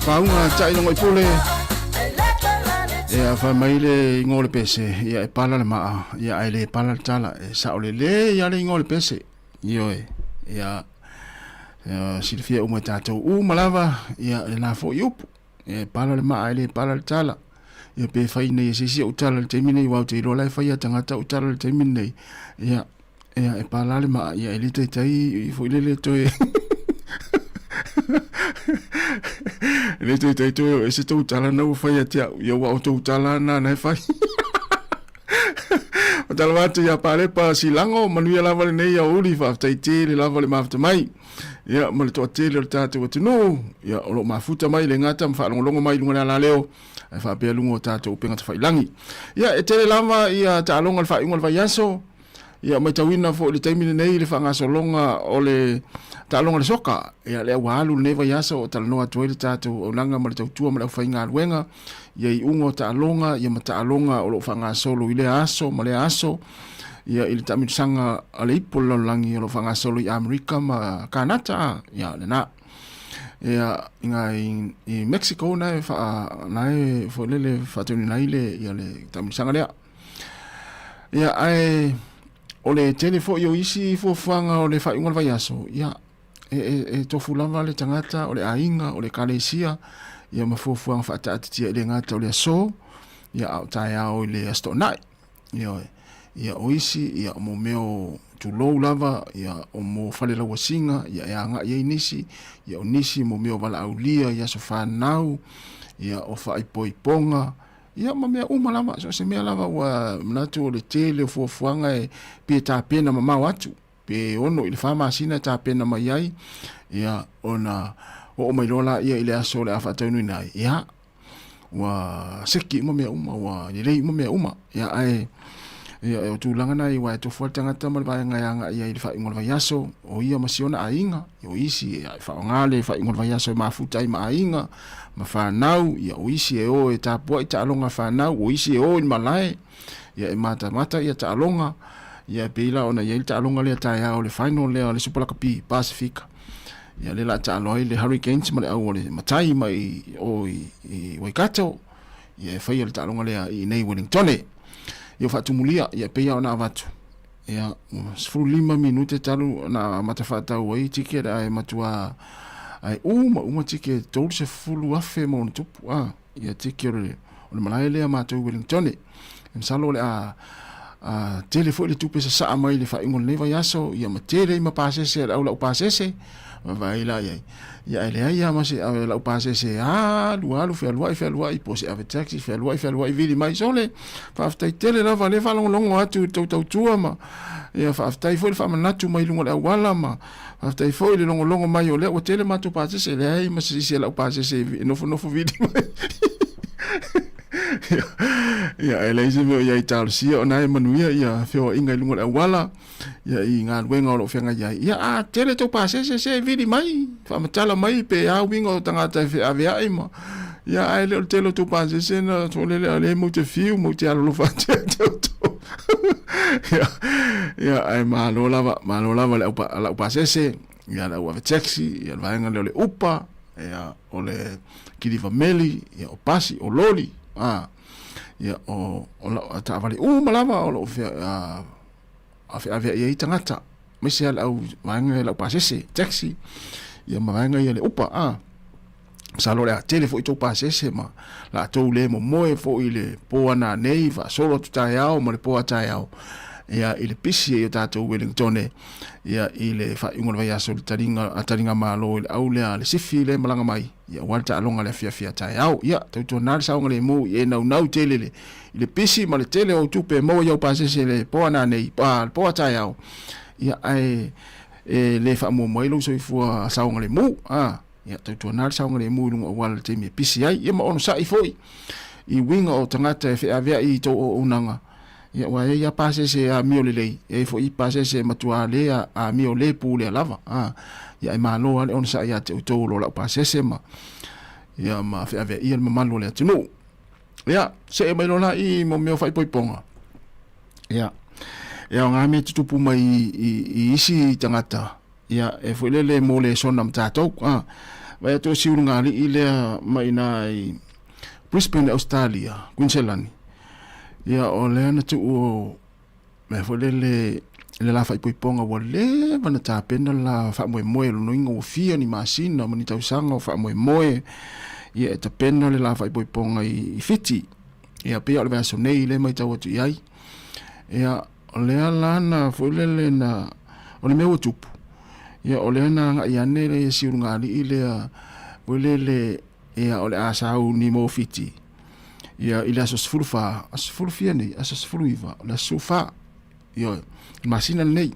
Faauga Taailoga i Pule. Ia fai mai le igoa o le pese, ia e pala le maa, ia ae le pala le tala, e sao lelei lava le igoa o le pese. Ioe, ia, ia silafia uma e tatou uma lava, ia lena foi upu. Ia e pala le maa ae le pala le tala. Ia pe fai nei e se isi ou tala i le taimi nei, aua ou te iloa la e fai a tagata ou tala i le taimi lenei. Ia, Ia, e pālā le maa, ia, e le taitai foi lele toe... e le taitai toe o ese tou tala na ua fai ate au, ia ua o tou tala na na e fai. O tala atu ia Palepa Silago, manuia lava lenei aoauli, faafetai tele lava le mafuta mai. Ia, ma le toatele o le tatou atunuu, ia, o lo o mafuta mai le gata ma faalogologo mai i luga o le alaleo, ae faapea luga o tatou upega tafailagi. Ia, e tele lava ia taaloga i le faaiuga o le vaiaso, Ia, matauina foi i le taimi lenei le faagasologa o le taaloga o le soka. Ia, lea ua alu lenei vaiaso o talanoa atu ai le tatou auaunaga ma le tautua ma le aufaigaluega ia iuga o taaloga ia ma taaloga o lo o faagasolo i lea aso ma lea aso. Ia, i le taamilosaga a le ipu o le lalolagi o lo o faagasolo i Amerika ma Kanata. Ia, lena. Ia, i ngā i Mexico na e wha, na e foi lele whaatauina ai le, ia le taamilosaga lea. Ia, ae o le tele foi o isi fuafuaga o le faaiuga o le vaiaso, ia, e, e, e tofu lava le tagata, o le aiga, o le ekalesia, ia ma fuafuaga faataatitia i le gata o le aso, ia, a o taeao i le Aso Toonai. Ioe. Ia, o isi, ia, mo mea o tulou lava, ia, o mo fale lauasiga, ia, e agai ai nisi, ia, o nisi mo mea o valaaulia i aso fanau, ia, o faaipoipoga, Ia ma mea uma lava, so o se mea lava ua manatu o le tele o fuafuaga e pe tapena mamao atu, pe 6 i le 4 masina e tapena mai ai, ia ona oo mai loa laia i le aso o le a faataunuina ai, ia ua seki uma mea uma, ua lelei uma mea uma. Ia ae ia o tulaga na aua e tofu lava le tagata ma le vaega e agai ai i le faaiuga o le vaiaso, o ia ma si ona aiga, o isi e faaaoga le faaiuga o le vaiaso e mafuta ai ma aiga, ma fanau, ia o isi e o e tapuai taaloga a fanau, o isi e o i le malae, ia e matamata ia taaloga, ia e pei la ona i ai le taaloga lea taeao le final lea o le Super Lakapi Pasifika. Ia lea la taalo ai le Hurricanes ma le au o le Matai mai o i, i Waikato, ia e faia le taaloga lea i inei Wellingtone. Ia faatumulia, ia e pei ona avatu. Ia, 15 minute talu na amata faatau ai ticket ae matua ae uma uma ticket 30,000 ma ona tupu a ia ticket o le, o le malae lea matou i Wellington. E masalo o le a a tele foi le tupe sasaa mai le faaiuga o lenei vaiaso, ia ma tele ai ma pasese a le au laupasese, vaavaai la i ai. Ia ae leai lava ma se ave laupasese e alu alu fealuai fealuai po o se ave taxi fealuai fealuai vili mai. Sole, faafetai tele lava lea faalogologo atu i le tou tautua ma ia faafetai foi le faamanatu mai luga o le auala ma faafetai foi le logologo mai o lea ua tele matou pasese, e leai ma se isi e laupasese e nofonofo vili mai. Ia, e leai se mea o i ai talosia ona e manuia ia feoaiga i luga o le auala, ia i galuega o lo o feagai ai. Ia, a tele tou pasese se vili mai, faamatala mai pe a uiga o tagata e feaveai ma ia ae le o le tele o tou pasese na tole lea le mau te fiu mau te alolofa atu ia te outou. Ia, ia ae malo lava, malo lava le au, lau pasese, ia le au ave taxi, ia le vaega lea o le upa, ia o le kiliva meli, ia o pasi, o loli, a, ia o, o lau taavale uma lava o lo o fea, a, a feaveai ai tagata, aemaise lava le au vaega ia laupasese, taxi, ia ma vaega ia le upa, a. Masalo o le a tele foi tou pasese ma latou le momoe foi i le po a nanei, faasolo atu taeao ma le po a taeao, ia i le pisi ai o tatou Wellingtone, ia i le faaiuga o le vaiaso i le taliga, a taliga malo i le au lea a le sifi lea e malaga mai, ia aua le taaloga i le afiafi a taeao. Ia, tautuana le saogalemu i e naunau tele le i le pisi ma le tele o au tupe e maua i au pasese i le po a nanei, a, le po a taeao, ia, ae e le faamuamua ai lou soifua saogalemu, a, ia, tautuana le saogalemu i luga o auala i le taimi e pisi ai, ia ma onosai foi i uiga o tagata e feaveai i tou auaunaga, ia, aua e i ai lava pasese e amio lelei, e i ai foi pasese e matua le amio le pulea lava, a, ia, ae malo lava le onosai ia te outou o lo o laupasese ma, ia, ma feaveaia le mamalu o le atunuu. Ia, see mai loa la i mo mea o faaipoipoga. Ia, e aoga mea tutupu mai i, i, i isi tagata. Ia, e foi lele mo lesona ma tatou. A, vai atu o si ulugalii lea mai ina i Brisbane, Australia, Queensland. Ia, o lea na tuu o mea foi lele le la faaipoipoga ua leva na tapena le la faamoemoe lona uiga ua fia ni masina ma ni tausaga o faamoemoe ia e tapena le la faaipoipoga i Fiti. Ia pei o le vaiaso nei lea e matau atu i ai. Ia o lea la na foi lele na o le mea ua tupu ia o lea na agai ane le si ulugalii lea foi lele ia o le a sauni mo Fiti ia i le aso 14, aso 10 fia nei, aso 19, o le aso 14, ioe, le masina lenei.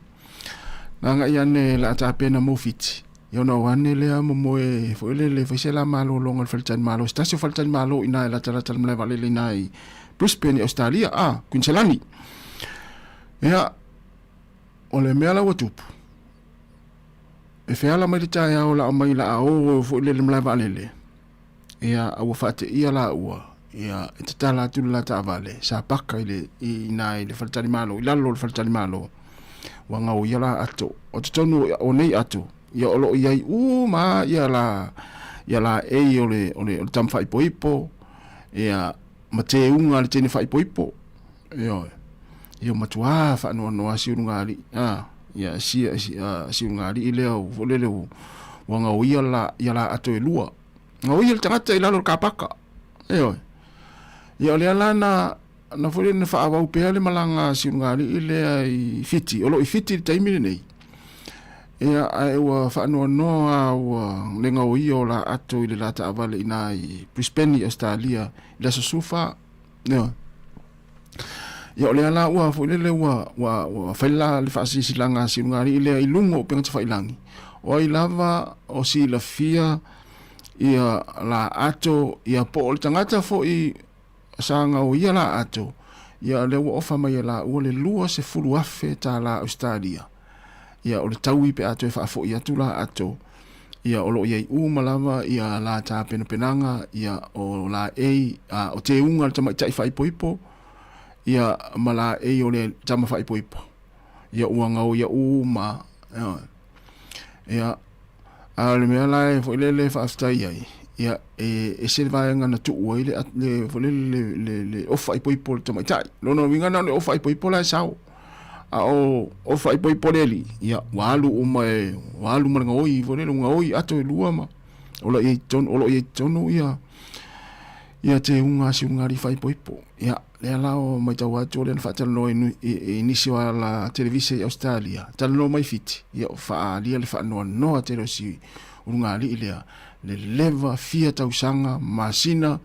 Na agai ane la tapena mo Fiti, ia ona o ane lea momoe foi lele fai se la malologa i le faletalimalo, se tasi o faletalimalo i ina e latalata i le malae vaalele i ina i Brisbane i Ausetalia, a, Kuiniselani. Ia, o le mea la ua tupu, e feala mai le taeao la mai la a o foi lele malae vaalele, ia a ua faateia laua ia e tatala atu le la taavale sa paka i le i ina i le faletalimalo i lalo o le faletalimalo ua gaoia la ato o totonu o nei ato ia o lo o i ai uma ia la ia laei o le o le o le tama faaipoipo ia ma teuga a le teine faaipoipo ioe ia matua faanoanoa si ulugalii a ia si si ulugalii lea foi lele ua gaoia la ia la ato e lua gaoia le tagata i lalo o le kapaka ioe ia o lea la na na foi lele na faaauau pea le malaga a si ulugalii lea i Fiti o lo o i Fiti i le taimi lenei ia ae ua faanoanoa ua le gaoia o la ato i le la taavale i ina i Brisbane i Ausetalia i le aso 14. Ioe. Ia o lea la ua foi lele ua ua ua fai la le faasilasilaga a Siugalii lea i luga o upega tafailagi. O ai lava o silafia ia la ato ia po o le tagata foi sa gaoia la ato ia lea ua ofa mai e laua le $20,000 tālā Ausetalia. Ia o le taui pe a toe faafoi atu la ato ia o lo o i ai uma lava ia la tapenapenaga ia o laei a o teuga a le tamaitai faaipoipo ia ma laei o le tama faaipoipo ia ua gaoia uma ioe. Ia a o le mea la e foi lele e faafetai ai ia e ese le vaega na tuu ai le le foi lele le le le ofa ipoipo o le tamaitai. Lona uiga na o le ofa ipoipo la e sao. A o ofa ipoipo le alii, ia ua alu uma e ua alu ma le gaoi foi lele ua gaoi ato e lua ma o lo o i ai totonu o lo o i ai totonu ia ia teuga a si ulugalii faaipoipo. Ia lea la ua matau atu o lea na faatalanoa i, i, i nisi o ala televise i Australia, talanoa mai Fiti, ia o faaalia le faanoanoa tele o si ulugalii lea, le leva fia tausaga masina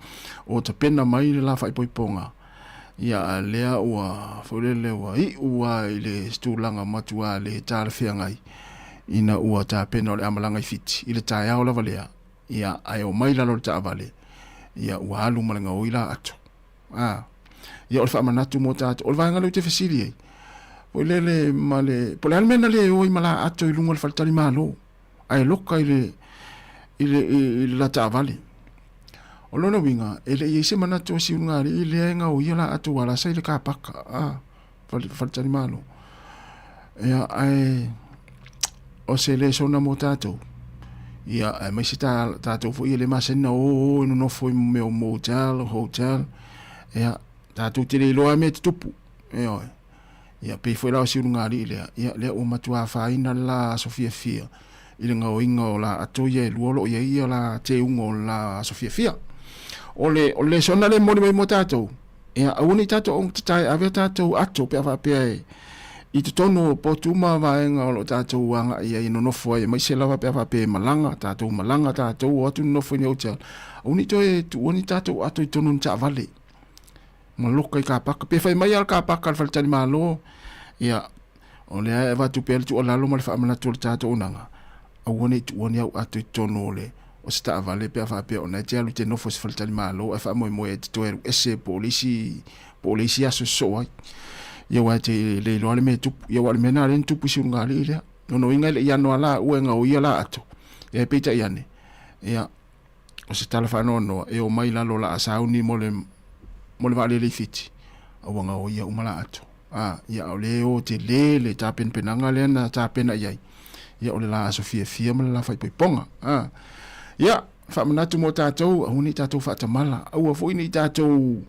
o tapena mai le la faaipoipoga. Ia a lea ua foi lele ua iu lava i le tulaga matua le talafeagai ina ua tapena o le a malaga i Fiti i le taeao lava lea, ia ae omai lalo o le taavale, ia ua alu ma le gaoi la ato. A, ia o le faamanatu mo tatou. O le vaega lea ou te fesili ai, foi lele ma le, po o le a le mea na le o ai ma la ato i luga o le faletalimalo, ae loka i le, i le, i le la taavale. O lona uiga, e le i ai se manatu o si ulugalii lea e gaoia la ato ua lasa i le kapaka, a, faletalimalo. Ia, ae o se lesona mo tatou. Ia, aemaise ta, tatou foi e le masani na o o e nonofo i mea o motel, hotel. Ia, tatou te le iloa mea e tutupu. Ioe. Ia, pei foi la o si ulugalii lea, ia, lea ua matua afaina le la aso fiafia i le gaoiga o la ato ia e lua o lo o i ai ia la teuga o le la aso fiafia. O le, o le lesona lea e momoli mai mo tatou, ia, aua ne i tatou augatata e ave a tatou ato pe a faapea e i totonu o potu ma vaega o lo o tatou agai ai e nonofo ai, aemaise lava pe a faapea e malaga, tatou malaga tatou o atu nonofo i ni hotel, aua ne i toe tuua ni tatou ato i totonu o ni taavale. Ma loka i kapaka. Pe fai mai lava le kapaka a le faletalimalo, ia, o lea e avatu pea le tuualalo ma le faamanatu o le tatou auaunaga, aua ne i tuua ni au ato i totonu o le o se taavale pe a faapea o na e te alu e te nofo i se faletalimalo ae faamoemoe e te toe alu ese po o le isi po o le isi aso e sosoo ai. Ia aua e te le iloa le mea e tupu. Ia aua o le mea lena lea na tupu i si ulugalii lea. Lona uiga e le i ano lava laua e gaoia la ato. Ia ae peitai ane, ia o se tala faanoanoa e omai i lalo o laa sauni mo le mo le vaalele i Fiti, a ua gaoia uma la ato. A, ia, o lea e o tele le tapenapenaga lea na tapena i ai. Ia, o le la aso fiafia ma le la faaipoipoga. A. Ia, faamanatu mo tatou, aua ne i tatou faatamala, aua foi ne i tatou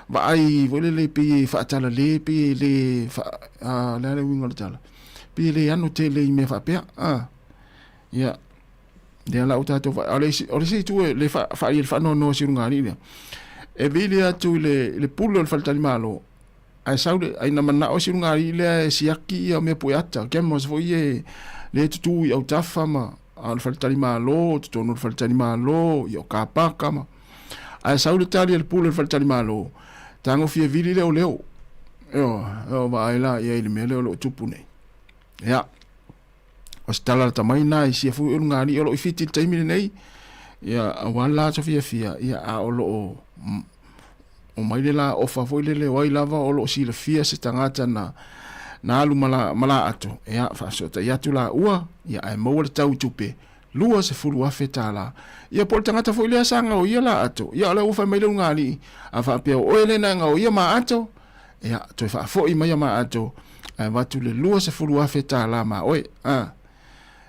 vaai foi lele pei e faatalale, pei e le faa, a, le a le uiga o le tala, pei e le ano tele i mea faapea. A. Ia, lea la ua tatou vaai, a o le isi, o le isi itu e le faa, faaalia i le faanoanoa o si ulugalii lea, e vili atu i le, i le pule o le faletalimalo, Ae sau le, ai na manao si ulugalii lea e siaki ia mea pueata, cameras foi ia e, lea e tutū i autafa ma, a o le faletalimalo, totonu o le faletalimalo, ia o kapaka ma. Ae sau le tali a le pule o le faletalimalo, tagofia vili lea o leo. Ioe, ioe, vaai la i ai i le mea lea o lo o tupu nei. Ia, o se tala lata mai lena i sia foi ulugalii o lo o i Fiti i le taimi lenei, ia, aua le la aso fiafia, ia, a o lo o omai le la ofa foi lele o ai lava o lo o silafia se tagata na na alu ma la, ma la ato, ia, faafesootai atu laua, ia, ae maua le tau i tupe, $20,000. Ia po o le tagata foi lea sa gaoia la ato, ia o lea ua fai mai le ulugalii, a faapea o oe lea na gaoia ma ato, ia, toe faafoi mai ma ato, ae avatu le $20,000 ma oe. A,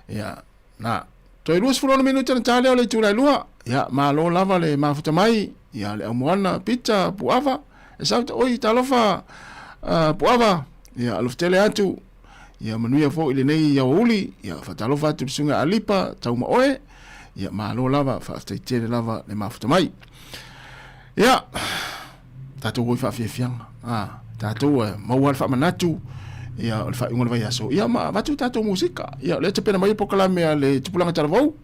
ia, na, toe 26 minute na ta lea o le itula e 2. Ia, malo lava le mafuta mai, ia, le aumoana, Pita, Puava, e sau, oi, talofa, Puava, ia, alofa tele atu, ia manuia foi lenei aoauli, ia faatalofa atu i le susuga Alipa, tau ma oe, ia malo lava, faafetai tele lava le mafuta mai. Ia, tatou o i faafiafiaga, a, tatou e maua le faamanatu, ia o le faaiuga o le vaiaso, ia ma avatu tatou musika, ia o lea e tapena mai le polokalame a le Tupulaga Talavou,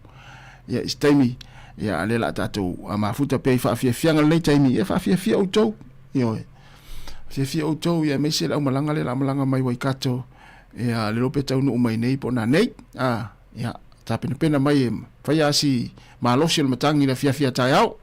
ia i se taimi, ia a lea o le a tatou mafuta pea i faafiafiaga lenei taimi, ia faafiafia outou, ioe. Fiafia outou, ia aemaise le aumalaga lea o le a malaga mai Waikato, ia le iloa pe taunuu mai nei po o nanei. A, ia, tapenapena mai e fai lava si malosi o le matagi i le afiafi a taeao.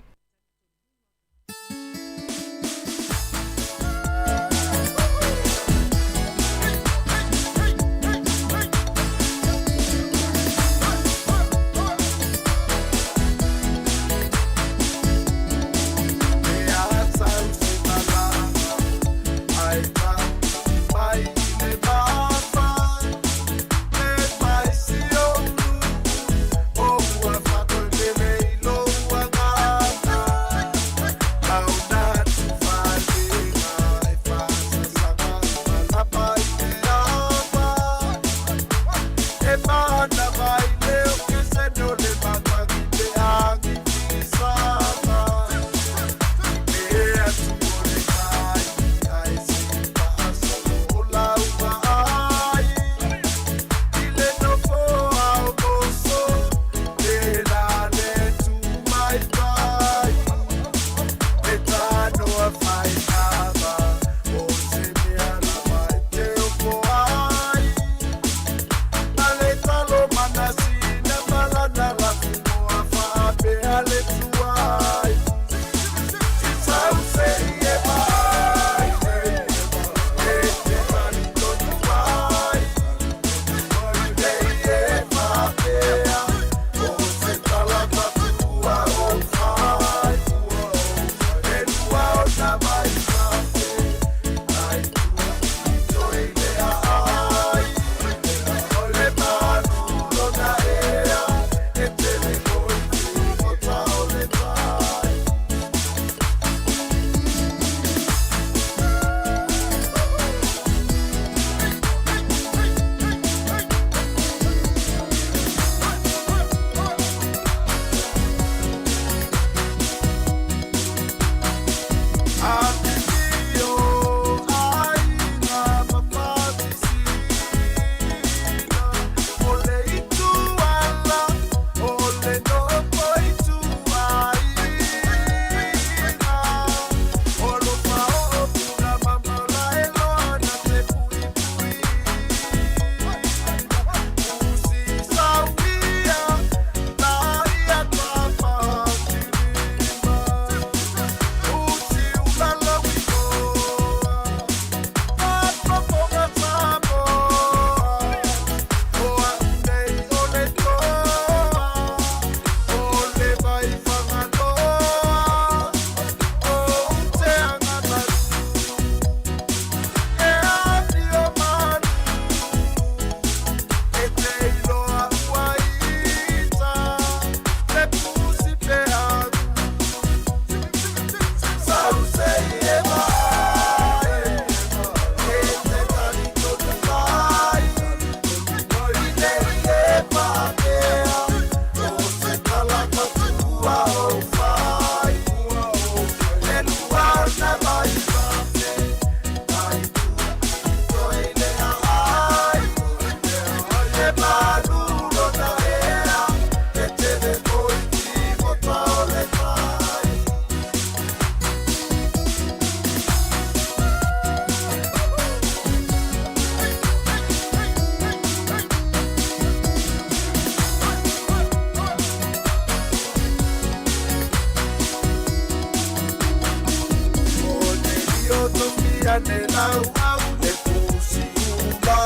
ane lau au le pusi ula.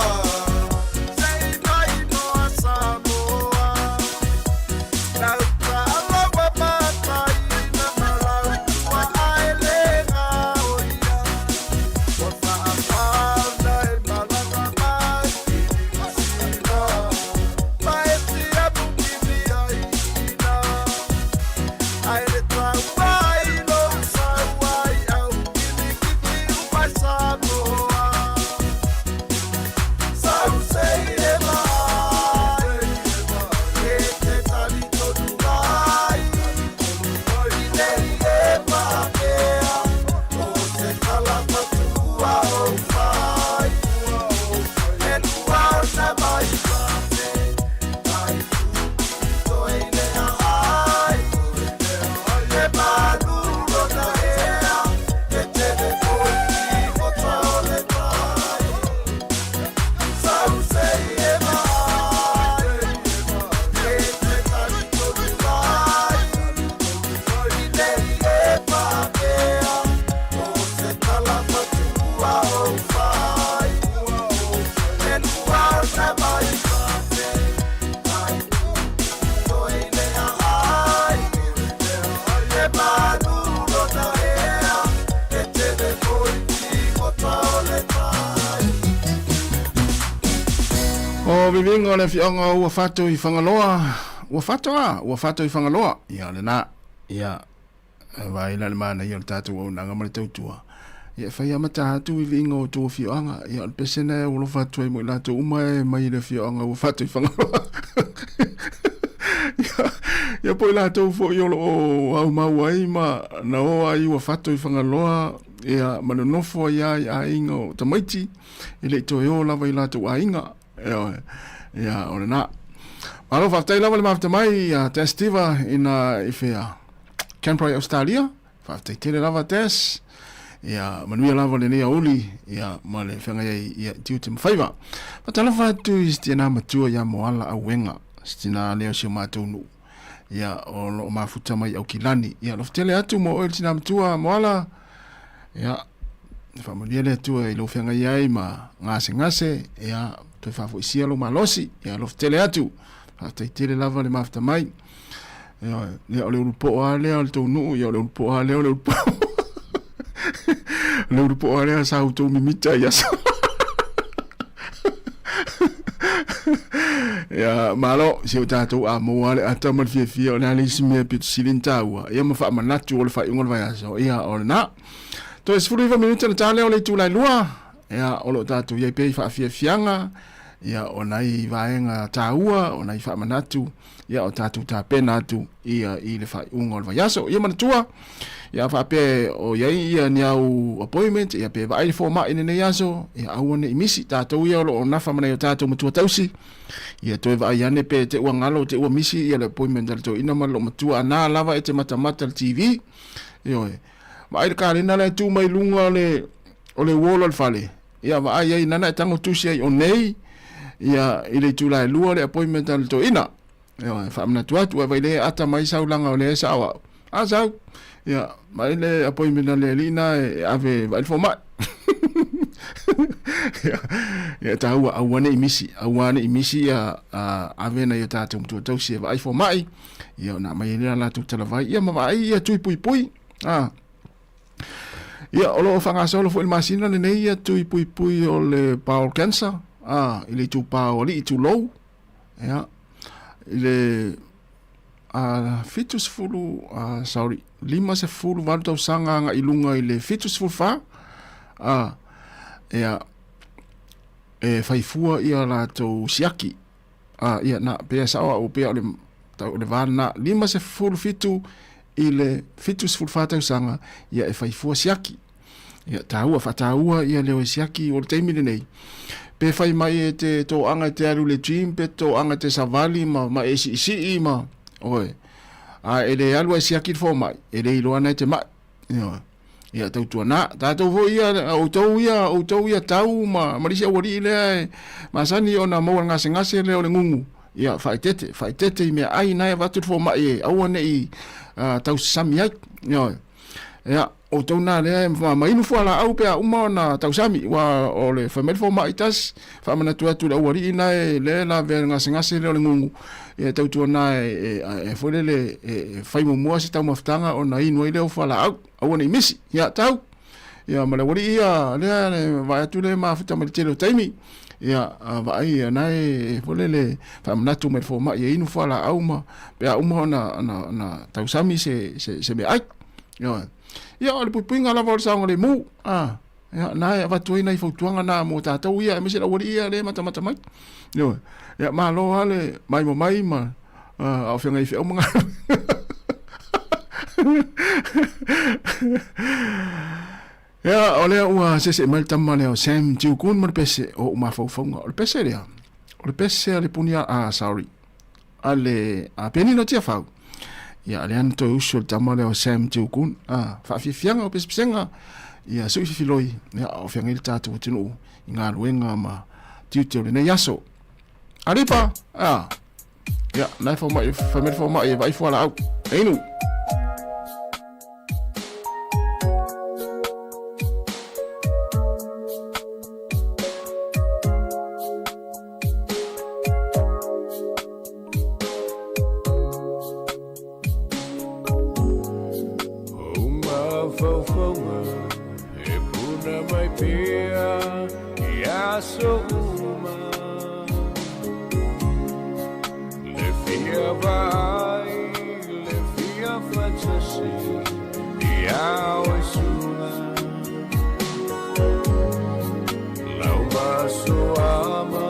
Sei mai noa Samoa. Lau taalawa matai na malau tua ae le gaoia. Ua faapauna e malaga mai i Niusila. Ma e siamu kimi ai ina. Ae le taua i lou sau ai au kilikiti umai Samoa. Sau sei e mai, e te talitonu mai. I nei e paapea, o se tala matua o fai. E lua ona mai pape, ai toe le ai. E malu lona ea, e tele foi i gota o le tai. Sau sei e mai, e te talitonu mai. I nei e paapea, o se tala matua o fai. E lua ona mai pape, ai toe le ai. E malu lona ea, e tele foi i gota o le tai. O viviga o le afioaga o Uafato i Fagaloa, Uafato a, Uafato i Fagaloa. Ia, o lena, ia, e vaai la le manaia o le tatou auaunaga ma le tautua. Ia, e fai amata atu viviga o outou afioaga. Ia, o le pese lena e alofa atu ai mo i latou uma e mai i le afioaga o Uafato i Fagaloa. Ia, ia po o i latou foi o lo o aumau ai ma na o ai i Uafato i Fagaloa, ia, ma nonofo ai lava i aiga o tamaiti, e le i toe o lava i latou aiga. Ioe. Ia, o lena. Malo, faafetai lava le mafuta mai ia Tess Tiva ina i whea. Canberra i Australia. Faafetai tele lava Tess. Ia, manuia lava lenei aoauli, ia, ma le feagai ai ia i tiute ma faiva. Faatalofa atu i si tina matua ia Moala Auega, si tina lea o si o matou nuu. Ia, o lo o mafuta mai i Aukilani. Ia, alofa tele atu mo oe le tina matua Moala. Ia, faamanuia le Atua i lou feagai ai ma gasegase, ia, toe faafoisia lou malosi, ia, alofa tele atu. Faafetai tele lava le mafuta mai. Ia, ia, o le ulupoo lava lea o le tou nuu, ia, o le ulupoo lava lea o le ulupoo. O le ulupoo lava lea sa outou mimita i aso. Ia, malo, si o tatou a maua le ata ma le fiafia, o le a le isi mea pito sili ona taua, ia ma faamanatu o le faaiuga o le vaiaso, ia, o lena. Toe 19 minute ona ta lea o le itula e 2, ia, o lo o tatou i ai pea i faafiafiaga, ia, o nai vaega taua, o nai faamanatu, ia, o tatou tapena atu, ia, i le faaiuga o le vaiaso. Ia manatua, ia, a faapea o i ai ia ni au appointment, ia, pe vaai le fomai i lenei aso, ia, aua ne i misi, tatou ia o lo o nafa ma nai o tatou matua tausi, ia, toe vaai ane pe te ua galo, te ua misi ia le appointment a le toeaina ma le loomatua, a na lava e te matamata i le TV, ioe. Vaai le kalena la e tu mai luga o le, o le wall o le fale, ia vaai ai nana e tago tusi ai o nei, ia i le itula e 2 le appointment a le toeaina. Ioe, faamanatu atu, ai vai le ata mai sau laga o lea e sao au. A sau, ia, vaai le appointment a le alii na e ave vaai le fomai. Ia, ia taua, aua ne i misi, aua ne i misi ia ave nai o tatou matua tausi e vaai fomai, ia ona aumai ai lea latou talavai, ia ma vaai ia tui puipui. Ah. Ia, o lo o faagasolo foi i le masina lenei ia tui puipui o le bowel cancer, ah, i le itupa o alii tulou, ia, i le 70, sorry, 58 tausaga agai i luga i le 74, ah, ia, e fai fua ia latou siaki. Ah, ia, na, pea sao au, pea o le, tau, o le va lena, 57 i le 74 tausaga, ia e fai fua siaki. Ia, tāua, whataua ia leo e siaki o le taimi lenei. Pe whai mai e te tō anga e te alu le gym, pe tō anga te savali ma, ma e siisii ma, oe. A e le alu ai siaki le fōmai, e le iloa ana e te mai. Ioe. Ia tautua nā, tātou foi ia, outou ia, outou ia tau ma, ma le isi aualii lea e masani ona maua le gasegase lea o le gugu. Ia, faaeteete, faaeteete i meaai na e avatu le fomai e aua ne i tausasami ai. Ioe. Ia. outou na lea e ma inu fualaau pe a uma ona tausami, ua o le fai mai le fomai tasi, faamanatu atu i le aualii na e lea e lavea i le gasegase lea o le gugu, ia tautuana e, e, e foi lele e fai muamua se taumafataga ona inu ai lea o fualaau, aua ne i misi, ia tau. Ia ma le aualii ia lea e vaai atu lea e mafuta mai le tele o taimi, ia vaai ia na e foi lele faamanatu mai le fomai e inu fualaau ma pe a uma ona, ona, ona tausami se, se, se meaai. Ioe. Ia, o le puipuiga lava o le saogalemu, a, ia, na e avatu ai nai fautuaga na mo tatou ia, aemaise le aualii ia lea e matamata mai. Ioe. Ia, malo lava le maimoa mai ma a o feagai feau ma galuega. Ia, o lea ua sese'e mai le tama lea o Sam Tiukun ma le pese o o'u mafaufauga. O le pese lea, o le pese a le puni a, ah, sorry, a le a Penina Tiafau. Ia, lea na toe usu le tama lea o Sam Tiukun. Ah, faafiafiaga o pesepesega, ia su'i fifiloi, ia, a o feagai le tatou atunuu i galuega ma tiute o lenei aso. Alipa, ah, ia, na e fomai, fai mai le fomai e vaai fualaau. E inu. O mafaufauga e puna mai pea i aso uma. Le fia vaai, le fia fatasi i ao e suga. Lau maso ama,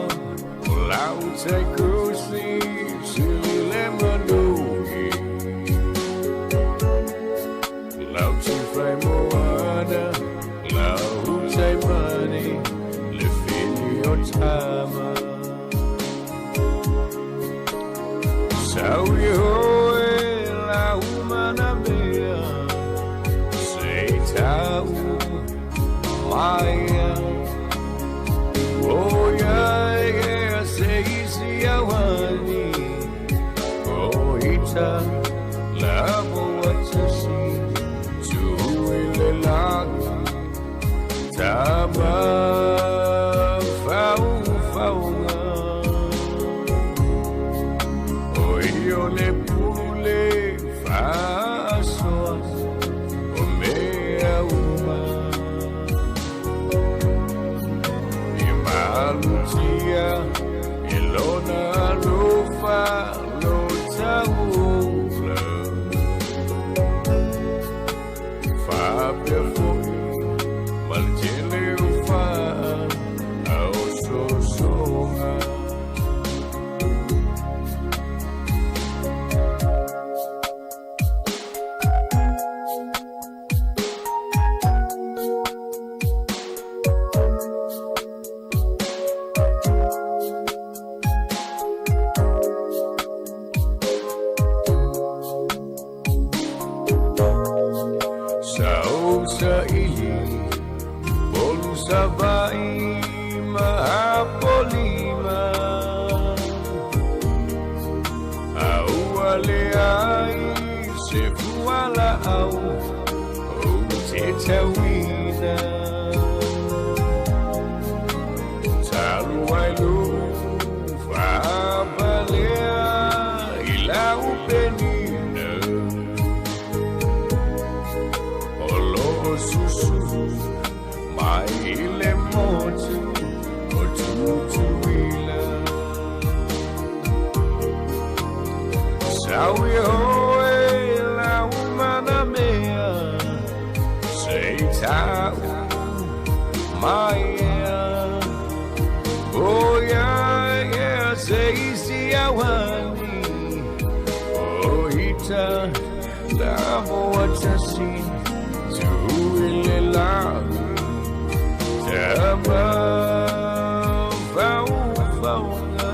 o lau taikusi, sili le manuhi. Lau tifai moana, lau tai mani, le fili o tama. Sau i hoe lau mana mea, sei tau maia. O ia e se isi auani, o ita lavo atasi, tui le lagi, tama faufaunga. O io le pule faasoa, o mea uma. I malutia i lona alofa lo tauola. Faapea foi ma le tele o faa a ososoga. Sa saili Polu Savaii ma Apolima A ua leai se fualaau ou te tauina Talu ai lou faavalea i lau penina O lo o susu mai i le motu o Tutuila. Sau i hoe lau mana mea, sei tau mai ea. O ia ea se isi auani, o ita lavo atasi, tui le lagi, tama faufaunga.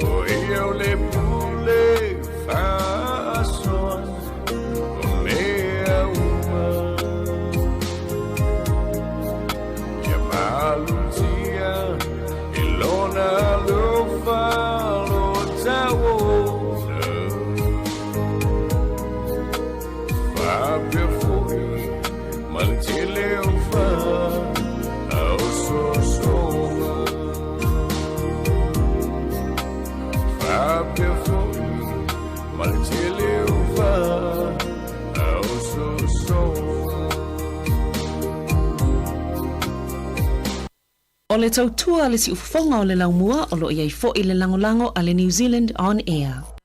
O ia o le pule faasoa, o mea uma. Ia malutia i lona alofa lo tauola. O le tautua a le siufofoga o le laumua o lo o i ai foi le lagolago a le New Zealand On Air.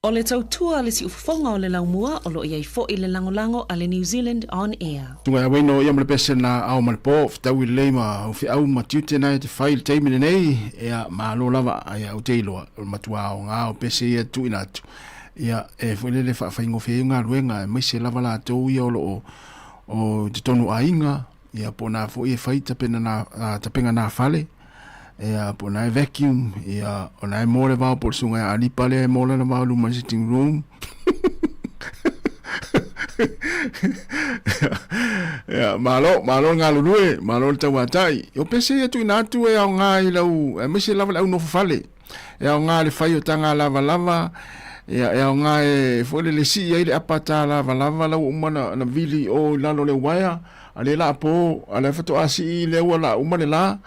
O le tautua a le siufofoga o le laumua o lo o i ai foi le lagolago a le New Zealand On Air. Susuga ia Wayno ia ma le pese na ao ma le po, fetaui lelei ma au feau ma tiute na e te fai i le taimi lenei, ia malo lava, ia ou te iloa, o le matua aoga o pese ia e tuuina atu, ia e foi lele faafaigofie ai galuega aemaise lava latou ia o lo o o i totonu o aiga, ia po o na foi e fai tapena na, tapega na fale, ia po o na e vacuum, ia o na e moa le vao po o le susuga ia Alipa lea e moa lana vao i luma i le sitting room. Ia, malo, malo le galulue, malo le tauatai. O pese ia tuuina atu e aoga i lau, aemaise lava le au nofo fale. E aoga le fai o taga lavalava, ia, e aoga e foi lele sii ai le apa ta lavalava la ua uma na, na vili i o i lalo o le uaea, a lea la po, a lea faatoa sii lea ua la uma le la,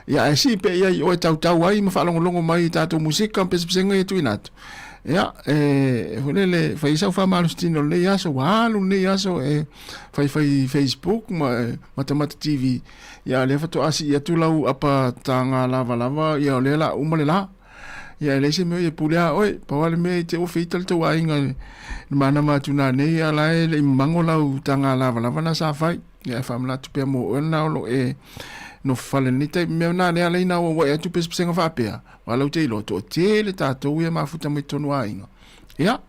ia ae sii pea i ai i o e tautau ai ma faalogologo mai i tatou musika ma pesepesega ia tuuina atu. Ia, e foi lele, fai ai sau faamalositino i lenei aso, ua alu lenei aso e faifai Facebook ma e matamata TV, Ia lea faatoa sii atu lau apa taga lavalava, ia o lea la uma le la. Ia e leai se mea e pule a oe, pau lava le mea i te ua feita le tou aiga i le manama atu nanei, a la e le i mago lau taga lavalava na sa fai. Ia e faamanatu pea mo oe lena o lo o e nofo fale i lenei taimi. Mea na lea ala ina auauai atu pesepesega faapea, aua lau te iloa, toatele tatou ia e mafuta mai totonu o aiga. Ia,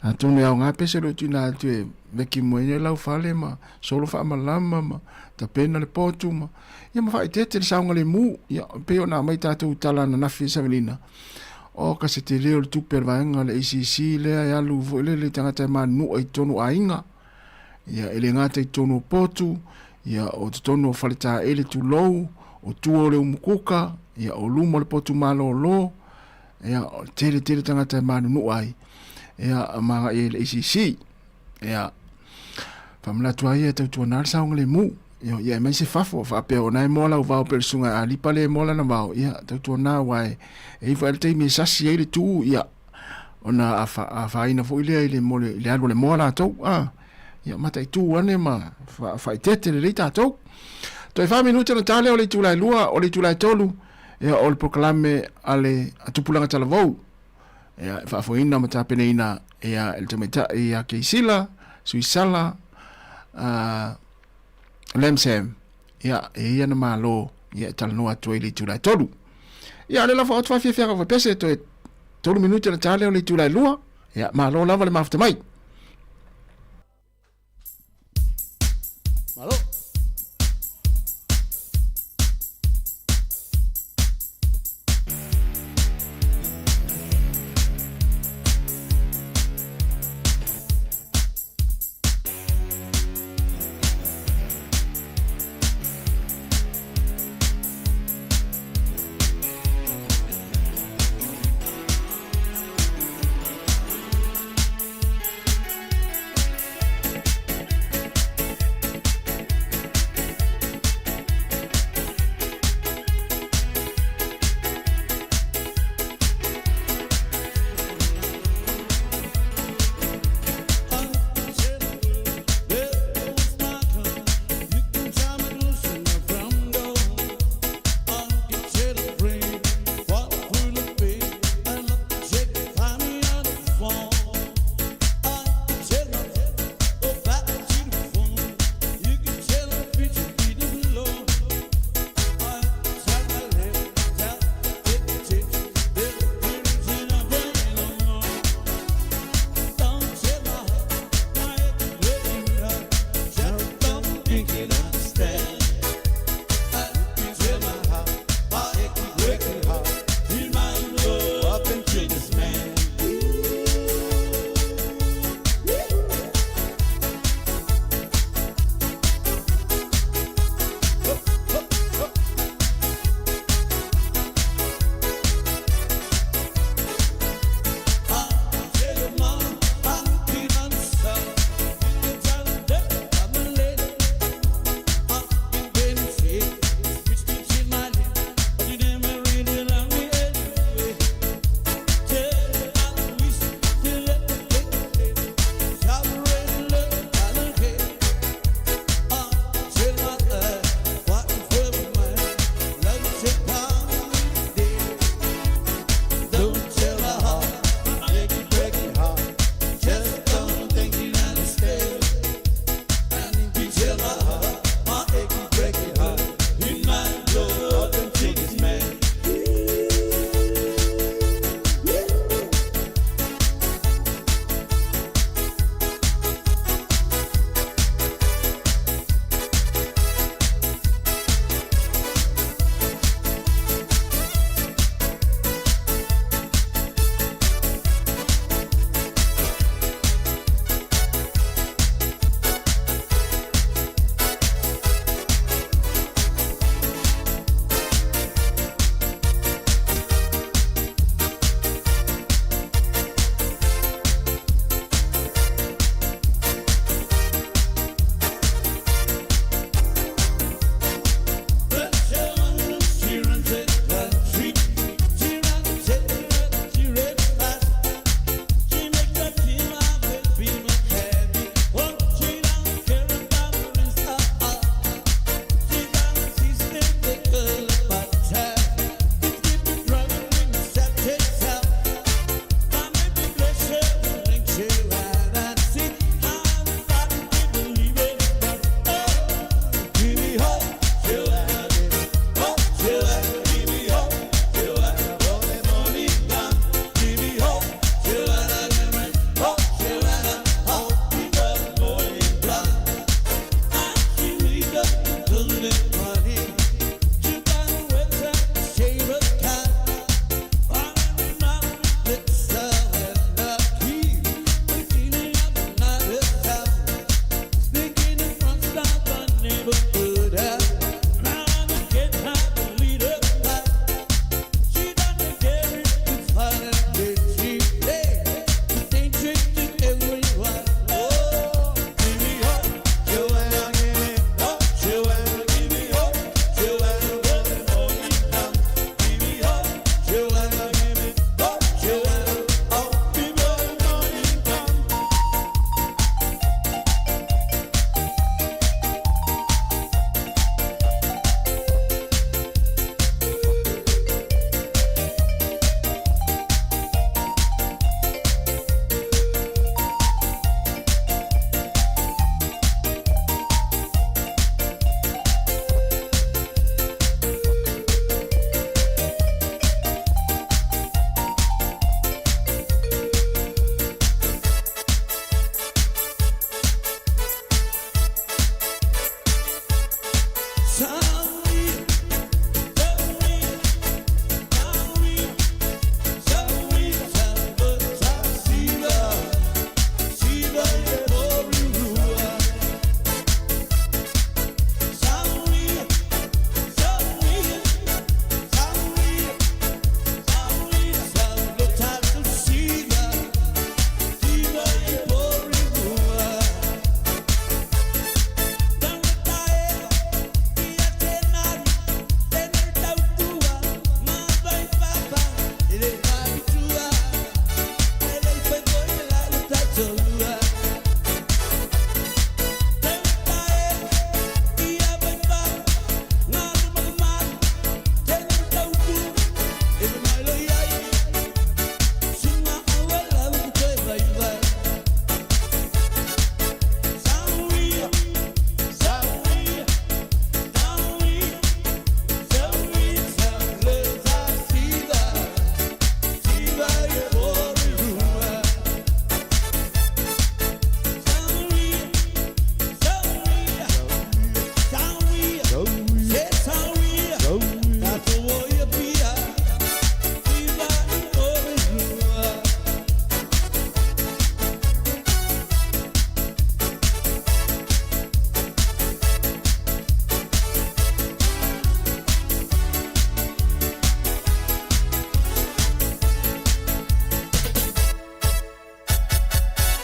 atonu e aoga pese o lo o tuuina atu e vacuum ai lau fale ma solo faamalama ma tapena le potu ma ia ma faaeteete le saogalemu. Ia, e pei ona aumai tatou tala ananafi e Savelina, o ka se tele o le tupe a le vaega a le ACC lea e alu foi lele i tagata e manunua i totonu o aiga. Ia, e le gata i totonu o potu, ia, o totonu o faletaele tulou, o tua o le umukuka, ia, o luma o le potu malolo, Ia, tele tele tagata e manunua ai, ia, ma agai ai i le ACC. Ia, faamanatu ai e tautuana le saogalemu. Ia, ia aemaise fafo, faapea o na e moa lau vao pe o le susuga ia Alipa lea e moa lana vao, ia, tautuana aua e, e i ai foi lava le taimi e sasi ai le tu, ia, ona afaina foi lea i le, mo le, i le alu a le moa latou, a. Ia, mataitu ane ma faaeteete lelei tatou. Toe 4 minute ona ta lea o le itula e 2, o le itula e 3, ia, o le polokalame a le a Tupulaga Talavou, ia, e faafoeina ma tapenaina ia, e le tamaitai ia Keisila, Suisala, Lamsam, ia, e ia na malo, ia, e talanoa atu ai i le itula e 3. Ia, o le lafo atu faafiafiaga o pese, toe 3 minute ona ta lea o le itula e 2, ia, malo lava le mafuta mai. Malo.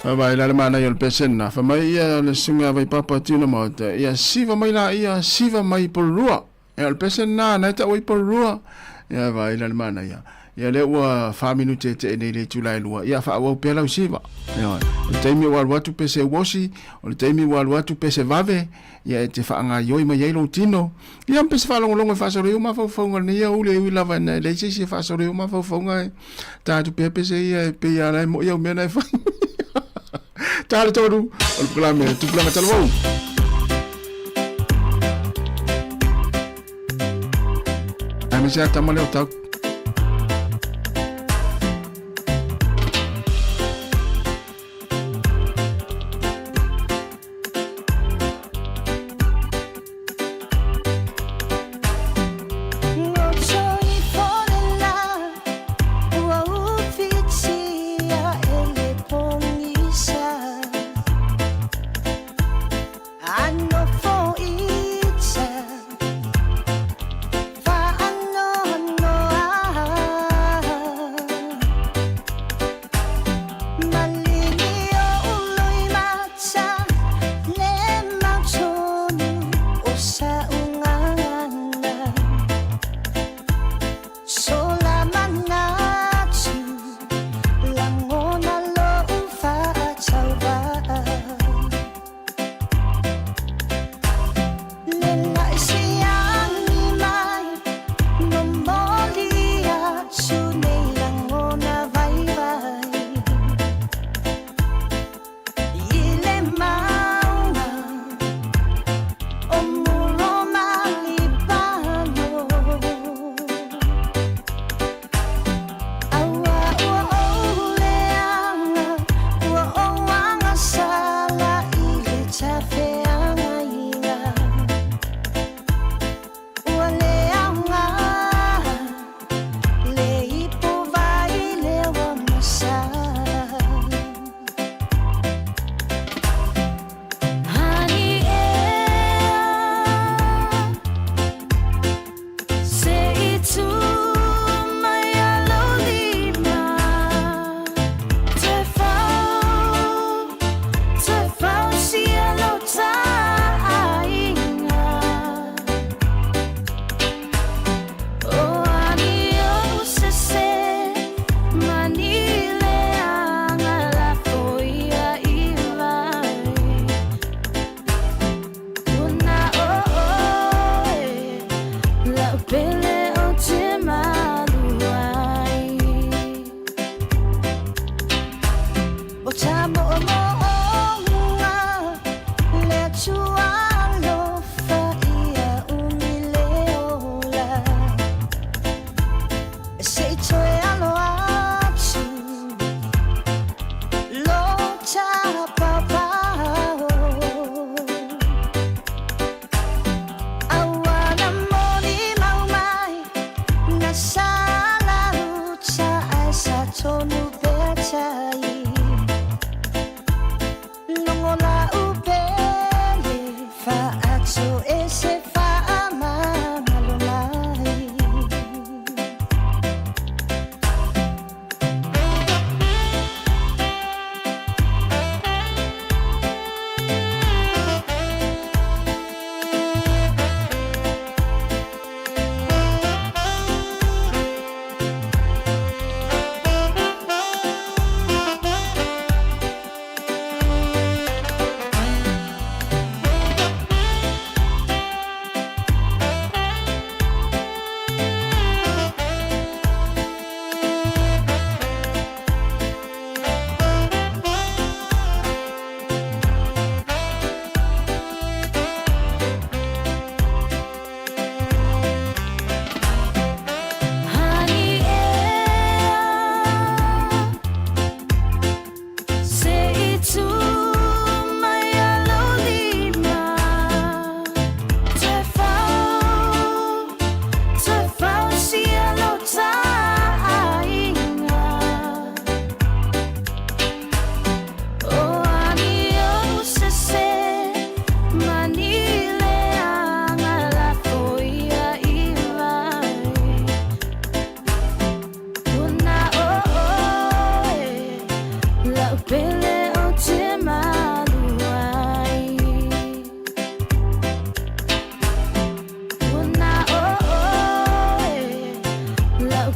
Vaai la le manaia o le pese lena. Fai mai ia le susuga ia Vaipapa Tuna Maota, ia siva mai laia, siva mai i Pololua. Ia o le pese lena, na e tau ai Pololua. Ia vaai la le manaia. Ia lea ua fa minute e tee nei le itula e lua. Ia faaauau pea lau siva. Ia o le taimi ua alu atu pese uosi, o le taimi ua alu atu pese vave, ia e te faagaioi mai ai lou tino. Ia ma pese faalogologo e faasolo ai ou mafaufauga i lenei aoauli e ui lava ina e leai se isi e faasolo ai ou mafaufauga e ta atu pea pese ia e pei lava la e moi au mea na e fai. Ta le tolu o le polokalame Tupulaga Talavou. Aemaise a tama lea o tau.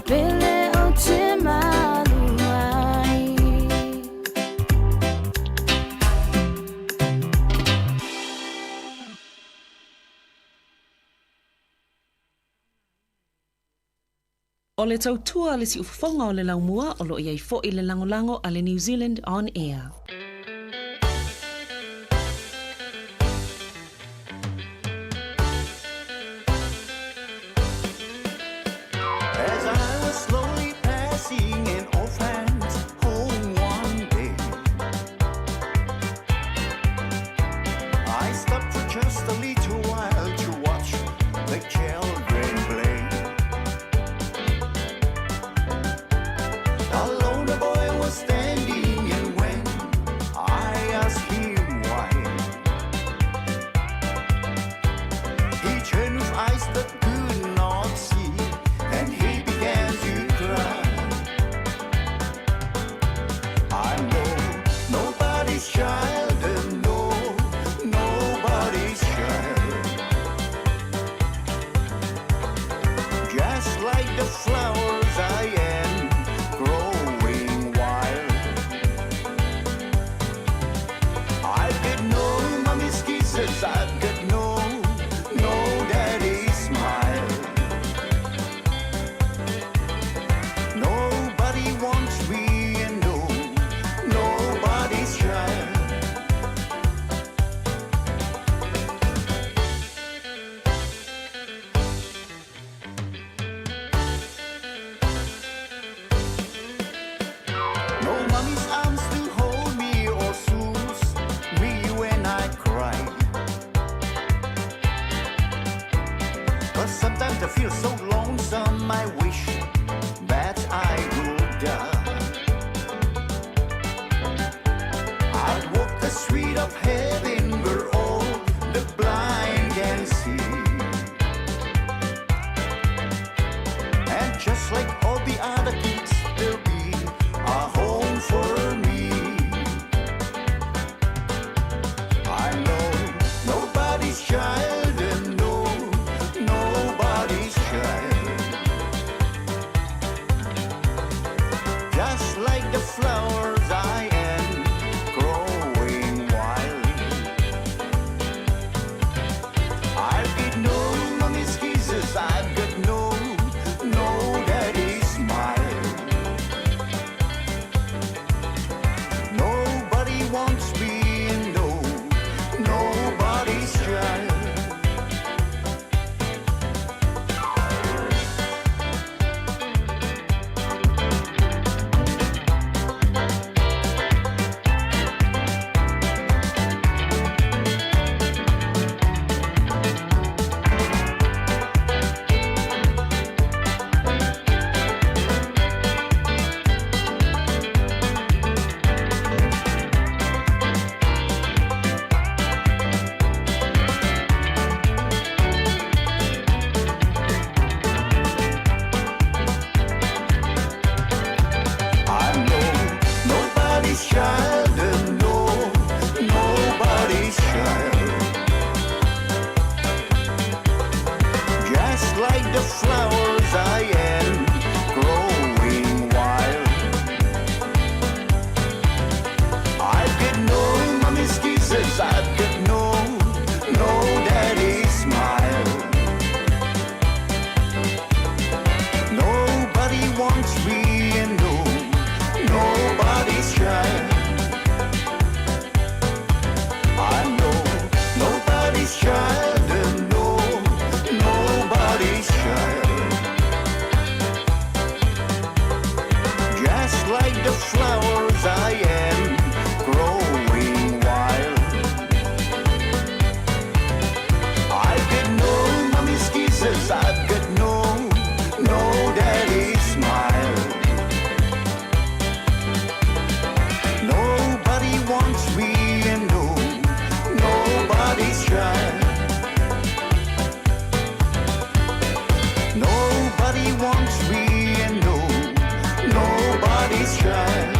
pele ou te malu ai. O le tautua a le siufofoga o le laumua o lo o i ai foi le lagolago a le New Zealand On Air. As I was slowly passing an orphan's home one day, I stopped for just a little while to watch the children play. Alone the boy was standing, and when I asked him why, he turned with eyes that could not see, and he began to cry. I know nobody's child, and no, nobody's child. Just like the flowers I am growing wild. I've got no mommy's kisses, I've got no, no daddy's smile. Nobody wants me and no, nobody's child. No mommy's arms to hold me or soothe me when I cry. But sometimes I feel so lonesome, I wish that I would die. I'd walk the street of heaven where all the blind can see. And just like all the other kids, there'll be a home for me. I know nobody's child and no, nobody's child. Just like the flowers I am growing wild. I've got no mommy's kisses, I've got no, no daddy's smile. Nobody wants me and no, nobody's child. I know nobody's child and no, nobody's child. Just like the flowers I am growing wild. I've got no mommy's kisses, I've got no, no daddy's smile. Nobody wants me and no, nobody's child. I know nobody's child and no, nobody's child. Just like the flowers I am growing wild. I've got no mommy's kisses, I've got no, no daddy's smile. Nobody wants me and no, nobody's child. Nobody wants me and no, nobody's child.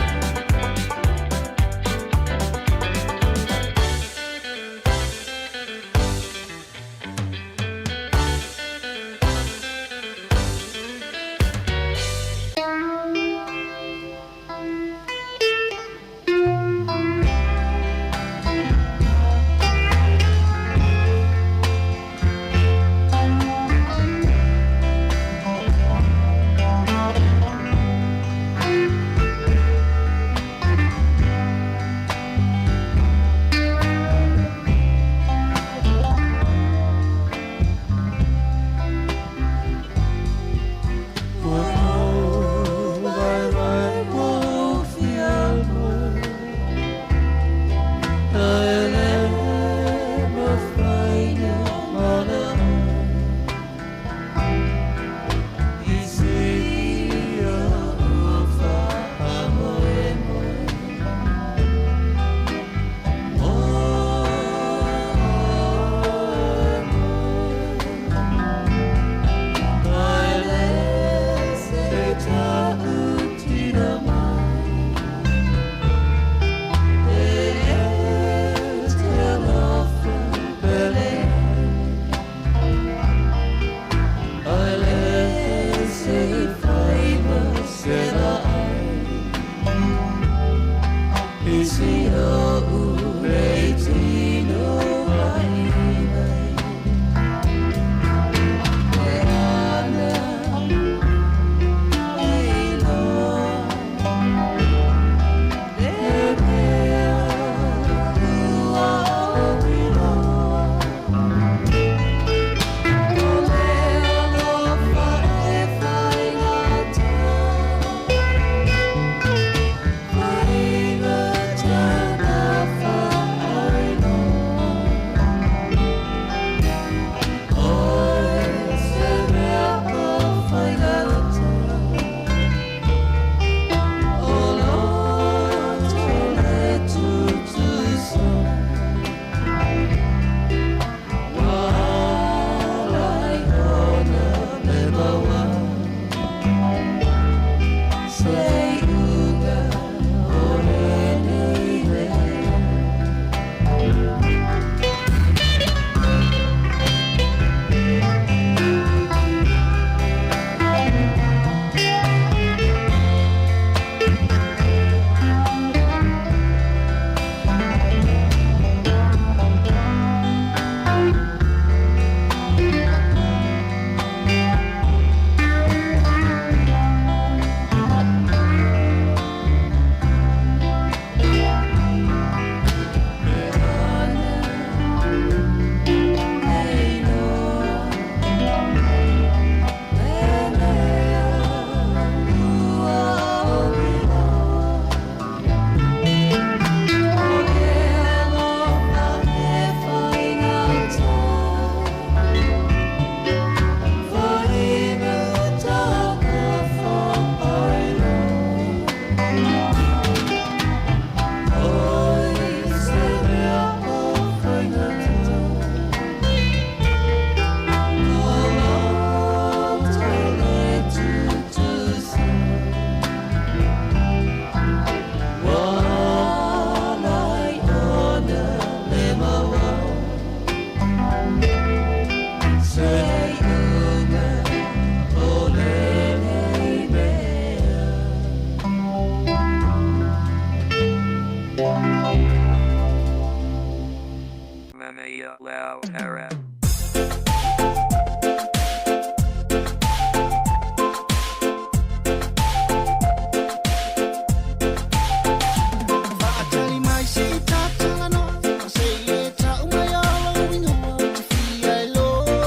Faatali mai se i tatalanoa, ma se i e tau mai o lou ingoa ou te fia iloa.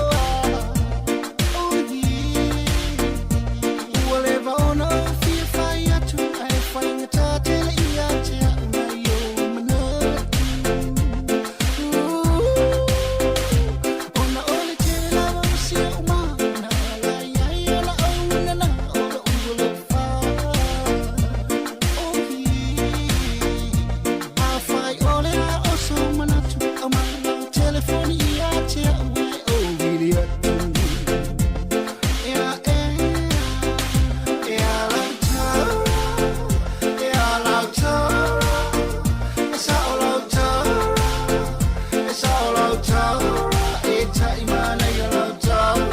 Oh yeah. Ua leva ona ou fia fai atu, ae faigata tele ia te au nai ou manatu. Ona o le tele lava o si ou mana, lai ai ona ou nana o lou alofa. Oh yeah. Afai o le a o sou manatu, aumai lau telefoni ia te au e ou vili atu. Ea ea, ea lau tala, ea lau tala, e sao lau tala, e sao lau tala, e taʻi manaia lau tala.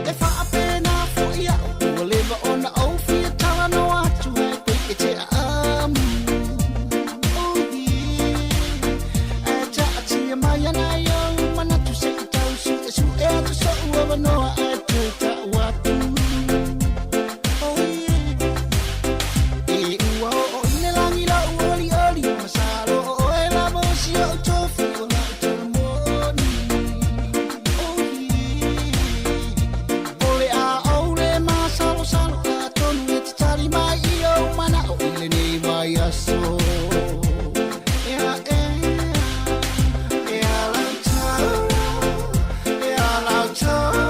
E faapena foʻi aʻu, ua leva ona ou fia talanoa atu, ae pei e te aamu. Oh yeah. Ae taatia mai ana i ou manatu seʻi tau suʻesuʻe atu soʻu avanoa ae toe taʻu atu. Oh yeah. E ua oo i le lagi loʻu olioli, masalo o oe lava o si oʻu tofi o lau tala moni. Oh yeah. O le a ou le masalosalo, atonu e te tali mai i ou manaʻo i lenei vaiaso. Ea ea, ea lau tala, ea lau tala,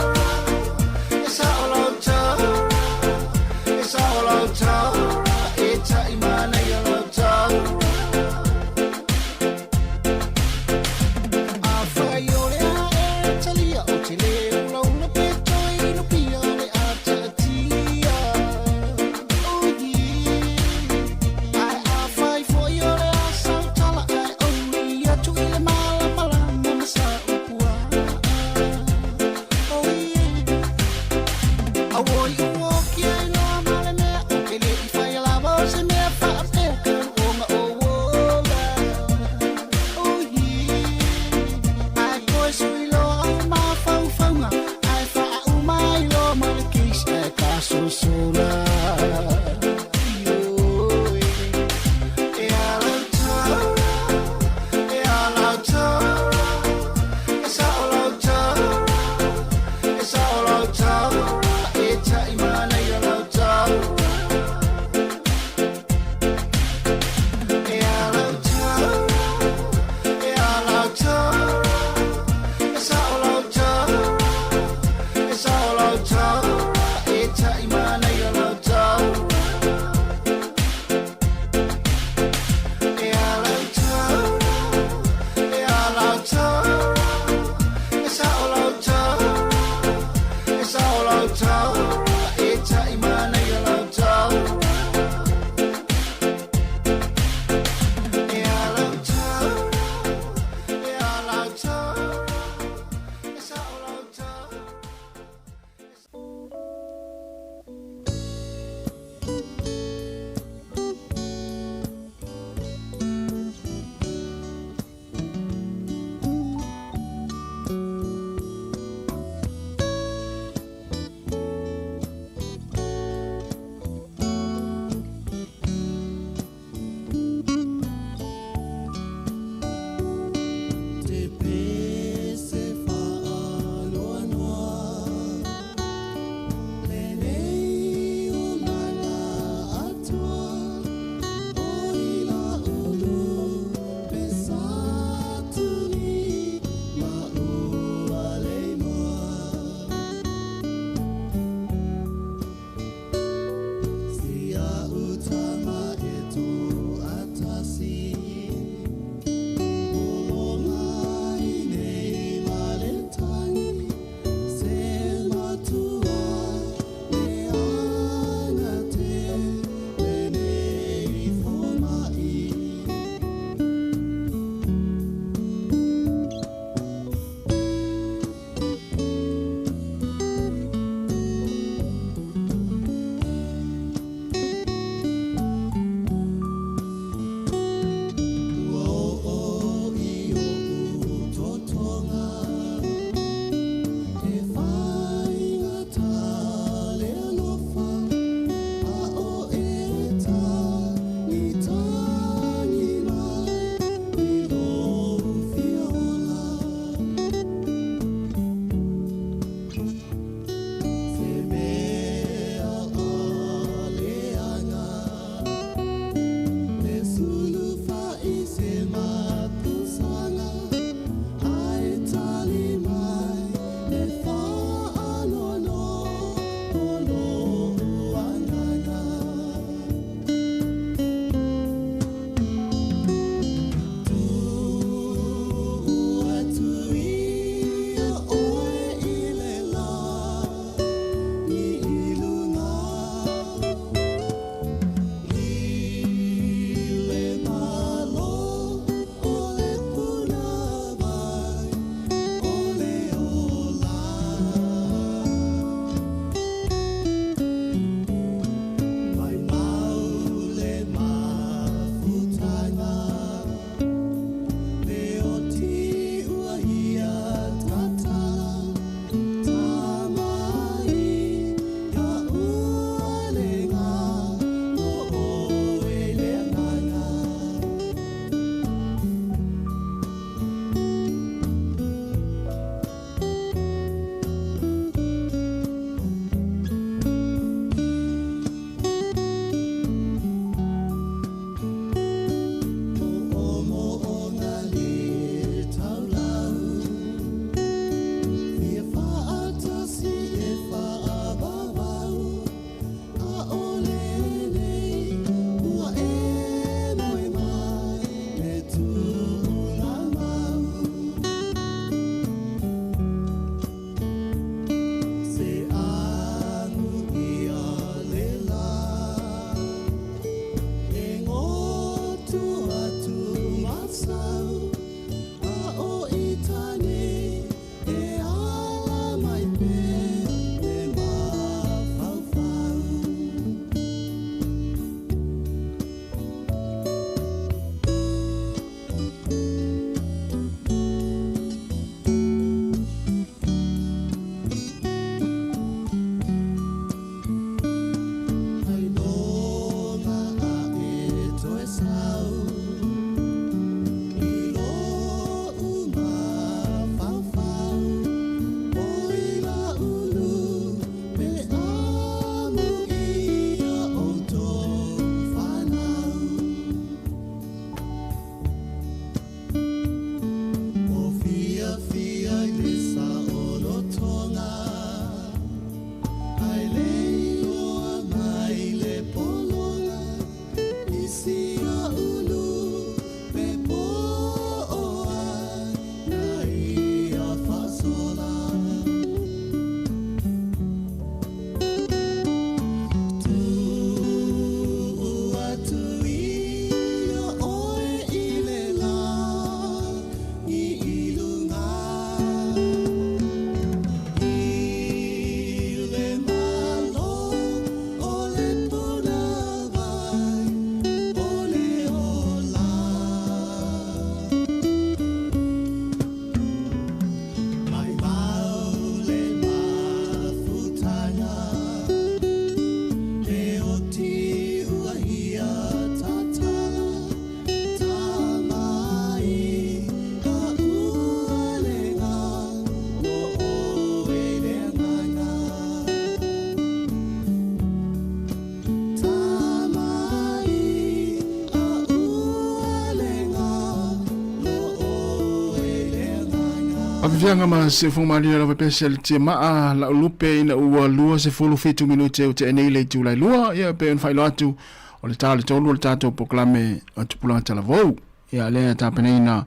Laufiaga ma Siufogomalie lava pea se tia maa lau lupe ina ua 27 minute o te nei le itula e lua ia pe on faailoa atu o le ta o le tolu o le tatou polokalame o Tupulaga Talavou ia lea tapenaina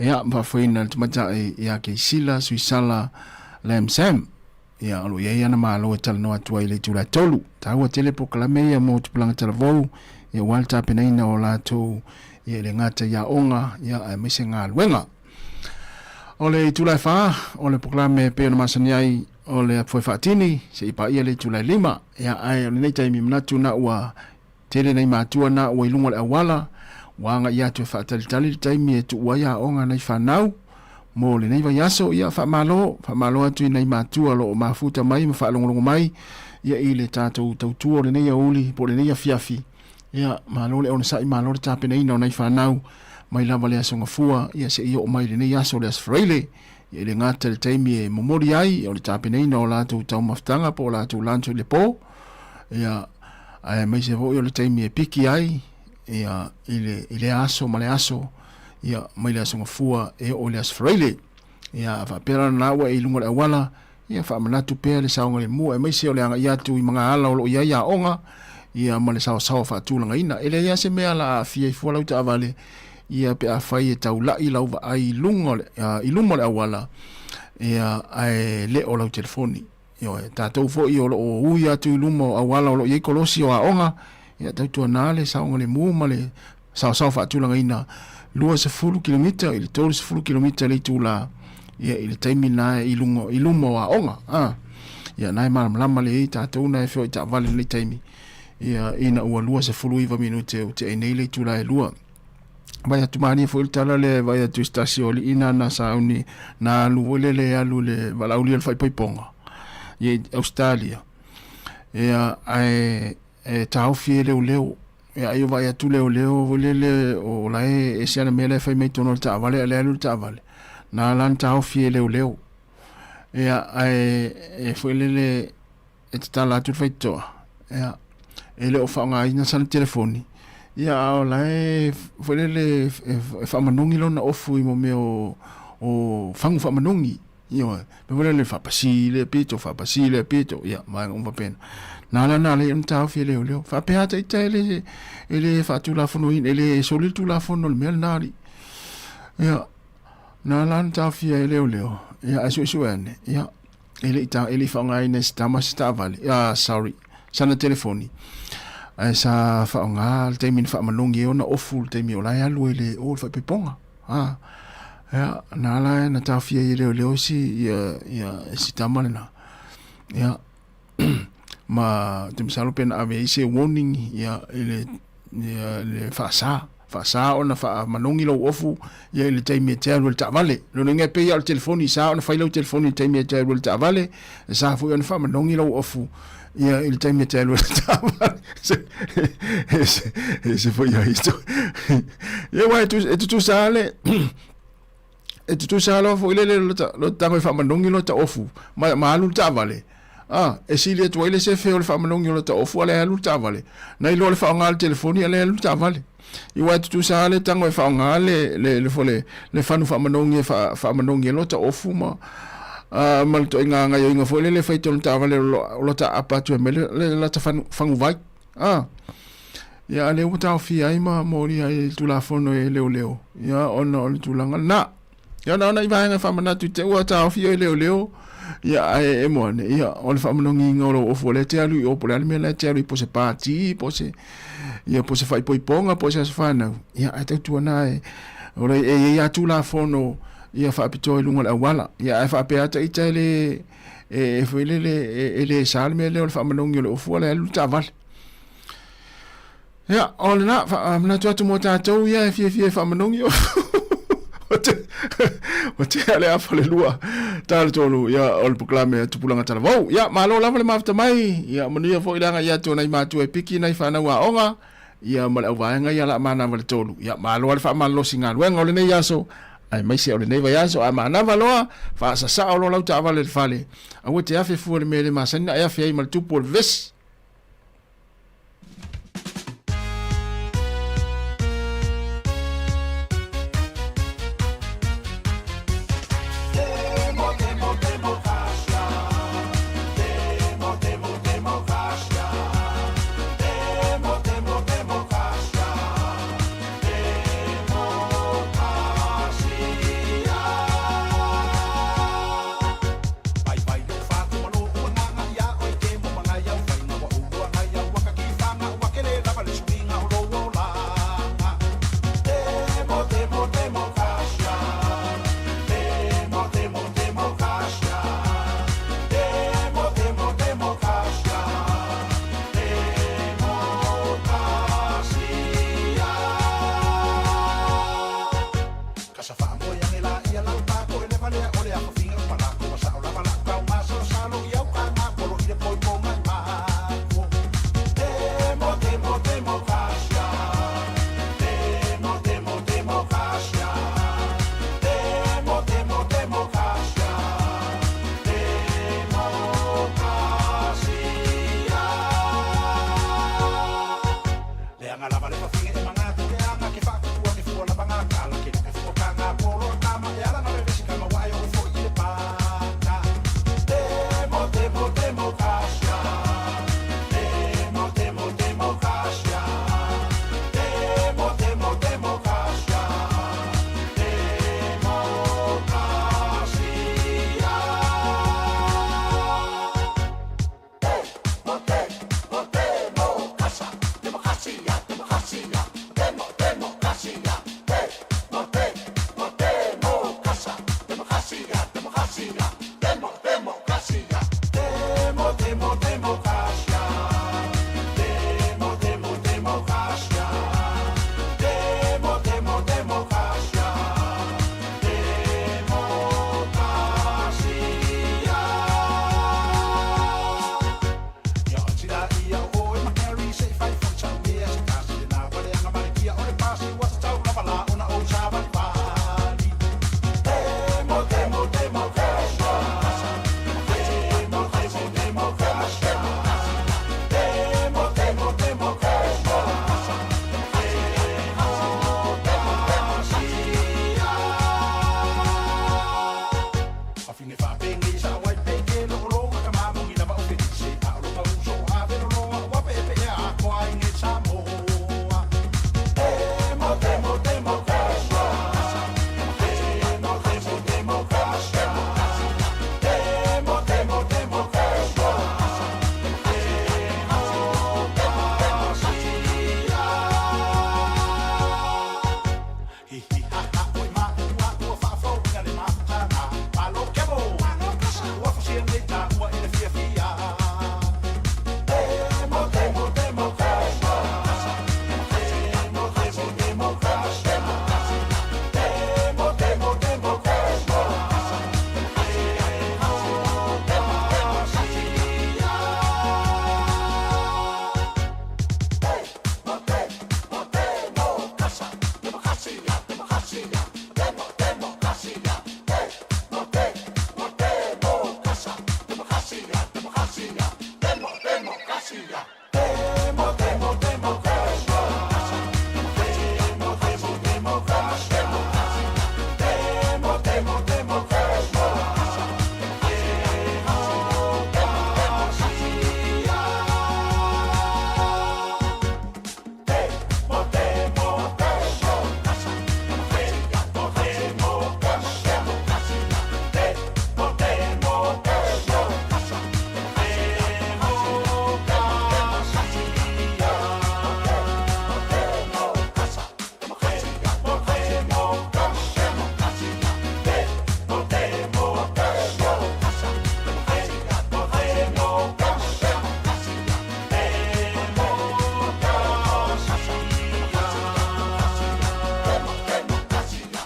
ia ma faafoeina le tamaitai ia Keisila Suisala Lam Sam ia o lo o i ai ana malo e talanoa atu ai i le itula e tolu. Taua tele polokalame ia mo Tupulaga Talavou ia aua le tapenaina o latou ia e le gata i aoga ia aemaise galuega. O le itula e fa, o le polokalame e pei ona masani ai o le afoe faatini, seia paia le itula e lima. Ia, ae o lenei taimi manatu na ua tele nai matua na ua i luga o le auala, ua agai atu e faatalitali le taimi e tuu ai aoga nai fanau mo lenei vaiaso. Ia, faamalo, faamalo atu i nai matua o lo o mafuta mai ma faalogologo mai ia i le tatou tautua o lenei aoauli po o lenei afiafi. Ia, malo le onosai, malo le tapenaina o nai fanau mai lava le Aso Gafua, ia seia oo mai i lenei aso, le Aso Faraile. Ia, e le gata i le taimi e momoli ai, o le tapenaina o latou taumafataga po o latou lunch i le po, ia, aemaise foi o le taimi e piki ai, ia, i le, i lea aso ma le aso, ia, mai le Aso Gafua e oo i le Aso Faraile. Ia, a faapea la na ua e i luga o le auala, Ia faamanatu pea le saogalemu aemaise o le agai atu i magaala o lo o i ai aoga ia ma le saosaoa faatulagaina. E leai lava se mea la aafia ai fua lau taavale ia pe afai e taulai lau vaai i luga o le, i luma o le auala ia ae le o lau telefoni. Ioe, tatou foi o lo o ui atu i luma o auala o lo o i ai kolosi o aoga, ia tautuana le saogalemu ma le saosaoa faatulagaina 20 kilomita i le 30 kilomita le itula ia i le taimi na i luga i luma o aoga a ia na e malamalama le i tatou na e feoai taavale i lenei taimi ia ina ua 29 minute o tea nei le itula e lua. Vai atu mania foi le tala lea vai atu i se tasi o alii na na sauni na alu foi lele alu le valaaulia le faaipoipoga ia i Australia ia ae e taofi e leoleo Ia ai o vaai atu leoleo foi lele o la e ese ana mea la e fai mai totonu o le taavale a o lea e alu le taavale. Na ala ona taofi e leoleo. Ia ae e foi lele e tatala atu le faitotoa, ia e le o faaaogaina sana telefoni, ia a o la e foi lele e faamanogi lona ofu i mo mea o fagu faamanogi. Ioe, mea foi lele faapasi lea pito, faapasi lea pito, ia, vaega uma faapena. Na ala na alai ona taofi e leoleo. Faapea lava ita e le, e le faatulafonoina, e le soli le tulafono o le mea lena alii. Ia, na ala ona taofia e leoleo, ia, ae suesue ane, ia, e le i, ta, e le i faaaogaina e se tama se taavale, ah, sorry, sana telefoni. Ae sa faaaoga le taimi na faamanogi ai ona ofu le taimi o la e alu ai le o le faaipoipoga. A, ia, na ala e na taofia ai e leoleo si, ia, ia, si tama lena. Ia, ma te masalo pe na ave ai se warning, ia, i le, ia, le faasa, faasa ona faamanogi lou ofu, ia, i le taimi e te alu ai i le taavale. Lona uiga e pei lava o le telefoni, sa ona fai lau telefoni i le taimi e te alu ai i le taavale, e sa foi ona faamanogi lou ofu, ia, i le taimi e te alu ai i le taavale. E se foi ai to. Ia wa e tutusa le e tutusa loa foi lele lo tago e faamanogi lo ta ofu ma ma alu le taavale. Ah, e sili atu ai le sefe o le faamanogi o lo ta ofu ale alu le taavale. Nai lo le faaaoga le telefoni ale alu le taavale. I wa e tutusa le tago e faaaoga le le le fole le fanu faamanogi e faamanogi e lo ta ofu ma ma le toaiga gaoioiga foi lele e fai tonu taavale o lo ta aapa atu ai mai le lata faguvai. Ah. Ia, a lea ua taofia ai ma molia ai le Tulafono e leoleo, ia, ona o le tulaga lena. Ia, na ona i vaega e faamanatu i te ua taofia e leoleo, ia, ae e moane, ia, o le faamanogiina o lou ofu, o lea e te alu i o, po o le a le mea la e te alu i, po o se pati, po o se, ia, po o se faaipoipoga, po o se aso fanau, ia, ae tautuana e, o le, e i ai lava Tulafono, ia, faapitoa i luga o le auala, ia, ae faapea lava ita e le, e, e foi lele, e, e le sa le mea lea o le faamanogi o le ofu, a o le alu le taavale. Ia, o lena, faamanatu atu mo tatou ia e fiafia e faamanogi o te, o te ale afa le lua, ta le tolu, ia, o le polokalame a Tupulaga Talavou. Ia, malo lava le mafuta mai, ia, manuia foi le agai atu o nai matua e piki nai fanau aoga, ia, ma le auvaega ia la manava le tolu. Ia, malo lava le faamalolosi galuega o lenei aso, aemaise o lenei vaiaso, a manava loa, faasasao loa lau taavale i le fale, aua te afe fua i le mea e le masani ona e afe ai ma le tupu o le vevesi.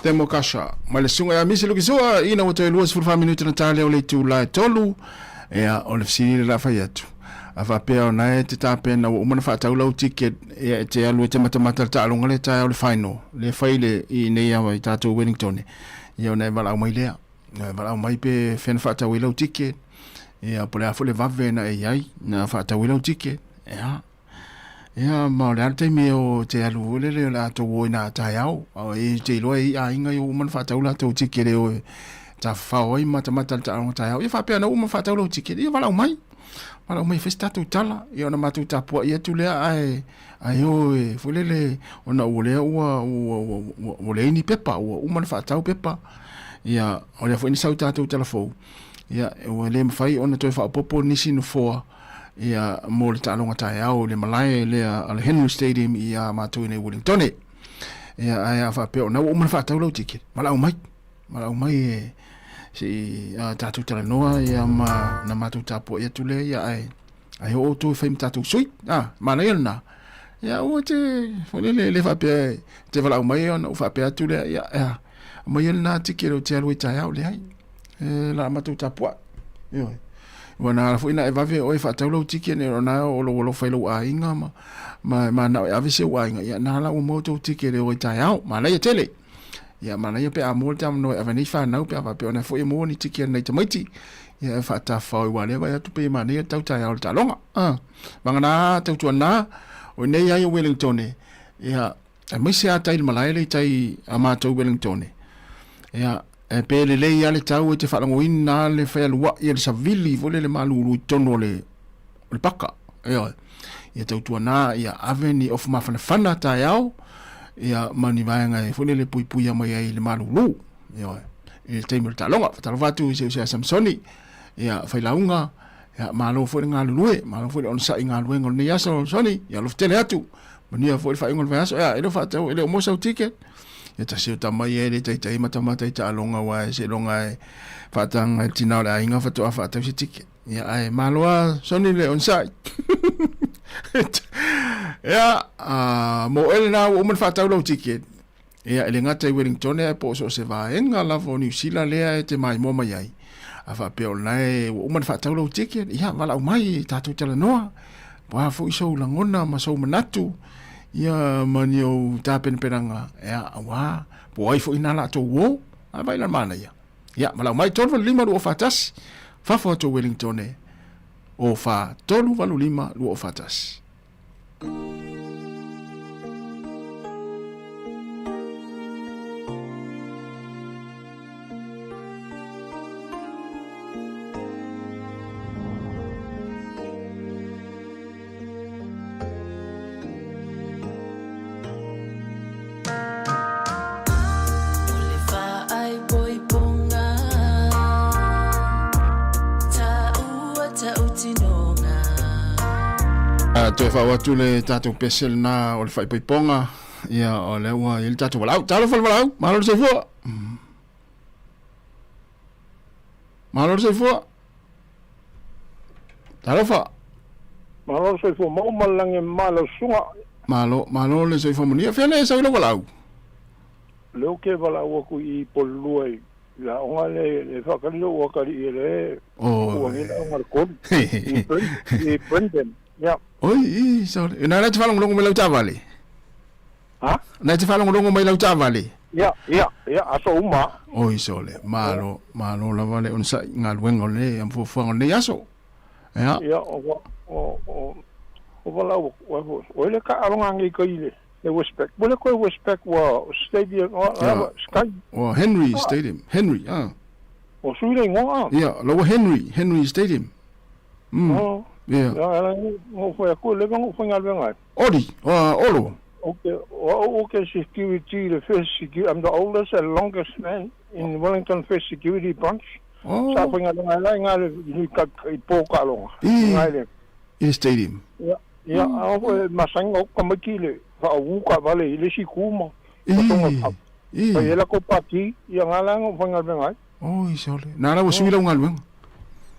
Temo Kasha. Mai le susuga ia Misi Lukisua, ina ua toe 24 minute na ta lea o le itula e tolu. Ia, o le fesili le la fai atu. A faapea ona e te tapena ua uma na faatau lau ticket, ia e te alu e te matamata le taaloga lea taeao le final, lea e fai le, i nei awa i tatou Wellington. Ia ona e valaau mai lea. E valaau mai pe fea na faatau ai lau ticket. Ia, po o le a foi le vave na e i ai, na faatau ai lau ticket. Ia. Ia, ma o le a le taimi o te alu foi lele o le a tou o ina taeao. E te iloa e i aiga i o uma na faatau latou ticket e o e tafafao ai matamata le taaloga taeao. Ia faapea na uma faatau lau ticket, ia valaau mai. Valaau mai e fai se tatou tala. Ia ona matou tapuai atu lea ae ae o e foi lele ona ua lea ua ua ua ua, ua leai ni pepa, ua uma na faatau pepa. Ia o lea foi na sau tatou tala fou. Ia ua le mafai ona toe faaopoopo nisi nofoa ia mo le taaloga taeao i le malae lea a le Henry Stadium i a matou i nei Wellingtone. Ia ae a faapea ona ua uma na faatau lau ticket, valaau mai. Valaau mai e se i a tatou talanoa ia ma na matou tapuai atu lea ia ae ae oo outou e fai ma tatou sui. Ah, manaia lena. Ia aua te foi lele le faapea e te valaau mai ona ou faapea atu lea ia ia aumaia lena ticket ou te alu ai taeao leai. E la matou tapuai. Ioe. Ua na ala foi na e vave oe faatau lau ticket nei ona o lou alofa i lou aiga ma ma manao e ave se ou aiga ia na ala ua maua tou ticket e o ai taeao. Manaia tele. Ia manaia pe a maua le avanoa e ave nei fanau pe a faapea ona foi e maua ni ticket a nai tamaiti. Ia e faatafafao ai aua lea vaai atu pei e manaia le tau taeao o le taaloga. Ah, vagana tautuana o nei ai o Wellington ia aemaise a tai le malae le tai a matou Wellington. Ia e pe lelei a le tau e te faalogoina le fealuai a le savili foi lele malulu i totonu o le o le paka. Ioe. Ia tautuana ia ave ni ofu mafanafana taeao ia ma ni vaega e foi lele puipuia mai ai i le malulu. Ioe. I le taimi o le taaloga. Faatalofa atu i si uso ia Samsoni, ia Failauga, ia malo foi le galulue, malo foi le onosai i galuega o lenei aso Soni, ia alofa tele atu. Manuia foi le faaiuga o le vaiaso. Ia, e le o faatau, e le o maua sau ticket. Ia tasi o tama ia e le taitai matamata i taaloga aua e seiloga e faataga e le tina o le aiga faatoa faatau se ticket. Ia ae malo lava Soni le onosai. Ia, mo oe lena ua uma ona faatau lau ticket. Ia, e le gata i Wellington ae po o so o se vaega lava o Niu Sila lea e te maimoa mai ai. A faapea o lena e ua uma ona faatau lau ticket, ia, valaau mai, tatou talanoa. Po o a foi sou lagona ma sou manatu, ia, ma ni ou tapenapenaga, ia, aua, po o ai foi lena la outou uo, a vaai la le manaia. Ia, valaau mai, 385 241, fafo atu o Wellington e, o 4 385 241. Toe faaoo atu le tatou pese lena o le faaipoipoga ia o lea ua i ai le tatou valaau. Talofa le valaau, malo le soifua. Malo le soifua. Talofa. Malo le soifua maua ma le lagi e mama lau susuga. Malo, malo le soifua manuia. Fea le e sau i lau valaau? Lea ou te valaau atu i Polelua i le aoga lea e faatali lou atalii e le ua nei le aoga le tolu i Brendan. Yeah. Oi, i, sorry. Na e te faalogologo mai lau taavale? Ha? Na e te faalogologo mai lau taavale? Ia, ia, ia, aso uma. Oi, sole. Malo, malo lava le onosai i galuega o lenei, ma fuafuaga o lenei aso. Ia. Ia, o, o, o, o valaau, o, o ele ka alonga ngi ka ile, le Westpac. Ua le koe Westpac ua stadium, o, Ia. Sky. O Henry Stadium. Henry, ah. O sui le ingoa. Ia, la ua Henry, Henry Stadium. Mm. Oh. Ia. Ia, ala ngo fai aku le ngo fai galuega ai. Oli, o Olo. Okay, o o ke security, the first security, I'm the oldest and longest man in Wellington First Security Branch. Oh. Sa fai galuega ai nga le nui ka i po ka longa. I, Nga le. i stadium. Ia, ia, a o masanga o ka maiki le fa u ka vale i le si kuma. I, i. Fai ela ko pati, ia nga la ngo fai galuega ai. Oi, sole. Na la ua sui lau galuega.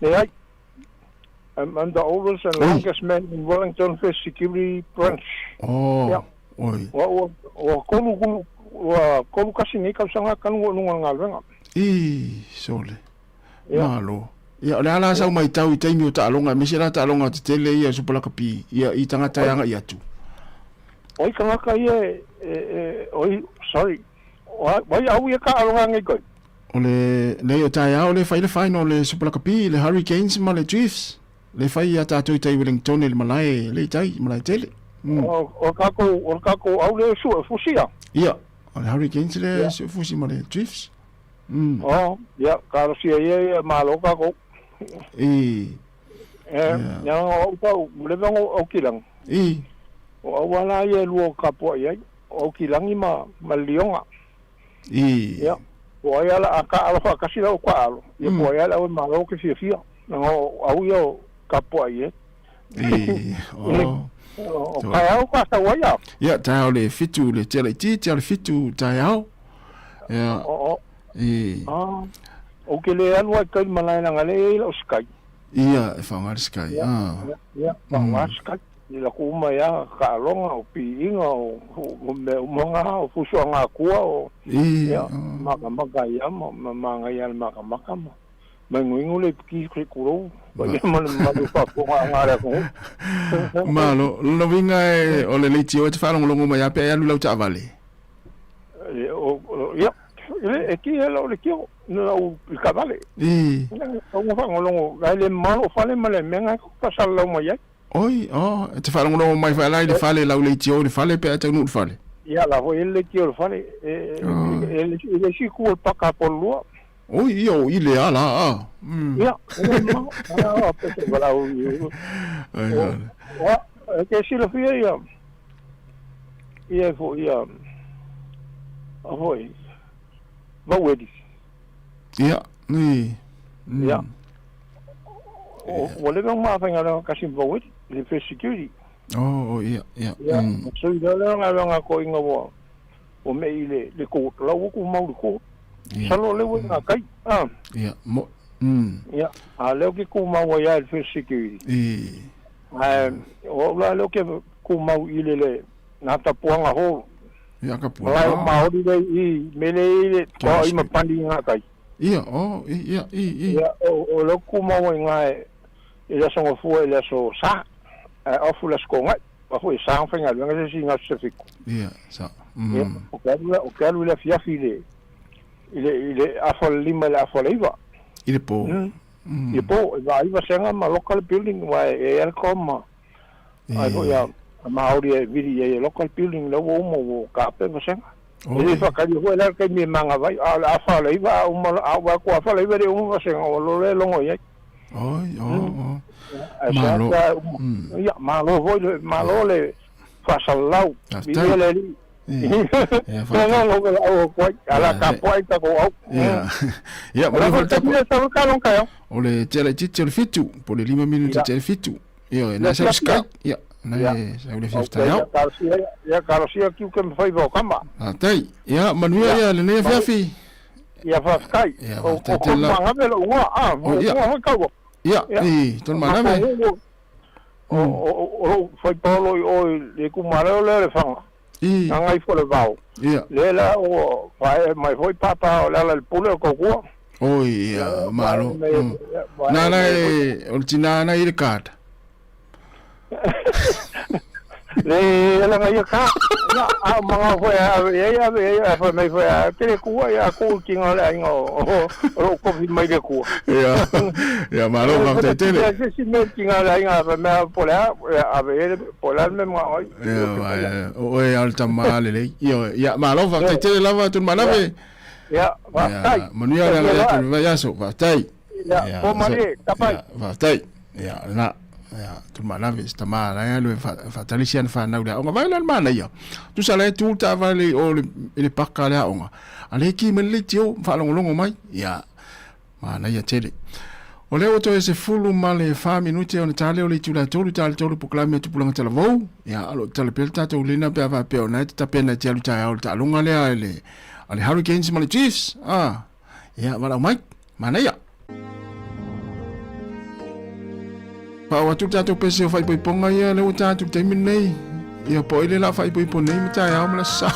Leai. I'm, I'm the oldest and Oi. longest man in Wellington First Security Branch. Oh, Ia. oi. Ua, ua, ua kolu kulu, ua 31 nei tausaga talu ona ou i luga o le galuega. Ii, sole. Malo. Ia, o le a la sau maitau i taimi o taaloga, aemaise la taaloga tetele ia Super Lakapi, ia, i tagata e agai atu? Oi tagata ia e, e, e, oi, sorry, oi au ia taaloga nei koe? O le, nei o taeao le fai le final o le Super Lakapi, le Hurricanes ma le Chiefs, le fai ia tātou i tai Wellington i le malae, le i tai, malae tele. O, o kākou, o kākou au le sua fusia. Ia, o le Hurricanes le yeah. sua fusi ma le Chiefs. Mm. Oh, ia, kalosia ia ia malo kākou. I. E, ia, o au tau, leva ngo au kilang. I. O au ala ia lua o kapua i ai, o au kilangi ma, ma lionga. I. Ia, po ai ala a ka alofa kasi lau ka alo. Ia po ai ala au e malo ke fiafia. Nanga o au ia o kapua i ai. I. Oh. O taeao ka sau ai a. Ia, taeao le fitu, le tia le iti, tia le fitu taeao. Ia. O, o. I. Ah. O ke le alu ai kai malae langa le e lau Sky. Ia, e whaonga le Sky. Ia, ah. ia, ia, whaonga Sky. I la ku uma ia kaaloga, o piiga, o, o mea uma ngā, o fuso a ngā kua, o, I, ia, makamaka ia, ma, ma, ma ia le makamaka, ma, ma ingoingo le piki se kurou, pa ia ma le malu whaafonga a ngā rea kongo. Malo, lona uiga e, o le leitio e te faalogologo mai a pe e alu lau taavale. E, o, o, ia, e, e ki hela o le kio, na lau i kavale. I. Au nga whangolongo, ai le malo fale ma le menga e pasala lau mai ai. Oi, oh, e te faalogologo mai foi ala i le fale, lau leitio i le fale pe a taunuu i le fale. Ia, la foi e le leitio i le fale, e, e, e, e le isi ku o le paka a Pololua. Oi, ia, o i le ala, a. Mm. Ia, e le mau, a, pe se walau i. Ai, o, o, e ke silafia ia, ia e foi ia, a foi, Vaueli. Ia, ni. Mm. Ia. Ua leva ona mafaigaluega kasi ma Vaueli, le First Security. Oh, oh, ia, ia. Ia, mm. so i lea galuega ko inga ua, ua mei i le, le court, lau ua kumau le court. Ia. Salo le ua ngā kai. Ah. Ia, mo, mm. Ia, a leo ke kumau ai ai le First Security. I. Ae, o au la leo ke kumau i le le, nā tapuanga hou. Ia, ka pua. Malae o Māori le i, mele i le, toa i ma pani i ngā kai. Ia, o, i, ia, i, i. Ia, o, o leo kumau ai ngā e, i le aso ngafua i le aso sa, ae ofu le aso kongai, a foi e sa ang whaingaluega se si ngā se fiku. Ia, sa. Mm. Ia, o ke alu, o ke alu i le afiafi i le, i le, i le afa le lima i le afa le iwa. I le pō. Mm. Mm. I le pō, e vā iwa senga ma local building, wa e, e aircon ma, Ai foi a a Māori e viri i ai e local building le ua uma ua kape vasega. E le whakari hoi la kei me manga vai, a le awha le iwa, a uma, a ua ko awha le iwa le uma vasega, o lo le longo i ai. Oi, o, o. Ai Malo. sa uma. Ia, malo foi, le- malo le whasalau. Faafetai. I le li. Ia, Nga nga lo la au koai, ala ka poai ka ko au. Ia, ia, Ola mo foi le tapu. te sa ka long kai. O le tele titi o le fitu, po le lima minuta Ia. tele fitu. Ia, na Ia, sau ia, Skype. Ia, na Ia. sau le Ok, fiafia ia au. kalosia, ia kalosia kiu ke mawhai vau kama. Faafetai. Ia, manuia Ia. ia lenei afiafi. Ia faafetai. Ia, O faafetai o tele lau. mangabe lo unga, ah, Oh, ia. unga hoi kaua. Ia, Ia. i, tonu manave. O o o o fai paolo i o i le kumareo le le whanga. I. Nga ngai fo le vao. Ia. Le la o fae mai foi papa o le ala le pule o kokua. Oi, ia, malo. Nā na e, o le tina na i le kata. Le ala ngai ka. Ya, a manga foi a e a e a foi mai foi a te le kua ya ku ki nga le ainga o o ko fi mai le kua. Ia, ia, malo, faafetai tele. Ya se si me ki nga le ainga fa me po le a a ve po le me mga oi. Ia, vai, o oe ao le tama lelei. Ia, ia, malo, faafetai tele lava Tulumanave. Ia, faafetai. Ia, manuia le agai atu i le vaiaso, faafetai. Ia, po malie, ka pai. Ia, faafetai. Ia, lena. Ia, Tulumanave, se tama la e alu e faatali si ana fanau i le aoga. Vai la le manaia. Tusa la e tu le taavale i o i le paka a le aoga. A le ki mai le leitio, faalogologo mai. Ia, Manaia tele. O lea ua toe 14 minute ona ta lea o le itula e tolu, ta le tolu polokalame a Tupulaga Talavou. Ia, o lo o tala pea le tatou lena pe a faapea o na e te tapena e te alu taeao i le taaloga lea a le, a le Hurricanes ma le Chiefs. Ah, ia, valaau mai. Manaia. Faaoo atu le tatou pese o faaipoipoga ia lea ua ta atu i le taimi lenei. Ia, po o ai le la faaipoipo nei ma taeao ma le aso Sa.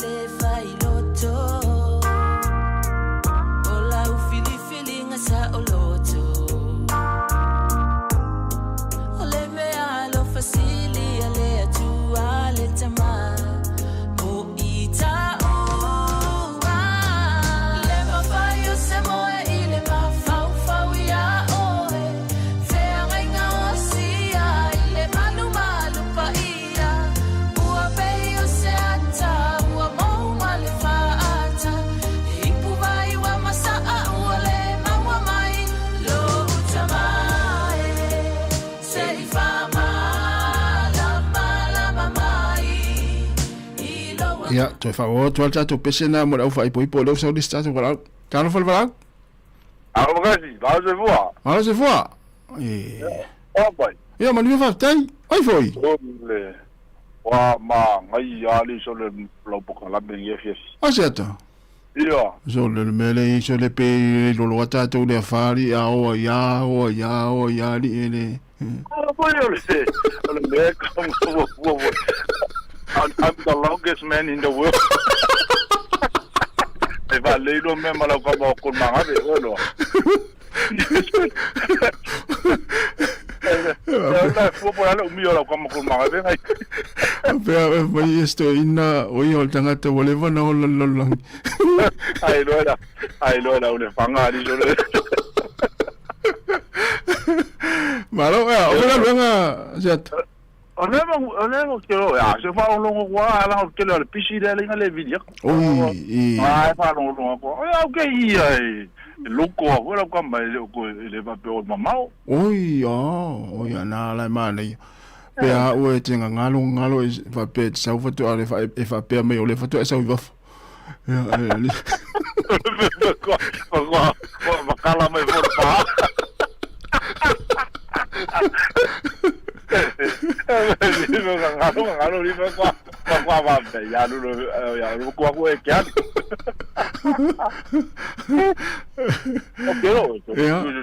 te failoto O lau filifilinga saoloto O le mea alofa sili a le Atua le Tama Po i taua Le mafai o se moe i le mafaufau iā oe Feagaiga osia i le malumalu paia Ua pei o se ata ua mou ma le faata He ipu vai ua masaa ua le maua mai Lou tama e se i faamalamalama mai i lou Ia, toe faaauau atu lava le tatou pese lena mo le au faaipoipo o lea ua sau le isi tatou valaau. Talofa le valaau. Alo Makasi, malo soifua. Malo soifua. E. Oa mai. Ia, manuia faafetai. Oi foi. O le wa ma ngai a le so le lau pokalame ngi afiafi. A se ata. Ia. So le le mea le iso le pe le lolo a tatou le afali a oa ia oa ia oa ia li e le. Alo foi o le o le mea ka mo mo mo. I'm the longest man in the world. E va le lo mea ma lau ka mo ko manga ve o lo. La fua po ala umi o lau ka mo ko manga ve ngai. Pea e mai e sto ina o ia o le tagata ua leva na ola le lalolagi. Ai loa la, ai loa la o le fanga ali so le. Malo, ea, o fela luenga, Seata. O le ma o le o ke o ya se fa o longo kwa ala o ke le pisi le le le video. Oi, i. Ai fa longo longo kwa. O ya ke ia e loko a wala ka mai le ko le va pe o mamao. Oi, oh, oi ana la ma nei. Pe a ue te ngalo ngalo e fa pe sau fa to ale fa e fa pe mai o le fa to e sau i vafo. Ia, e, li. Kwa kwa kwa makala mai for pa. Ngalo ngalo li fa kwa kwa kwa va pe ya lu ya lu kwa ku e kya. O ke ro.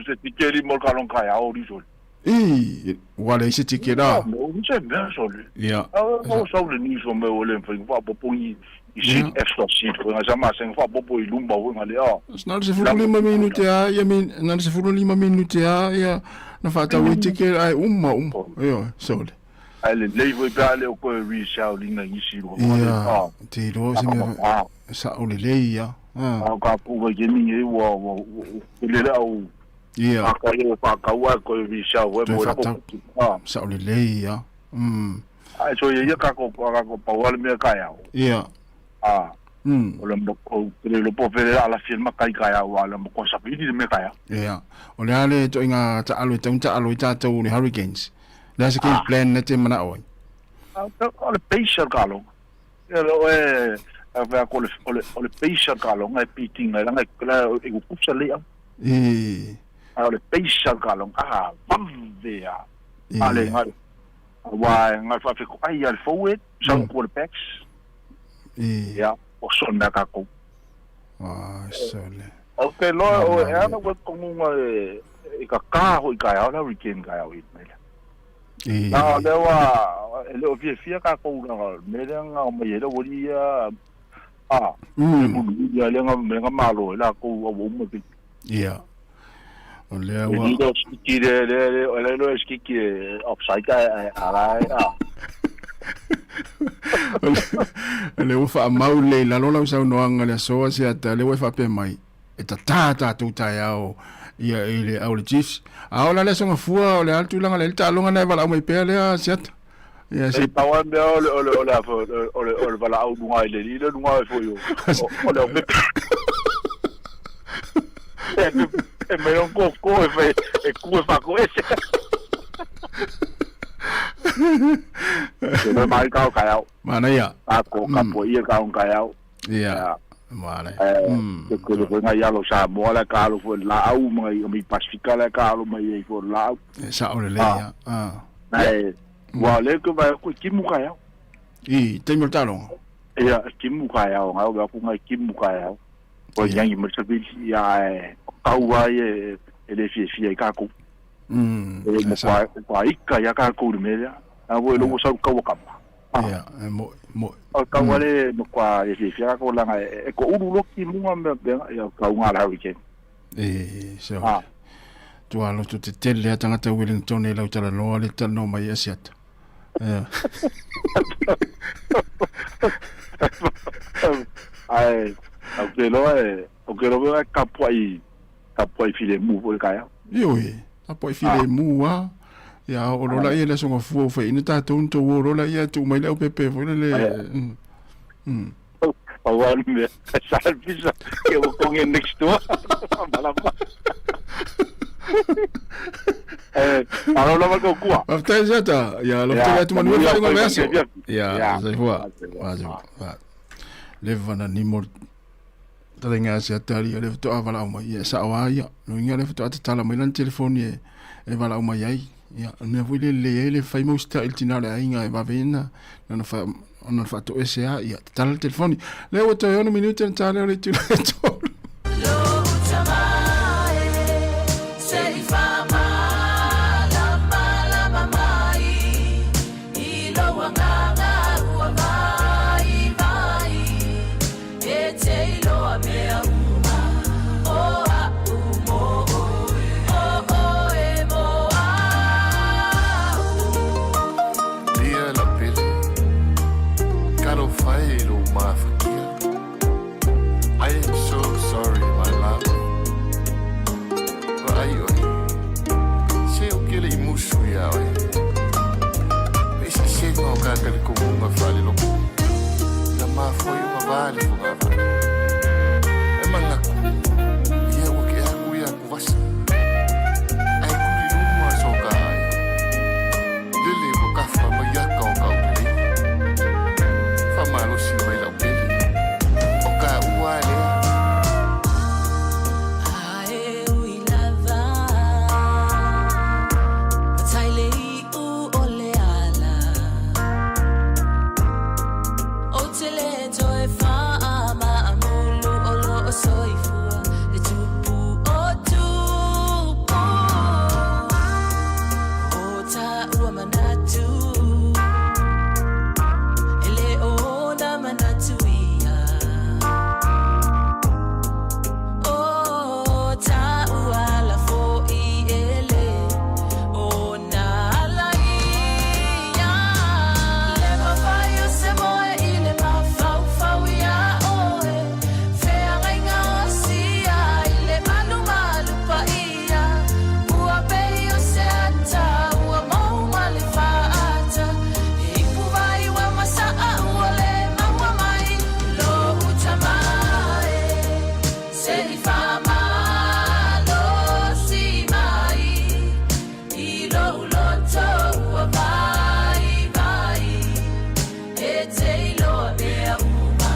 Se ti keli mo ka long ka ya o li so. I, ua leai se tike la. O se mea sole. Ia. O sau le ni so me o le mfai fa popo i i seat extra seat ko nga sama seng fa popo i lumba o nga le a. Na le 15 minute a ia min na le 15 minute a ia na faatau ai tike ae uma uma. Ioe, sole. Ai le lei foi pe a le o koe resell linga isi lo. Ia, te iloa se mea sao lelei ia. A ka ku vai ke ni e ua ua le le au Ia. A ka ia whakau ai koe resell we Toe mo faatau. Sao lelei ia. Ai so ia ka ko ka ko pau ale mea kai au. Ia. A. O le mo ko le lo po fele ala firma kai kai au ala mo ko sa pili le mea kai au. Ia. O le a le toʻiga taʻalo e tau taʻalo ai tatou le Hurricanes. Le a se game plan na te manao ai? O le pace o le kalo. Ia le oe a whea ko le o le o le pace o le kalo ngai pitinga i langa i la i kukusa le au. I. A o le pace o le kalo a vave a. A le ngai wa ngai whawheko ai a le forward, sau quarterbacks. I. Ia, o son mea kākou. Ah, sole. Ok, loa o e ana ua kongunga e i ka kā hoi kai au la weekend kai au i mele. I. Nā, o lea ua, e le o fiafia kākou langa, me lea ngā mai e le wali ia, a, le mulu ia lea ngā, me ngā malo e la kou au uma ki. Ia. O lea ua... E ni leo skiki le, le, le, le, le, skiki e offside a, a, a, a. O lea ua faamau lelei i lalo lau saunoaga i le aso Asiata, lea ua e faapea mai, e tatā tatou taeao ia i le au le Chiefs. A o la le aso gafua, o le a le tulaga lea i le taaloga na e valaau mai pea lea Asiata? Ia se... Pau lava le mea o le, o le, o le, o le, o le valaau luga i le alii lea luga ai foi o, o le aupepe. E mai o koko e fai, e ku e whakoese. Ke mai mai kau kai au. Manaia. A ko ka po ia kau kai au. Ia. Mane. Ke ko le ngai alo sa mo ala ka alo fo la au mai o mi Pasifika la ka alo mai e fo la au. E sa o le le ia. Ah. Nei, ua le ko vai ko kimu kai au. I taimi o le taaloga. Ia, kimu kai au, ngai o ku ngai kimu kai au. Ko yangi mo sa ia e kau ai e e le fiafia i kākou. E mo kwa ika ia kākou le mea lea. A wo e logo sau kaua kama. Ia, e mo'i, mo'i. O le taua lea e matua le fiafia latou leaga e toulu lotu i luga ma mea faapena, ia o le tauga a le hurricane. E, se o. Tua loto tetele lea tagata Wellington e lau talanoa le talanoa mai e Asiata. Ia. Ae, ou te iloa e, ou te iloa foi e tapuai, tapuai filemu foi le taeao. Ioe, tapuai filemu lava. Ia, oo loa laia i le Aso Gafua ua faiaina tatou ona tou o loa laia e tuu mai le aupepe foi lele. Pau lava le mea, sa le pisa, ke ua togi next door. Malama. Eh, malo lava le tautua. Faafetai Asiata. Ia, alofa tele atu manuia le faaiuga o le vaiaso. Ia, soifua. Soifua. Leva na nimo le talaga a Asiata alii o lea faatoa valaau mai. Ia, e sao lava ia. Lona uiga o lea faatoa tatala mai lana telefoni e valaau mai ai. Ia, o le mea foi lea e lelei ai le fai mau sita'i i le tina o le aiga e vave ai ona ona faatoese lava. Ia, tatala le telefoni. Lea ua toe 6 minute ona ta lea o le itula e 3. Lia la pele, talofa e i lou mafatia. I am so sorry my love. Vaai oe, se ou te le i musu iā oe. Le eseesega o ka talitonuga faalelotu, na mafua ai ona va le fogavale. Ae manatu, ia ua tea atu ia atuvasa. Ae tuli luma so ka ai. Lele ua tafa mai ata o ka'u lelei. Faamalosi mai la'u pele. O tāua a lea. Ae ui lava, matai le iu o le ala. Ou te le toe faamaamulu o loo soifua le tupu o tupu. O tāua manatu e le o na manatu ia. O tāua ala foi e le o na ala ia. Le mafai o se moe i le mafaufau iā oe. Feagaiga o sia i le malumalu paia. Ua pei o se ata ua mou ma le faata. He ipu vai ua masaa ua le maua mai lou tama e. Se i faamalosi mai i lou loto ua vaivai. E te iloa mea uma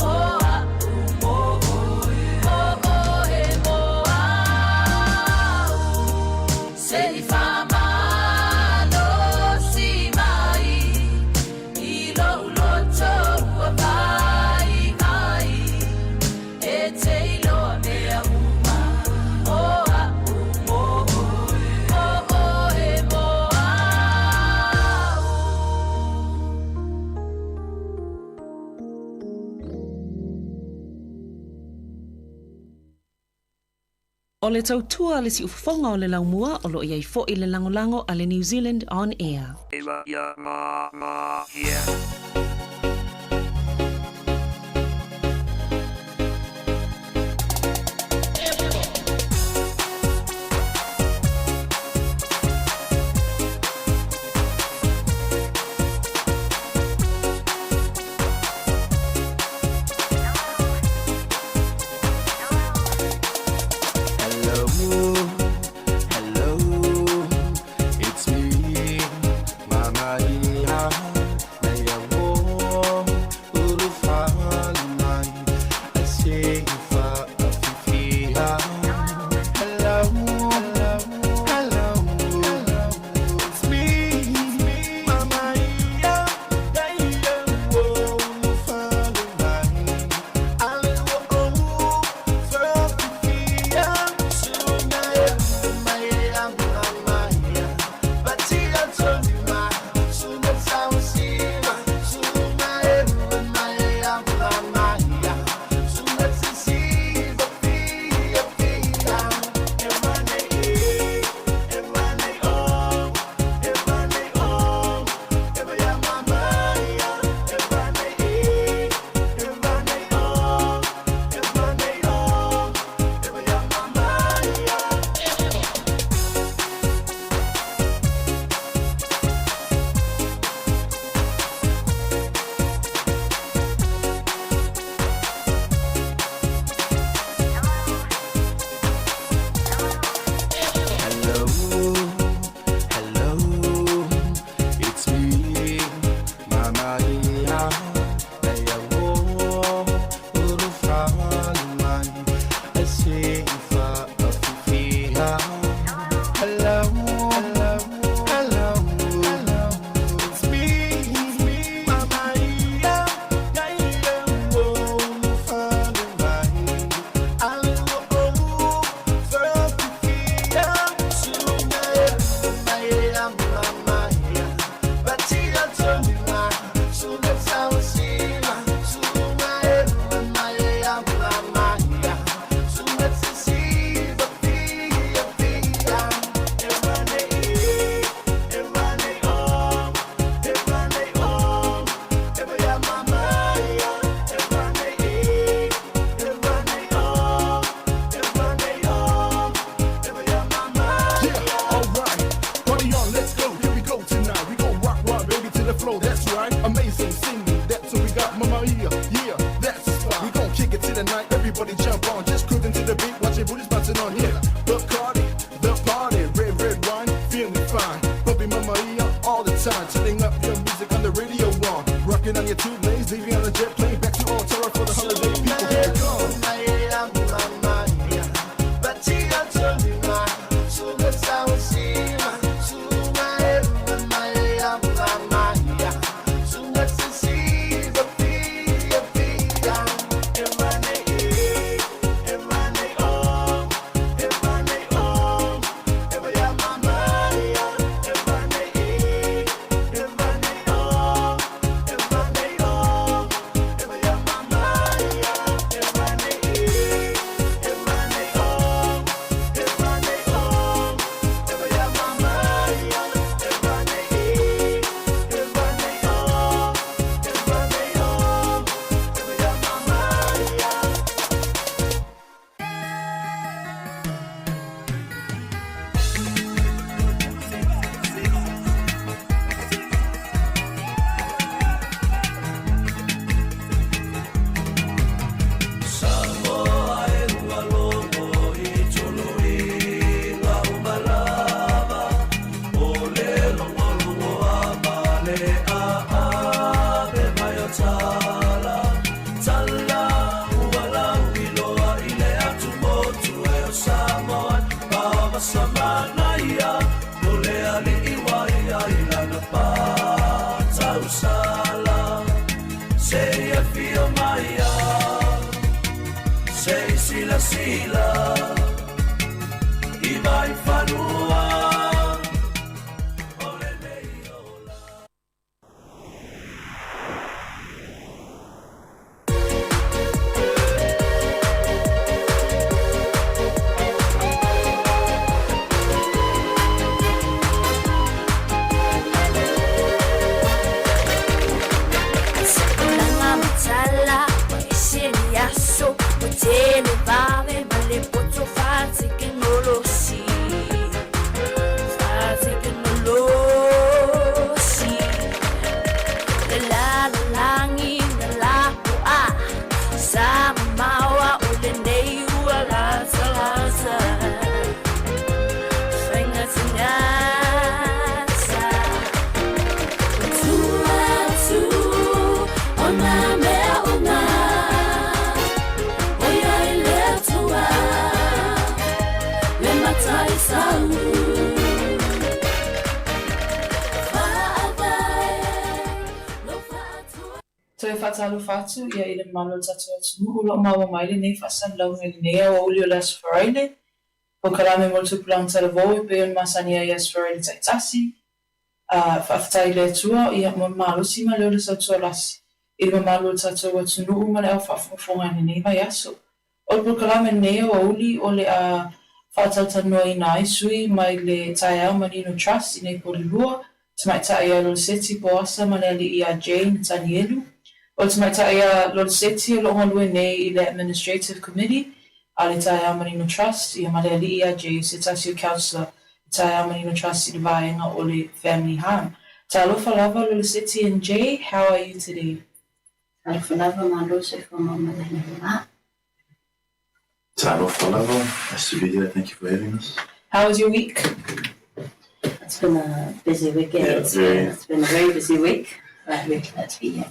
o a'u mo oe, o oe mo au. Se i faamalosi mai i lou loto ua vaivai. E te iloa mea uma o a'u mo oe, o oe mo au. O le tautua a le siufofoga o le laumua o lo o i ai foi le lagolago a le New Zealand On Air. Hello, hello, it's me, Mama Ia, Naya Sila i Vaifanua. Toe faatalofa atu ia i le mamalu o le tatou atunuu o lo o maua mai lenei faasalalauga i lenei aoauli o le Aso Faraile, Polokalame mo le Tupulaga Talavou e pei ona masani ai i Aso Faraile taitasi. A faafetai i le Atua ia mo le malosi ma le ola sautualasi i le mamalu o le tatou atunuu ma le au faafogafoga i lenei vaiaso. O le polokalame lenei aoauli o le a faatalatalanoaina ai sui mai le Taeao Manino Trust i nei Porirua, Tamaitai ia Loleseti Poasa ma le alii ia Jay Natanielu. O le tamaitai ia Loleseti o lo o galue nei i le Administrative Committee a le Taeao Manino Trust, ia ma le alii ia Jay o se tasi o councillor i Taeao Manino Trust i le vaega o le Family Harm. Talofa lava Loleseti and Jay, how are you today? Talofa lava, malo soifua maumalaina le va. Talofa lava, nice to be here, thank you for having us. How was your week? It's been a busy weekend. Yeah, it's, very. been, it's been a very busy week, but we're glad to be here.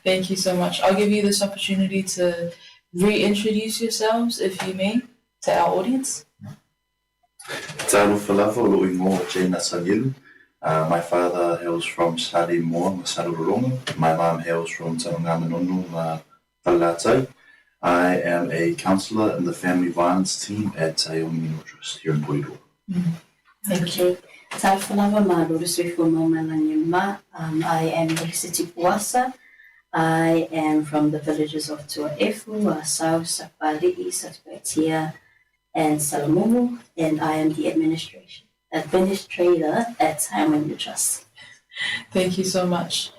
Thank you so much. I'll give you this opportunity to reintroduce yourselves, if you may, to our audience. Talofa lava, o lou igoa o Jay Natanielu. My father hails from Saleimoa ma Salelologa. My mom hails from Tanugamanono ma Falelatai. I am a counsellor in the family violence team at Taiao Manino Trust here in Porirua. Thank you. Talofa lava, malo le soifua maumalaina le va. I am Felicity Puasa. I am from the villages of Tuaefu, Asau, Sapali'i, Satupaitea, and Salamumu, and I am the administration administrator at Taiao Manino Trust. Thank you so much.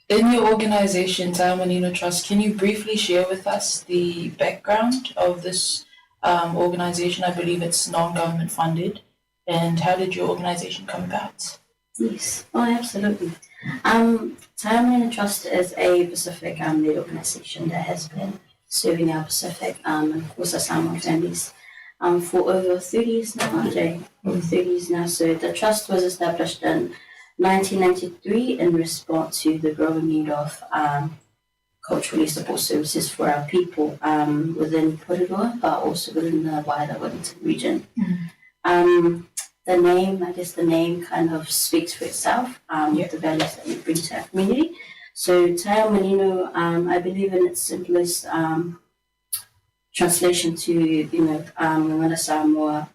In your organization, Taeaomanino Trust, can you briefly share with us the background of this organization? I believe it's non-government funded. And how did your organization come about? Yes, oh, absolutely. Taeaomanino Trust is a Pacific led organization that has been serving our Pacific and of course our Samoan families for over 30 years now, RJ. Over 30 years now. So the trust was established in 1993 in response to the growing need of culturally support services for our people within Porirua, but also within the wider Wellington region. The name, I guess the name kind of speaks for itself, with the values that we bring to our community. So Taiao Manino, I believe in its simplest translation to, Gagana Samoa,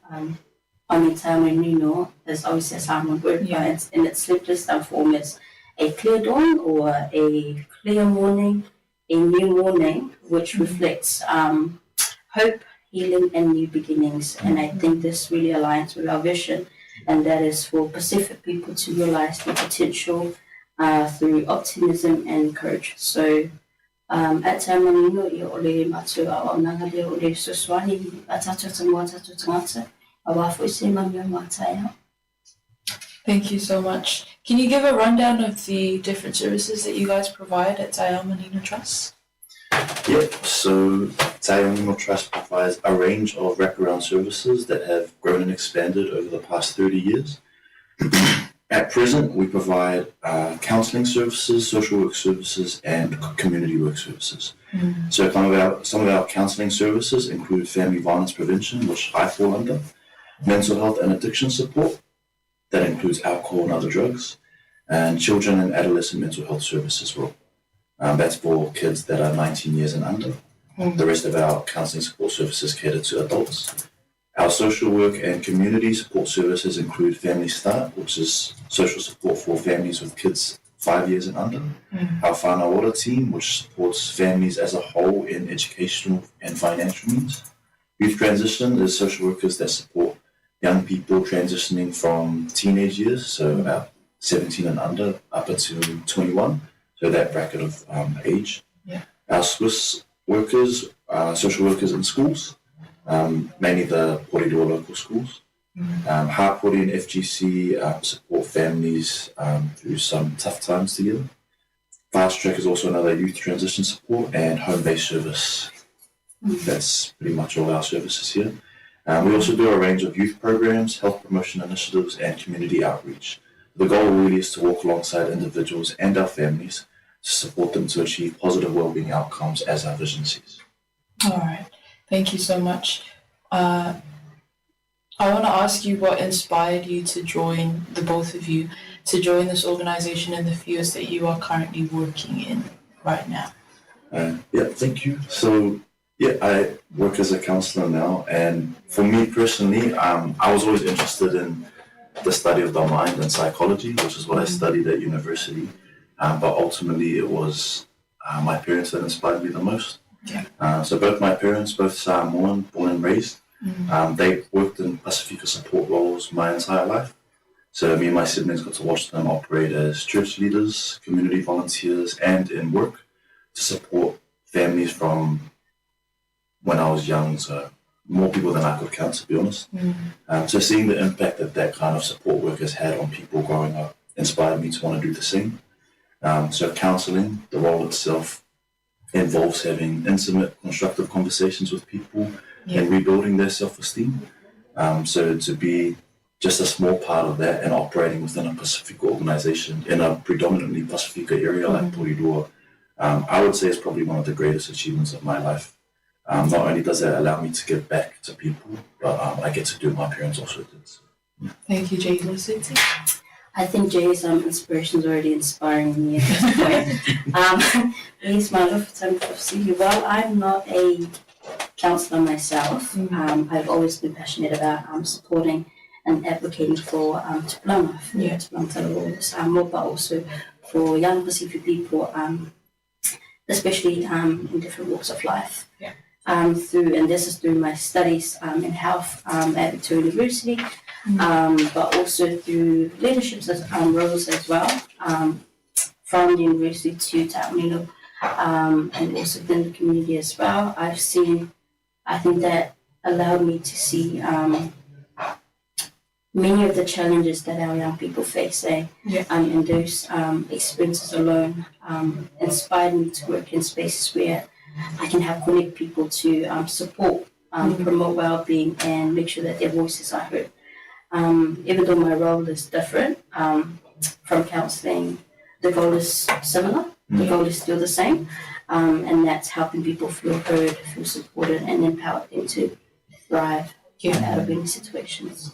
I mean, Taiao Manino is obviously a Samoan word, but it's in its simplest form is a clear dawn or a clear morning, a new morning, which reflects hope, healing, and new beginnings. And I think this really aligns with our vision, and that is for Pacific people to realize their potential through optimism and courage. So at Taeaomanino, ia o le matou auaunaga lea o le fesoasoani a tatou tanoa tatou tagata, auā foi se manuia mo a taeao. Thank you so much. Can you give a rundown of the different services that you guys provide at Taeaomanino Trust? Yep, so Taeaomanino Trust provides a range of wraparound services that have grown and expanded over the past 30 years. At present, we provide counselling services, social work services, and community work services. So some of our counselling services include family violence prevention, which I fall under, mental health and addiction support, that includes alcohol and other drugs, and children and adolescent mental health service as well. That's for kids that are 19 years and under. The rest of our counselling support services cater to adults. Our social work and community support services include Family Start, which is social support for families with kids 5 years and under. Our Whānau Ora team, which supports families as a whole in educational and financial needs. Youth Transition is social workers that support young people transitioning from teenage years, so about 17 and under, up until 21, so that bracket of age. Our Swiss workers are social workers in schools, mainly the Porirua local schools. Hapori and FGC support families through some tough times together. Fast Track is also another youth transition support and home-based service. That's pretty much all our services here. We also do a range of youth programs, health promotion initiatives, and community outreach. The goal really is to walk alongside individuals and our families to support them to achieve positive wellbeing outcomes as our vision says. All right. Thank you so much. I want to ask you what inspired you to join, the both of you, to join this organization in the fields that you are currently working in right now. Yeah, thank you. I work as a counselor now, and for me personally, I was always interested in the study of the mind and psychology, which is what I studied at university. But ultimately, it was my parents that inspired me the most. So both my parents, both Samoan, born and raised, they worked in Pasifika support roles my entire life. So me and my siblings got to watch them operate as church leaders, community volunteers, and in work to support families from when I was young, so more people than I could count, to be honest. So seeing the impact that that kind of support work has had on people growing up inspired me to want to do the same. So counselling, the role itself, involves having intimate, constructive conversations with people and rebuilding their self-esteem. So to be just a small part of that and operating within a Pasifika organisation in a predominantly Pasifika area like Porirua, I would say is probably one of the greatest achievements of my life. Not only does that allow me to give back to people, but I get to do what my parents also did. Thank you, Jay. I think Jay's inspiration is already inspiring me at this point. He's my love for time for see. While I'm not a counsellor myself, I've always been passionate about supporting and advocating for Tupulanga, for Tupulanga Talawala Samoa, but also for young Pacific people, especially in different walks of life. And this is through my studies in health at Victoria University, but also through leadership roles as well, from the university to Taonino, and also within the community as well. I think that allowed me to see many of the challenges that our young people face, And those experiences alone inspired me to work in spaces where I can help connect people to support, promote well-being, and make sure that their voices are heard. Even though my role is different from counselling, the goal is similar. The goal is still the same, and that's helping people feel heard, feel supported, and empowered them to thrive out of any situations.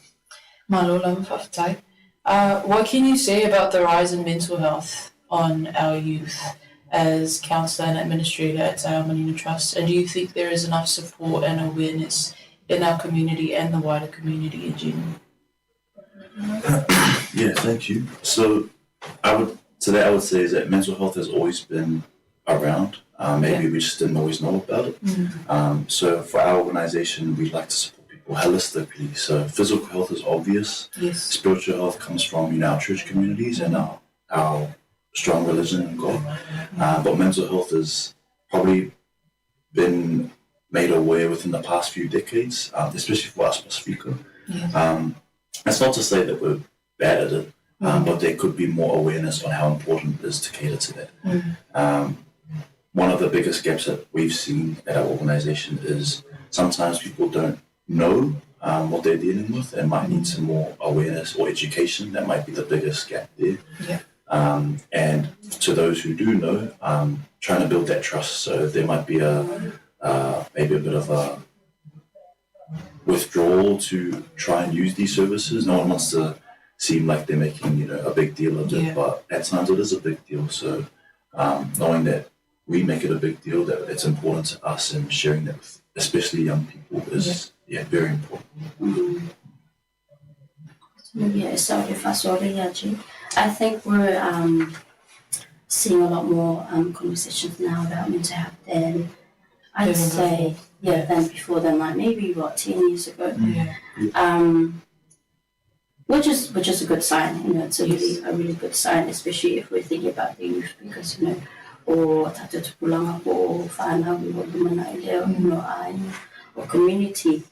Malo lava fa'afetai. What can you say about the rise in mental health on our youth as counsellor and administrator at Taeaomanino Trust? And do you think there is enough support and awareness in our community and the wider community in general? Yeah, thank you. So today I would say is that mental health has always been around. Maybe we just didn't always know about it. So for our organisation, we like to support people holistically. So physical health is obvious. Spiritual health comes from our church communities and our strong religion and God. But mental health has probably been made aware within the past few decades, especially for us Pasifika. It's not to say that we're bad at it, but there could be more awareness on how important it is to cater to that. One of the biggest gaps that we've seen at our organisation is sometimes people don't know what they're dealing with and might need some more awareness or education. That might be the biggest gap there. And to those who do know, trying to build that trust. So there might be a maybe a bit of a withdrawal to try and use these services. No one wants to seem like they're making a big deal of it, but at times it is a big deal. So knowing that we make it a big deal that it's important to us and sharing that with especially young people is yeah, yeah very important. Mm. Yeah, sorry, I think we're um, seeing a lot more um, conversations now about mental health than I'd say, yeah, than before than like maybe what 10 years ago. Mm. Yeah. Um, which is which is a good sign, you know, it's a yes. really a really good sign, especially if we're thinking about the youth because you know, o tātou tupulanga po o whānau i o lumana i leo, you know, ai, or community.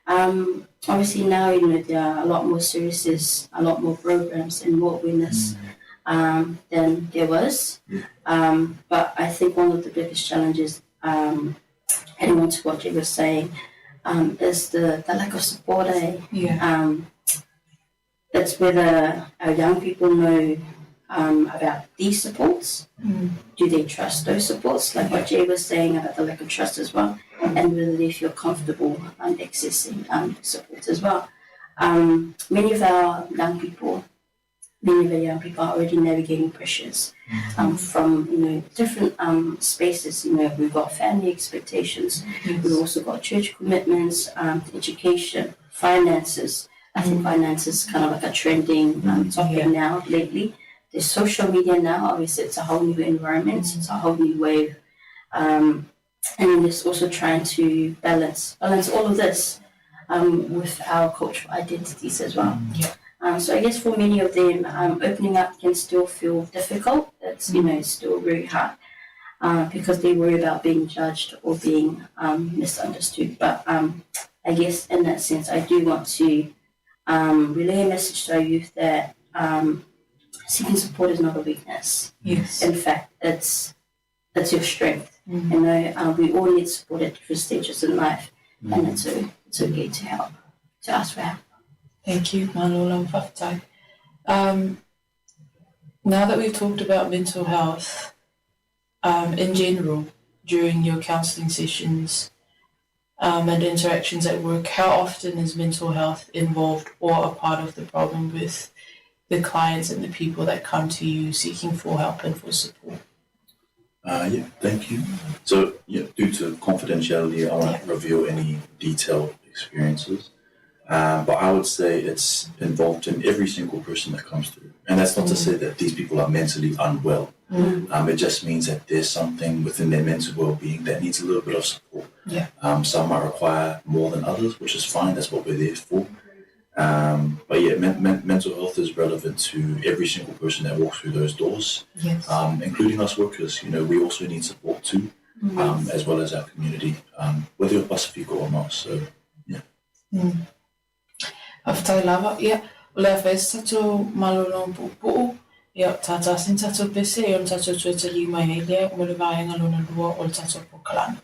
Um, obviously now, you know, there are a lot more services, a lot more programs and more awareness mm. um, than there was. Um, but I think one of the biggest challenges, um, adding on to what you were saying, um, is the, the lack of support. Eh? Yeah. Um, it's whether our young people know um, about these supports. Mm. Do they trust those supports? Like what Jay was saying about the lack of trust as well, and whether they feel comfortable um, accessing um, supports as well. Um, many of our young people, many of our young people are already navigating pressures um, from you know different um, spaces. You know, we've got family expectations, yes. we've also got church commitments, um, education, finances. I think Mm. finance is kind of like a trending um, topic Yeah. now lately. There's social media now. Obviously, it's a whole new environment. It's a whole new wave, um, and it's also trying to balance balance all of this um, with our cultural identities as well. Yeah. Um, so I guess for many of them, um, opening up can still feel difficult. It's you know it's still very hard uh, because they worry about being judged or being um, misunderstood. But um, I guess in that sense, I do want to um, relay a message to our youth that um, seeking support is not a weakness. Yes. In fact, it's it's your strength. Mm. You know, uh, we all need support at different stages in life, and it's o- it's okay to help, to ask for help. Thank you, Manola Mfafutai. Um, now that we've talked about mental health um, in general during your counselling sessions um, and interactions at work, how often is mental health involved or a part of the problem with the clients and the people that come to you seeking for help and for support? Uh, yeah, thank you. So, yeah, due to confidentiality, I won't reveal any detailed experiences. Um, but I would say it's involved in every single person that comes through. And that's not to say that these people are mentally unwell. Mm. Um, it just means that there's something within their mental well-being that needs a little bit of support. Yeah. Um, some might require more than others, which is fine. That's what we're there for. Um, but yeah, men- men- mental health is relevant to every single person that walks through those doors, Yes. um, including us workers. You know, we also need support too, Mm. um, as well as our community, um, whether you're Pacifico or not. So, yeah. Mm. Faafetai lava, ia, o le a fai se tatou malolo puupuu, ia, tātā sina tatou pese, ia ona tatou toe taliu mai ai lea mo le vaega lona lua o le tatou polokalame.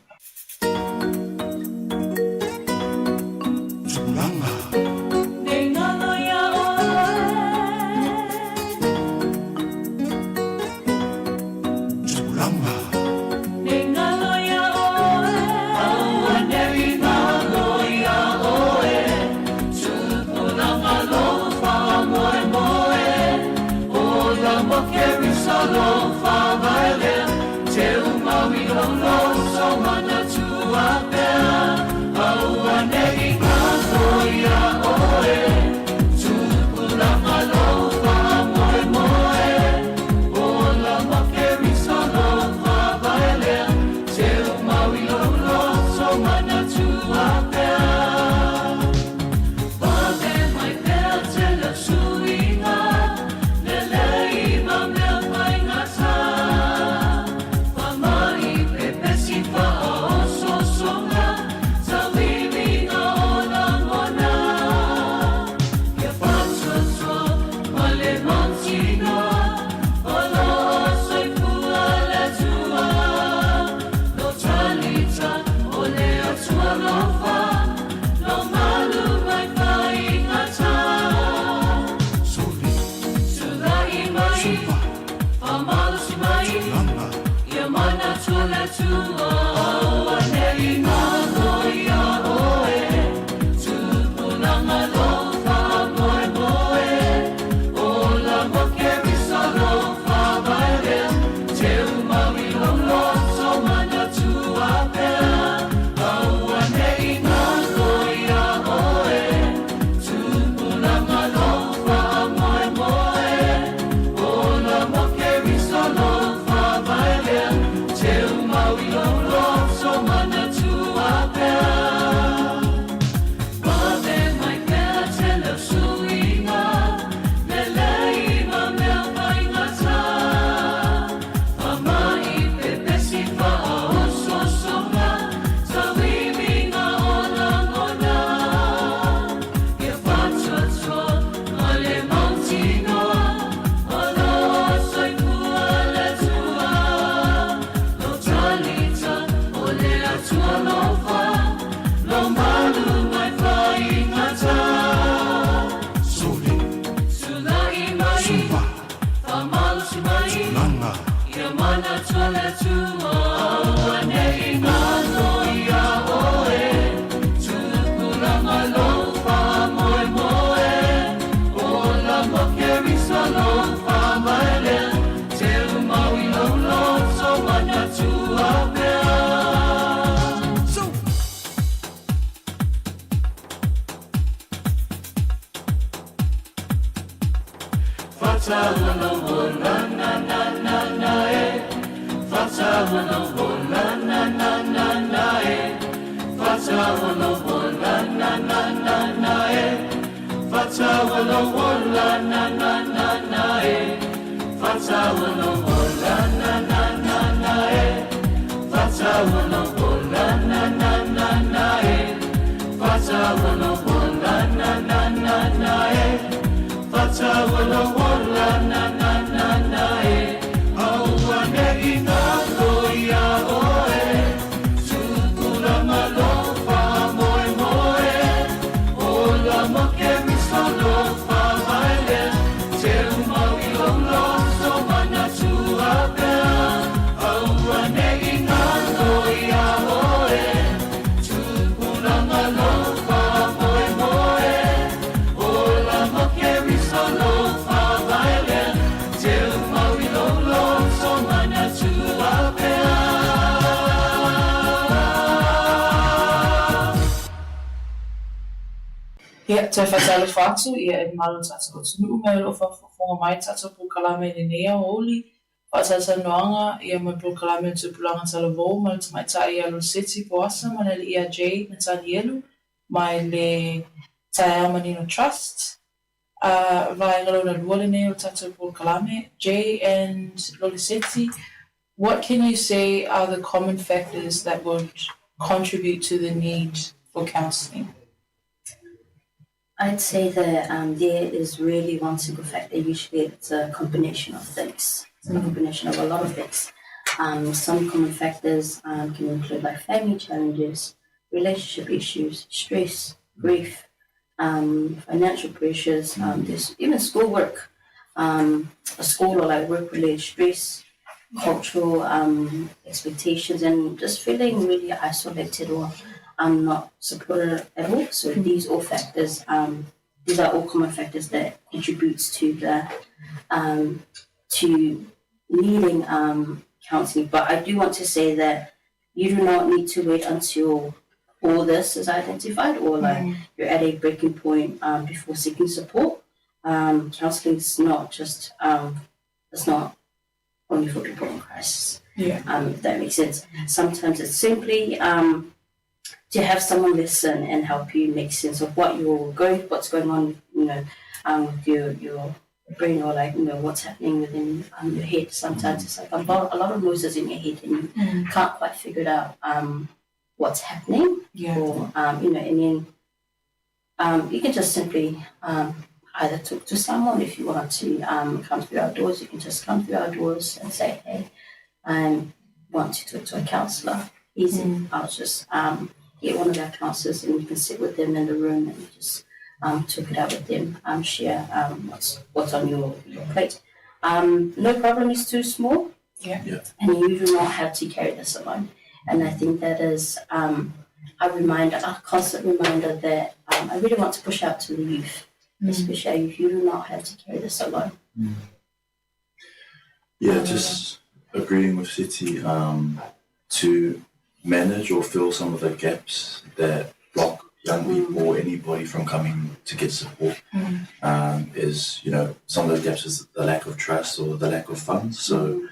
Nei ngalo ia oe. Nei ngalo ia oe. Aua nei ngalo ia oe. Tupulaga lou faamoemoe. Ola ma Keriso lou faavaelea. Teu mau i lou loto mana. lou ola na na na na e Fataua lou ola na na na na e Fataua lou ola na na na na e Fataua lou ola na na na na e Fataua lou ola na na na na e Fataua lou ola na na na na e Fataua lou ola na na na na e Aua nei galo ia oe Tupulaga lou faamoemoe Ola ma Keriso lou faavae Teu mau i lou loto manatua pea Aua nei galo ia oe Tupulaga lou faamoemoe Ola ma Keriso lou faavae Teu mau i lou loto manatua pea. Ia, toe faatalofa atu, ia e malo le tatou atunuu me o lo o faafogafoga mai tatou polokalame i lenei aoauli, faatalatalanoaga, ia ma le polokalame o le Tupulaga Talavou ma le Tamaitai ia Loloseti Poasa ma le Alii ia Jay Natanielu mai le Taeao Manino Trust. A vaega lona lua lenei o le tatou polokalame, Jay and Loloseti, what can you say are the common factors that would contribute to the need for counselling? I'd say that um, there is really one single factor. Usually it's a combination of things. It's a combination of a lot of things. Um, some common factors um, can include like family challenges, relationship issues, stress, grief, um, financial pressures, um, there's even schoolwork, um, school or like work-related stress, cultural um, expectations, and just feeling really isolated or um, not supported at all. So these all factors, um, these are all common factors that contributes to the um, to needing um, counseling. But I do want to say that you do not need to wait until all this is identified or like you're at a breaking point um, before seeking support. Um, counseling is not just um, it's not only for people in crisis. Yeah. Um, if that makes sense. Sometimes it's simply um, to have someone listen and help you make sense of what you're going, what's going on, you know, um, with your your brain or like you know what's happening within um, your head. Sometimes it's like a lot, a lot of noises in your head and you can't quite figure it out um, what's happening. Yeah. Or um, you know, and then um, you can just simply um, either talk to someone if you want to um, come through our doors. You can just come through our doors and say, "Hey, I want to talk to a counsellor." Easy. I'll just um, get one of our counsellors and you can sit with them in the room and just um, talk it out with them, um, share um, what's what's on your, your plate. Um, no problem is too small. Yeah. Yeah. And you do not have to carry this alone. And I think that is um, a reminder, a constant reminder that um, I really want to push out to the youth, especially if you do not have to carry this alone. Yeah, just agreeing with Siti um, to manage or fill some of the gaps that block young people or anybody from coming to get support um, is, you know, some of those gaps is the lack of trust or the lack of funds. So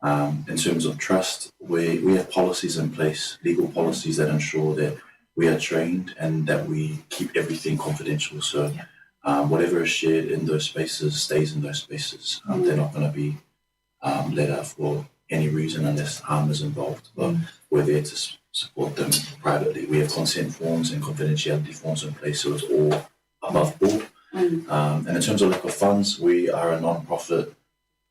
um, in terms of trust, we, we have policies in place, legal policies that ensure that we are trained and that we keep everything confidential. So um, whatever is shared in those spaces stays in those spaces. Um, They're not going to be um, let out for any reason unless harm is involved. But we're there to s- support them privately. We have consent forms and confidentiality forms in place, so it's all above board. Um, and in terms of lack of funds, we are a non-profit,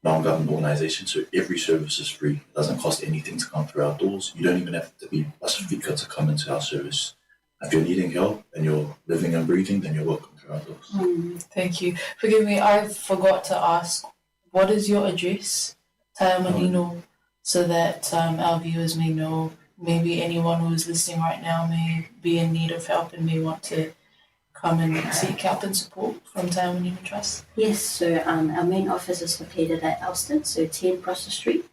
non-government organisation, so every service is free. It doesn't cost anything to come through our doors. You don't even have to be Pasifika to come into our service. If you're needing help and you're living and breathing, then you're welcome through our doors. Thank you. Forgive me, I forgot to ask, what is your address, Taeaomanino, so that um, our viewers may know, maybe anyone who is listening right now may be in need of help and may want to come and seek help and support from Taeaomanino Trust? Yes, so um, our main office is located at Elston, so 10 Prosser Street,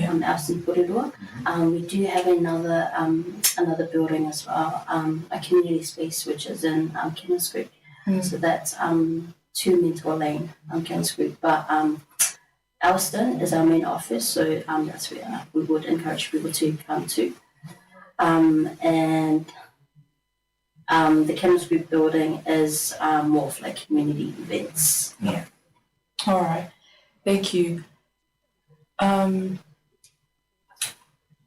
um, Elston, Porirua. Um, we do have another um, another building as well, um, a community space which is in um, Cannons Creek. So that's um, 2 Mentor Lane, um, Cannons Creek. But um, Elston is our main office, so um, that's where we would encourage people to come to. Um, and um, the chemistry building is um, more of like community events. Yeah. All right. Thank you. Um,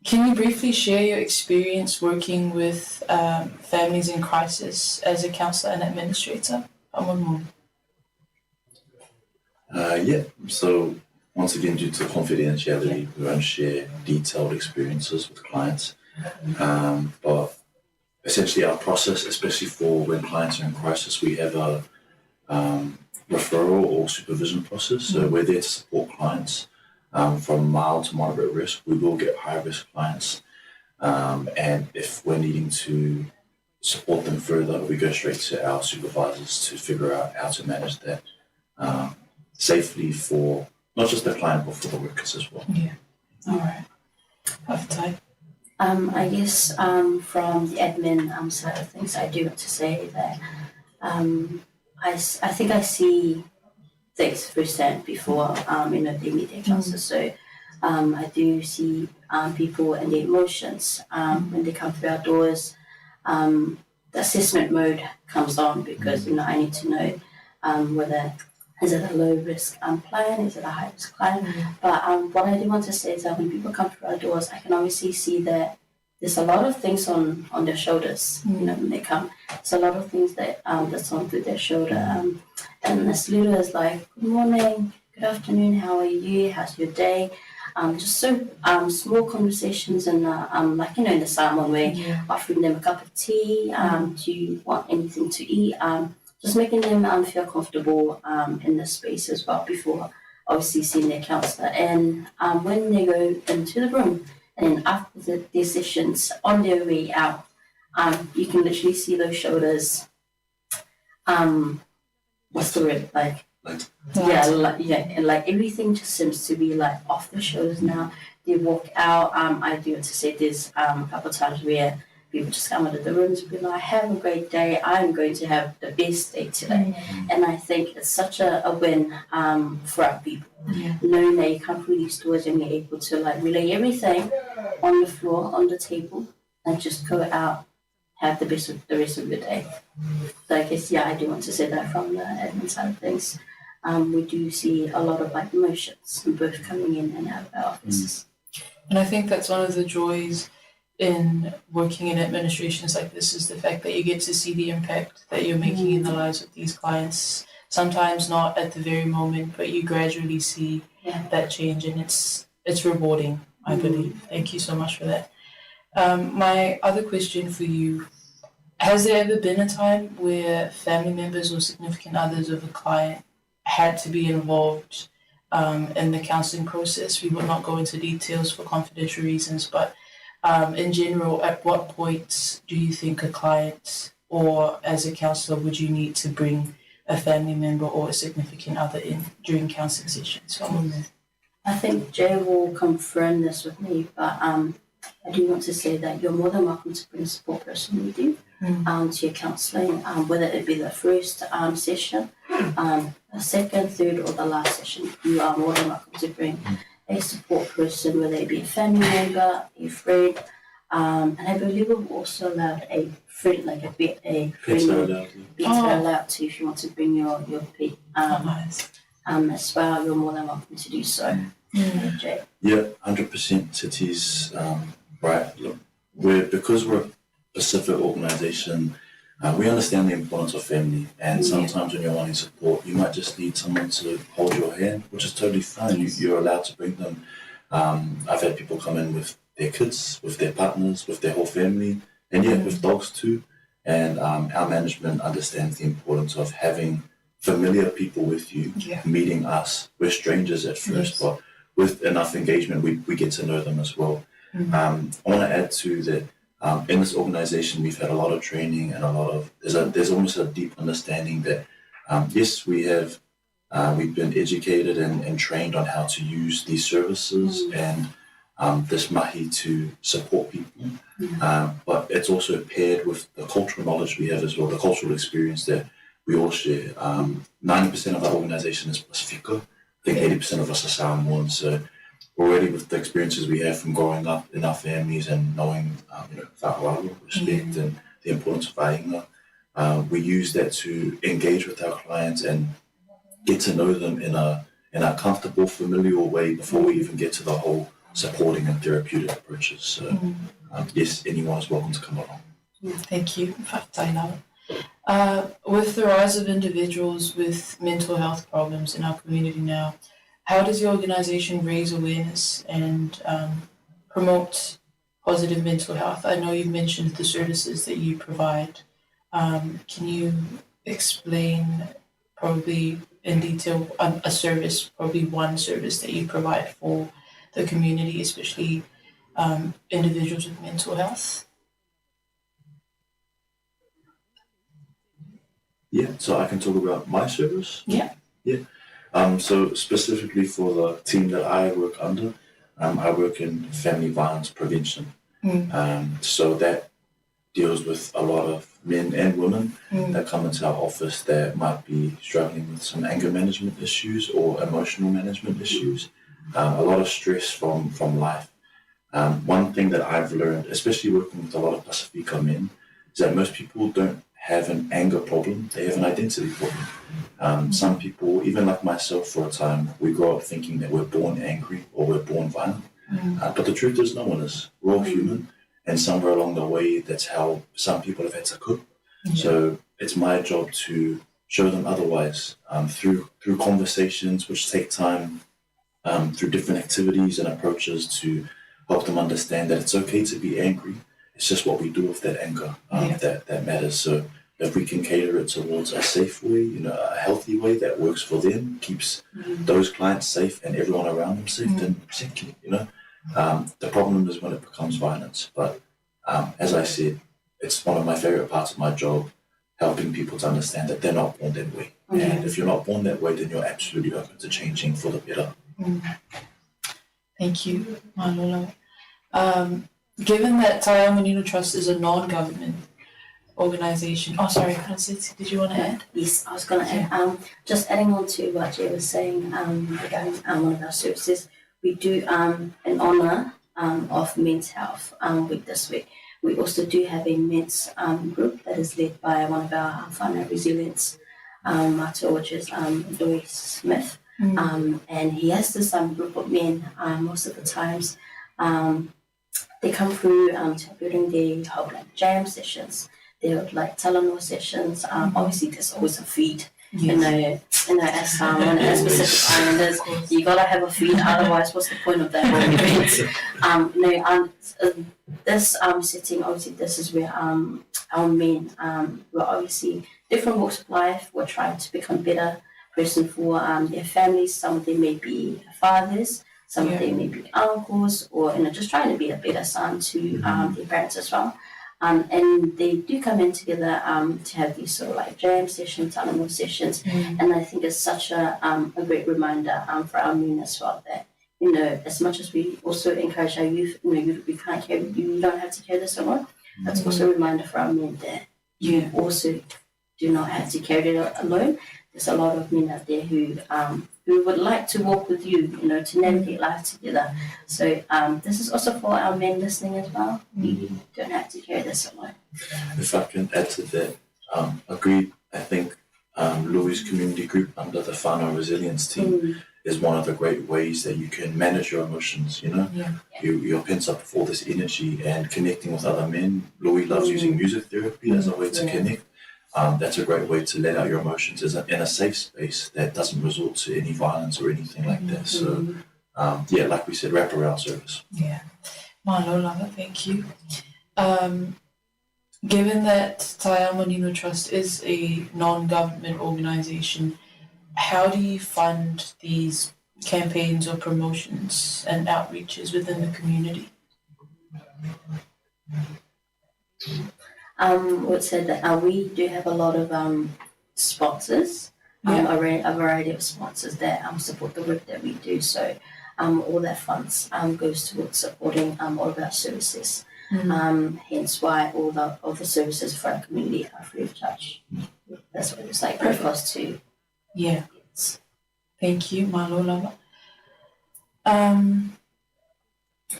can you briefly share your experience working with um, families in crisis as a counselor and administrator? Uh, yeah, so once again, due to confidentiality, yeah. we won't share detailed experiences with clients. Um, but essentially, our process, especially for when clients are in crisis, we have a um, referral or supervision process. So mm-hmm. we're there to support clients um, from mild to moderate risk. We will get high risk clients. Um, and if we're needing to support them further, we go straight to our supervisors to figure out how to manage that um, safely for not just the client, but for the workers as well. Yeah. All right. Have time. Um, I guess um, from the admin um, side of things, I do want to say that um, I, I think I see things firsthand before um, you know they meet their counselor. Mm. So um, I do see um, people and their emotions um, when they come through our doors. Um, the assessment mode comes on because you know I need to know um, whether is it a low risk um, plan, is it a high risk plan. Mm. But um, what I do want to say is that when people come through our doors, I can obviously see that there's a lot of things on, on their shoulders, mm. you know, when they come. There's a lot of things that um, that's on through their shoulder. Um, and as little as like, good morning, good afternoon, how are you, how's your day? Um, just so um, small conversations and uh, um, like you know in the Samoan way, yeah. offering them a cup of tea. Um, mm. Do you want anything to eat? Um, just making them um, feel comfortable um, in the space as well before obviously seeing their counselor. And um, when they go into the room and then after the, their sessions, on their way out, um, you can literally see those shoulders. Um, what's the word? Like, yeah, like, yeah, and like everything just seems to be like off the shoulders now. They walk out. Um, I do have to say there's um, a couple of times where people just come out of the rooms and be like, have a great day. I'm going to have the best day today. Mm. And I think it's such a, a win um, for our people. Yeah. Knowing that you come through these doors and you're able to like relay everything on the floor, on the table, and just go out, have the best of the rest of your day. So I guess, yeah, I do want to say that from the admin side of things. Um, we do see a lot of like emotions both coming in and out of our offices. Mm. And I think that's one of the joys in working in administrations like this is the fact that you get to see the impact that you're making mm. in the mm. lives of these clients. Sometimes not at the very moment, but you gradually see yeah. that change, and it's it's rewarding. I mm. believe. Thank you so much for that. Um, my other question for you: Has there ever been a time where family members or significant others of a client had to be involved um, in the counseling process? We will not go into details for confidential reasons, but um, in general, at what point do you think a client or as a counselor would you need to bring a family member or a significant other in during counseling sessions? I think Jay will confirm this with me, but um, I do want to say that you're more than welcome to bring a support person with you mm. um, to your counselling, um, whether it be the first um, session, um, the second, third, or the last session. You are more than welcome to bring a support person, whether it be a family member, a friend, um, and I believe we've also allowed a friend, like a bit a friend, allowed, yeah. oh. allowed too if you want to bring your your pet um, oh, nice. um, as well. You're more than welcome to do so. Mm. Yeah, 100% cities, um, right. Look, we're because we're a Pacific organization, uh, we understand the importance of family, and mm. sometimes when you're wanting support, you might just need someone to hold your hand, which is totally fine. You, you're allowed to bring them. Um, I've had people come in with their kids, with their partners, with their whole family, and yeah, mm. with dogs too. And um, our management understands the importance of having familiar people with you, yeah. meeting us. We're strangers at first, yes. but with enough engagement, we, we get to know them as well. Mm-hmm. Um, I want to add to that um, in this organization, we've had a lot of training and a lot of there's a there's almost a deep understanding that um, yes, we have uh, we've been educated and, and trained on how to use these services mm-hmm. and um, this mahi to support people. Mm-hmm. Um, but it's also paired with the cultural knowledge we have as well, the cultural experience that we all share. Um, 90% of our organization is Pasifika. think 80% of us are Samoan, so already with the experiences we have from growing up in our families and knowing, you know, fa'aloalo, respect, mm. and the importance of aiga, we use that to engage with our clients and get to know them in a in a comfortable, familial way before we even get to the whole supporting and therapeutic approaches. So, mm. yes, anyone is welcome to come along. Thank you. With the rise of individuals with mental health problems in our community now, how does your organization raise awareness and promote positive mental health? I know you've mentioned the services that you provide. Can you explain probably in detail a service, probably one service that you provide for the community, especially individuals with mental health? Yeah, so I can talk about my service. Yeah. Yeah. So specifically for the team that I work under, I work in family violence prevention. So that deals with a lot of men and women that come into our office that might be struggling with some anger management issues or emotional management issues, a lot of stress from, from life. One thing that I've learned, especially working with a lot of Pasifika men, is that most people don't have an anger problem, they have an identity problem. Some people, even like myself for a time, we grow up thinking that we're born angry or we're born violent. But the truth is, no one is. We're all human. And somewhere along the way, that's how some people have had to cope. Yeah. So it's my job to show them otherwise through through conversations, which take time, through different activities and approaches to help them understand that it's okay to be angry. It's just what we do with that anger yeah. that, that matters. So if we can cater it towards a safe way, you know, a healthy way that works for them, keeps those clients safe and everyone around them safe, then simply, you know. The problem is when it becomes violence. But as I said, it's one of my favorite parts of my job, helping people to understand that they're not born that way. And if you're not born that way, then you're absolutely open to changing for the better. Thank you, Manola. Given that Taiamanino Trust is a non-government organization. Oh, sorry, Francis, did you want to add? Yes, I was going to add. Just adding on to what Jay was saying regarding one of our services, we do in honour of Men's Health Week this week. We also do have a men's group that is led by one of our whānau resilience matua, which is Louis Smith. And he has this group of men most of the times. They come through to building, they hold like jam sessions, they hold like talanoa sessions. Obviously, there's always a feed. You know, as someone, as Pacific Islanders, you gotta have a feed, otherwise, what's the point of that whole event? No, this setting, obviously, this is where our men, who are obviously different walks of life, we're trying to become better person for their families. Some of them may be fathers, some of them may be uncles, or just trying to be a better son to their parents as well. And they do come in together to have these sort of like jam sessions, animal sessions, and I think it's such a great reminder for our men as well that as much as we also encourage our youth, you can't carry, you don't have to carry this alone. That's also a reminder for our men that you also do not have to carry it alone. There's a lot of men out there who would like to walk with you, to navigate life together. So this is also for our men listening as well. You don't have to carry this alone. If I can add to that, agreed. I think Louis Community Group under the Whānau Resilience Team is one of the great ways that you can manage your emotions. You're pent up with all this energy and connecting with other men. Louis loves using music therapy as a way to connect. That's a great way to let out your emotions in a safe space that doesn't resort to any violence or anything like that. So, yeah, like we said, wraparound service. Yeah. Malo lava, thank you. Given that Taiamanino Trust is a non-government organization, how do you fund these campaigns or promotions and outreaches within the community? Would say that we do have a lot of sponsors, a variety of sponsors that support the work that we do. So all that funds goes towards supporting all of our services. Hence why all the services for our community are free of charge. That's what it's like. No cost to. Thank you, malo lava. Um,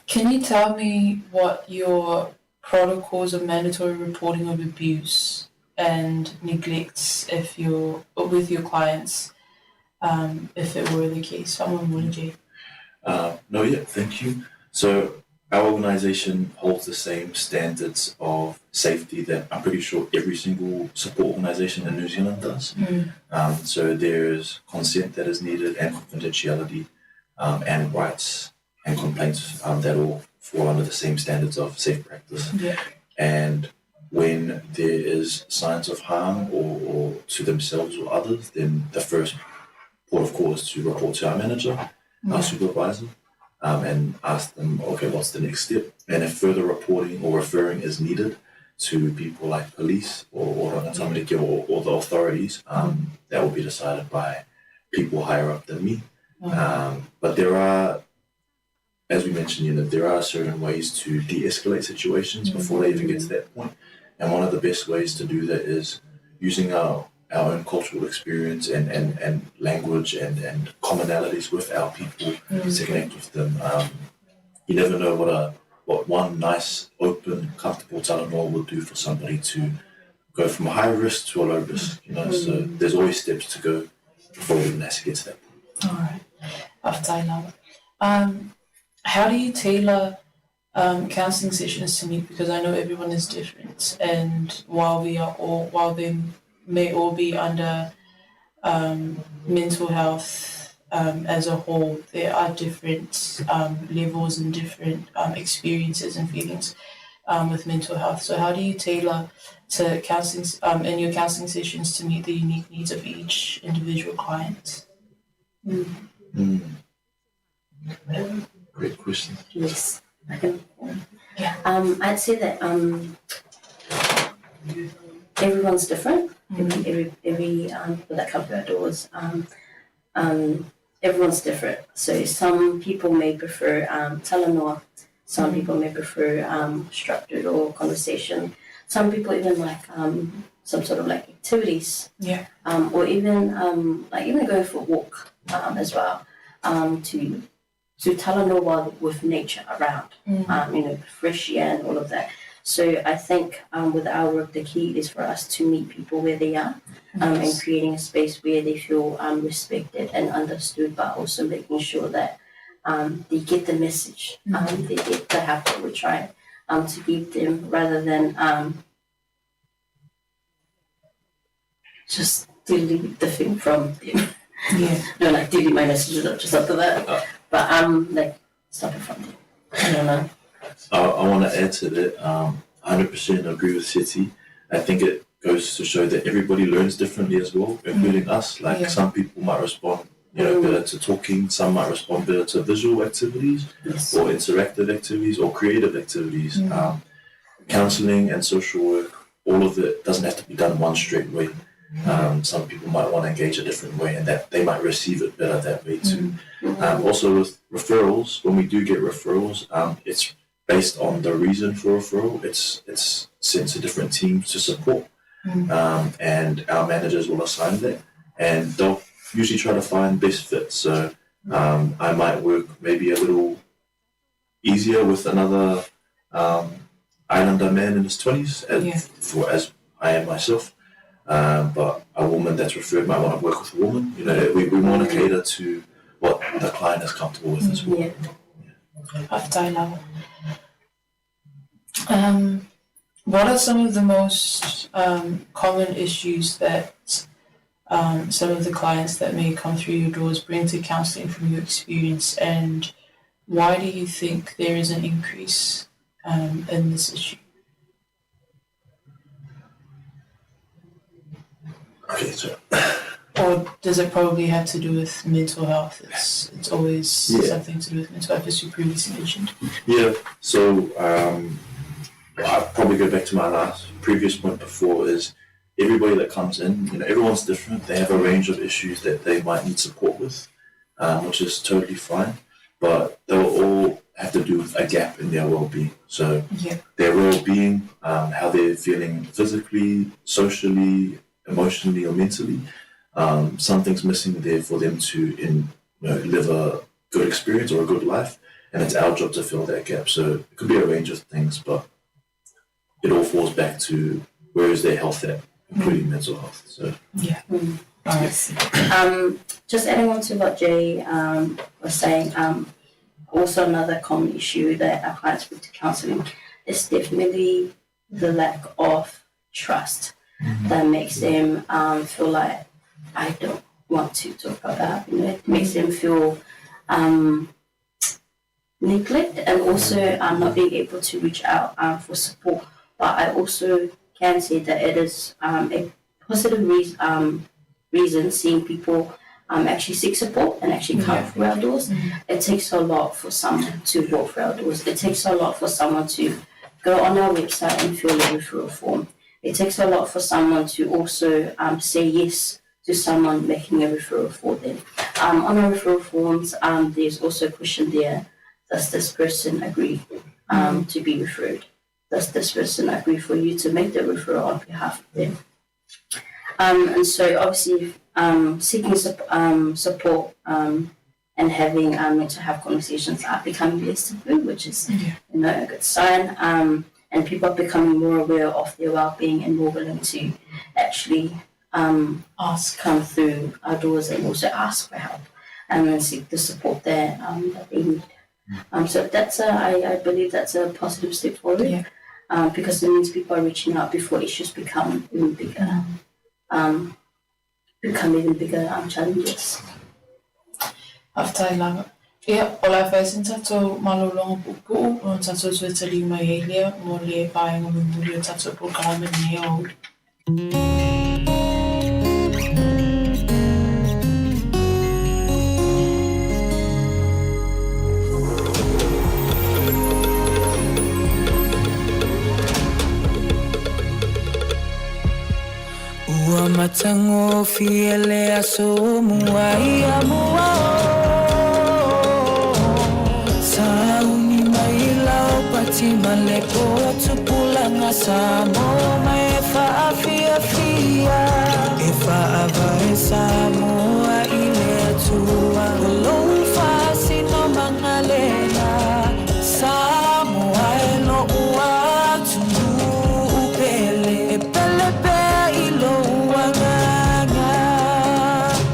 can you tell me what your protocols of mandatory reporting of abuse and neglects if you're with your clients, um, if it were the case? Fa'amolemole, Jay. Uh, no, yeah, thank you. So our organization holds the same standards of safety that I'm pretty sure every single support organization in New Zealand does. Um, so there's consent that is needed and confidentiality um, and rights and complaints um, that all fall under the same standards of safe practice. Yeah. And when there is signs of harm or, or to themselves or others, then the first port of call is to report to our manager, our supervisor, um, and ask them, okay, what's the next step? And if further reporting or referring is needed to people like police or or, or, or the authorities, um, that will be decided by people higher up than me. Um, but there are, as we mentioned, you know, there are certain ways to de-escalate situations before they even get to that point. And one of the best ways to do that is using our, our own cultural experience and, and, and language and, and commonalities with our people to connect with them. Um, you never know what a what one nice, open, comfortable talanoa will do for somebody to go from a high risk to a low risk. You know, so there's always steps to go before we even has to get to that point. All right. Fa'afetai lava. Um, how do you tailor um, counseling sessions to meet? Because I know everyone is different, and while we are all, while they may all be under um, mental health um, as a whole, there are different um, levels and different um, experiences and feelings um, with mental health. So, how do you tailor to counseling um, in your counseling sessions to meet the unique needs of each individual client? Great question. Yes, I can. Yeah. Um, I'd say that um, everyone's different. Every every every um, people that come through our doors, um, um, everyone's different. So some people may prefer um, talanoa. Some people may prefer um, structured or conversation. Some people even like um, some sort of like activities. Yeah. Um, or even um, like even going for a walk um, as well um, to to talanoa with nature around, um, you know, fresh air and all of that. So I think um, with our work, the key is for us to meet people where they are um, and creating a space where they feel um, respected and understood, but also making sure that um, they get the message, um, they get the help that we're trying um, to give them rather than um, just delete the thing from them. Yeah. No, like delete my messages just after that. But um, like stop it from them. I don't know. I, I want to add to that. Um, 100% agree with City. I think it goes to show that everybody learns differently as well, including us. Like Yeah. some people might respond, you know, better to talking. Some might respond better to visual activities Yes. or interactive activities or creative activities. Um, counseling and social work, all of it doesn't have to be done one straight way. Um, some people might want to engage a different way, and that they might receive it better that way too. Um, also, with referrals, when we do get referrals, um, it's based on the reason for referral. It's it's sent to different teams to support, um, and our managers will assign that, and they'll usually try to find best fit. So um, I might work maybe a little easier with another um, islander man in his twenties, as, Yeah. for as I am myself. Um, but a woman that's referred might want to work with a woman. You know, we, we want to cater to what the client is comfortable with as well. Yeah. Fa'afetai lava. Um, what are some of the most um, common issues that um, some of the clients that may come through your doors bring to counselling from your experience, and why do you think there is an increase um, in this issue? Okay, so Or does it probably have to do with mental health? It's it's always Yeah. something to do with mental health, as you previously mentioned. Yeah, so um, I'd probably go back to my last previous point before is everybody that comes in, you know, everyone's different. They have a range of issues that they might need support with, um, which is totally fine. But they'll all have to do with a gap in their well-being. So Yeah. their well-being, um, how they're feeling physically, socially, emotionally, or mentally. Something's missing there for them to in, you know, live a good experience or a good life, and it's our job to fill that gap. So it could be a range of things, but it all falls back to where is their health at, including mental health. So yeah. Just adding on to what Jay was saying, also another common issue that our clients bring to counselling is definitely the lack of trust that makes them feel like, I don't want to talk about that. You know, it makes them feel neglect and also not being able to reach out for support. But I also can say that it is a positive reason seeing people actually seek support and actually come through our doors. It takes a lot for someone to walk through our doors. It takes a lot for someone to go on our website and fill a referral form. It takes a lot for someone to also say yes to someone making a referral for them. On our referral forms, there's also a question there, does this person agree to be referred? Does this person agree for you to make the referral on behalf of them? And so obviously seeking support and having mental health conversations are becoming less taboo, which is you know, a good sign. And people are becoming more aware of their well-being and more willing to actually ask, come through our doors and also ask for help and seek the support there that they need. So that's a, I believe that's a positive step forward, because it means people are reaching out before issues become even bigger, challenges. Faafetai lava. Ia, o le a fai sina tatou malologa puupuu ona tatou toe taliu mai ai lea mo le vaega mulimuli o tatou polokalame i lenei aoauli. Ua matagofie le aso mua ia mua o Sauni mai lau pati ma le po Tupulaga Samoa mai e faafiafia E faavae Samoa i le Atua O lou faasinomaga lena Samoa e lo'u atunuu pele E pele pea i lou agaga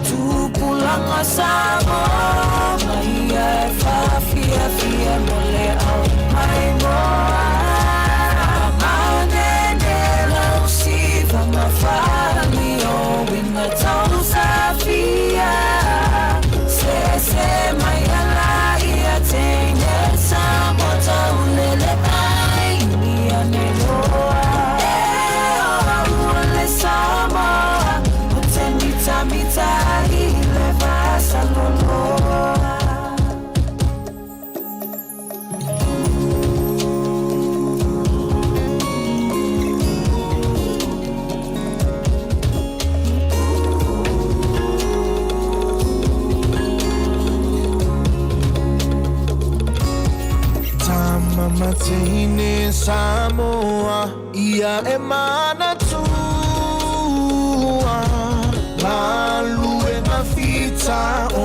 Tupulaga Samoa mai ia e faafiafia mo le ao maimoa Faamanene lau siva ma faali o uiga tausafia Sese mai ala ia teine Samoa taulele ai Ulia ne loa E o au o le Samoa O te mitamita i le vasaloloa. Tama mateine Samoa ia e manatua Galuega fita o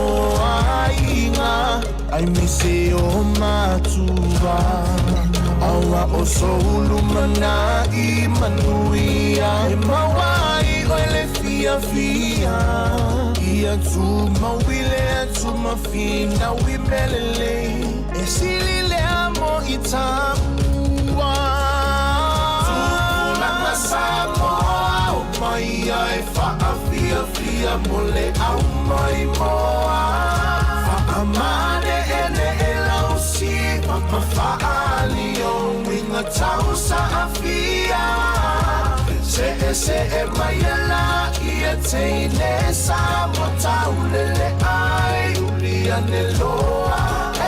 aiga aemaise o matua Aua o sou lumanai manuia E maua ai oe le fiafia Ia tumau i le atu ma finau i mea lelei E sili lea mo i tamua Tupulaga Samoa o mai ia e faafiafia mo le au maimoa Faamane'ene'e lau siva ma faaali o uiga tausaafia Se'ese'e mai e laia teine Samoa taulele ai uli ane loa E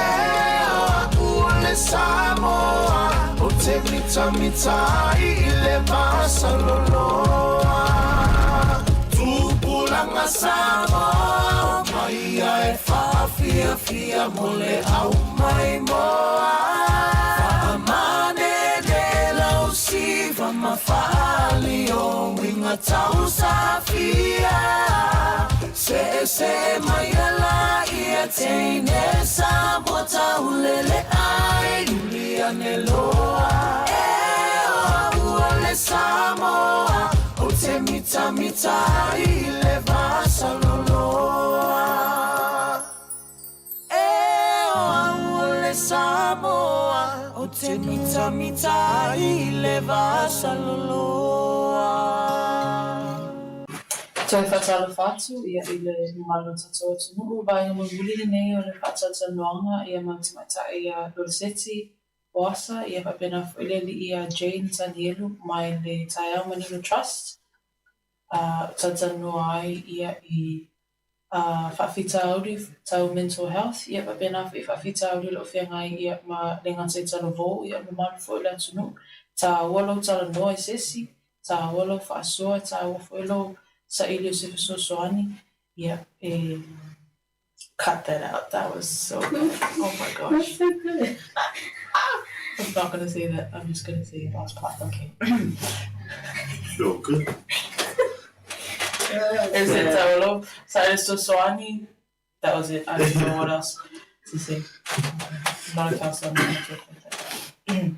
o a'u o le Samoa Ou te mitamita ai i le vasaloloa Tupulaga Samoa o mai ia e faafiafia mo le au maimoa Faamanene lau siva ma faali o uiga tausafia. Se'ese'e mai ala ia teine Samoa taulele ai Uli ane loa E o au o le Samoa Ou te mitamita ai i le vasaloloa E o au o le Samoa Ou te mitamita ai i le vasaloloa. Toe faatalofa atu ia i le mamalu o le tatou atunuu, vaega mulimuli lenei o le faatalatalanoaga ia ma le tamaitai ia Loleseti Poasa ia faapena foi le alii ia Jane Tanielu mai le Taeao Manino Trust a talatalanoa ai ia i faafitauli tau mental health, ia faapena foi faafitauli o lo o feagai ia ma le gata i talavou, ia mamalu foi o le atunuu. Taua lou talanoa i se isi, taua lou faasoa, taua foi lou saili o se fesoasoani, ia e cut that out, that was so bad, oh my gosh. That's so good. I'm not gonna say that, I'm just gonna say the last part, okay. You're good. Is it Taolo? Fesoasoani? That was it. I don't know what else to say. I'm not a counselor, I'm not gonna talk like that.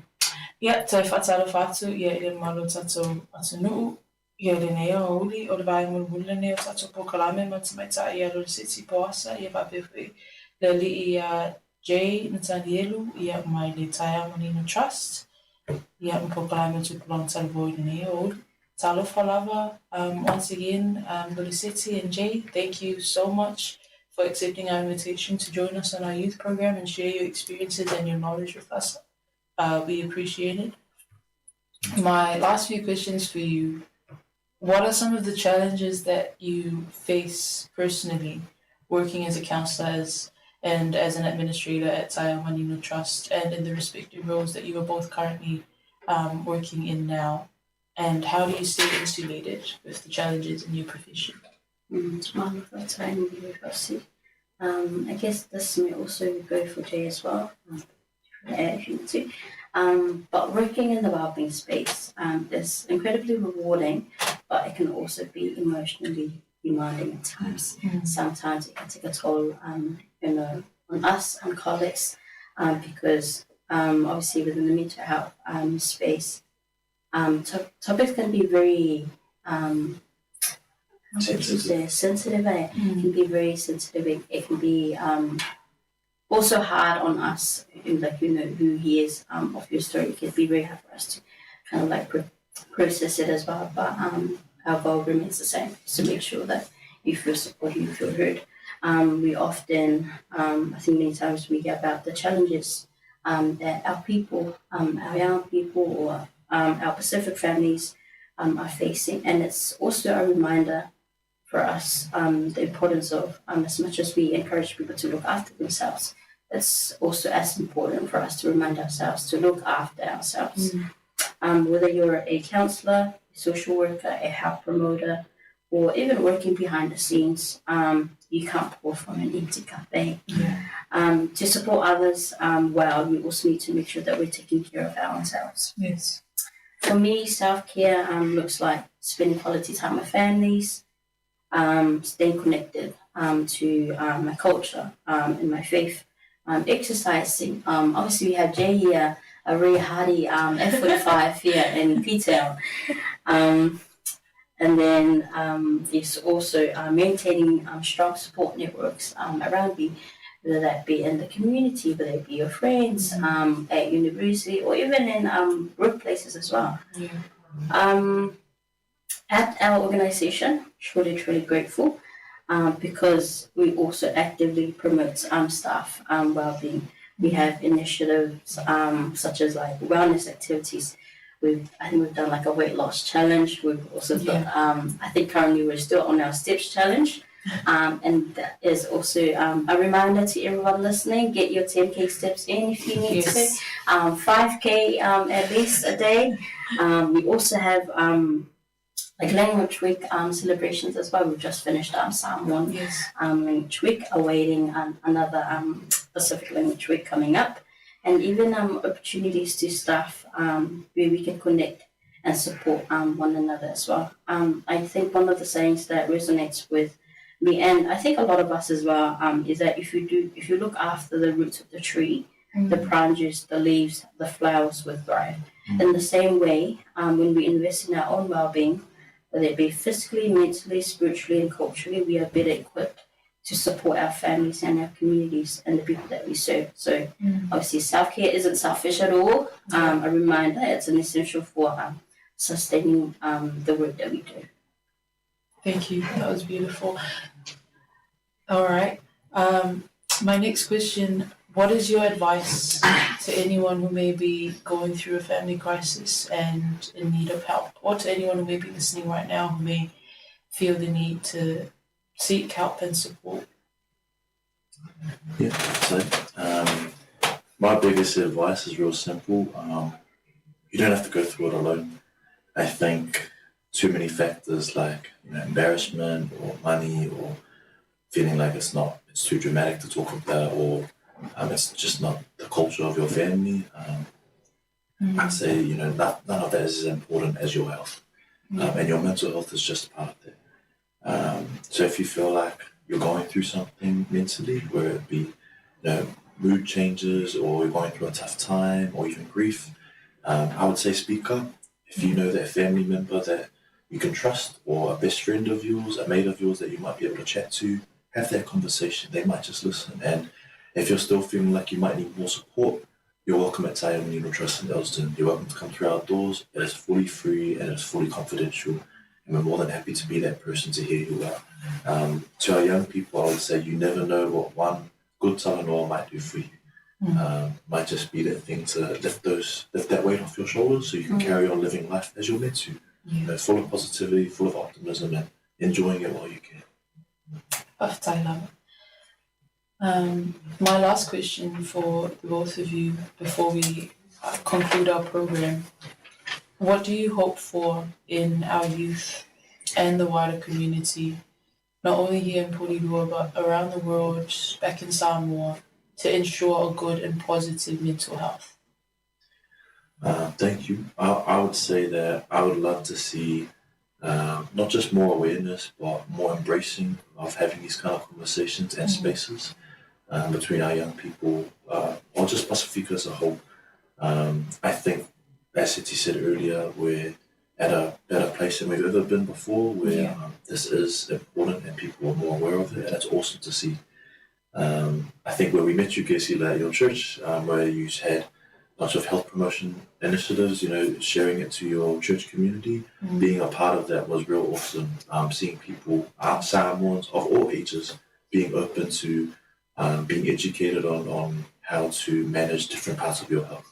Ia, toe faatalofa atu ia i le mamalu o tatou atunuu, ia i lenei aoauli, o le vaega mulimuli lenei o tatou polokalame ma le tamaitai ia Loleseti Poasa, ia faapea foi le alii ia Jay Natanielu, ia mai le Taeao Manino Trust, ia ma polokalame o Tupulaga Talavou i lenei aoauli. Talofa lava, once again, Loleseti and Jay, thank you so much for accepting our invitation to join us on our youth program and share your experiences and your knowledge with us. We appreciate it. My last few questions for you. What are some of the challenges that you face personally working as a counsellor as, and as an administrator at Taeaomanino Trust and in the respective roles that you are both currently working in now? And how do you stay insulated with the challenges in your profession? I guess this may also go for Jay as well, if you need to. But working in the wellbeing space is incredibly rewarding, but it can also be emotionally demanding at times. Sometimes it can take a toll, on us and colleagues, because obviously within the mental health space, topics can be very Sensitive. sensitive. Eh? It can be very sensitive. It can be also hard on us, who hears of your story. It can be very hard for us to kind of like process it as well. But our goal remains the same, to make sure that you feel supported, you feel heard. We often, I think many times we hear about the challenges that our people, our young people, or our Pacific families are facing. And it's also a reminder for us the importance of, as much as we encourage people to look after themselves, it's also as important for us to remind ourselves to look after ourselves. Whether you're a counsellor, a social worker, a health promoter, or even working behind the scenes, you can't pour from an empty cup. To support others well, we also need to make sure that we're taking care of ourselves. For me, self-care looks like spending quality time with families, staying connected to my culture and my faith, exercising. Obviously, we have Jay here, a very hardy F45 here in P-Town. And then there's also maintaining strong support networks around me, whether that be in the community, whether it be your friends, at university, or even in workplaces as well. At our organisation, truly, truly grateful, because we also actively promote staff wellbeing. We have initiatives such as wellness activities. I think we've done a weight loss challenge. We've also got, I think currently we're still on our steps challenge. And that is also a reminder to everyone listening, get your 10K steps in if you need to. 5K at least a day. We also have Language Week celebrations as well. We've just finished Samoan Language Week, awaiting another Pacific Language Week coming up. And even opportunities to staff where we can connect and support one another as well. I think one of the sayings that resonates with me and I think a lot of us as well, is that if you do, if you look after the roots of the tree, the branches, the leaves, the flowers will thrive. In the same way, when we invest in our own well-being, whether it be physically, mentally, spiritually, and culturally, we are better equipped to support our families and our communities and the people that we serve. So obviously self-care isn't selfish at all. A reminder, it's an essential for sustaining the work that we do. Thank you. That was beautiful. All right. My next question, what is your advice to anyone who may be going through a family crisis and in need of help, or to anyone who may be listening right now who may feel the need to seek help and support? Yeah, so my biggest advice is real simple. You don't have to go through it alone. I think too many factors like embarrassment or money or feeling like it's not, it's too dramatic to talk about, or it's just not the culture of your family. I'd say, none of that is as important as your health. And your mental health is just part of that. So if you feel like you're going through something mentally, whether it be mood changes, or you're going through a tough time, or even grief, I would say speak up. If you know that family member that you can trust, or a best friend of yours, a mate of yours that you might be able to chat to, have that conversation. They might just listen. And if you're still feeling like you might need more support, you're welcome at Taeaomanino Trust in Elsdon. You're welcome to come through our doors. It is fully free and it's fully confidential. And we're more than happy to be that person to hear you out. To our young people, I would say you never know what one good talanoa might do for you. Might just be that thing to lift that weight off your shoulders so you can carry on living life as you're meant to. Full of positivity, full of optimism, and enjoying it while you can. Faafetai lava. My last question for the both of you before we conclude our program. What do you hope for in our youth and the wider community, not only here in Porirua, but around the world, back in Samoa, to ensure a good and positive mental health? Thank you. I would say that I would love to see not just more awareness, but more embracing of having these kind of conversations and spaces between our young people, or just Pasifika as a whole. I think, as Seti said earlier, we're at a better place than we've ever been before, where this is important and people are more aware of it, and it's awesome to see. I think where we met you, Gesila, at your church, where you had a bunch of health promotion initiatives, sharing it to your church community, being a part of that was real awesome. Seeing people, Samoans of all ages, being open to being educated on how to manage different parts of your health.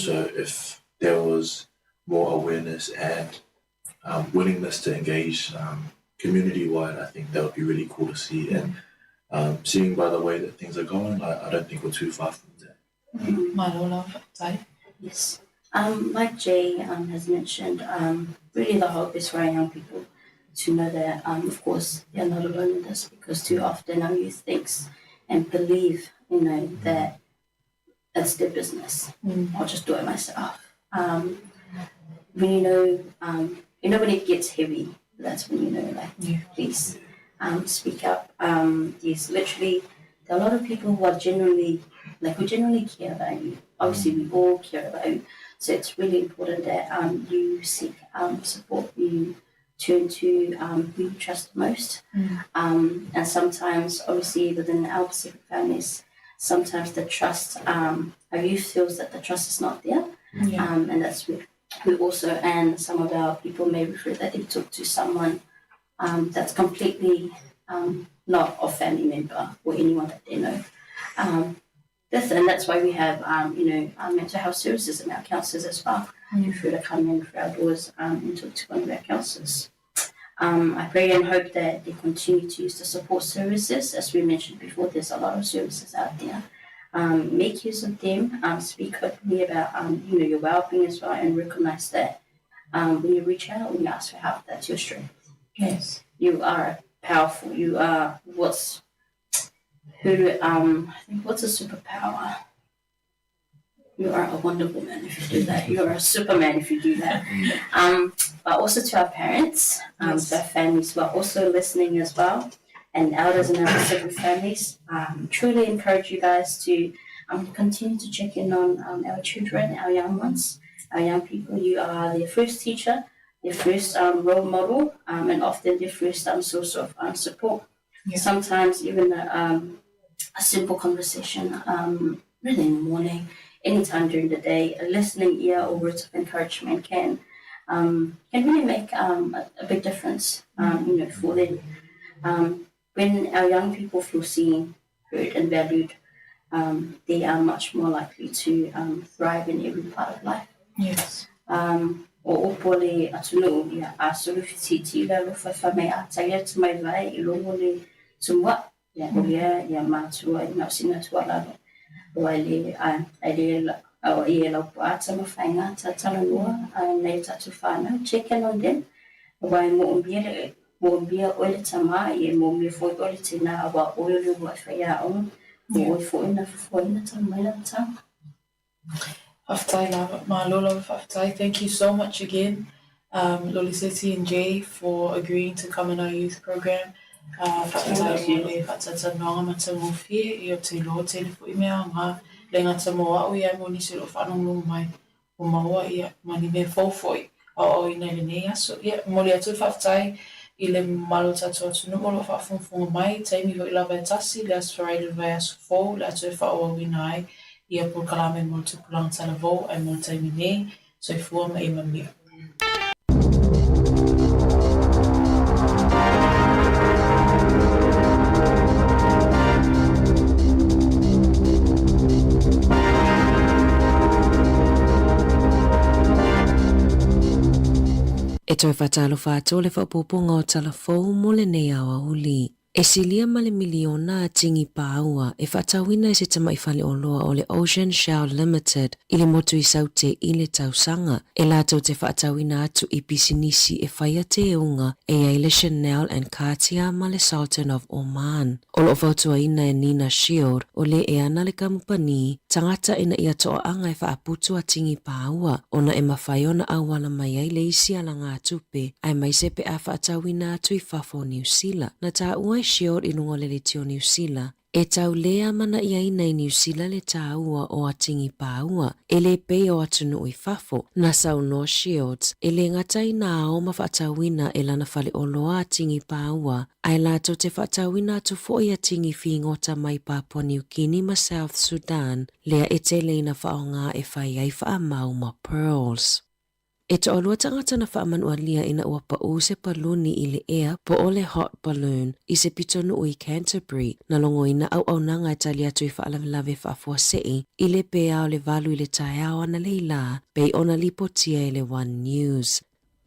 So if there was more awareness and willingness to engage community-wide, I think that would be really cool to see. And seeing by the way that things are going, I don't think we're too far from that. Malo lava, faafetai. Yes. Like Jay has mentioned, really the hope is for our young people to know that, of course, they're not alone in this, because too often our youth thinks and believe that it's their business. I'll just do it myself. When when it gets heavy, that's when you know, please speak up. There's literally there are a lot of people who are genuinely, like, who genuinely care about you. Obviously, we all care about you. So it's really important that you seek support, you turn to who you trust the most. And sometimes, obviously, within our Pacific families, sometimes the trust, our youth feels that the trust is not there. And that's where we also, and some of our people may refer that they talk to someone that's completely not a family member or anyone that they know. And that's why we have our mental health services and our counsellors as well. If you were to come in for our doors and talk to one of our counsellors. I pray and hope that they continue to use the support services. As we mentioned before, there's a lot of services out there. Make use of them, speak openly about your well-being as well, and recognize that when you reach out, when you ask for help, that's your strength. You are powerful. You are what's, who, I think, what's a superpower? You are a Wonder Woman if you do that. You are a Superman if you do that. But also to our parents, to our families who are also listening as well. and elders in our Pacific families. Um, truly encourage you guys to um, continue to check in on um, our children, our young ones, our young people. You are their first teacher, their first um, role model, um, and often their first um, source of um, support. Yeah. Sometimes even a, um, a simple conversation, um, really in the morning, anytime during the day, a listening ear or words of encouragement can um, can really make um, a, a big difference, um, you know, for them. Um, when our young people feel seen, heard, and valued, um, they are much more likely to um, thrive in every part of life. Yes. Um, o opo le atunuu ia a sulu fititi la lo fa mai a tai atu mai vai i logo le tumua ia o ia ia matua i na sina tua lalo o ai le ai le o ia lau po ata ma whainga ta talanoa a nei tatu whānau check in on them wa mo umbia le mo umbia o le tama i mo umbia foi o le tina a wa o le wa whaia o mo oi foi na fufuaina ta mai la tanga. Faafetai lava. Malo lava faafetai. Thank you so much again, um, Loliseti and Jay, for agreeing to come in our youth program. Uh, faafetai mo le faatautanoaga matagofie i o te iloa tele fo'i mea aoga le gata mo a'u ia mo nisi o lo'o faalogologo mai ua maua ia ma ni mea fou fo'i aoaoina i lenei aso. Ia, momoli atu le faafetai i le mamalu o le tatou atunuu o lo o faafogafoga mai, taimi ho'i lava e tasi, le Aso Faraile o le vaiaso fou, le a toe faaauauina ai ia polokalame mo le tupulaga talavou ae mo le taimi nei, soifua ma ia manuia. E toe faatalofa atu o le faaopoopoga o tala fou mo lenei aoauli. E silia ma le miliona a tini pāua e faatauina e se tamai faleoloa o le Ocean Shell Limited i le motu i Saute i le tausaga. E latou te faatauina atu i pisinisi e faia teuga e i ai le Chanel and Cartier ma le Sultan of Oman. O lo o fautuaina e Nina Shield o le e ana le kamupani tagata ina ia toaaga e faaputu a tini pāua ona e mafai ona auala mai ai le isi alagatupe aemaise pe a faatauina atu i fafo o Niu Sila. Na taua e Shield i luga o le leti o Niu Sila, e tau lē amana'iaina i Niu Sila le tāua o Atingi Pāua, e lē pei o atunuu i fafo. Na saunoa Shields, e lē gata i nā ao ma faatauina e lana faleoloa Atingi Pāua, ae latou te faatauina atu fo'i Atingi figota mai Papua Niu Kini ma South Sudan, lea e tele ina faaaogā e fai ai faamau ma pearls. E toalua tagata na faamanualia ina ua paʻū se paluni i le ea po o le hot balloon i se pitonuu i Canterbury na logoina auaunaga e tali atu i faalavelave faafuaseʻi i le pea o le valu i le taeao analeila pei ona lipotia e le One News.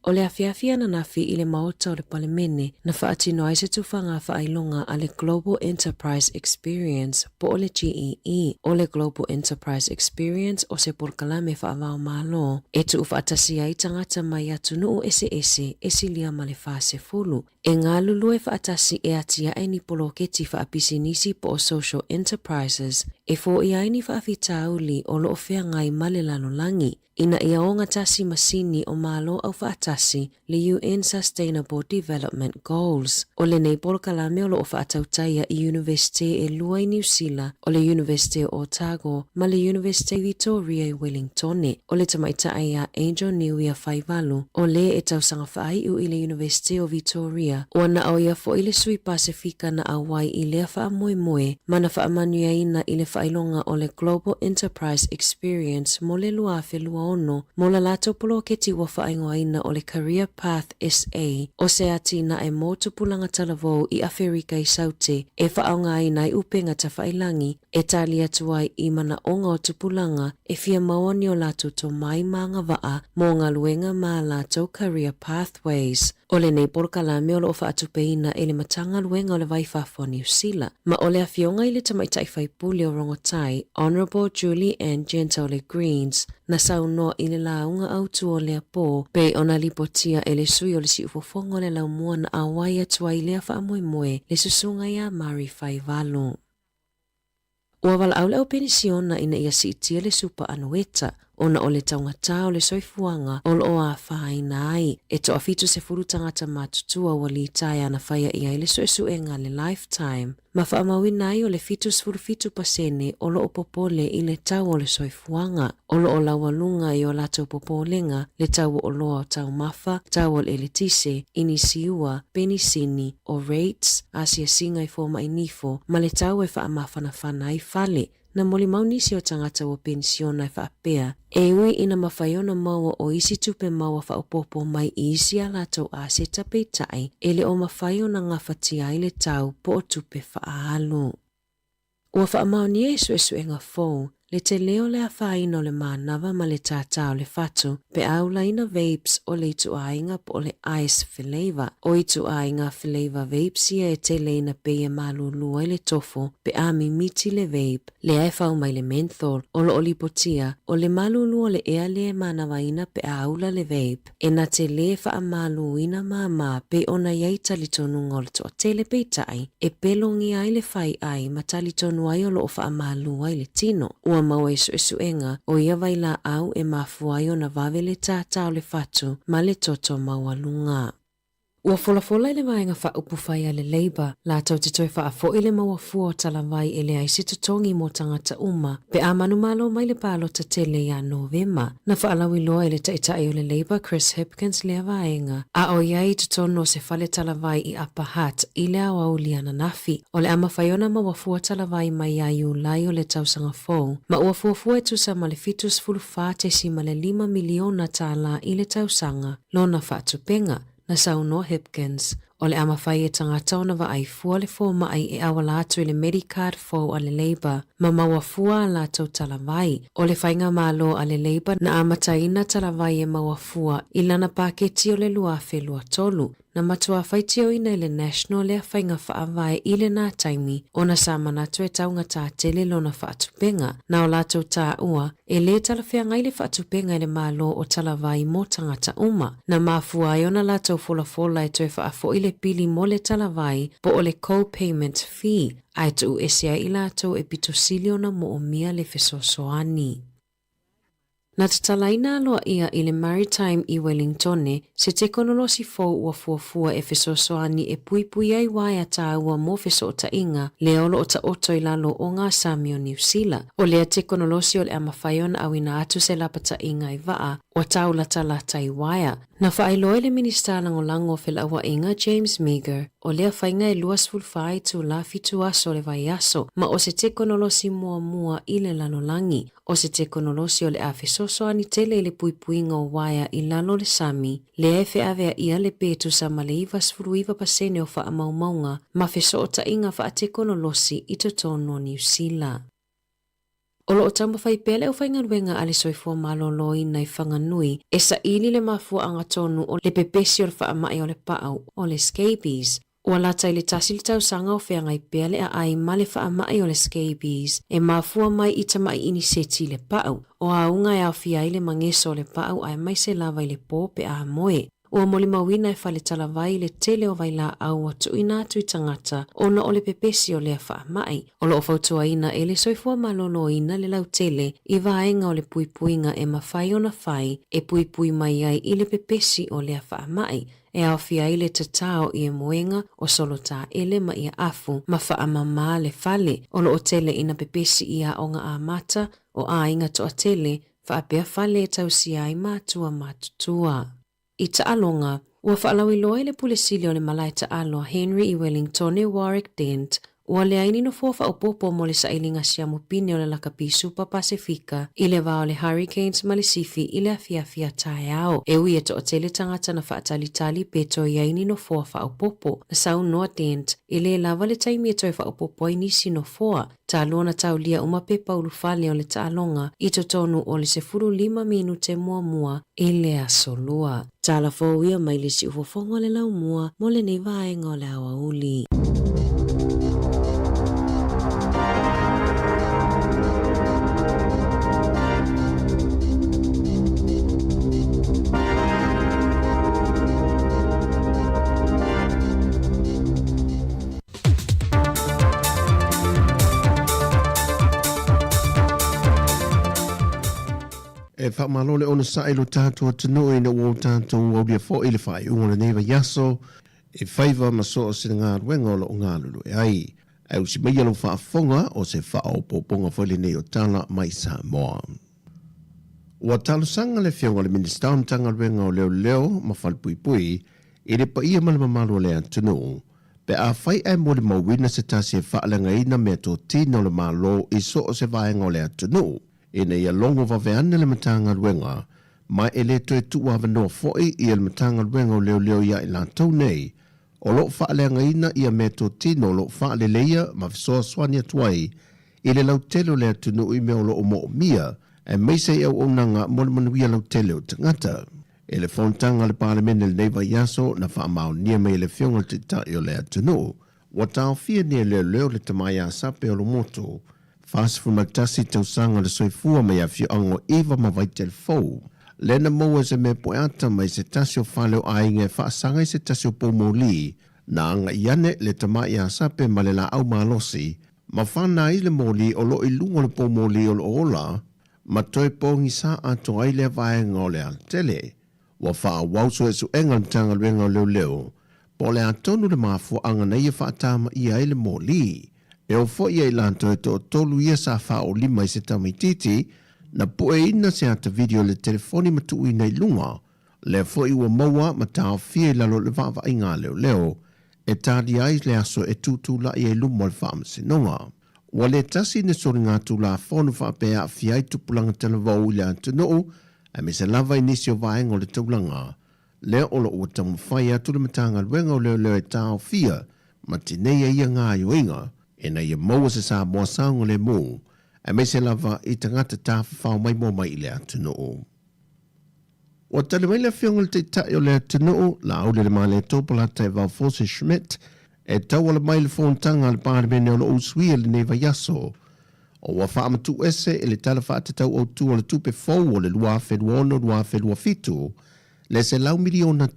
O le afiafi ananafi i le Maota o le Palemene na faatino ai se tufaga faailoga a le Global Enterprise Experience po o le GEE. O le Global Enterprise Experience o se polokalame faavaomalo e tuufaatasi ai tagata mai atunuu eseese e silia ma le 40 e galulue faatasi e atiae ni poloketi faapisinisi po o social enterprises e foia ai ni faafitauli o lo o feagai ma le lalolagi ina ia ogatasi masini o Malo Aufaatasi le UN Sustainable Development Goals. O lenei polokalame o lo o faatautaia i Iunivesite e lua i Niu Sila, o le Iunivesite o Otago ma le Iunivesite Vitoria i Wellingtone. O le tamaitai ia Angel Niuia Faivalu, o le e tausaga faaiu i le Iunivesite o Vitoria, ua na o ia fo'i le sui Pasefika na auai i lea faamoemoe ma na faamanuiaina i le faailoga o le Global Enterprise Experience mo le 2026 mo la latou poloketi ua faaigoaina o le Career Path SA o se atinae mo tupulaga talavou i Aferika i Saute e faaaogaina ai upega tafailangi e tali atu ai i manaoga o tupulaga e fia maua ni o latou tomai ma agavaa mo galuega ma a latou career pathways. O lenei polokalame o lo o faatupeina e le Matagaluega o le Vai Fafo a Niu Sila, ma o le afioga i le Tamaitai Faipule o Rongotai, Honourable Julie Anne Genter o le Greens, na saunoa i le lauga autu o lea pō, pei ona lipotia e le sui o le siufofoga o le laumua na auai atu ai i lea faamoemoe le susuga iā Murray Faivalu. Ua valaau le au penisiona ina ia siitia le supa anueta. ona o le taugatā o le soifuaga o lo o afaina ai. E toafitusefulu tagata matutua ua litaea na faia i ai le suesuega a le Lifetime, ma faamauina ai o le 77% o lo o popole i le tau o le soifuaga. O lo o laualuga i o latou popolega le tau o oloa o taumafa, tau o le eletise, inisiua, penisini, o rates, asiasiga i fomai nifo, ma le tau e faamafanafana ai fale. Na molimau nisi o tagata ua penisiona e faapea, e ui ina mafai ona maua o isi tupe maua faaopoopo mai i isi a latou aseta peitai, e le o mafai ona gafatia ai le tau po o tupe faaalu. Ua faamaonia i suesuega fou le tele o le afaina o le manava ma le tātā o le fatu pe a ulaina vapes o le ituaiga po o le ice flavour. O ituaiga flavour vapes ia e tele ina pei e malūlū ai le tofo pe a mimiti le vape lea e fau mai le menthol o lo o lipotia o le malūlū o le ea lea e manavaina pe a ula le vape. E na te lē faamālūina māmā pei ona i ai talitonuga o le toatele peitai, e pelogia ai le fai ai ma talitonu ai o lo o faamālū ai le tino. Ua maua i suesuega, o ia vailaau e mafua ai ona vave le tātā o le fatu ma le toto maualuga. Ua folafola i le vaega faaupufai a le Labour latou te toe faafo'i le maua fua o talavai e leai se totogi mo tagata uma pe a manumalo mai le palota tele ia Novema. Na faalauiloa e le Taitai o le Labour Chris Hipkins lea vaega, a o i ai i totonu o se fale talavai i Upper Hutt i le aoauli ananafi. O le a mafai ona maua fua talavai mai ia Iulai o le tausaga fou, ma ua fuafua e tusa ma le $74.5 miliona tālā i le tausaga lona faatupega. Na saunoa Hipkins, o le a mafai e tagata ona vaai fua le fomai e auala atu i le Medicard fou a le Labour ma maua fua a latou talavai. O le faigamalo a le Labour na amataina talavai e maua fua i lana paketi o le 2023. Na matua faitioina e le National lea faiga faavae i lenā taimi ona sa manatu e taugatā tele lona faatupega. Na o latou tāua, e lē talafeagai le faatupega e le Malo o talavai mo tagata uma. Na mafua ai ona latou folafola e toe faafo'i le pili mo le talavai po o le co-payment fee, ae tuu ese ai i latou e pito sili ona moomia le fesoasoani. Na tatalaina aloaia i le Maritime i Wellingtone se tekonolosi fou ua fuafua e fesoasoani e puipui ai waea tāua mo fesootaiga lea o lo o taoto i lalo o ngā sami o Niu Sila. O lea tekonolosi o le a mafai ona auina atu se lapataiga i vaa ua taulatalata i waea. Na faailoa e le Minisita Lagolago o Felauaiga James Meager, o lea faiga e 24 itulā fitu aso o le vaiaso ma o se tekonolosi muamua i le lalolagi. O se tekonolosi o le a fesoasoani tele i le puipuiga o waea i lalo o le sami, lea e feaveaia le pe tusa ma le 99% o faamaumauga ma fesootaiga faatekonolosi i totonu o Niu Sila. O lo o taumafai pea le aufaigaluega a le Soifua Maloloina i Whanganui e saili le mafuaaga tonu o le pepesi o le faamai o le paau o le scabies. Ua lata i le tasi le tausaga o feagai pea le aai ma le faamai o le scabies e mafua mai i tamai iniseti i le paau. O auga e aofia ai le mageso o le paau aemaise lava i le pō pe a moe. Ua molimauina e fale talavai le tele o vailaau ua tuuina atu i tagata ona o le pepesi o lea faamai. O lo o fautuaina e le Soifua Maloloina le lautele i vaega o le puipuiga e mafai ona fai e puipui mai ai i le pepesi o lea faamai, e aofia ai le tatao i emoega o solotaele ma ia afu ma faamamā le fale. O lo o tele ina pepesi i aoga amata o aiga toatele faapea fale e tausia ai matua matutua. I taaloga, ua faalauiloa e le Pule Sili o le Malae Taalo a Henry i Wellingtone Warwick Dent, ua leai ni nofoa faaopoopo mo le sailiga siamu pine o le Lakapi Supa Pasefika i le va o le Hurricanes ma le Sifi i le afiafi a taeao. E ui e toatele tagata na faatalitali pe toe i ai ni nofoa faaopoopo, na saunoa Dent e lē lava le taimi e toe faaopoopo ai nisi nofoa. Talu ona taulia uma pepa ulufale o le taaloga i totonu o le 15 minute muamua i le aso Lua. Tala fou ia mai le siufofoga o le laumua mo lenei vaega o le aoauli. E faamalo le onosai i lo tatou atunuu ina ua o tatou aulia foi le faaiuga o lenei vaiaso i faiva ma so o se galuega o lo o galulue ai. Ae usi maia lou faafofoga o se faaopoopoga foi lenei o tala mai Samoa. Ua talosaga le Afioga i le Minisita o Matagaluega o Leoleo ma Falepuipui i le paia ma le mamalu o le atunuu pe afai ae molimauina se tasi e faaleagaina meatotino a le Malo i so o se vaega o le atunuu ina ia logo vave ane le Matagaluega ma e le toe tuuavanoa foi ia le Matagaluega o Leoleo ia i latou nei o lo o faaleagaina ia meatotino o lo o faaleleia ma fesoasoani atu ai i le lautele o le atunuu i mea o lo o moomia, aemaise i auaunaga mo le manuia lautele o tagata. I le fonotaga a le Palemene i lenei vaiaso, na faamaonia mai e le Afioga i le Taitai o le atunuu, ua taofia nei e leoleo le tama ia Sape Olomotu, 41 tausaga le soifua mai afioaga o Iva ma Vaitelefou, lea na maua i se mea poeata mai se tasi o fale o aiga e faasaga i se tasi o poumoli, na agai ane le tama ia Sape ma le laau malosi ma fana ai le moli o lo o i luga o le poumoli o lo o ola, ma toe pogisa atoa ai lea vaega o le alatele. Ua faaauau suesuega a le Matagaluega o Leoleo po o le a tonu le mafuaaga na ia faatamaia ai le moli. E oo foi ia i latou e toatolu ia sa faaolima i se tamaitiiti, na pueina se ata video i le telefoni ma tuuina i luga. Lea foi ua maua ma taofia i lalo o le vaavaaiga a leoleo e talia ai le aso e tutulai ai luma o le faamasinoga. Ua le tasi ni soligatulafono faapea e aafia ai tupulaga talavou i le atunuu, aemaise lava i nisi o vaega o le taulaga. Lea o lo o ua taumafai atu le Matagaluega o Leoleo e taofia ma tineia ia gaoioiga ina ia maua se Samoa saogalemu, aemaise lava i tagata tafafao maimoa mai i le atunuu. Ua tali mai le Afioga i le Taitai o le atunuu, Laaulialemalietoa Polataivao Fosi Schmidt, e tauala mai i le fonotaga a le Palemene o lo o usuia i lenei vaiaso. O ua faamatuuese i le Tala Faatatau Autu o le Tupe fou o le 2026-2027 le $100 miliona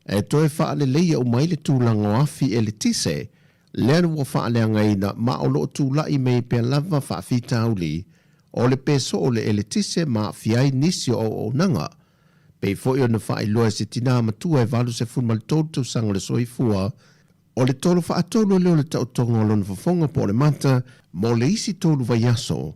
e toe faaleleia uma ai le tulaga o afi eletise lea ua faaleagaina ma o lo o tulai mai pea lava faafitauli o le pe soo o le eletise ma aafia ai nisi o auaunaga. Pei foi ona faailoa e se tinā matua e 83 tausaga le soifua, o le tolo faatolu lea o le taotoga o lona fofoga po o le mata mo le isi tolu vaiaso,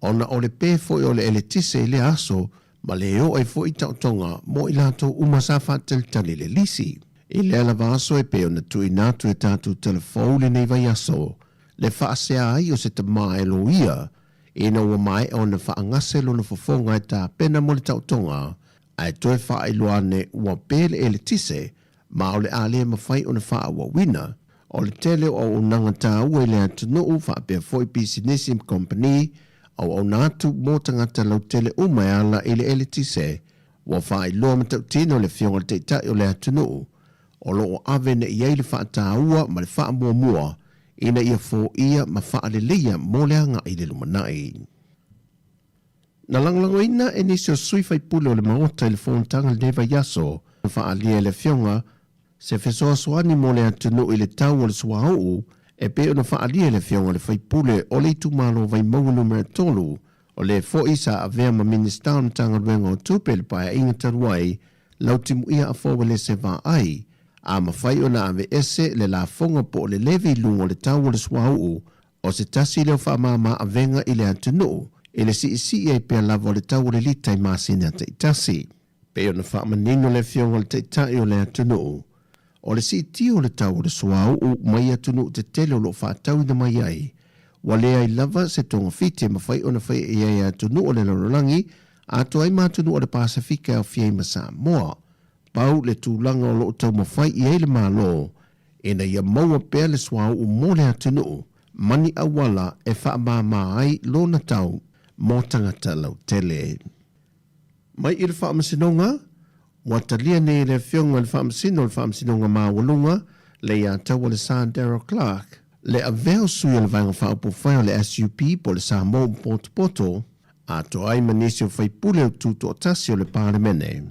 ona o le pe foi o le eletise i lea aso ma le oo ai foi taotoga mo i latou uma sa faatalitali i le lisi. I lea lava aso e pei ona tuuina atu e tatou telefou lenei vaiaso, le faasea ai o se tama e loia ina ua maea ona faagase lona fofoga e tapena mo le taotoga, ae toe faailoa ane ua pe le eletise ma o le a le mafai ona faaauauina. O le tele o auaunaga taua i le atunuu faapea foi pisinisi ma kompeni, auauna atu mo tagata lautele uma e ala i le eletise. Ua faailoa matautino le Afioga i le Taitai o le atunuu o lo o ave nei i ai le faataua ma le faamuamua ina ia foia ma faaleleia mo le agai i le lumanai. Na lagolagoina e nisi o sui faipule o le Maota i le fonotaga i lenei vaiaso na faaalia e le Afioga se fesoasoani mo le atunuu i le tau o le suauu e pei ona faaalia e le Afioga i le Faipule o le itumalo o Vaimauga Numera 3, o le foi sa avea ma Minisita o le Matagaluega o Tupe i le Paeaiga talu ai, Lautimuia Afoa Uelese Vaai, a mafai ona aveese le lafoga po o le levy i luga o le tau o le suauu O se tasi lea o faamama avega i le atunuu i le siisii ai pea lava o le tau o le lita i masina taitasi. Pei ona faamanino le Afioga i le Taitai o le atunuu, o le siitia o le tau o le suauu mai atunuu tetele o lo o faatauina mai ai, ua leai lava se togafiti e mafai ona faia i ai e atunuu o le lalolagi atoa ai ma atunuu o le Pasefika e aofia ai ma Samoa. Pau le tulaga o lo o taumafai i ai le Malo ina ia maua pea le suauu mo le atunuu ma ni auala e faamāmā ai lona tau mo tagata lautele. Mai i le Faamasinoga, ua talia nei e le Afioga i le Faamasino o le Faamasinoga Maualuga, le iātaua le Sā Darrell Clarke, le avea o sui o le Vaega Faaupufai o le SUP po o le Samoa Potopoto, atoa ai ma nisi o faipule o Tutoatasi o le Palemene.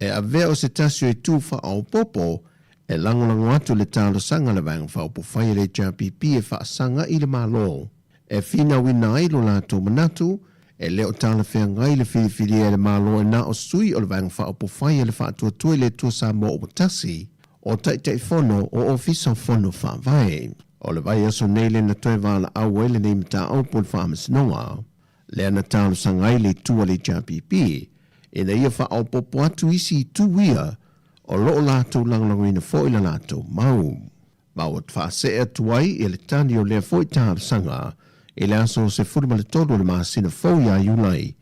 E avea o se tasi o itu faaopoopo e lagolago atu le talosaga a le Vaega Faaupufai a le HRPP e faasaga i le Malo e finauina ai lo latou manatu E le o talafeagai le filifilia e le Malo e na o sui o le Vaega Faaupufai a le Faatuatua i le Atua Samoa ua Tasi, o Taitaifono o Ofisa o Fono Faavae. O le vaiaso nei lea na toe valaau ai lenei mataupu i le Faamasinoga, lea na talosaga ai le itu a le HRPP ina ia faaopoopo atu isi itu ia o lo o latou lagolagoina foi la latou mau. Ma ua faasee atu ai ia le tali o lea foi talosaga i le aso 13 o le masina fou ia Iulai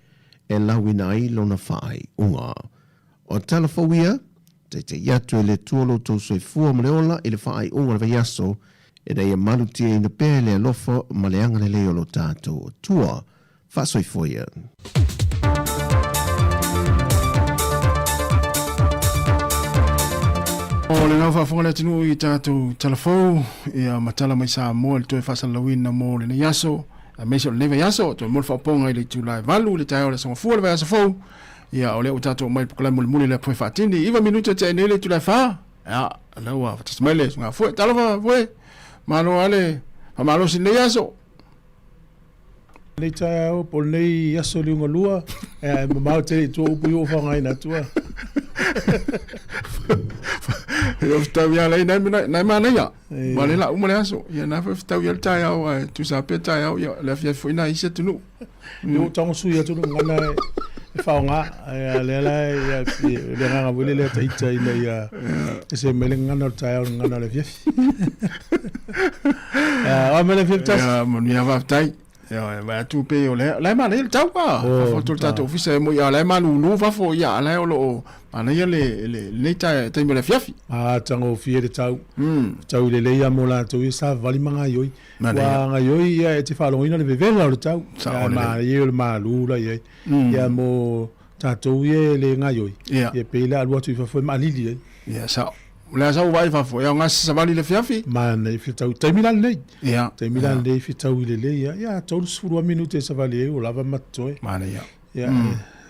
e lauina ai lona faaiuga. O tala fou ia, taita'i atu e le Atua lo outou soifua ma le ola i le faaiuga o le vaiaso, ina ia malutiaina pea e le alofa ma le agalelei o lo tatou Atua. Faasoifua ia. O le lau faafofoga le atunuu i tatou tala fou ia ma tala mai Samoa i le toe faasalalauina mo lenei aso aemaise o lenei vaiaso toe mo le faaopoopoga i le itula e 8 i le taeao o le aso Gafua le vaiaso fou ia o lea ua tatou omai i le polokalame mulimuli le apoe faatini 9 minute tea nei le itula e 4 ia lea ua faatasi mai le susuga Foe talofa Foe malo lava le faamalosi i lenei aso. Lenei taeao po o lenei aso liugalua, e mamao tele i tua upu i ua faaaogaina atu a. Ia fetau ia lei nai nai manaia. Ma le la uma le aso. Ia na foi fetau ia le taeao ae tusa pea taeao ia le afiafi foi nai isi atunuu. Ia ua tago sui atu le gagana e faaaoga. Ae lea la ia le agaga foi lea ita ina ia ese mai le gagana o le taeao i le gagana o le afiafi. Ia, o mai le afiafi tasi. Ia, manuia faafetai. Ia, e vaai atu pei o lea, la e manaia le tau ka. Fafo atu le tatou ofisa e moi a la e malulu fafo ia a la e o lo o manaia le le lenei taimi o le afiafi. A tagofie le tau. Tau lelei lava mo latou ia savavali ma gaioi. Ua gaioi ia e te faalogoina le vevela o le tau. Ae manaia o le malu la i ai. Ia mo tatou ia e le gaioi, ia pei la alu atu i fafo e maalili ai. Ia sao. O le a sa ou vaai i fafo, e aoga se savali i le afiafi. Manaia fetau, taimi la lenei. Ia. Taimi la lenei fetau i lelei ia. Ia 30 minute e savali ai ua lava ma totoe. Manaia. Ia,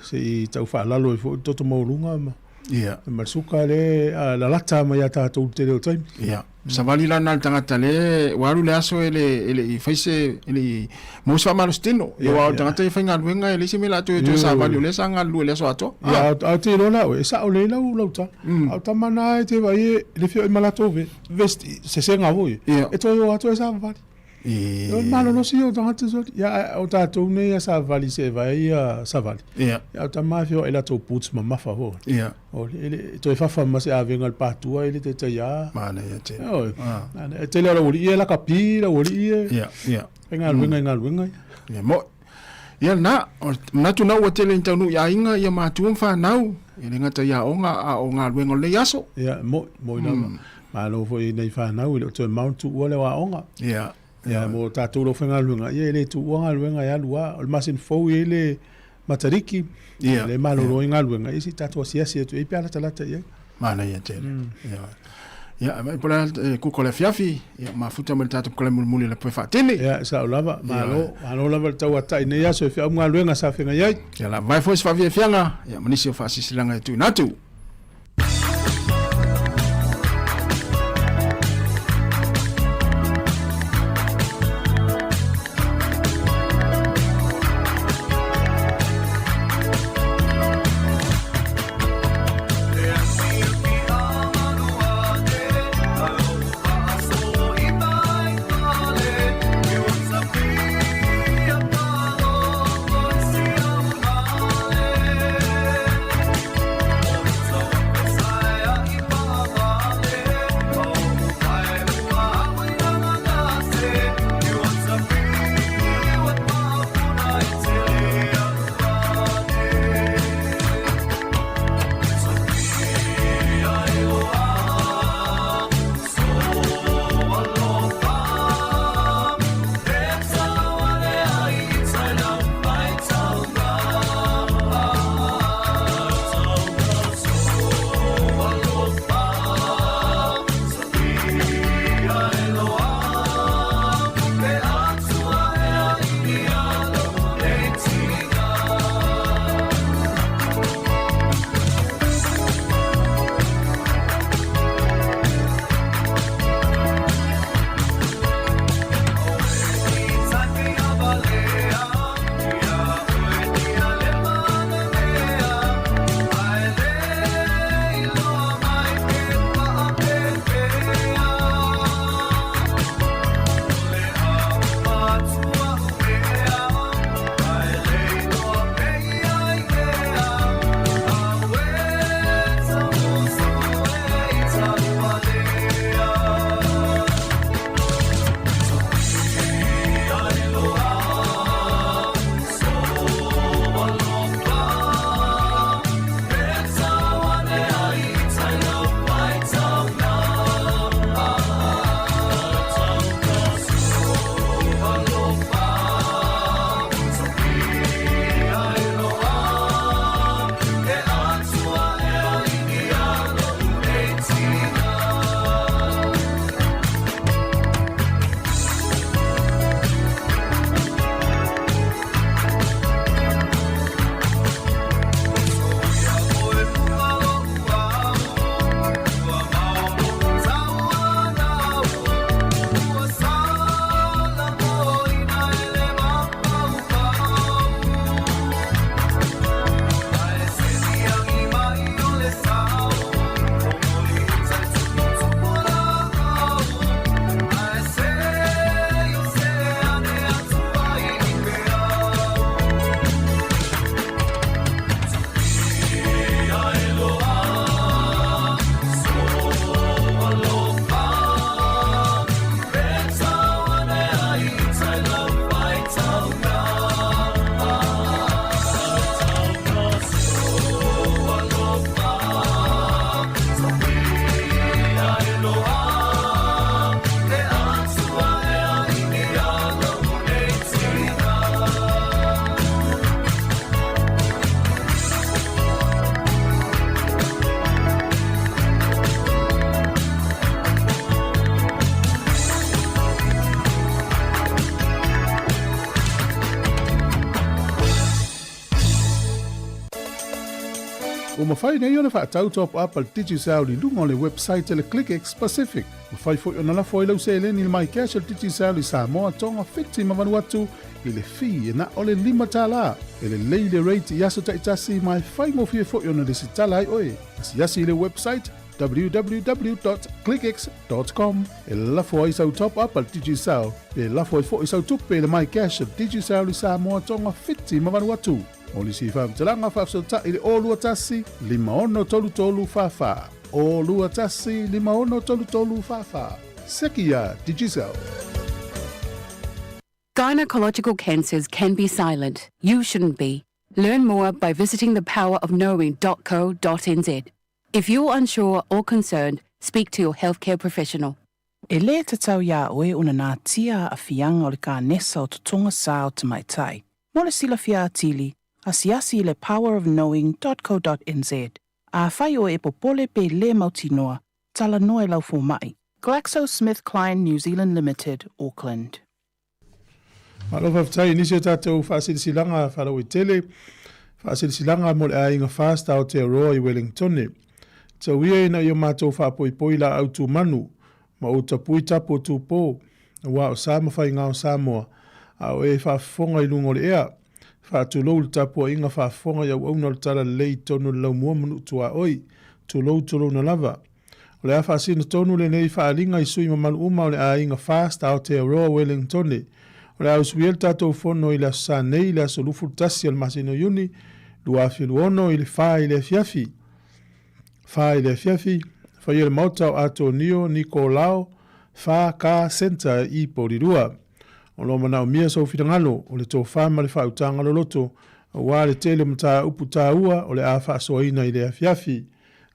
se i tau faalalo ai foi le toto maualuga ma Ia. ma le suka lea e lalata mai ia tatou i le tele o taimi. Ia. Savali la na le tagata le ua alu le aso e le e le i fai se e le i maua se faamalositino. Ia aua o le tagata e faigaluega e leai se mea o le a toe toe savali o lea sa galulue i le aso atoa. Ia a ou te iloa la oe, e sao lelei lau lau tala. A o tama na e te vaai e le feoai ma latou vest sesega foi e toe o atu e savavali. O le malolosi ia o tagata soli. Ia a o tatou nei a savavali se e vae ia savali. Ia a o tama e feoai i latou boots mamafa foi. Ia. O le, le, toe fafa ma se avega i le patua e le taitai a. Manaia tele. Ioe. E tele o laualii ia e lakapi, laualii e. Ia, ia. Faigaluega i galuega ia. Ia mo'i. Ia lena, o le manatu lena ua tele ina taunuu i aiga, ia matua ma fanau, e le gata i aoga a o galuega o lenei aso. Ia, mo'i, mo'i lava. Malo foi i nei fanau e le o toe mamao ona tuua lea o aoga. Ia. Ia, mo tatou o lo o faigaluega, ia e le tuua galuega e alu lava. O le masina fou e i ai le Matariki, Ia. lea e malolo ai galuega, ia se i tatou asiasi atu i ai pe a latalata i ai. Manaia tele. Ia. Ia, e po o le a le kuka o le afiafi, ia mafuta ma le tatou polokalame mulimuli o le Poe Faatini. Ia, e sao lava, malo, malo lava le tauatai i nei aso e feau ma galuega sa feagai ai. Ia la vae foi se faafiafiaga, ia ma nisi o faasilasilaga e tuuina atu. Ua mafai nei ona faatau top up a le Digicel i luga o le website a le ClickX Pacific. Mafai foi ona lafo ai lau seleni i le MyCash a le Digicel i Samoa, Tonga, Fiti ma Vanuatu i le fee e na o le $5. E lelei le rate i aso taitasi ma e faigofie foi ona lesitala ai oe. Asiasi i le website www.clickx.com e lafo ai sau top up a le Digicel pe lafo ai foi sau tupe i le MyCash a le Digicel i Samoa, Tonga, Fiti ma Vanuatu. Mo nisi faamatalaga faafesootai i le 021 5633 44. 021 5633 44. Seki iā Digicel. Gynecological cancers can be silent. You shouldn't be. Learn more by visiting thepowerofknowing.co.nz. If you're unsure or concerned, speak to your healthcare professional. E lē tatau iā oe ona natia aafiaga o le kanesa o totoga sa o tamaitai. Mo le silafia atili, asiasi i le powerofknowing.co.nz. Afai oe e popole pe lē mautinoa, talanoa i lau fomaʻi. GlaxoSmithKline New Zealand Limited, Auckland. Malo faafetai i nisi o tatou faasilasilaga faalauaitele, faasilasilaga mo le aiga Fast Aotearoa i Wellingtone. Tau ia ina ia matou faapoipoi laau tumanu ma ou tapui tapu o Tupou, aua o sa ma faiga o Samoa, a o e faafofoga i luga o le ea. Faatulou i le tapuaiga faafofoga i auauna o le Talalelei i totonu o le Laumua ma Nuu Tuaoi. Tulou tulouna lava. O le a faasino tonu lenei faaaliga i sui mamalu uma o le aiga Fast Aotearoa Wellingtone. O le a usuia le tatou fono i le Aso Sa nei, le aso 21 o le masina o Iuni, 2026 i le 4 i le afiafi. 4 i le afiafi, faia le Maota o Atonio Nikolao 4K Centre i Porirua. O lo o manaomia sou finagalo, o le tofa ma le faautaga loloto, aua le tele o mataupu taua o le a faasoaina i le afiafi.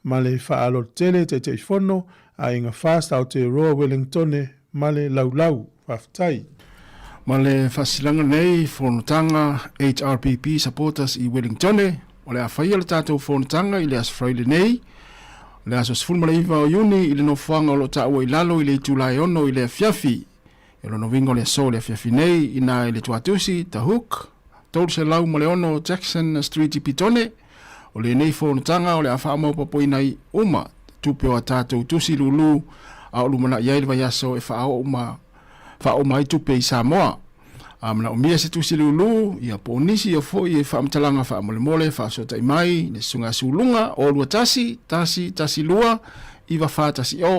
Ma le faaaloalo tele Taitaifono, Aiga Fast Aotearoa Wellingtone ma le Laulau. Faafetai. Ma le faasilasilaga nei fonotaga HRPP Supporters i Wellingtone, o le a faia le tatou fonotaga i le Aso Faraile nei, le aso 19 o Iuni i le nofoaga o lo o taua i lalo i le itula e 6 i le afiafi. E lona uiga o le aso i le afiafi nei ina i le Tuatusi, The Hook, 306 Jackson Street i Petone. O lenei fonotaga o le a faamaopoopoina ai uma tupe o a tatou tusi lulu a o lumanai ai le vaiaso e faaoo ma faaoo mai tupe i Samoa. A manaomia se tusi lulu, ia po o nisi o foi e faamatalaga faamolemole faafesootai mai le Susuga Suluga o 21 1 1 2 9410 o 21 1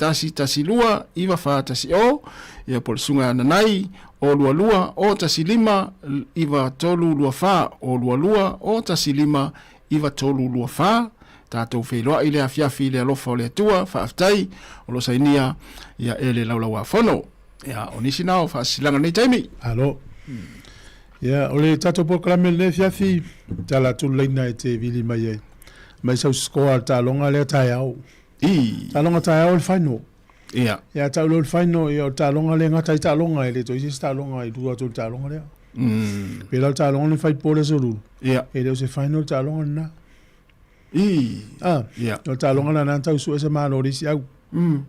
1 2 9410, ia po o le Susuga Nanai o 22 o 15 9324 o 22 o 15 9324. Tatou feiloai i le afiafi i le alofa o le Atua. Faafetai o lo o sainia ia e le Laulau-a-Fono. Ia, o nisi na o faasilasilaga i lenei taimi. Malo. Ia, o le tatou polokalame i lenei afiafi, tala atu le laina e te vili mai ai. Mai sau score a le taaloga lea taeao. I. Taaloga taeao le final. Ia. Ia, tau lea o le final, ia o le taaloga lea e gata ai taaloga, e le toe i ai se isi taaloga i tua atu o le taaloga lea. Pei la o le taaloga lea na fai po le aso Lulu. Ia. E le o se final le taaloga lena. I. Ah, Ia. O le taaloga lena na tau sue se malo o le isi au.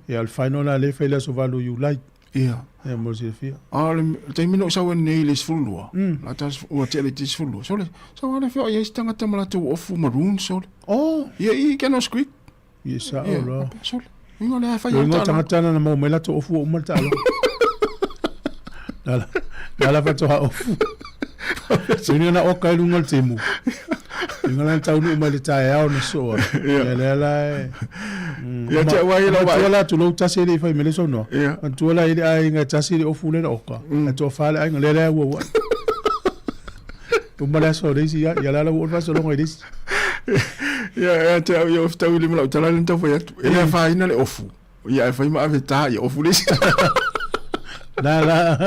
Ia, o le final la lea e fai le aso 8 o Iulai. Ia. Ia, mo le silafia. A o le taimi na ou sau ai nei i le 12, la ta ua tea le 12, sole, sau lava le feoai ai se tagata ma latou ofu maroon, sole. Oh! Ia, i Canoas Creek. Ia, sao la. Sole. Ingo le fai o tagata na maua mai latou ofu ua uma le taaloga. Na la la faatoa ofu. Ina na oka i luga o le timu. Inga la taunuu mai le taeao na soa. Ia lea la e. Ia te au ai lau Matua la tulou tasi e le i fai mai le saunoa. Matua la i le aiga e tasi le ofu le na oka. Ae toafa le aiga lea lea ua ua. Uma le aso o le isi ia la la ua o le faasologa i le isi. Ia ia te au ia fetau i lima lau tala le na taumafai atu. E le afaina le ofu. Ia ae fai ma ave ta ia ofu le isi. Na la.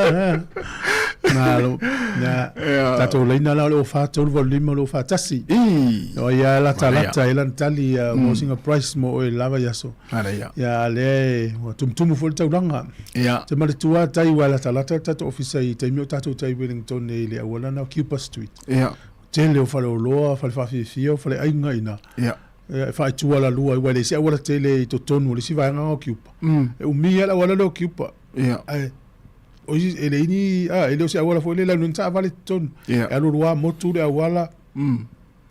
Na lo. Na. Tatou laina la o le 04 3 8 5 2 4 1. I. O ia lata lata e lana tali ia mo singa price mo oe lava i aso. Manaia. Ia lea e ua tumutumu foi le taulaga. Ia. Te manatua tai ua latalata le tatou ofisa i taimi o tatou tai Wellington nei i le auala na o Cuba Street. Ia. Tele o faleoloa, fale faafiafia, o faleaiga i ina. Ia. Ia e faaitua lalua ai, aua e leai se auala tele i totonu o le isi vaega o Cuba. E umi lava le auala lea o Cuba. Ia. Ae o isi, e leai ni, a, e le o se auala foi lea e alu ai ni taavale i totonu. Ia. E alualu lava motu le auala.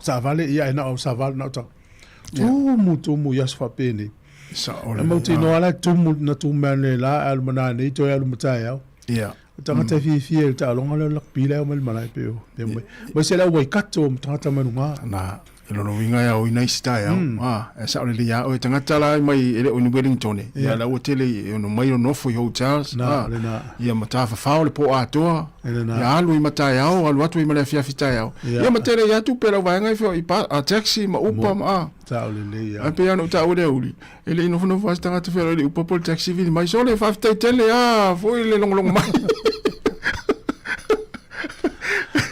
taavale, ia, e na o savali na o tagata. Tumu, tumu i aso faapenei. Sao E lelei. mautinoa la e tumu na tumu mai analeila ae alu ma nanei toe alu ma taeao. O tagata e fiafia i le taaloga lea o le lakapi la e omai i le malae pe o pe omai. Aemaise le au Waikato ma tagata mai luga. Na, e lona uiga e aoina isi taeao. A, e sao lelei lava oe. Tagata la e mai e le o ni Wellington, ia la ua tele e ono mai o nofo i hotels, Na, lena. ia ma tafafao le po atoa, Lena. ia alu i ma taeao, alu atu i ma le afiafi taeao. Ia ma tele ia tupe lau vaega ifo i pa, a taxi ma Uber ma a. Sao lelei ia. Ae pei lava ona ou taua le auli, e le i nofonofo lava se tagata feoai i le Uber po o le taxi vili mai, sole faafetai tele a foi le logologo mai.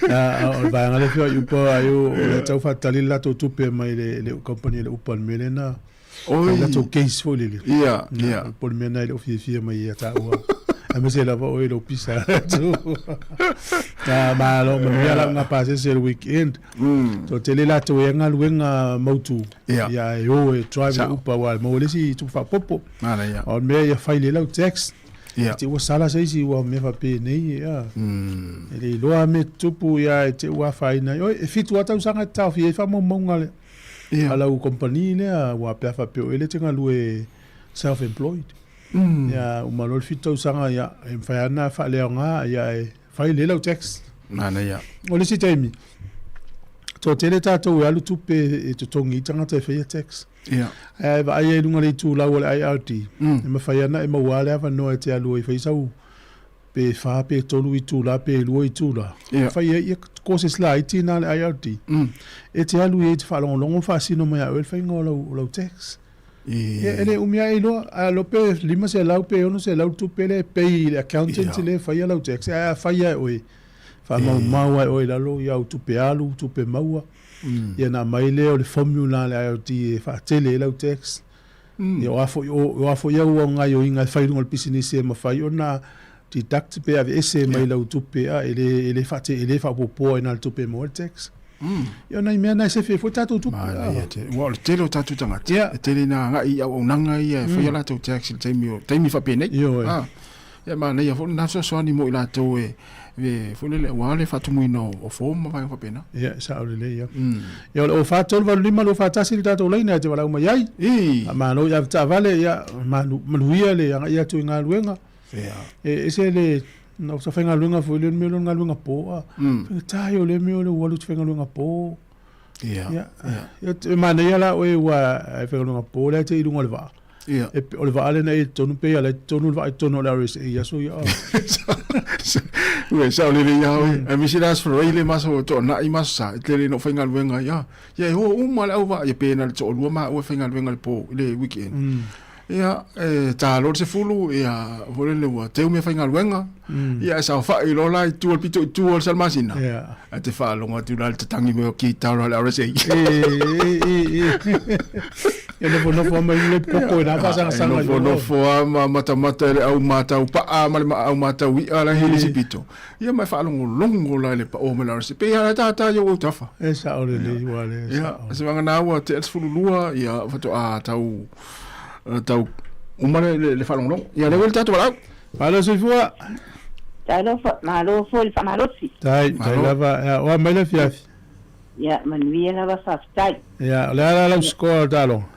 A, o le vaega lea feoai Uber ai o o lea tau faatali le latou tupe mai le le company a le Uber i le mea lea na Oi. le latou case foi lele. Ia, ia. Po o le mea lena e le o fiafia mai ia taua. Aemaise lava oe i lou pisa atu. A, malo, manuia lau gapasese i le weekend. Toatele latou e ai galuega mautu. Ia. Ia e o e drive le Sao. Uber aua e maua le isi tupe faaopoopo. Manaia. A o le mea ia fai lelei lau tax. Ia. Te ua sala se isi ua mea faapenei ia. E le iloa lava mea tutupu ia e te ua afaina ai. Oi, e 7 lava tausaga e te taofia ai faamaumauga a le a lau kamupani lea aua pe a faapea o oe lea e te galue self employed. Ia uma loa le 7 tausaga ia e mafai lava ona faaleaoga ia e fai lelei lau tax. Manaia. O le isi taimi, toatele tatou e alu tupe e totogi ai tagata e faia tax. Ia. Ae a e vaai ai i luga o le itulau o le IRD, e mafai lava ona e maua lava le avanoa e te alu ai e fai sau pe 4 pe 3 itula pe 2 itula. Ia. Fai ai ia courses laiti na a le IRD. E te alu i ai e te faalogologo ma faasino mai ia oe le faiga o lau, o lau tax. Ia, e le umi lava e iloa, ae loa pe 500 pe 600 le tupe lea e pay i le accountant lea e faia lau tax, ae a fai lava e oe, faamaumau lava e oe i lalo i au tupe alu, tupe maua, ia ona aumai lea o le formula a le IRD e faatele ai lau tax. Ia o a foi, o a foi au gaoioiga e fai i luga o le pisinisi e mafai ona deduct pe aveese mai lau tupe, a e le, e le faate, e le faaopoopoa i na le tupe e maua ai le tax. Ia o nai mea na e sefe ai foi tatou tupe. Manaia tele. Aua o le tele o tatou tagata, Ia. e tele ina agai i auaunaga ia e faia latou tax i le taimi o, taimi faapenei. Ioe. A, ia manaia foi lena fesoasoani mo i latou e, e foi lele aua le faatumuina o form ma vaega faapena. Ia, e sao lelei ia. Ia, o le 04 385 241 le tatou laina e te valaau mai ai. Faamalo i avetaavale, ia, malu, manuia le agai atu i galuega. Ia. E ese le, na sa faigaluega foi le mea lea o le galuega po, a. Faigata ia o le mea o le ua alu i te faigaluega po. Ia. Ia, ia, e manaia la oe ua e faigaluega po lea e te i luga o le vaa. Ia. E, o le vaa lena e totonu pe ala i totonu le vaa i totonu o le RSA i aso ia. Ua sao lelei lava oe. Aemaise le Aso Faraile ma aso Toonai ma Aso Sa, e tele ina ou faigaluega ai. Ah, ia e o uma le auvaa, ia pe na o le toalua maua e faigaluega i le po, i le weekend. Ia, e ta loa le 10, ia, foi lele ua teu meafaigaluega, ia, e saofai loa la i tua, i le pito i tua o le Salamasina. Ae te faalogo atu la i le tatangi mai o kitara a le RSA. E nofonofo lava ma inu le koko i na faasagasaga E nofonofo lava ma matamata i le au matau paa ma le au matau i'a la e i le isi pito. Ia ma e faalogologo la i le pao mai le RSA. Pei lava e tata i ou autafa. E sao lelei ua le sao. Ia, seiavagana ua tea le 12, ia faatoa tau tau uma le, le, le faalogologo. Ia, lea ua i le tatou valaau. Malo soifua. Talofa, malo foi le faamalosi. Tai, tai lava. Ia, oa mai le afiafi. Ia, manuia lava faafetai. Ia, o le a la lau score o le taaloga?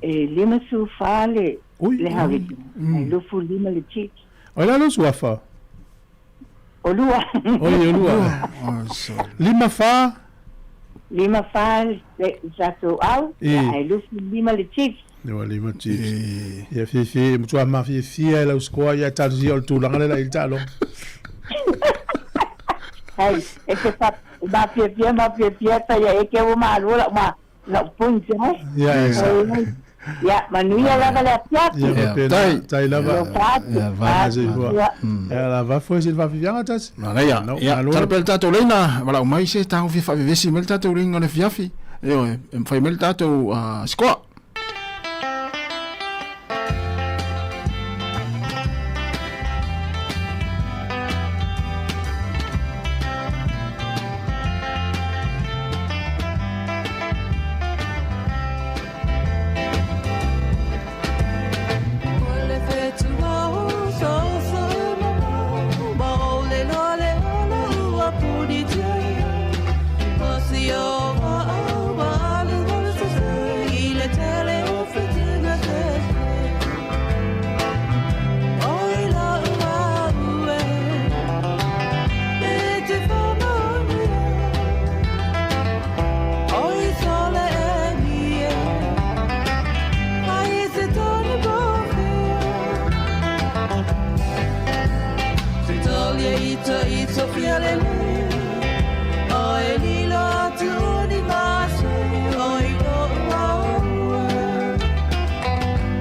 E 54 le, le Harrison, ae 25 le Chiefs. O le a lou suafa? O lua. Oi, o lua. Lima fa. Lima fa le tatou au, ae 25 le Chiefs. Ua lima Chiefs. Ia fiafia, e matua mafiafia e lau score ia talosia o le tulaga lea la i le taaloga. Hei, e te fa, mafiafia, mafiafia, taia e ke ua malo lau ma, lau points eh. Ia, e sa. Ia, manuia lava le afiafi. Ia, faapena, tai lava. Alofa atu. Ia, ia, la va foi se le faafiafiaga tasi. Manaia. Ia, tala pea le tatou leina, valaau mai se tago fia faavevesi mai le tatou leina o le afiafi. Ioe, e mafai mai le tatou score. ito ito fia lele O e lilo atu ni maso O i lo ua ua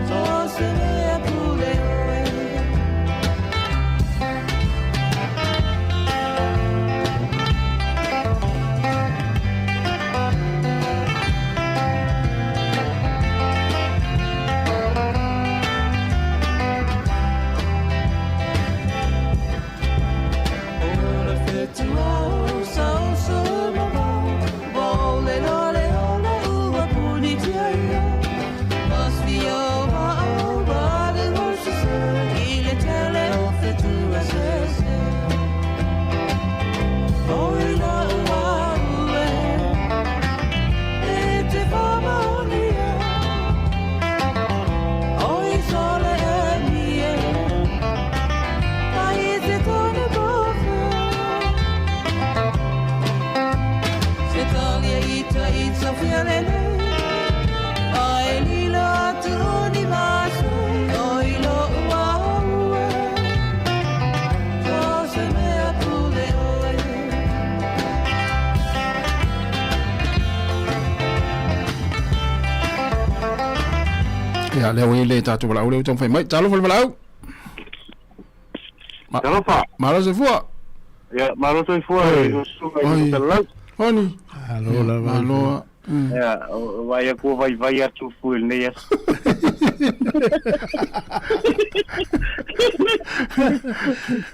So se mea pule oe. Ia, lea ua i le tatou valaau lea ua taumafai mai. Talofa le valaau. Ma, Talofa. Malo soifua. Ia, malo soifua i lau susuga i le Talalau. Honi. Malo lava. Malo. Ia, vaai atu ua vaivai atu fua i lenei aso.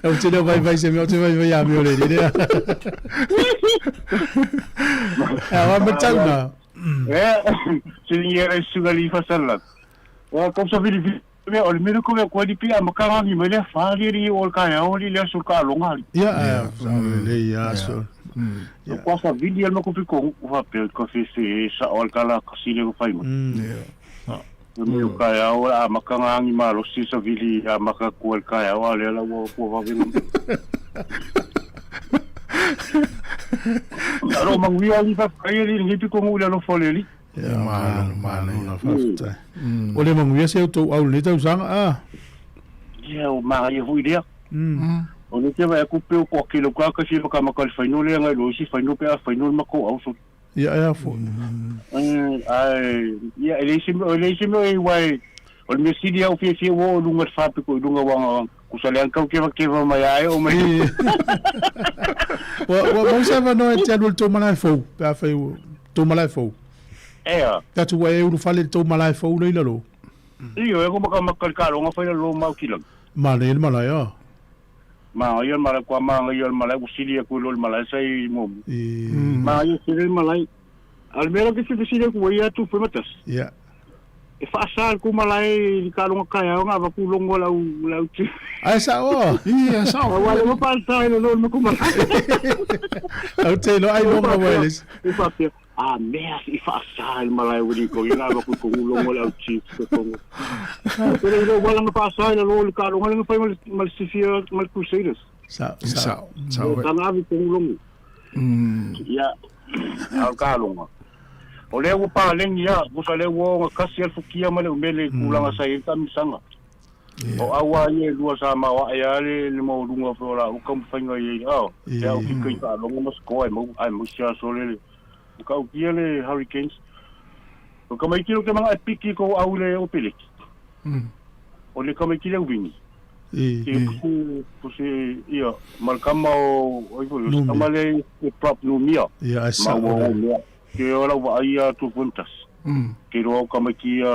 Ou te le o vaivai se mea, ou te vaivai amio le lea. Ia, wa matauna. Ia, sili ia le susuga i le Fasalalau. Ia, kau sa vilivili mea, o le mea lea ko mea koe ni pia ma ka rangi mai lea whāri ari o le kaeao ali le aso ka alonga ali. Ia, ia, sa le ia aso. Ia. Kwa sa vili al mako piko u fa pe ka fe fe sa o al kala ka sile ko fai mai. Ia. Me o kaeao a maka ngangi malo si sa vili a maka ku al kaeao ale ala ua kua wawe. Alo manguia ali fa kai ali ngi piko ngu le alo fole ali. Ia, malo, malo, la faafetai. O le manuia se outou au i lenei tausaga, a? Ia, o magaia foi lea. O le te vaai atu pe o koa kelo ka kasi ma ka maka le faino lea ngai lo isi faino pe a faino le makou au so. Ia, e a foi. Ai, ia, e le isi mea, e le isi mea e uai, o le mea sili au fiafia ua oo i luga o le fapiko i luga uaga kusa le kau kevakeva mai a e oo mai. Ua, ua maua se avanoa e te alu i le tou malae fou, pe afai ua, tou malae fou. Ea. Tatou ua e ulufale i le tou malae fou lea i lalo. Ioe, ko makamaka le kaloga fai lalo mau kilagi. Manaia le malae, a. Manaia le malae, kua manaia le malae, ua sili atu i lo le malae sa i muamua. Manaia tele le malae. A o le mea la ou te fia fesili atu ai ia Tupe Matasi. Ia. E faasa le kou malae i le kaloga taeao na avatu logo a le au ti. Ae sao a? Ia, sao. Aua le ua faasa i lalo o le matou malae. Ou te iloa ai loga ua e le isi. Ua faapea, a mea se i faasa i le malae ua liko ia na avatu i kou logo a le au chief se fono. Pele i lou wala na faasa i lalo o le kaloga le na fai ma le sifia ma le Crusaders. Sao, sao. Sao. Tana ave i kou logo. Ia, a o le kaloga. O lea ua paleni lava, tusa lea ua ogatasi lava le fukia ma le umele i tulaga sa i ai le taamisaga. O au lava ia e lua sa maoae lava le maualuga foi o laua taumafaiga i ai, a e au fika i taaloga ma score ae maua, ae maua si aso le matautia le Hurricanes. O le tamaiti lea ou te manao e piki i kou au i le Opeleki, o le tamaiti lea Wini. Ke puse, ia, ma le tama o, ai foi, o se tama lea e prop Numia. Ia, ae sao lea. Ke o lau vaai ia Tupuntas. Ke roa o tamaiti ia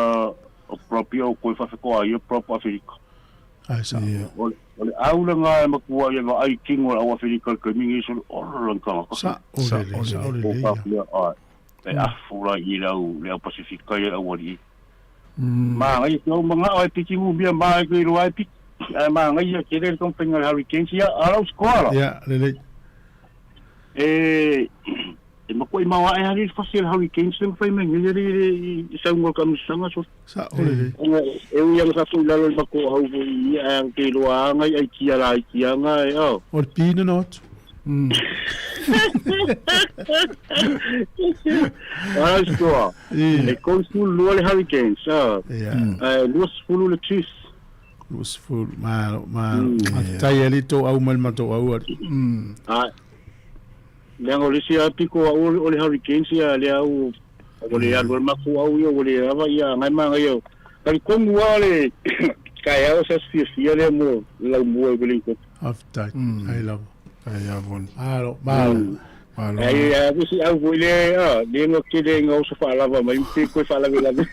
o prop ia o koe whawhekoa ia prop Awherika. Ae sao. O le au lena e matua ia vaai tino o le au Awherika le taimi nei solo olo lan tangata. Sa o lele, sa o lele ia. Ae, e afu la i le au, le au Pasifika ia le au alii. Manaia te au manao ai piki mumia ma ai koe roa ai piki. Ae manaia tele le taumafaiga a le Hurricanes ia a lau score la. Ia, lelei. E e makuai maoae lava le fasi a le Hurricanes le mafai mai nei alii i sauga o le taamilosaga so. Sa o lelei. E ui lava sa tuu i lalo i le matou au foi i ae ke iloa lava ngai aitia laiti lava na e o. O le pina na atu. Ai score. E 32 le Hurricanes, a. Ae 20 le Chiefs. 20, malo, malo. Faafetai e alii tou au mai le matou au alii. Ae. Leaga o le isi lava piko au o le Hurricanes ia lea au ua le alu ai le matou au ia ua le lava ia agai manaia. Talitonu lava le taeao o se aso fiafia lea mo le laumua i Wellington. Faafetai. Ai lava. Ai lava. Malo, malo. Malo. Ai a se au foi lea a lea na tele ina oso faalava mai pe koe faalavelave.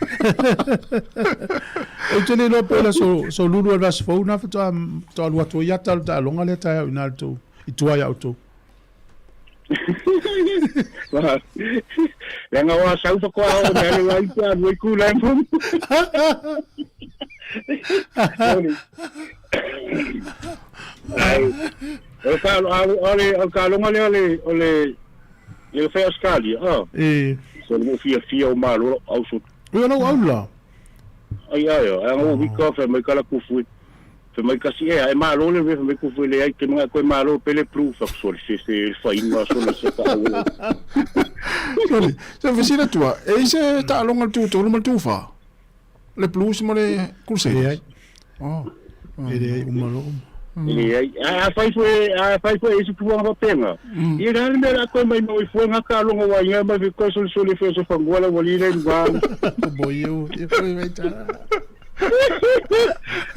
Ou te le iloa po o le aso so lulu o le aso fou na faatoa faatoa alu atu ai ata o le taaloga lea taeao i ina le tou i tua ia outou. Leaga o Asau faatoa oo mai le lai pe alu ai ku lai mo. Ai, o ka o le o ka longa le o le o le le fai Australia, ah. E. So le mo fia fia o malo au so. Oi lau au la. Ai ai, ai ngo wika fa mai kala kufu. Fai mai kasi ea, e malo le mea, fai mai kufu e leai, te mangaʻo koe malo pele plu, fai atu sole se se faiga sole se faaauau. Sole, se fesili atu a, e i se taaloga le tu tolu ma le tu fa? Le Blues ma le Crusaders? Leai. Oh. E leai uma loa uma. E leai. A fai foi, a fai foi e isi puaga faapena. Ia le a le mea o le a toe mai mau i fua nga taaloga ua inga mai fai koe sole sole fai o se fanua la ua lila i luga. Mo iu, ia foi mai tala.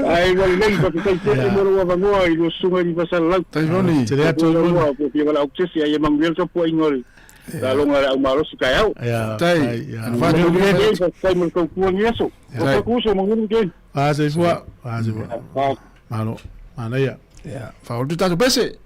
Ai ua lelei faafetai tele mo lou avanoa i lua susuga i Fasalalau. Tai Roni. Tele atu Ua lua po fia walaau tesi ai e manuia le tapuaiga o le taaloga a le au malosi taeao. Tai. Faafetai faafetai mo le tautua i lenei aso. Tai. Uso manuia le weekend. Ah, soifua. Ah, soifua. Malo. Manaia. Ia, faaulu tatou pese.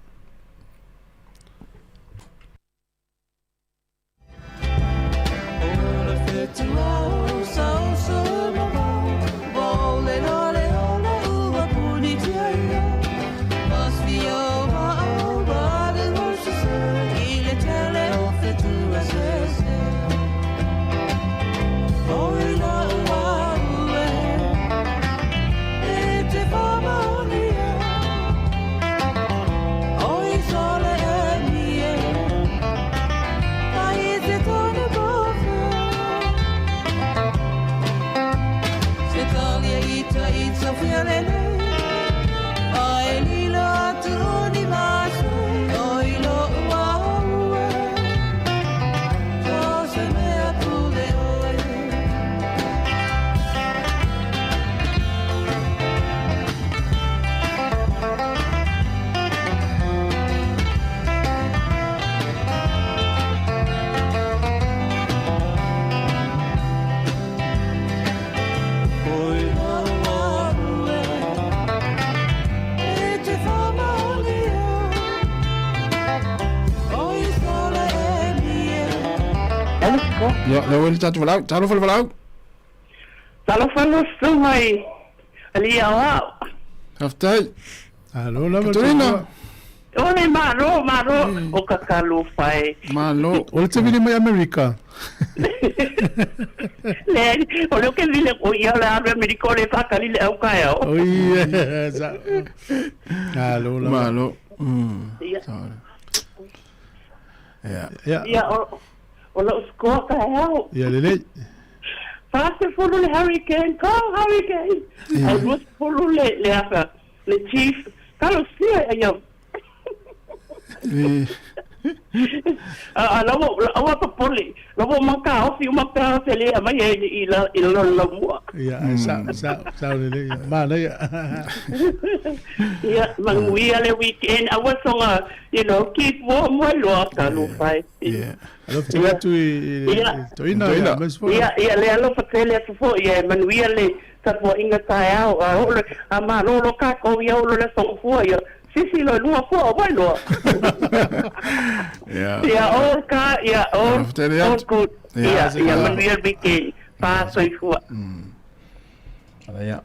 Ia, lea ua i le tatou valaau. Talofa le valaau. Talofa lo susuga i alii aoao. Faafetai. Alo lava. Katerina. Ole malo, malo, o ka talofa e. Malo. O le te vili mai Amerika. Le, o le ke vile o ia le alu Amerika o le whakali le au kaeo. O ia, sa. Alo lava. Malo. Ia. Ia. Ia. Ia, o, o lau score kaeo. Ia lelei. 40 le Hurricane, go Hurricane! Ai 20 le, le afa, le Chief. Talosia ia. A la ua aua popole, la ua makaofi uma pea se le aumai ai i la i lalo o le laumua. Ia, ai sa sa sa lelei. Manaia. Ia, manuia le weekend, aua soga, you know, keep warm ai loa, talofa e. Ia. Alofa tele atu i Toina. Toina. Ia, ia le alofa tele atu foi, ia e manuia le tapuaiga taeao, a oo le, a malolo kākou ia oo loa le aso gafua, ia sisi loa i luga fua o Wailoa. Ia. Ia, all ka, ia, all, Alofa tele all atu. good. Ia. Ia, ia manuia le weekend. Pa soifua. Ala ia.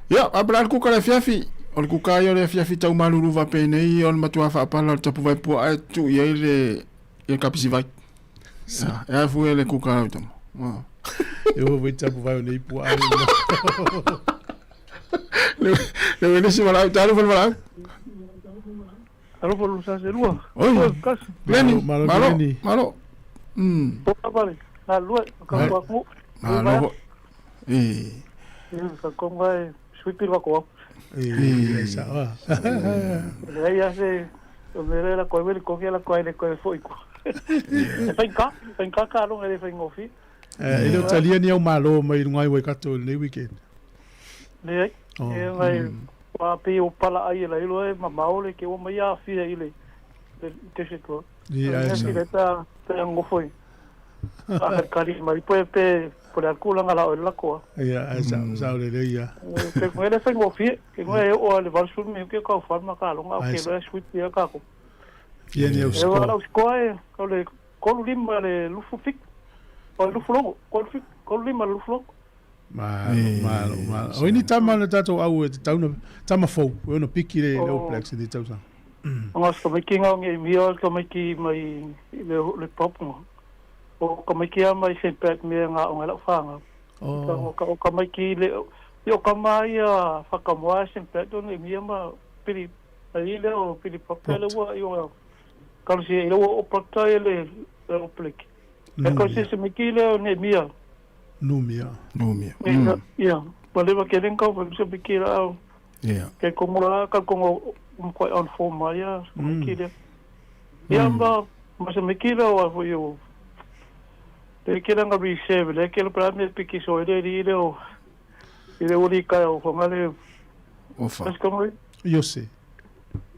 Ia, a pela le kuka le afiafi. O le kuka ia o le afiafi tau malulu faapenei o le matua faapala o le tapu vai puaa e tuu i ai le ia kapisi vai. Ia, e afu e le kuka lau tama. Ah. E ua foi tapu vai o nei puaa. Le le le si valaau, talofa le valaau. Alofa lo sa se lua. Oi. Glenny, Malo, malo, Glenny. malo. Po pale. Na lua ka Hai. ku. Malo. E. Ka konga e Swipi le matou au. E sao a. Leai a se o mea lea lako ai le kofi lako ai le koe foi ko. E faigata, faigata taaloga e le faigofie. E le o talia ni au malo mai luga ai Waikato i lenei weekend. Leai. E ngai wa pe o pala ai e la ilo e mamao le ke o mai aafia i le desert road. Ia, ai sa. Le ta ta ngofo i. Faakalikali mai pe pe po le tulaga la o le lako a. Ia, ai sa, sa o le lei ia. Ke ngoe le faigofie, ke ngoe e oo a le 80 minute ke kau whan ma ka longa o Ai ke sa. loa sweep ia ka ko. Ia ni au E wa score. lau score e o le 3-5 le lufu fik. O le lufu logo, kolu fik, 3-5 le lufu logo. Malo, malo, malo. O ini tama na tātou au e te tauna, tama fou, e ono piki le le All Blacks i te tausaga. Nga ka maiki nga nge mia ka maiki mai i le le pop nga. O ka maiki a mai St. Pat mea nga o nga lau whanga. Oh. O ka o ka maiki le i o ka mai a whakamoa St. Pat o nge mia ma pili ai le o pili pop le ua i o ka si i le ua o prota i le le o plek. E ka si se maiki le o nge mia. Numia. Numia. Ia, ia. Ma lewa ke lenka o se maiki la au. Ia. Ke kongo la ka kongo quite on form mai ia se maiki le. Ia ma ma se maiki le o a i o Le ke langa reserve le ke le pra me piki so le li le o i le uri ka o fonga le Ofa. Mas como Iose.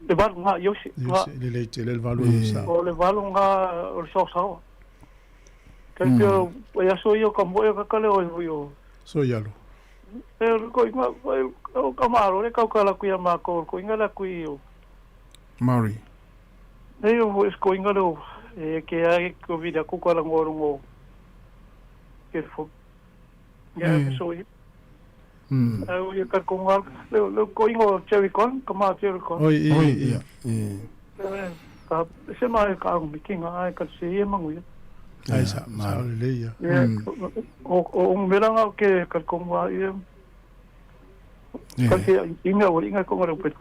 le valu nga Iose nga Iose, le lei tele le valu o sa. o le valu nga o le sao sao. Ke ke o ia so io ka mo e ka kale o i o So ialo. e ko inga o ka maro le ka ka la kuia ma ko ko inga la kui o Maori. nei o es ko inga le o e ke a ko vida ko ko la ngoro ngo ke fo ya so i Au ia ka konga le le ko ingo Cherry Con ka ma Cherry Con. Oi, i, Oi, i. ia. I. Ka se mai ka au mikinga ai ka se ia mangu ia. Ai sa, sa o le lei ia. Ia o o melanga ke ka konga ia. Ka se inga o inga konga le pet.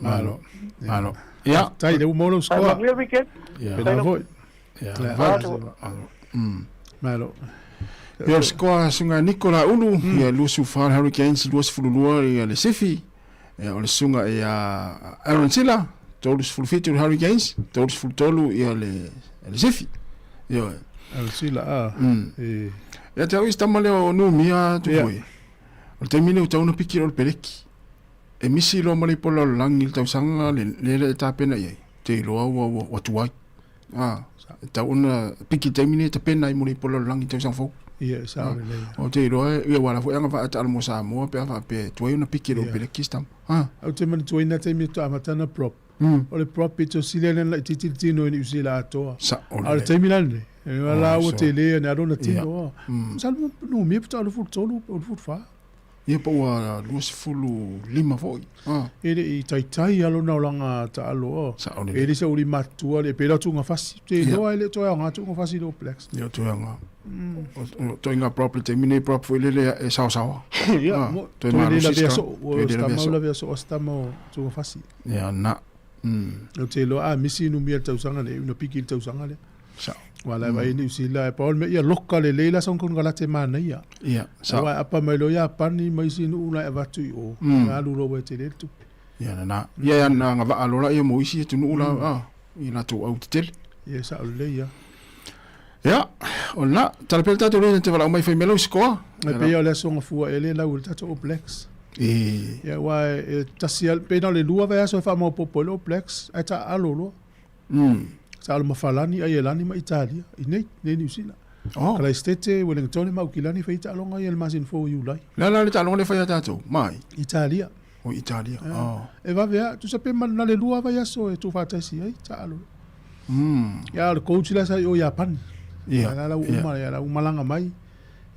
Malo. Malo. Ia. Tai le umolo Ai score. mangu ia weekend. Ia. Pena voi. Ia. Ia. Malo. Malo. Ia o le sikoa suga Nicola Ulu, ia 24 Hurricanes, 22 ia le Sifi. Ia o le suga ia Aaron Sila, 37 le Hurricanes, 33 ia le le Sifi. Ia. Aaron Sila a. E. Ia te au isi tama lea o Numia tu Ia. foi. O le taimi nei o tau na piki o le peleki. E misi loa ma le ipo lalolagi i le tausaga le le le e tapena i ai. Te iloa ua ua ua tuai. Ah, e tau ona piki i le taimi nei e tapena ai mo le ipo lalolagi i le tausaga fou. Ia, sa o le lei. O te iloa e ia wala foi anga wha ata mo Samoa pe wha pe tuai ona piki le Ia. peleki stam. Ah. Au te manatuaina taimi e amatana prop. O le prop pito sili le la titi tino i New Zealand atoa. Sa o A o le taimi lani. E Oh, la ua so. tele na rona Ia. tino. Sa no mi puta alu fut tolu o fut fa. Ia pa ua 25 foi. Ah. E le i taitai alo na olanga ta alo o. Sa o le E le sa uri matua le pera tunga fasi. Te Ia. loa e le toa nga tunga fasi lo Blacks. Ia toi anga. O toi nga prop le taimi nei prop foi le le e sao sawa. Ia, Ah, mo toi toi le malosi la vea sta. so, o Toi le la sta vea mau so. la vea so o sta mau tunga fasi. Ia na. O te loa a misi nu mia tausaga le una piki le tausaga le. Sa. Wala vai New Zealand e paul me ia loka le leila son kon galate mana ia. Ia, sa. Wa apa mai lo ia pani mai sinu ula e vatu i o. Nga lu lo we te le tupe. Ia na na. Ia ia na nga waa lola ia mo isi e tunu ula ah i la tu au te tele. Ia sa o le ia. Ia, o la, tala pele tātou le te wala mai whai melo sikoa. E pe ia o le aso fua e le lau le tatou All Blacks. E. Ia wa e tasi al pe na le lua vai aso e wha mau popo le All Blacks ai ta alo loa. Ta alo mafalani ai e lani ma Italia. I nei, nei New Zealand. Oh. Kala istete Wellington ma ukilani whai ta alonga i el masin fo Iulai. La la le talonga le whai a tātou, mai. Italia. O Italia, oh. E vavea, tu sa pe man na le lua vai aso e tu whataisi ai ta alo. Ia le coach la sa i o Japan. Ia, La la ia. uma ia la umalanga mai.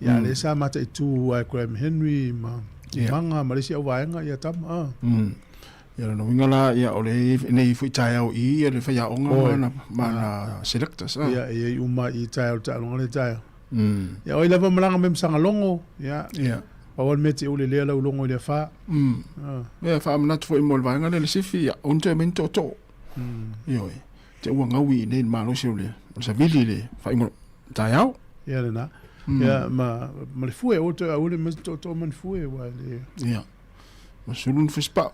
Ia le sa mata i tu ai Graham Henry ma Ia. manga ma le si au vaenga ia tama. Ah. Ia lona uiga la ia o le nei foi taeao i ia le faiaoga Oi. ma na ma na selectors ah. Ia ia i uma i tae o taaloga le taeao. Ia oi lava malaga mai ma sagalogo ia. Ia. Pau o le mea te ule lea lau logo i le afā. Ah. Ia faamanatu foi mo le vaega lea le sifi ia ona toe mai ni tootoo. Ioe. Te ua gaui i nei le malosi o le o le savili le faaigoa taeao. Ia lenā. Ia ma ma le fue o toe aule ma tootoo ma le fue ua le. Ia. Ma sulu ni fusipao.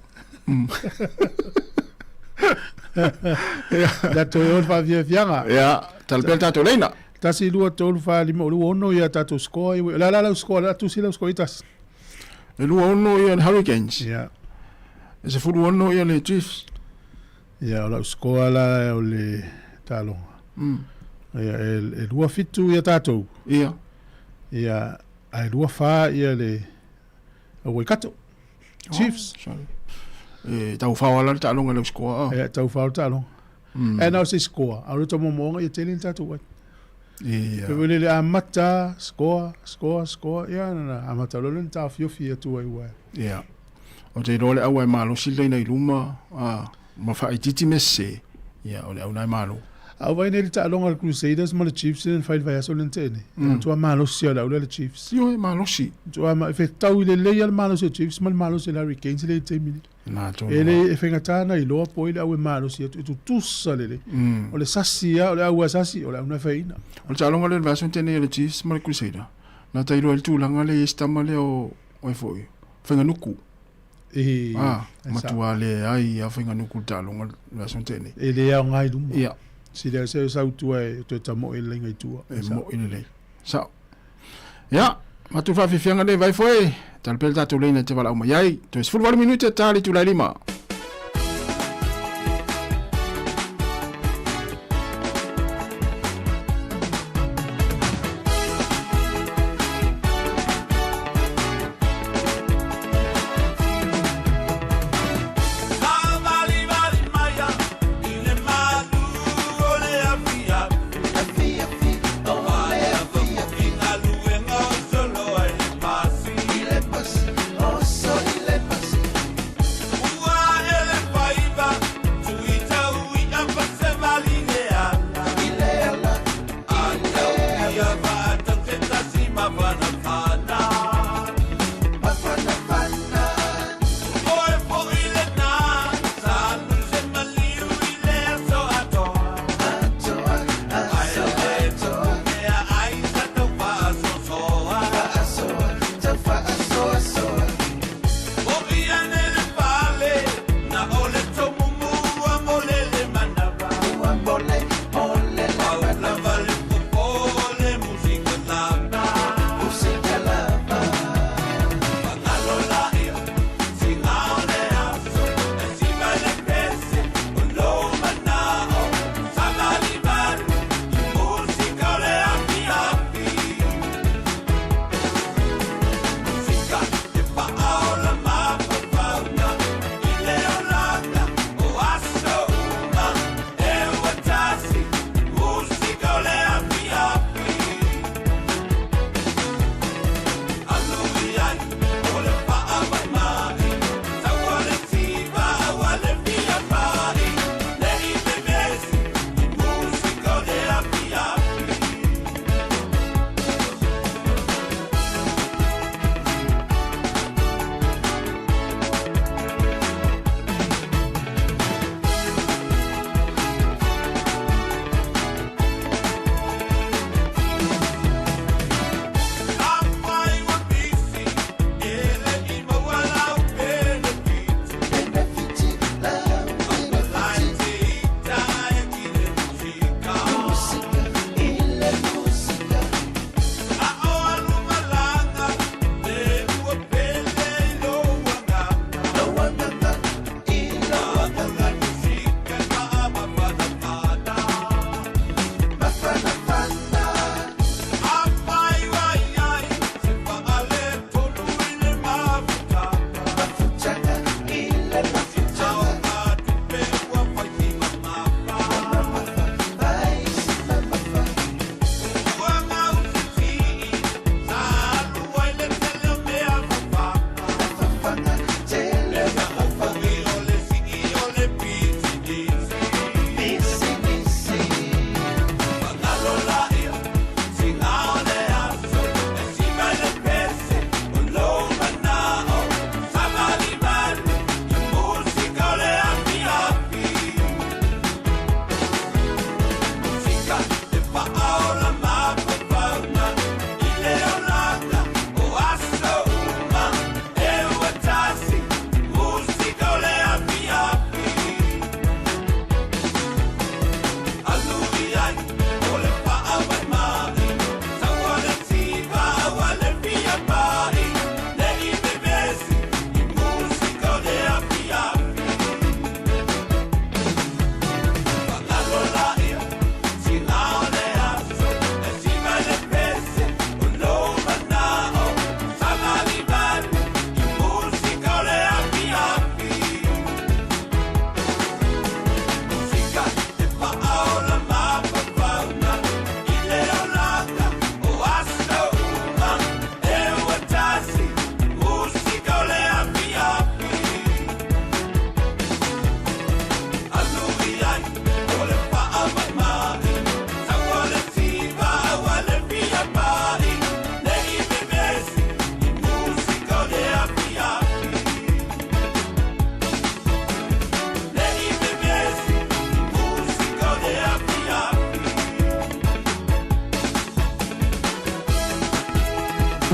La toe o le faafiafiaga. Ia, tala pea le tatou laina. 1, 2, 3, 4, 5, o le 6 ia tatou score. O le a la lau score, la tusi lau score i tasi. E 26 ia le Hurricanes. Ia. E 16 ia le Chiefs. Ia, o lau score la o le taaloga. Ia, e 27 ia tatou. Ia. Ia, ae 24 ia le Waikato. Chiefs. Oh, sorry. E tau fao ala le taaloga i lau score. Ia, tau fao le taaloga. Ae na o se score, a o le taumomoga ia tele ni tatou ai. Ia. Pe le amata, score, score, score, ia na amata loa lea ona taofiofi atu ai ua. Ia. Ou te iloa le aua e malosi le laina i luma, a, ma faaitiiti mea sese, ia, o le au na e malo. A ou vaai nei i le taaloga a le Crusaders ma le Chiefs lea na fai i le vaiaso lea na tea nei, e matua malosi lava le au lea le Chiefs. Ioe, malosi. Matua ma, e fetau lelei lava le malosi o Chiefs ma le malosi o le Hurricanes lea i le taimi nei. Na tonu E le, e faigata ona iloa po o ai le au e malosi atu, e tutusa lelei. O le sasi lava, o le au asasi, o le au na e faiina. O le taaloga lea i le vaiaso na tea nei a le Chiefs ma le Crusader, na ta iloa ai le tulaga lea i ai si tama lea o, o ai foi, Fainganuku. E, Ah, e matua leai a Fainganuku i le taaloga i le vaiaso na tea nei. E le aoga i luma. Ia. Sili se sau tua e toe tamoe i le laina i tua. E mo'i lelei. Sao. Ia, matou faafiafiaga lea i Vaifo e, tala pea le tatou laina e te valaau mai ai. Toe 18 minute ta le itula e lima.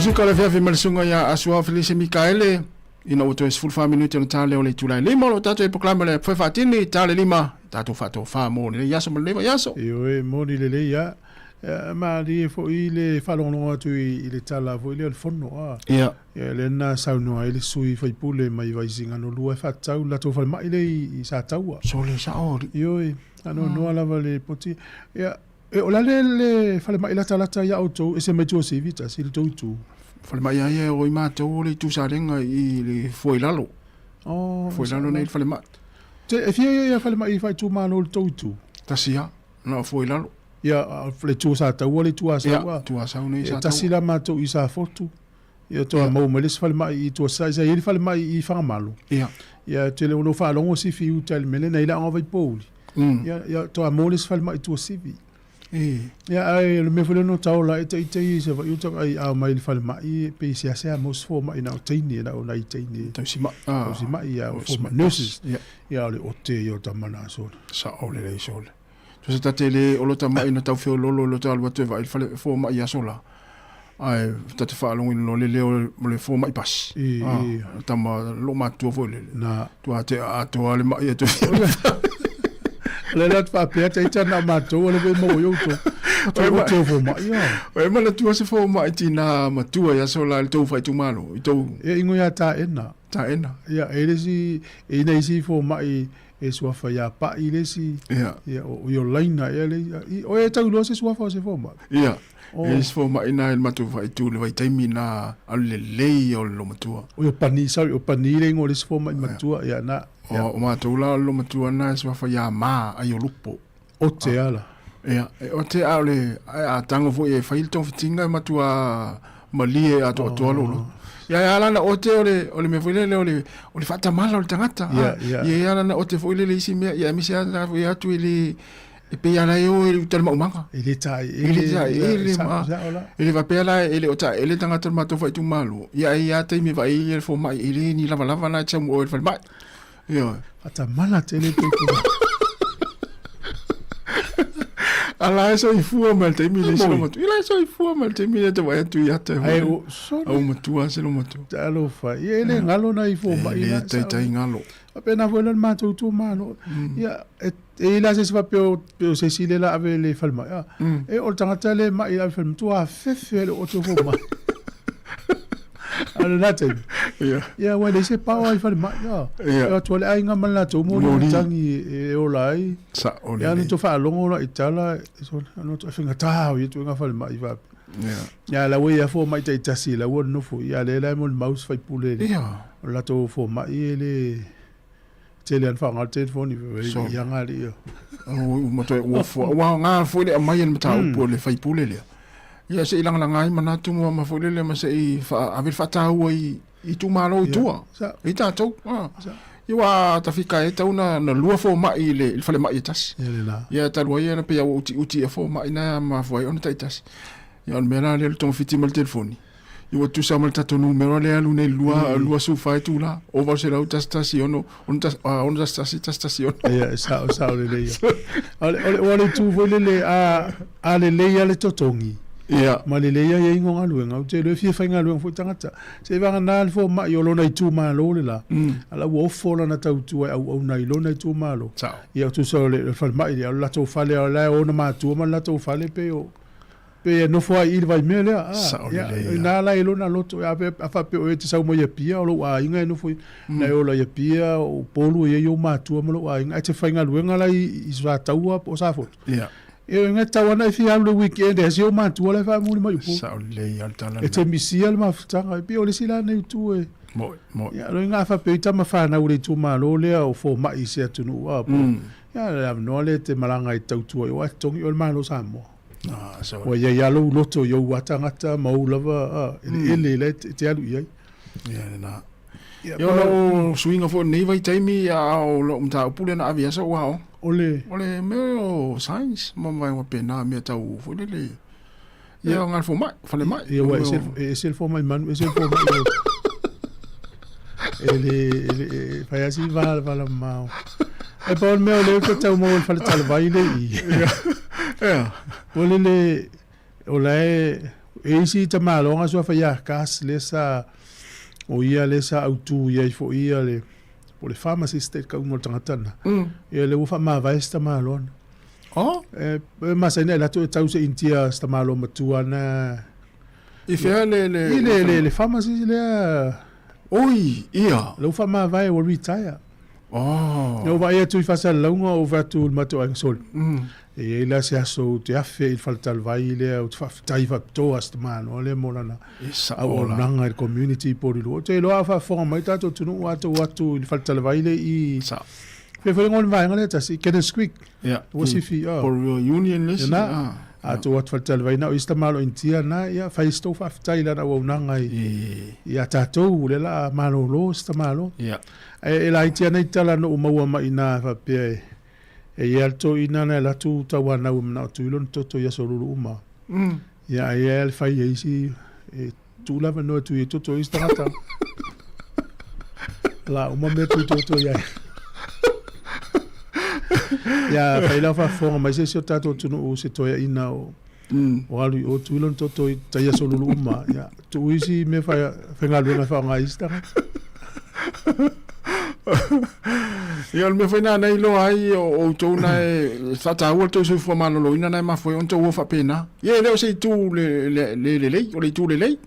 Musika o le afiafi ma le susuga ia Asuao Felise Mikaele, ina ua toe 14 minute ona ta lea o le itula e lima o lo o tatou i polokalame o le Foe Faatini, ta le lima, tatou faatofa mo lenei aso ma lenei vaiaso. Ioe, moni lelei lava. E malie foi le faalogologo atu i le tala foi lea o le Fono, a. Ia. Ia, lea na saunoa ai le sui faipule mai Vaisigano 2 e faatatau i le latou falemai lea i Sataua. Sole sao alii. Ioe, faanoanoa lava le poti. Ia, e o le a le le falemai latalata ia outou ese mai Tuasivi tasi le tou itu? Falemai lava ia e o ai matou o le itu Salega i le Fuailalo. Oh, Fuailalo nei le falemai. Te, e fia ia ia falemai faaitumalo i le tou itu? Tasi lava, na o Fuailalo. Ia, le itu o Sataua le itu Asau. Ia, itu Asau nei Sataua. E tasi la matou i Safotu. Ia toa maua mai le isi falemai i Tuasai, sa i ai le falemai i Fagamalo. Ia. Ia tele o lo faalogo sifi i uta i le mea lea na i le aoga Vaipouli. Ia, ia toa maua le isi falemai i Tuasivi. Ia ae o le mea foi lea na taola ai ita ia i Savaii uta ai a omai i le falemai pe i seasea mo se fomai na o teine na o nai teine. Tausimai. Tausimai ia o fomai nurses. Ia o le ote ia o tama na sole. Sao lelei sole. Tusa ta te le o lota ma'i na tau feololo i lota alu atu e vaai i le fale foma'i i aso la. Ae ta te faalogo ina loa le leo o le foma'i pasi. Ah, tama lo matua foi lele. Na. Tua te atoa le ma'i e te Le la te faapea te ita na matou o le vei maua i outou. O te o foma'i a. O e manatua se foma'i tina matua i aso la i le tou faaitumalo, i tou. E ingo ia Taena. Taena. Ia, e le isi, e ina isi foma'i e suafa ia Pa'i le isi, Ia. ia, o Iolaina ea le isi. O e tau iloa se suafa o se foma'i? Ia, e isi foma'i na i le matou faaitu i le vaitaimi na alu lelei ia o le loomatua. O Pani, sorry, o Pani le ingoa o le isi foma'i matua, ia, na. O matou la o le loomatua na e suafa ia Ma Aiolupo. Ote ala. Ia, e ote a o le, ae a tago foi e fai le togafitiga e matua malie atoatoa lou loto. Ia, e ala ona ote o le, o le mea foi lele o le, o le faatamala o le tagata. Ia, ia. Ia, e ala ona ote foi lele i isi mea, ia aemaise lava le foi atu e le, e pei lava la e o i uta i le maumaga. E le taeele. E le taeele ma, Sao la. e le faapea la e le o taeele le tagata o le matou faaitumalo. Ia, ae i ai lava taimi e vaai ai le fomai, e le ni lavalava la e te sau mo oe i le falemai. Ioe. Faatamala tele pe ko. Ala e soifua mai le taimi le se matua. Ila e soifua mai le taimi le te vai atu i ata. Ai o sole. Au matua se lo matua. Talofa. Ia e le ngalo na i fo mai. E le taitai ngalo. Faapena foi la le matou itumalo. Ia e e i la se isi faapea o pei o se isi lea la ave i le falemai a. E o le tagata lea e mai ave i le falemai matua afefe ai le ote o fomai. A o lena taimi. Ia. Ia aua e leai se paoa i falemai a. Ia. E o atu ai le aiga ma le latou moli tagi e ola ai. Sao lelei. Ia na tou faalogo la i tala e faigata o ia ituaiga falemai faapea. Ia. Ia la ua i ai fomai taitasi la ua nonofo ia lea la e molimau si faipule Ia. o le latou fomai e le tele ana faaaoga le telefoni i aga alii ia. Ua toe ua fua ua aoga foi le aumai e le mataupu a le faipule lea. Ia se i lagalaga ai manatu ma foi lele ma se i ave le faataua i itumalo i tua. I tatou. Ia ua tafika ai tau na lua fomai i le falemai e tasi. Ia talu ai ona pei ua utiuti ia fomai na mafua ai ona taitasi. Ia o le mea la lea o le togafiti ma le telefoni. Ia ua tutusa ma le tatou numera lea e alu nei 2 24 itula, 800 11 6 61 1 1 6. Ia, e sao, sao lelei ia. O le, o le, o le itu foi lele, a, a lelei lava le totogi, Ia. ma lelei aiaiga o galuega, ou te iloa e fia faigaluega foi tagata. Seiavagana le fomai o lona itumalo le la, a la ua ofo lana tautua e auauna i lona itumalo. Sao. Ia, tusa o le falemai lea, o le latou fale, o la e o ona matua ma le latou fale, pei o, Pei e nofo ai i le vaimea lea. A, Sao ia, lelei, ia. ina la i lona loto, a, a faapea o e te sau mai Apia, o lou aiga e nofo i, na e ola i Apia, o Upolu e i ai ou matua ma lou aiga, ae te faigaluega la i, i Sataua po o Safotu. Ia. E o inga tau ana e fia alu le weekend e si ou matua la e faamuli mai Upolu. Sao lelei ia le tala E te misia le mafutaga, e pei o le isi la nei itu e, Moi, moi. Ia, lo inga a faapea i tama whanau le itumalo lea o fomai i se atunuu a, po, ia, le avanoa lea e te malaga i tautua i o, ae totogi oe le Malo o Samoa. Ah, so. Ua iai a lou loto i ou a tagata ma ou lava a, eleele la e te alu i ai. Ia lena. Ia, Ia, o lou suiga foi o lenei vaitaimi, a o lou mataupu lea na ave i aso ua aoga. O le. O le mea o science ma vaega faapena, mea tau foi lele. Ia, o galefomai, falemai. Ia, ua ese, e ese le fomai manu, ese le fomai o. E le, e le, e fai lava si valavala mamao. E pau o le mea o lea ou te tau maua i le faletalavai le i. Ia. O le le, o la e, E isi tamaloga suafa ia Kas lea sa o ia lea sa autu i ai foi ia le po o le pharmacist le kauga o le tagata lena. Ia lea ua faamavae si tamaloa na. Oh? E, e masani ai latou e tau se Intia si tamaloa matua na. I fea le le I le le le pharmacist lea. Oi, ia. Lea ua faamavae ua retire. Oh. Na ou vaai atu i faasalalauga o ou fai atu i le matou aiga soli. E i ai la se aso ou te afe i le faletalavai lea ou te faafetai faapitoa si tamaloa lea mo lana auaunaga i le community i Porirua. Ou te iloa a faafofoga mai tatou atunuu a tou atu i le faletalavai lea i Fea foi le igoa o le vaega lea tasi, Cannons Creek. Ia. Ua sifi, oh. Porirua Union le isi. Lena. A tou atu faletalavai na o isi tamaloa Initia na, ia fai se tou faafetai i lana auaunaga i ia tatou, lea la a malolo si tamaloa. Ia. E laiti ana i tala na ou maua mai i ina faapea e e i ai le toeaina na e alu atu tauanau e manao atu i lona toto i aso lulu uma. Ia ae i ai lava le fai a isi e tuu le avanoa e tui ai toto o isi tagata. La uma mea tui toto i ai. Ia fai lau faafofoga mai se isi o tatou atunuu se toeaina o o alu i o tui lona toto i tai aso lulu uma. Ia tuu isi mea faigaluega e faaaoga ai isi tagata. Ia, o le mea foi lena na iloa ai o outou na e faataua le tou soifua maloloina na e mafua ai ona outou o faapena. Ia e le o se itu le, le, le lelei, o le itu lelei.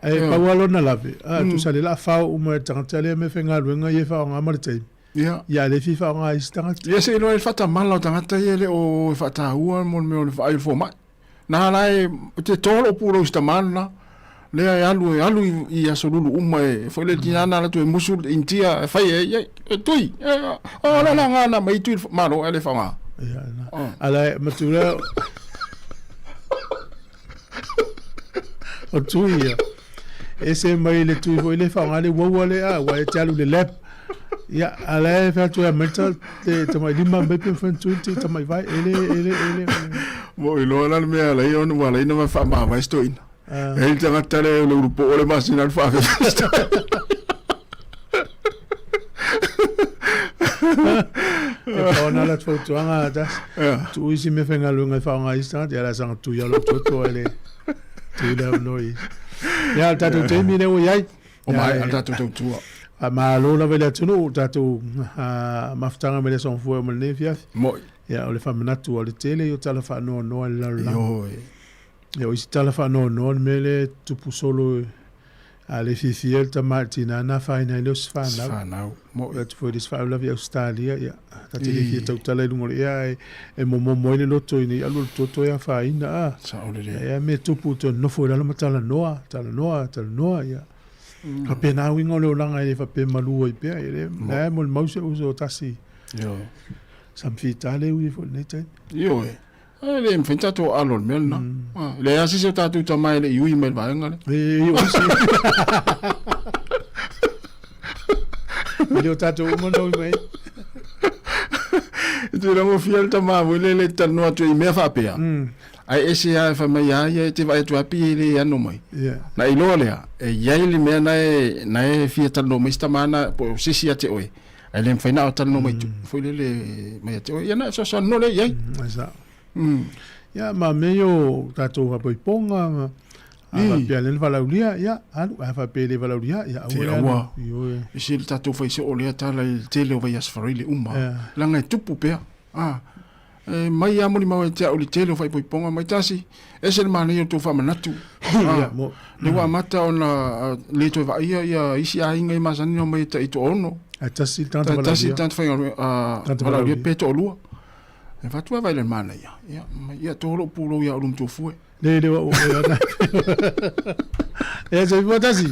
Ae pau lava lona lave, a, tusa lea o le a fao uma e le tagata lea mea faigaluega ia e faaaoga ma le taimi. Ia. Ia, a le fia faaaoga e isi tagata. Ia se iloa ai le faatamala o tagata ia e le o faataua mo le mea o le vaai o le fomai. Na la e te to lou pulou i si tama lena. Lea e alu e alu i aso lulu uma e foi le tina na alu atu e musu le Initia e fai e ai e tui. E o la la ngana mai tui malo e le whanga. Ia na. Ala matua lea o tui ia. Ese mai le tui foi le whaonga le uaua le a, ua e te alu le lab. Ia, a la e fai atu e Amerita te tamai lima mai pe mawhai tui te tamai vai, ele, ele, ele. Mo i loa la le mea alai ona ua alai na mai whaamawai sto ina. E le tagata le le ulupo o le masina le whaafefe sto. E paona la fautuaga tas. Tuu isi mea faigaluega e faaaoga isi tagata, ia la saga tui alo toto e le tui le avanoa i isi. Ia, le tatou taimi lea ua i ai. O maea le tatou tautua. Faamalo lava i le atunuu, le tatou mafutaga mai le Aso Gafua ma lenei afiafi. Moi. Ia, o le faamanatu o le tele ia o tala faanoanoa i le lalolagi. Ioe. Ia, o isi tala faanoanoa le mea lea e tupu solo a le fiafia le tama i le tina na afaina ai lea o si fanau. Si fanau. Moi. Atu foi i le isi faalavelave i Ausetalia, ia, ta te le fia tautala i luga o le ea, ae e momomo ai le loto ina ia alu alu toto e afaina, a. Sao lelei. Ia, mea tupu toe nofo i lalo ma talanoa, talanoa, talanoa, ia. Faapena uiga o le olaga e le faapea malu ai pea, e le, la e molimau si ou uso o tasi. Ioe. Sa mfita le ui foi i lenei taimi. Ioe. E le mafai ona tatou alo i le mea lena. E leai lava se isi o tatou tama e le i ui mai i le vaega lea. E i o isi. E le o tatou uma na ui mai. E te rangofia le tama foi lele e talanoa atu i mea faapea. Ae ese lava e fai mai a ia e te vaai atu lava pei e le ano mai. Na iloa lea, e i ai le mea na e, na e fia talanoa mai si tama na, po o se isi ia te oe. Ae le mafai na o talanoa mai tu, foi lele mai ia te oe. Ia na e fesoasoani noa lea i ai. Ai sao. Ia, ma mea ia o tatou faapaipoga, ma, a faapea lea na valaulia, ia, alu, a faapea e le valaulia, ia, aua le alu. Ioe. E se le tatou fai soo lea tala i le tele o vaiaso faraile uma. Leaga e tupu pea. A, e mai lava molimau ia te au i le tele o faaipoipoga mai tasi, ese le manaia o le tou faamanatu. A, lea ua amata ona le toe vaaia ia isi aiga ia masani ona omai e tai toaono. Ae tasi le tagata valaulia. Tasi le tagata faigaluega, valaulia pe toalua. E fatu lava i le manaia. Ia, ia to lou pulou ia Ulu Matuafue. Le le o o na. Ia se tasi.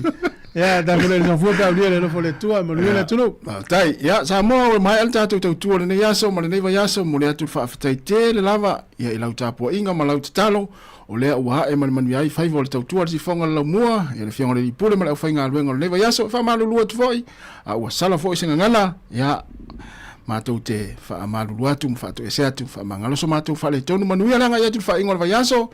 Ia ta fule no fua pa ulia le no fole tua ma le tulu. Tai, ia Samoa ua maea le tatou tautua i lenei aso ma lenei vaiaso, momoli atu le faafetai tele lava ia i lau tapuaiga ma lau tatalo, o lea ua ae ma le manuia ai faiva o le tautua a le sifoga o le laumua, ia le Afioga i le Alii Pule ma le aufaigaluega o lenei vaiaso. E faamalulu atu foi, a ua sala foi se gagana, ia matou te faamalulu atu ma faatoese atu, faamagalo so matou faaletonu, manuia le agai atu i le faaiuga o le vaiaso,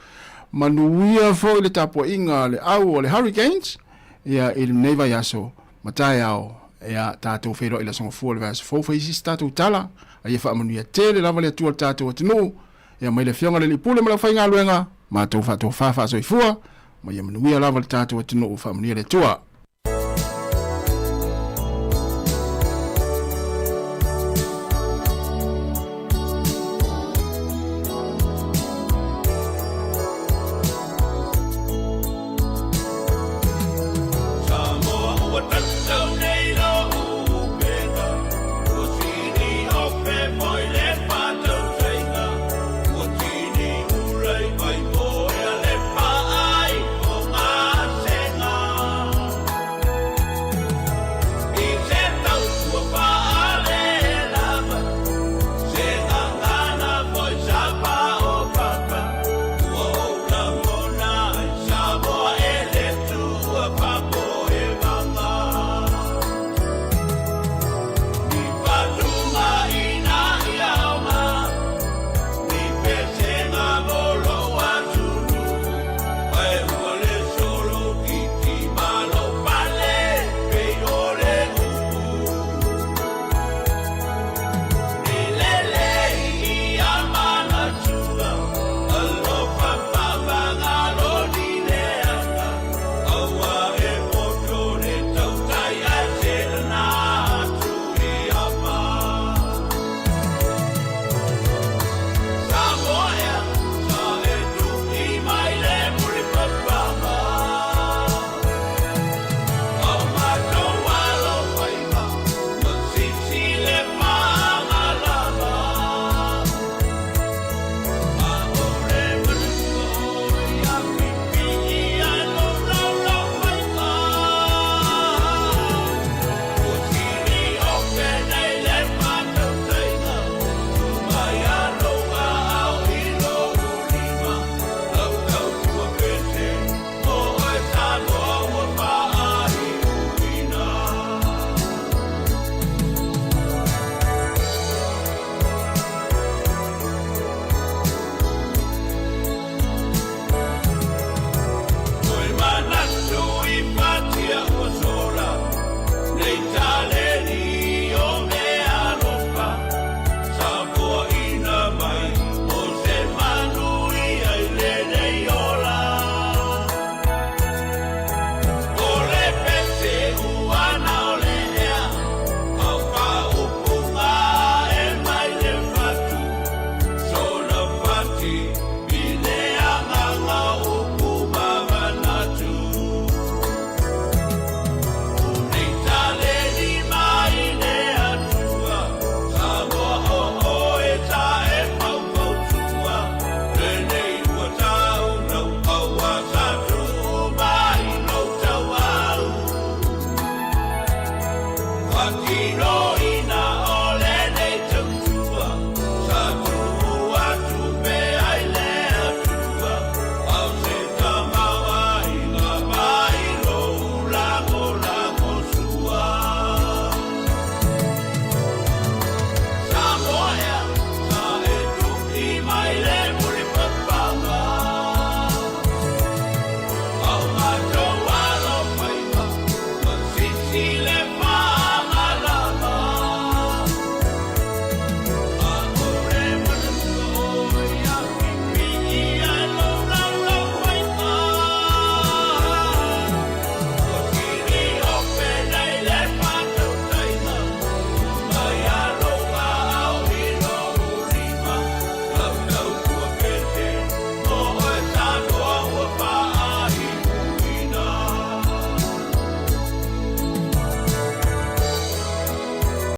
manuia foi le tapuaiga a le au o le Hurricanes, ia i lenei vaiaso ma taeao, ia tatou feiloai i le Aso Gafua o le vaiaso fou, fai isi se tatou tala, a ia faamanuia tele lava le Atua i le tatou atunuu, ia mai le Afioga i le Alii Pule ma le aufaigaluega, matou faatofa faasoifua. Ma ia manuia lava le tatou atunuu, faamanuia le Atua. Patino.